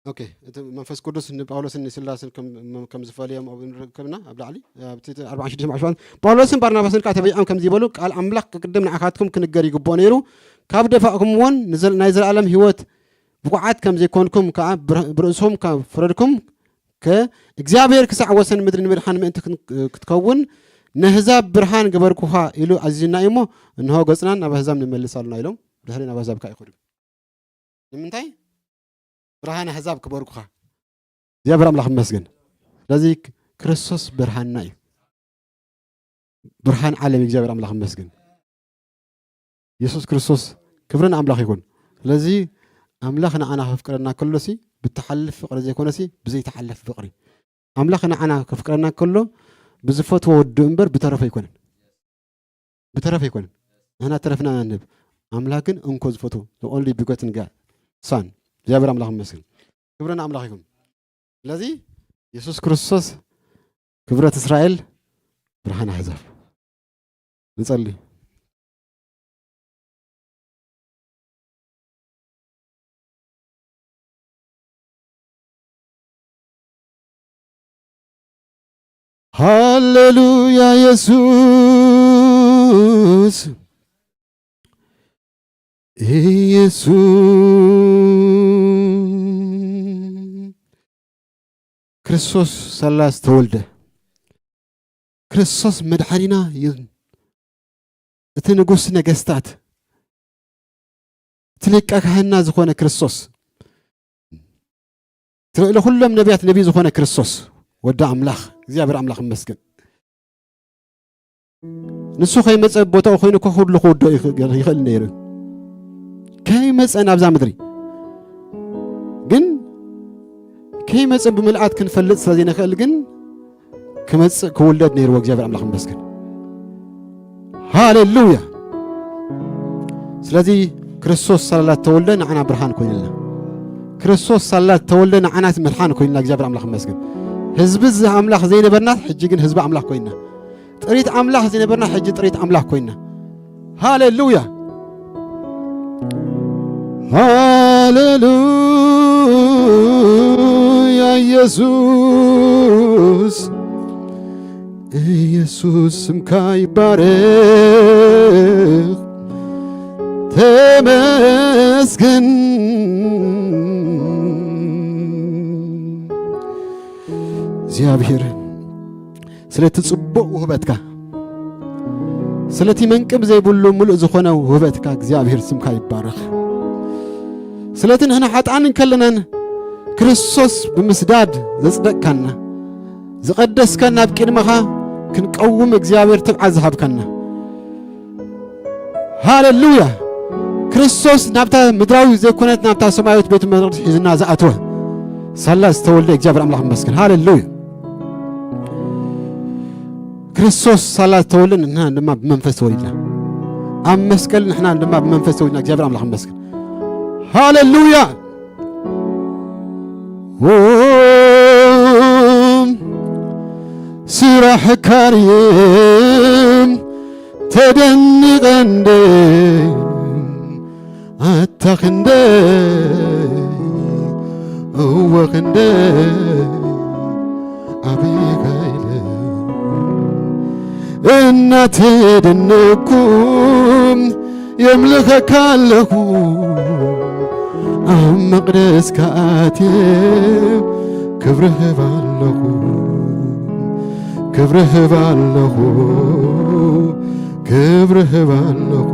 ኦኬ፣ እቲ መንፈስ ቅዱስ ንጳውሎስን ንሲላስን ከም ከም ዝፈልዮም ኣብ ንርከብና ኣብ ላዕሊ ኣብቲ ኣርባዓ ሽዱሽተ ማዕሽዋን ጳውሎስን ባርናባስን ከዓ ተበይዖም ከም ዝበሉ ቃል ኣምላኽ ቅድም ንዓኻትኩም ክንገር ይግብኦ ነይሩ። ካብ ደፋእኩምዎን ንዘል- ናይ ዘለኣለም ህይወት ብቑዓት ከም ዘይኮንኩም ከዓ ብር- ብርእስኹም ካብ ፍረድኩም ከእግዚኣብሔር ክሳዕ ወሰን ምድሪ ንምድሓን ምእንቲ ክን- ክትከውን ነህዛብ ብርሃን ገበርኩኻ ኢሉ ኣዚዝና እዩ እሞ እንሆ ገጽናን ናብ ኣህዛብ ንመልስ ኣሉና ኢሎም ድሕሪ ናብ ኣህዛብ ከዓ ይኸዱ። ንምንታይ? ብርሃን ኣህዛብ ክበርኩኻ እግዚኣብሔር ኣምላኽ ይመስገን። ስለዚ ክርስቶስ ብርሃንና እዩ። ብርሃን ዓለም እዩ እግዚኣብሔር ኣምላኽ ይመስገን። የሱስ ክርስቶስ ክብሪ ንኣምላኽ ይኹን። ስለዚ ኣምላኽ ንዓና ከፍቅረና ከሎሲ ብትሓልፍ ፍቕሪ ዘይኮነሲ ብዘይተሓልፍ ፍቕሪ ኣምላኽ ንዓና ከፍቅረና ከሎ ብዝፈትዎ ወዱ እምበር ብተረፈ ኣይኮነን። ብተረፈ ኣይኮነን። ንሕና ተረፍና ንህብ ኣምላኽ ግን እንኮ ዝፈትዎ the only begotten God son እግዚኣብሔር ኣምላኽ ይመስገን። ክብሪ ንኣምላኽ ይኹን። ስለዚ የሱስ ክርስቶስ ክብረት እስራኤል ብርሃን ኣሕዛብ ንጸሊ። ሃሌሉያ የሱስ ኢየሱስ ክርስቶስ ሳላ ዝተወልደ ክርስቶስ መድሓኒና እዩ። እቲ ንጉስ ነገስታት እቲ ሊቀ ካህንና ዝኾነ ክርስቶስ እቲ ልዕሊ ኩሎም ነቢያት ነቢይ ዝኾነ ክርስቶስ ወዲ ኣምላኽ እግዚኣብሔር ኣምላኽ ይመስገን። ንሱ ከይመፀ ቦታኡ ኮይኑ እኮ ኩሉ ክውዶ ይኽእል ነይሩ። ከይመፀ ናብዛ ምድሪ ግን ከይመፀ ብምልኣት ክንፈልጥ ስለዘይንኽእል ግን ክመፅእ ክውለድ ነይርዎ እግዚኣብሔር ኣምላኽ ይመስገን። ሃሌሉያ። ስለዚ ክርስቶስ ሳላ ተወልደ ንዓና ብርሃን ኮይንልና። ክርስቶስ ሳላ ተወልደ ንዓና መድሓን ኮይንና እግዚኣብሔር ኣምላኽ ይመስገን። ህዝቢ እዚ ኣምላኽ ዘይነበርና ሕጂ ግን ህዝቢ ኣምላኽ ኮይንና። ጥሪት ኣምላኽ ዝነበርና ሕጂ ጥሪት ኣምላኽ ኮይና። ሃሌሉያ ሃሌሉያ። ኢየሱስ ኢየሱስ ስምካ ይባረኽ። ተመስገን እግዚኣብሔር ስለቲ ጽቡቕ ውህበትካ ስለቲ መንቅብ ዘይብሉ ምሉእ ዝኾነ ውህበትካ እግዚኣብሔር ስምካ ይባረኽ። ስለቲ ንሕና ሓጥኣን እንከለናን ክርስቶስ ብምስዳድ ዘጽደቅካና ዝቐደስካና ኣብ ቅድመኻ ክንቀውም እግዚኣብሔር ትብዓት ዝሃብካና ሃሌሉያ። ክርስቶስ ናብታ ምድራዊ ዘይኮነት ናብታ ሰማያዊት ቤት መቅደስ ሒዝና ዝኣተወ ሳላ ዝተወልደ እግዚኣብሔር ኣምላኽ ይመስገን። ሃሌሉያ። ክርስቶስ ሳላ ዝተወልደ ንሕና ድማ ብመንፈስ ተወሊድና ኣብ መስቀል ንሕና ድማ ብመንፈስ ተወሊድና እግዚኣብሔር ኣምላኽ ይመስገን። ሃሌሉያ። ዎም ስራሕ ካርየም ተደኒቐ እንደ ኣታ ክንደይ እወ ክንደይ ዓብኻ ኢለ እናተደነኩ የምልኸካ ኣለኹ ኣብ መቕደስካ ኣትየ ክብሪ ህብ ኣለኹ ክብሪ ህብ ኣለኹ ክብሪ ህብ ኣለኹ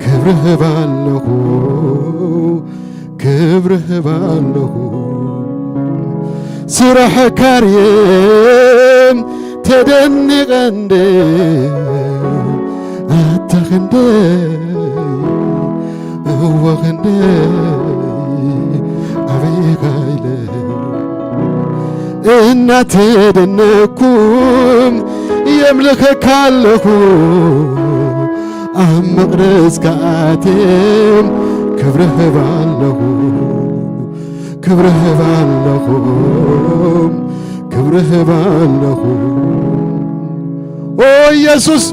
ክብሪ ህብ ኣለኹ ክብሪ ህብ ኣለኹ ስራሕ ካርየም ተደኒቐ እንደ ኣታ ክንደይ እወ ክንደይ ዓብኻ ኢለ እናተደነኩም የምልኸካ ኣለኹ ኣብ መቕደስካ ኣትየ ክብሪ ህብ ኣለኹ ክብሪ ህብ ኣለኹ ክብሪ ህብ ኣለኹ ኦ ኢየሱስ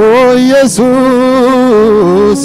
ኦ ኢየሱስ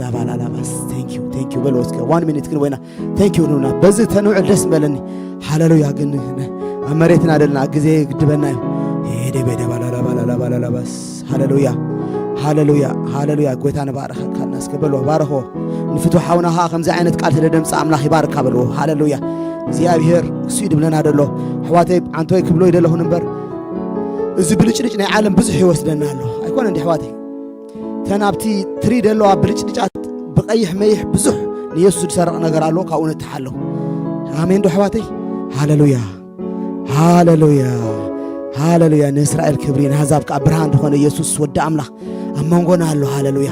ላባላላባስ thank you thank you በልዎ እስከ። One minute ግን ወይና thank you ንብልና። በዚ ተንውዕል ደስ ምበለኒ። ሃሌሉያ። ግን ኣብ መሬትና ደልና ግዜ ግድበና እዩ። ሄደቤደባላላባላላባላላባስ ሃሌሉያ። ሃሌሉያ። ሃሌሉያ። ጎይታ ንባረኸካልና እስከ በልዎ። ባረኽዎ። ንፍትው ሓውና ኸዓ ከምዚ ዓይነት ቃል ስለ ደምጻ ኣምላኽ ይባርካ በልዎ። ሃሌሉያ። እግዚኣብሔር እሱ እዩ ድብለና ደሎ። ኣሕዋተይ ዓንቶይ ክብሎ ይደለኹን እምበር፣ እዚ ብልጭልጭ ናይ ዓለም ብዙሕ ይወስደና ኣሎ። ኣይኮነ እንዲ ኣሕዋተይ? ተን ኣብቲ ትሪ ደለዋ ብልጭልጫት ብቐይሕ መይሕ ብዙሕ ንየሱስ ዝሰርቕ ነገር ኣሎ፣ ካብኡ ንተሓሎ። ኣሜን ዶ ኣሕዋተይ? ሃሌሉያ። ሃሌሉያ። ሃሌሉያ። ንእስራኤል ክብሪ፣ ንኣህዛብ ከኣ ብርሃን ዝኾነ የሱስ ወዲ ኣምላኽ ኣብ መንጎና ኣሎ። ሃሌሉያ።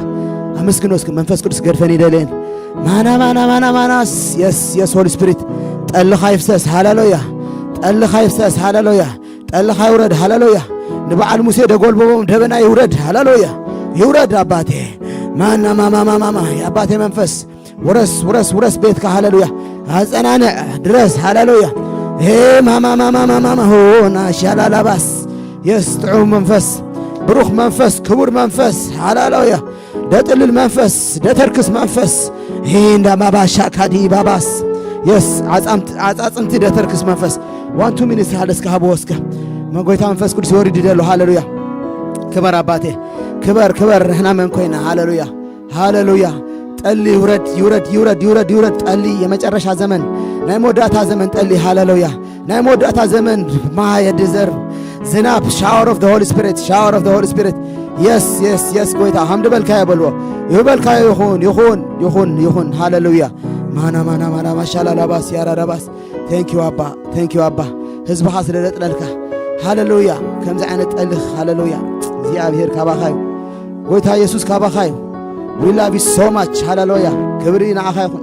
ኣመስግኖ እስኪ። መንፈስ ቅዱስ ገድፈን ይደልየን። ማና፣ ማና፣ ማና፣ ማናስ። የስ፣ የስ፣ ሆሊ ስፒሪት። ጠልኻ ይፍሰስ። ሃሌሉያ። ጠልኻ ይፍሰስ። ሃሌሉያ። ጠልኻ ይውረድ። ሃሌሉያ። ንበዓል ሙሴ ደጎልበቦም ደበና ይውረድ። ሃሌሉያ። ይውረድ ኣባቴ። ማና፣ ማማ፣ ማማ፣ ማማ፣ የኣባቴ መንፈስ። ውረስ፣ ውረስ፣ ውረስ ቤትካ። ሃሌሉያ። ኣጸናንዕ፣ ድረስ። ሃሌሉያ። ኤ ማማ፣ ማማ፣ ማማ፣ ማማ፣ ሆና ሻላላባስ። የስ፣ ጥዑም መንፈስ፣ ብሩኽ መንፈስ፣ ክቡር መንፈስ። ሃሌሉያ። ደጥልል መንፈስ፣ ደተርክስ መንፈስ። ሂንዳ ማባሻ ካዲ ባባስ። የስ፣ ዓጻምት-፣ ዓጻጽምቲ ደተርክስ መንፈስ። One two minutes ሃለ እስከ ሃብዎ እስከ። መጎይታ መንፈስ ቅዱስ ይወርድ ይደሎ። ሃሌሉያ። ክበር ኣባቴ። ክበር፣ ክበር። ንሕና መን ኮይና? ሃሌሉያ። ሃሌሉያ። ጠሊ ይውረድ፣ ይውረድ፣ ይውረድ፣ ይውረድ፣ ይውረድ። ጠሊ የመጨረሻ ዘመን፣ ናይ መወዳእታ ዘመን ጠሊ። ሃሌሉያ። ናይ መወዳእታ ዘመን ማየ ድዘር ዝናብ፣ shower of the Holy Spirit, shower of the Holy Spirit. የስ፣ የስ፣ የስ። ጎይታ ከም ድበልካዮ በልዎ። ይበልካዮ ይኹን፣ ይኹን፣ ይኹን፣ ይኹን። ሃሌሉያ። ማና፣ ማና፣ ማና፣ ማሻላላባስ፣ ያራዳባስ። Thank you ኣባ፣ thank you ኣባ። ህዝብኻ ስለ ዘጥለልካ። ሃሌሉያ። ከምዚ ዓይነት ጠልኽ፣ ሃሌሉያ። እግዚኣብሔር ካባኻ እዩ። ጎይታ የሱስ ካባኻ እዩ። We love you so much. ሃሌሉያ። ክብሪ ንዓኻ ይኹን።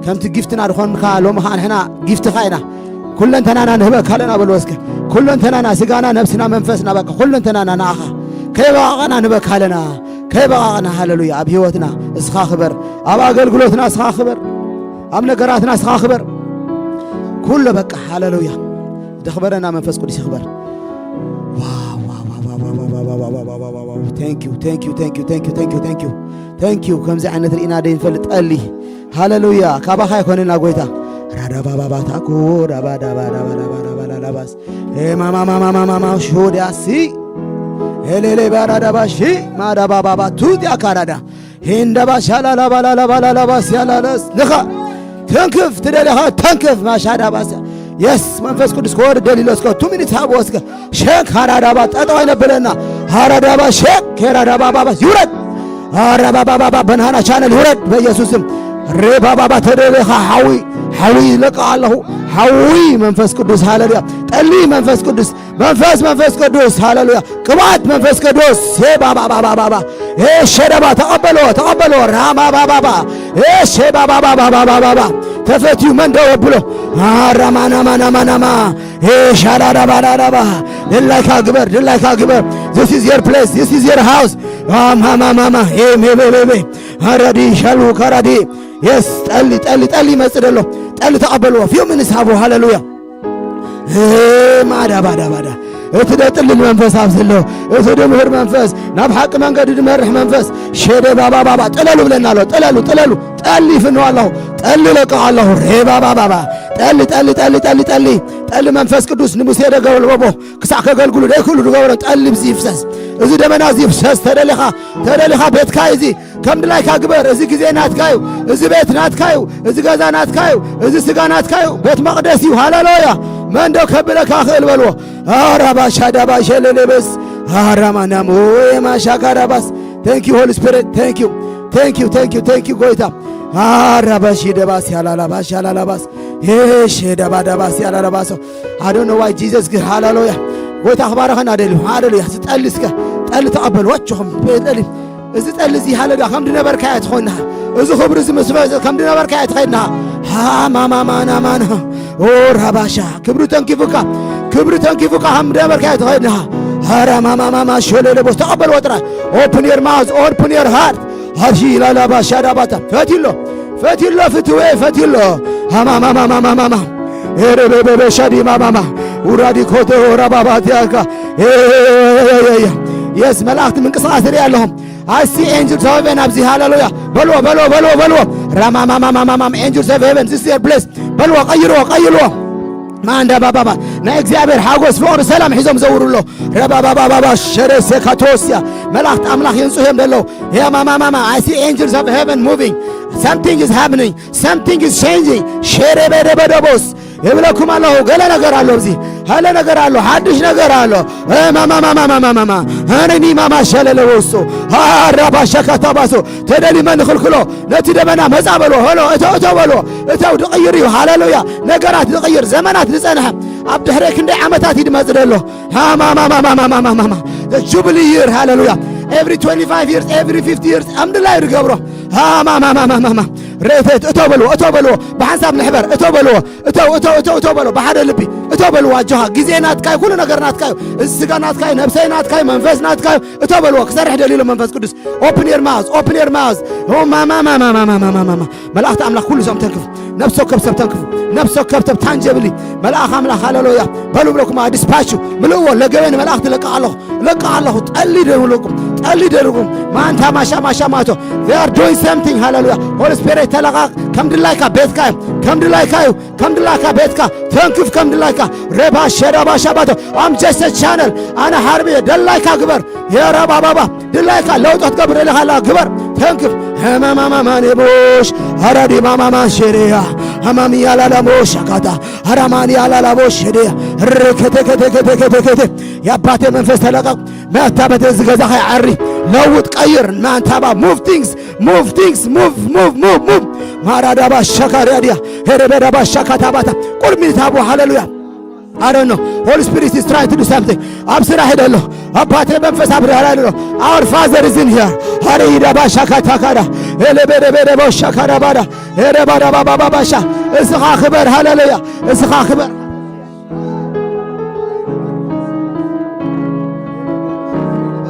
ከምቲ ጊፍትና ዝኾንካ ሎሚ ኸዓ ንሕና ጊፍትኻ ኢና። ኩለንተናና ንህበካ ኣለና በልዎ እስከ። ኩለንተናና፣ ስጋና፣ ነብስና፣ መንፈስና፣ በቃ ኩለንተናና ንዓኻ ከይበቓቕና ንህበካ ኣለና። ከይበቓቕና። ሃሌሉያ። ኣብ ህይወትና እስኻ ክበር። ኣብ ኣገልግሎትና እስኻ ክበር። ኣብ ነገራትና እስኻ ክበር። ኩሎ በቃ። ሃሌሉያ። ዘኽበረና መንፈስ ቅዱስ ይኽበር። ዋው፣ ዋው፣ ዋው። Thank you, thank you, thank you, thank you, thank you, thank you, thank you። Thank you። ከምዚ ዓይነት ርኢና ደይንፈልጥ ጠሊ። ሃሌሉያ። ካባኻ ኣይኮነና ጎይታ። ራዳባባባታኩ ዳባዳባዳባዳባዳባዳባስ። ኤማማማማማማማ ሾዲያሲ። ኤሌሌ ባራዳባሺ ማዳባባባ ቱጢያ ካራዳ። ሂንዳባ ሻላላባላላባላላባስ ያላለስ። ንኻ ተንክፍ ትደሊኻ ተንክፍ ማሻዳባስ። የስ መንፈስ ቅዱስ ክወርድ ደሊሎ እስከ። ቱ ሚኒት ሃብዎ እስከ። ሸክ ሃራዳባ ጠጠው ኣይነብለና። ሃራዳባ ሸክ ሄራዳባ ባባስ ይውረድ። ሃራባባባባ በናና ቻነል ይውረድ በኢየሱስም። ሬባባባ ተደሊኻ ሓዊ፣ ሓዊ ይለቅቕ ኣለኹ። ሓዊ መንፈስ ቅዱስ ሃሌሉያ። ጠሊ መንፈስ ቅዱስ መንፈስ፣ መንፈስ ቅዱስ ሃሌሉያ። ቅብኣት መንፈስ ቅዱስ ሄባባባባባባ። ሄ ሸደባ ተቐበሎ፣ ተቐበሎ። ራማባባባ። ሄ ሼባባባባባባባ። ተፈትዩ መን ደው የብሎ። ኣራማናማናማናማ። ሄ ሻዳዳባዳዳባ። ድላይካ ግበር፣ ድላይካ ግበር። This is your place, this is your house። ኣማማማማ። ሄ ሜቤቤቤ። ኣረዲ ሻሉ ካራዲ። የስ፣ ጠሊ፣ ጠሊ፣ ጠሊ ይመጽእ ደሎ። ጠሊ ተቐበልዎ። ፊው ምንስ ሃቡ። ሃሌሉያ። እ፣ ማዳ፣ ባዳ፣ ባዳ። እቲ ደጥልል መንፈስ ኣብዚ ኣሎ። እቲ ድምህር መንፈስ፣ ናብ ሓቂ መንገዲ ድመርሕ መንፈስ፣ ሸደ ባባ፣ ባባ፣ ጥለሉ ብለና ኣሎ። ጥለሉ፣ ጥለሉ። ጠሊ ይፍንው ኣለኹ። ጠሊ ለቅቕ ኣለኹ። ሬ ባባ፣ ባባ። ጠሊ፣ ጠሊ፣ ጠሊ፣ ጠሊ፣ ጠሊ። ጠሊ መንፈስ ቅዱስ ንሙሴ ደገበልበቦ ክሳዕ ከገልግሉ ደይክእሉ ድገበሮም። ጠሊ ብዚ ይፍሰስ። እዚ ደመና እዚ ይፍሰስ። ተደሊኻ፣ ተደሊኻ ቤትካ እዚ ከም ድላይካ ግበር። እዚ ግዜ ናትካ እዩ። እዚ ቤት ናትካ እዩ። እዚ ገዛ ናትካ እዩ። እዚ ስጋ ናትካ እዩ። ቤት መቕደስ እዩ። ሃሌሉያ። መን ዶ ከብለካ ክእል በልዎ። ኣራባሻ ዳባሸ ለሌበስ። ኣራማናም ወይ ማሻካ ዳባስ። Thank you Holy Spirit. Thank you. Thank you, thank you, thank you ጎይታ። ኣራባሺ ደባስ ያላላባሽ ያላላባስ። ሄሽ ደባ ደባስ ያላላባሶ። I don't know why Jesus ግን ሃሌሉያ። ጎይታ ክባረኸና ደልዩ። ሃሌሉያ። እዚ ጠሊ እስከ። ጠሊ ተቐበል። ወችኹም። ጠሊ። እዚ ጠሊ እዚ ሃሌሉያ። ከም ድነበርካዮ ትኾንና። እዚ ክብሪ እዚ ምስ ፈዘ ከም ድነበርካዮ ትኸይድና። ሃ ማማማናማና። ኦ ራባሻ። ክብሪ ተንኪፉካ። ክብሪ ተንኪፉካ ከም ድነበርካዮ ትኸይድና። ሃራ ማማማማ ሾለለ ቦስ። ተቐበል ወጥራ። Open your mouth. Open your heart. ሃሺ ላላ ባሻ ዳባታ። ፈቲሎ። ፈቲሎ ፍትዌ ፈቲሎ። ሃማማማማማማ። ኤረበበበ ሻዲ ማማማ። ውራዲ ኮቶ ራባባትያካ። ኤ፣ የስ፣ መላእክቲ ምንቅስቃስ ርኢ ኣለኹም። I see angels of heaven ኣብዚ ሃሌሉያ። በልዎ በልዎ በልዎ በልዎ። ራማማማማማም angels of heaven this is your place። በልዎ ቀይርዎ ቀይርዎ። ማንዳ ባባባ ናይ እግዚኣብሔር ሓጎስ ፍቕሪ ሰላም ሒዞም ዘውሩ ኣሎ። ረባባባባባ ሸረ ሴካቶስያ መላእክት ኣምላኽ የንጽሁ እዮም ዘለዉ። የማማማማ I see angels of heaven moving. Something is happening. Something is changing. ሸረ በደበደቦስ ይብለኩም ኣለኹ። ገለ ነገር ኣሎ ኣብዚ። ገለ ነገር ኣሎ። ሓድሽ ነገር ኣሎ። ማማማማማማማ ሃነኒ ማማ ሸለለ ወሶ ሃራባ ሸካታባሶ ተደሊመ ንኽልክሎ ነቲ ደመና መጻ በልዎ። ሆሎ እተው እተው በልዎ። እተው ድቕይር እዩ። ሃሌሉያ። ነገራት ድቕይር፣ ዘመናት ዝጸንሐ ኣብ ድሕረ ክንደይ ዓመታት ይድመጽ ደሎ ሃማማማማማማማማ the jubilee year ሃሌሉያ። Every twenty-five years, every fifty years ኣምድላይ ድገብሮ ሃማማማማማማ ሬተት እተው በልዎ፣ እተው በልዎ። ብሓንሳብ ንሕበር እተው በልዎ። እተው እተው እተው እተው በልዎ። ብሓደ ልቢ እተው በልዎ። ኣጆኻ ግዜ ናትካዩ፣ ኩሉ ነገር ናትካዩ። እዚ ስጋ ናትካዩ፣ ነብሰይ ናትካዩ፣ መንፈስ ናትካዩ። እተው በልዎ። ክሰርሕ ደልዩ ኣሎ መንፈስ ቅዱስ። Open your mouth, open your mouth. ማማማማማማማማማ መላእክቲ ኣምላኽ ኩሉ ሰም ተንክፉ። ነፍሲ ወከፍ ሰብ ተንክፉ። ነፍሲ ወከፍ ሰብ ታንጀብሊ መልኣኽ ኣምላኽ ሃሌሉያ በሉ ብለኩም ኣዲስፓቹ ምልእዎ። ለገበ ንመላእኽቲ ለቃ ኣለኹ ለቃ ኣለኹ። ጠሊ ደርጉም ጠሊ ደርጉም ማንታ ማሻ ማሻ ማቶ they are doing something ሃሌሉያ። ሆሊ ስፒሪት ተለቓቕ። ከም ድላይካ ቤትካ እዩ። ከም ድላይካ እዩ። ከም ድላይካ ቤትካ ተንክፍ። ከም ድላይካ ረባሸ ረባሻ ባቶ I'm just a channel። ኣነ ሓርቢ ደላይካ ግበር። የረባባባ ድላይካ ለውጦ ትገብር ደለኻ ግበር። ተንክፍ። ሀማማማማኔ ቦሽ አራዲ ማማማ ሸሪያ ሀማሚ ያላላ ቦሽ አካታ ሀራማኒ ያላላ ቦሽ ሸሪያ ርከተከተከተከተከተ የአባቴ መንፈስ ተለቀቅ። መታበተ ዝገዛኸ ዓሪ ለውጥ ቀይር። ማንታባ move things move things move move move move ማራዳባ ሸካሪያ ዲያ ሄረበዳባ ሸካታባታ ቁርሚታቡ ሃሌሉያ። I don't know. Holy Spirit is trying to do something. ኣብ ስራሕ ይደሎ። ኣባቴ መንፈስ ኣብ ዳራ ይደሎ። Our Father is in here. ሃሪ ይዳባ ሻካ ታካዳ ኤለበደበደቦ ሻካዳ ባዳ ኤረባዳ ባባባባሻ እስኻ ክበር። ሃሌሉያ እስኻ ክበር።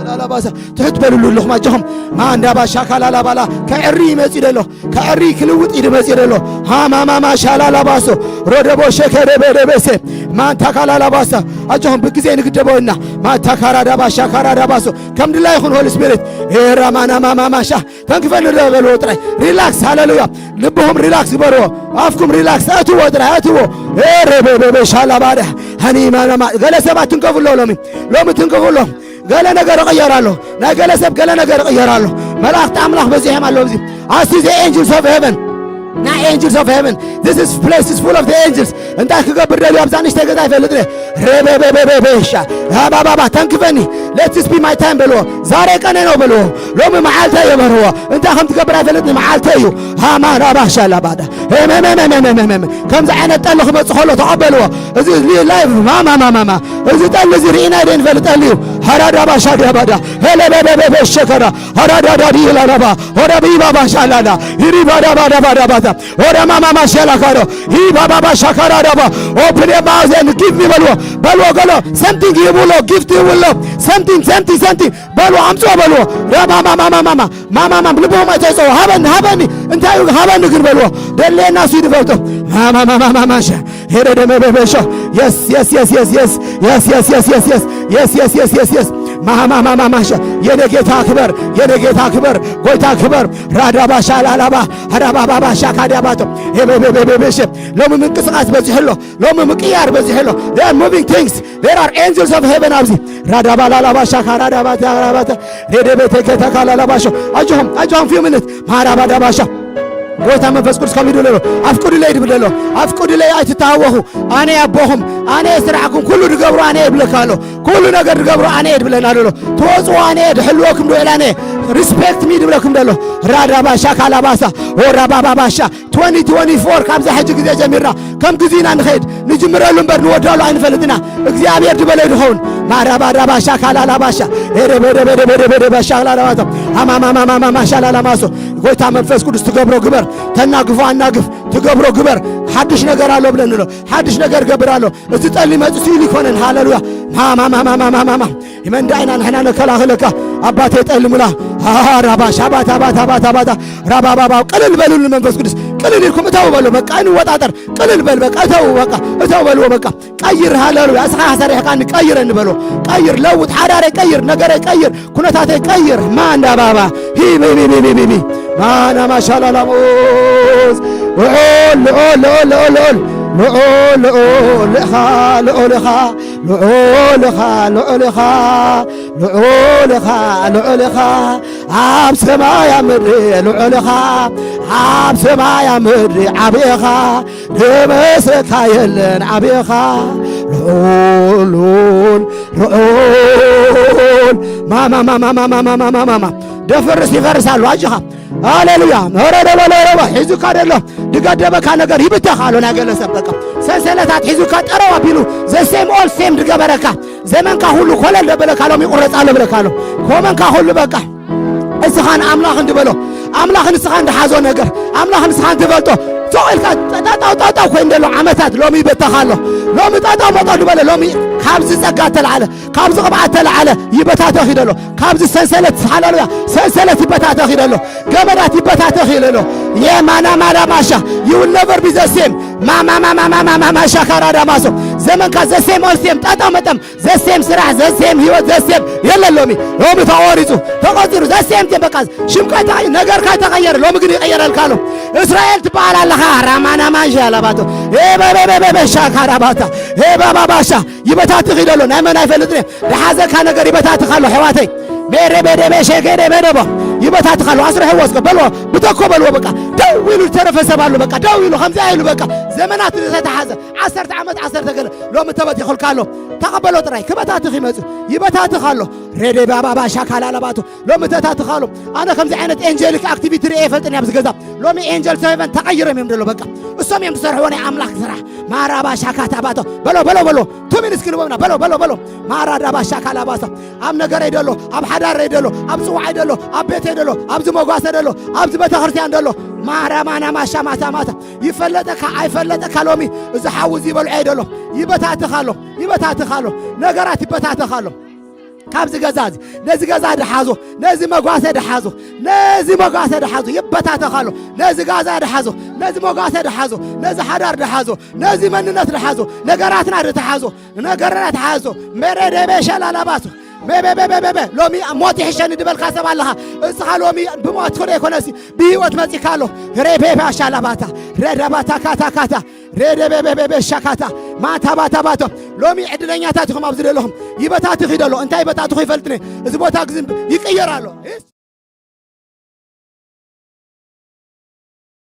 ላላባሳ ትሕት በልሉ ኣለኹም ኣጆኹም። ማንዳባ ሻካ ላላባላ ከዕሪ ይመጽእ ደሎ። ከዕሪ ክልውጥ ኢዱ መጺኡ ደሎ። ሃማማማ ሻላላባሶ ሮደቦ ሸከረበደበሴ ማንታካላላባሳ ኣጆኹም ብግዜ ንግደቦ እና ማታካራዳባ ሻካራዳባሶ ከም ድላይ ይኹን ሆሊ ስፒሪት ኤራማናማማማሻ ተንክፈኒ ዶ በልዎ ጥራይ ሪላክስ ሃሌሉያ። ልብኹም ሪላክስ ግበርዎ። ኣፍኩም ሪላክስ ኣትዎ ጥራይ ኣትዎ። ኤረበበበ ሻላባዳ ሃኒማናማ ገለ ሰባት ትንከፉ ኣለዉ ሎሚ ሎሚ ትንከፉ ኣለዉ። ገለ ነገር እቕየር ኣሎ። ናይ ገለ ሰብ ገለ ነገር እቕየር ኣሎ። መላእኽቲ ኣምላኽ በዚሖም ኣለዉ ኣብዚ። I see the angels of heaven. ናይ angels of heaven. This is place is full of the angels. እንታይ ክገብር ደልዩ ኣብዛ ንእሽተይ ገዛ ይፈልጥ ነ ረበበበበበሻ ሃባባባ ተንክፈኒ። Let this be my time በልዎ። ዛሬ ቀነ ነው በልዎ። ሎሚ መዓልተ እየ በልዎ። እንታይ ከም ትገብር ኣይፈልጥን መዓልተ እዩ። ሃማራባሻ ላባዳ ኤመመመመመመመ ከምዚ ዓይነት ጠሊ ክመጽእ ከሎ ተቐበልዎ። እዚ ሊ- ላይቭ ማማማማማ እዚ ጠሊ እዚ ርኢና ዶ ንፈልጥ ጠሊ እዩ። ሃራዳባሻ ዳባዳ ሄለበበበበ ሸከራ ሃራዳዳዲ ላላባ ሆዳቢባባሻ ላላ ሂሪባዳባዳባዳባታ ሆዳማማማ ሸላካዶ ሂባባባሻ ካራዳባ ኦፕን የማዘን ጊቭ ሚ በልዎ በልዎ ገሎ ሰምቲንግ ይብሎ ጊፍት ይብሎ ሰምቲንግ ሰምቲንግ ሰምቲንግ በልዎ ኣምጽኦ በልዎ። ረማማማማማማ ማማማም ልቦም ኣይተውፅኦ ሃበኒ ሃበኒ እንታይ እዩ ሃበኒ ግን በልዎ። ደሌና ሱ ይድፈልጦ ማማማማማማሸ ሄደ ደመበበሾ የስ የስ የስ የስ የስ የስ የስ የስ የስ የስ የስ የስ የስ የስ የስ የስ ማማማማማሸ የኔ ጌታ ክበር የኔ ጌታ ክበር ጎይታ ክበር ራዳባሻ ላላባ ራባባባሻ ካዲያባቶ ኤበበበበበሸ ሎሚ ምንቅስቃስ በዚሕሎ ሎሚ ምቅያር በዚሕሎ there are moving things there are angels of heaven ኣብዚ ራዳባላላባሻ ካራዳባታ ራባታ ሬደቤቴ ከተካላላባሾ ኣጆኹም ኣጆኹም few minutes ማራባዳባሻ ጎይታ መንፈስ ቅዱስ ከም ይድለ ኣሎ ኣፍቁድለይ ድብል ኣሎ ኣፍቁድለይ ኣይትተሃወኹ ኣነ ኣቦኹም ኣነ ስራሕኩም ኩሉ ድገብሩ ኣነ ይብለካ ኣሎ ኩሉ ነገር ድገብሩ ኣነ ድብለና ኣሎ ትወፅዎ ኣነ ድሕልወኩም ድውዕል ኣነ respect me ድብለኩም ደሎ ራዳባሻ ካላባሳ ራባባባሻ twenty twenty-four ካብዛ ሕጂ ግዜ ጀሚርና ከም ግዜና ንኸይድ ንጅምረሉ እምበር ንወዳሉ ኣይንፈልጥና እግዚኣብሔር ድበለ ድኸውን ማራባራባሻ ካላላባሻ ኤደበደበደበደበደበሻ ላላባቶ ኣማማማማማሻ ላላማሶ ጎይታ መንፈስ ቅዱስ ትገብሮ ግበር ተናግፎ ኣናግፍ ትገብሮ ግበር ሓድሽ ነገር ኣሎ ብለንሎ ሓድሽ ነገር ገብር ኣሎ እዚ ጠሊ መፅእ ስኢሉ ይኮነን ሃለሉያ ማማማማማማማ ይመንዳ ኢና ንሕና ነከላኸለካ ኣባቴ ጠሊ ሙላ ራባሻ ባታ ባታ ባታ ባታ ራባባባ ቅልል በሉሉ መንፈስ ቅዱስ ቅልል ኢልኩም እተው በሉ። በቃ እንወጣጠር። ቅልል በል በቃ። እተው በቃ። እተው በልዎ በቃ። ቀይር፣ ሃሌሉያ። እስኻ ሰሪሕካኒ ቀይረኒ በልዎ። ቀይር፣ ለውጥ፣ ሓዳረይ ቀይር፣ ነገረይ ቀይር፣ ኩነታተይ ቀይር። ማንዳ ባባ ሂ ቢ ቢ ቢ ቢ ቢ ቢ ማና ማሻላላሙስ ልዑል ልዑል ልዑል ልዑል ልዑል ልዑል ልዑል ኢኻ ልዑል ኢኻ ልዑል ኢኻ ልዑል ኢኻ ልዑል ኢኻ ልዑል ኢኻ ኣብ ሰማይ ኣብ ምድሪ ልዑል ኢኻ ኣብ ሰማይ ኣብ ምድሪ ዓቢ ኢኻ ድመስካ የለን ዓቢ ኢኻ ልዑል ልዑል ልዑል ማማ ማማ ማማ ማማ ማማ ደፍርስ ይፈርስ ኣሎ ኣጅኻ ሃሌሉያ ኖረደበለረባ ሒዙካ ደሎ ድገደበካ ነገር ይብተኽ ኣሎ ናይ ገለ ሰብ በቃ ሰንሰለታት ሒዙካ ጠረው ኣቢሉ ዘሴም ኦል ሴም ድገበረካ ዘመንካ ሁሉ ኮለል ደበለካ ሎም ይቁረጽ ኣሎ ብለካ ኣሎ ኮመንካ ሁሉ በቃ እስኻን ኣምላኽ እንድበሎ ኣምላኽ ንስኻ እንድሓዞ ነገር ኣምላኽ ንስኻ እንትፈልጦ ቶቕ ኢልካ ጠጣው ጠጣው ኮይኑ ደሎ ዓመታት ሎሚ ይበተኻ ኣሎ ሎሚ ጠጣው መጠው ዝበለ ሎሚ ካብዚ ጸጋ ተላዓለ ካብዚ ቅብኣት ተላዓለ ይበታተኽ ይደሎ ካብዚ ሰንሰለት ሃሌሉያ ሰንሰለት ይበታተኽ ይደሎ ገመዳት ይበታተኽ ይደሎ የማና ማዳ ማሻ you will never be the same ማማማማማማሻ ካራዳ ማሶ ዘመንካ ዘሴም ኦልሴም ጣጣ መጠም ዘሴም ስራሕ ዘሴም ህይወት ዘሴም የለን ሎሚ ሎሚ ተቆሪጹ ተቆጺሩ ዘሴም ቴም በቃ ሽምካ ተቀይ ነገር ካይ ተቀየረ ሎሚ ግን ይቀየረልካ ኣሎ እስራኤል ትበሃል ኣለኻ ራማናማንሻ ያላባቶ ኤበበበበበሻ ካራባታ ኤባባባሻ ይበታትኽ ይደሎ ናይ መን ኣይፈልጥን እየ ድሓዘካ ነገር ይበታትኽ ኣሎ ኣሕዋተይ ሜሬ ቤዴ ቤሼ ጌዴ ቤደቦ ይበታትኽ ኣሎ ኣስርሕዎ እስከ በልዎ ብተኮ በልዎ በቃ ደው ኢሉ ዝተረፈ ሰብ ኣሎ በቃ ደው ኢሉ ከምዚ ኢሉ በቃ ዘመናት ዝተተሓዘ ዓሰርተ ዓመት ዓሰርተ ገለ ሎሚ ተበቲኹልካ ኣሎ ተቐበሎ ጥራይ ክበታትኽ ይመጽእ ይበታትኽ ኣሎ ሬዴ ባባባ ሻካላ ለባቱ ሎሚ ተታትኻሉ ኣነ ከምዚ ዓይነት ኤንጀሊክ ኣክቲቪቲ ርኤ ይፈልጥን ኣብ ዝገዛ ሎሚ ኤንጀል ሰበን ተቐይሮም እዮም ደሎ በቃ እሶም እዮም ዝሰርሕዎ ናይ ኣምላኽ ስራሕ ማራባ ሻካታ ባቶ በሎ በሎ በሎ ቱሚን እስኪ ንቦምና በሎ በሎ በሎ ማራዳ ባሻ ካላባሳ ኣብ ነገረይ ደሎ ኣብ ሓዳረይ ደሎ ኣብ ጽዋዓይ ደሎ ኣብ ቤተይ ደሎ ኣብዚ መጓሰ ደሎ ኣብዚ ቤተክርስትያን ደሎ ማራማና ማሻ ማታ ማታ ይፈለጠካ ኣይፈለጠካ ሎሚ እዚ ሓዊ እዚ ይበልዖ ደሎ ይበታትኻ ኣሎ ይበታትኻ ኣሎ ነገራት ይበታትኻ ኣሎ ካብዚ ገዛ እዚ ነዚ ገዛ ድሓዞ ነዚ መጓሰ ድሓዞ ነዚ መጓሰ ድሓዞ ይበታተኻሎ ነዚ ገዛ ድሓዞ ነዚ መጓሰ ድሓዞ ነዚ ሓዳር ድሓዞ ነዚ መንነት ድሓዞ ነገራትና ድትሓዞ ነገርና ድሓዞ መረደበ ሸላላባሶ መበበበበበ ሎሚ ሞት ይሕሸኒ ድበልካ ሰብ ኣለኻ እስኻ ሎሚ ብሞት ክደ ይኮነሲ ብህይወት መፂካ ኣሎ ሬቤባ ሻላባታ ረዳባታ ካታ ካታ ሬደበበበበ ሻካታ ማታ ባታ ባቶ ሎሚ ዕድለኛታት ኢኹም ኣብዚ ዘለኹም ይበታትኽ ይደሎ እንታይ ይበታትኹ ይፈልጥኒ እዚ ቦታ ግዝም ይቅየር ኣሎ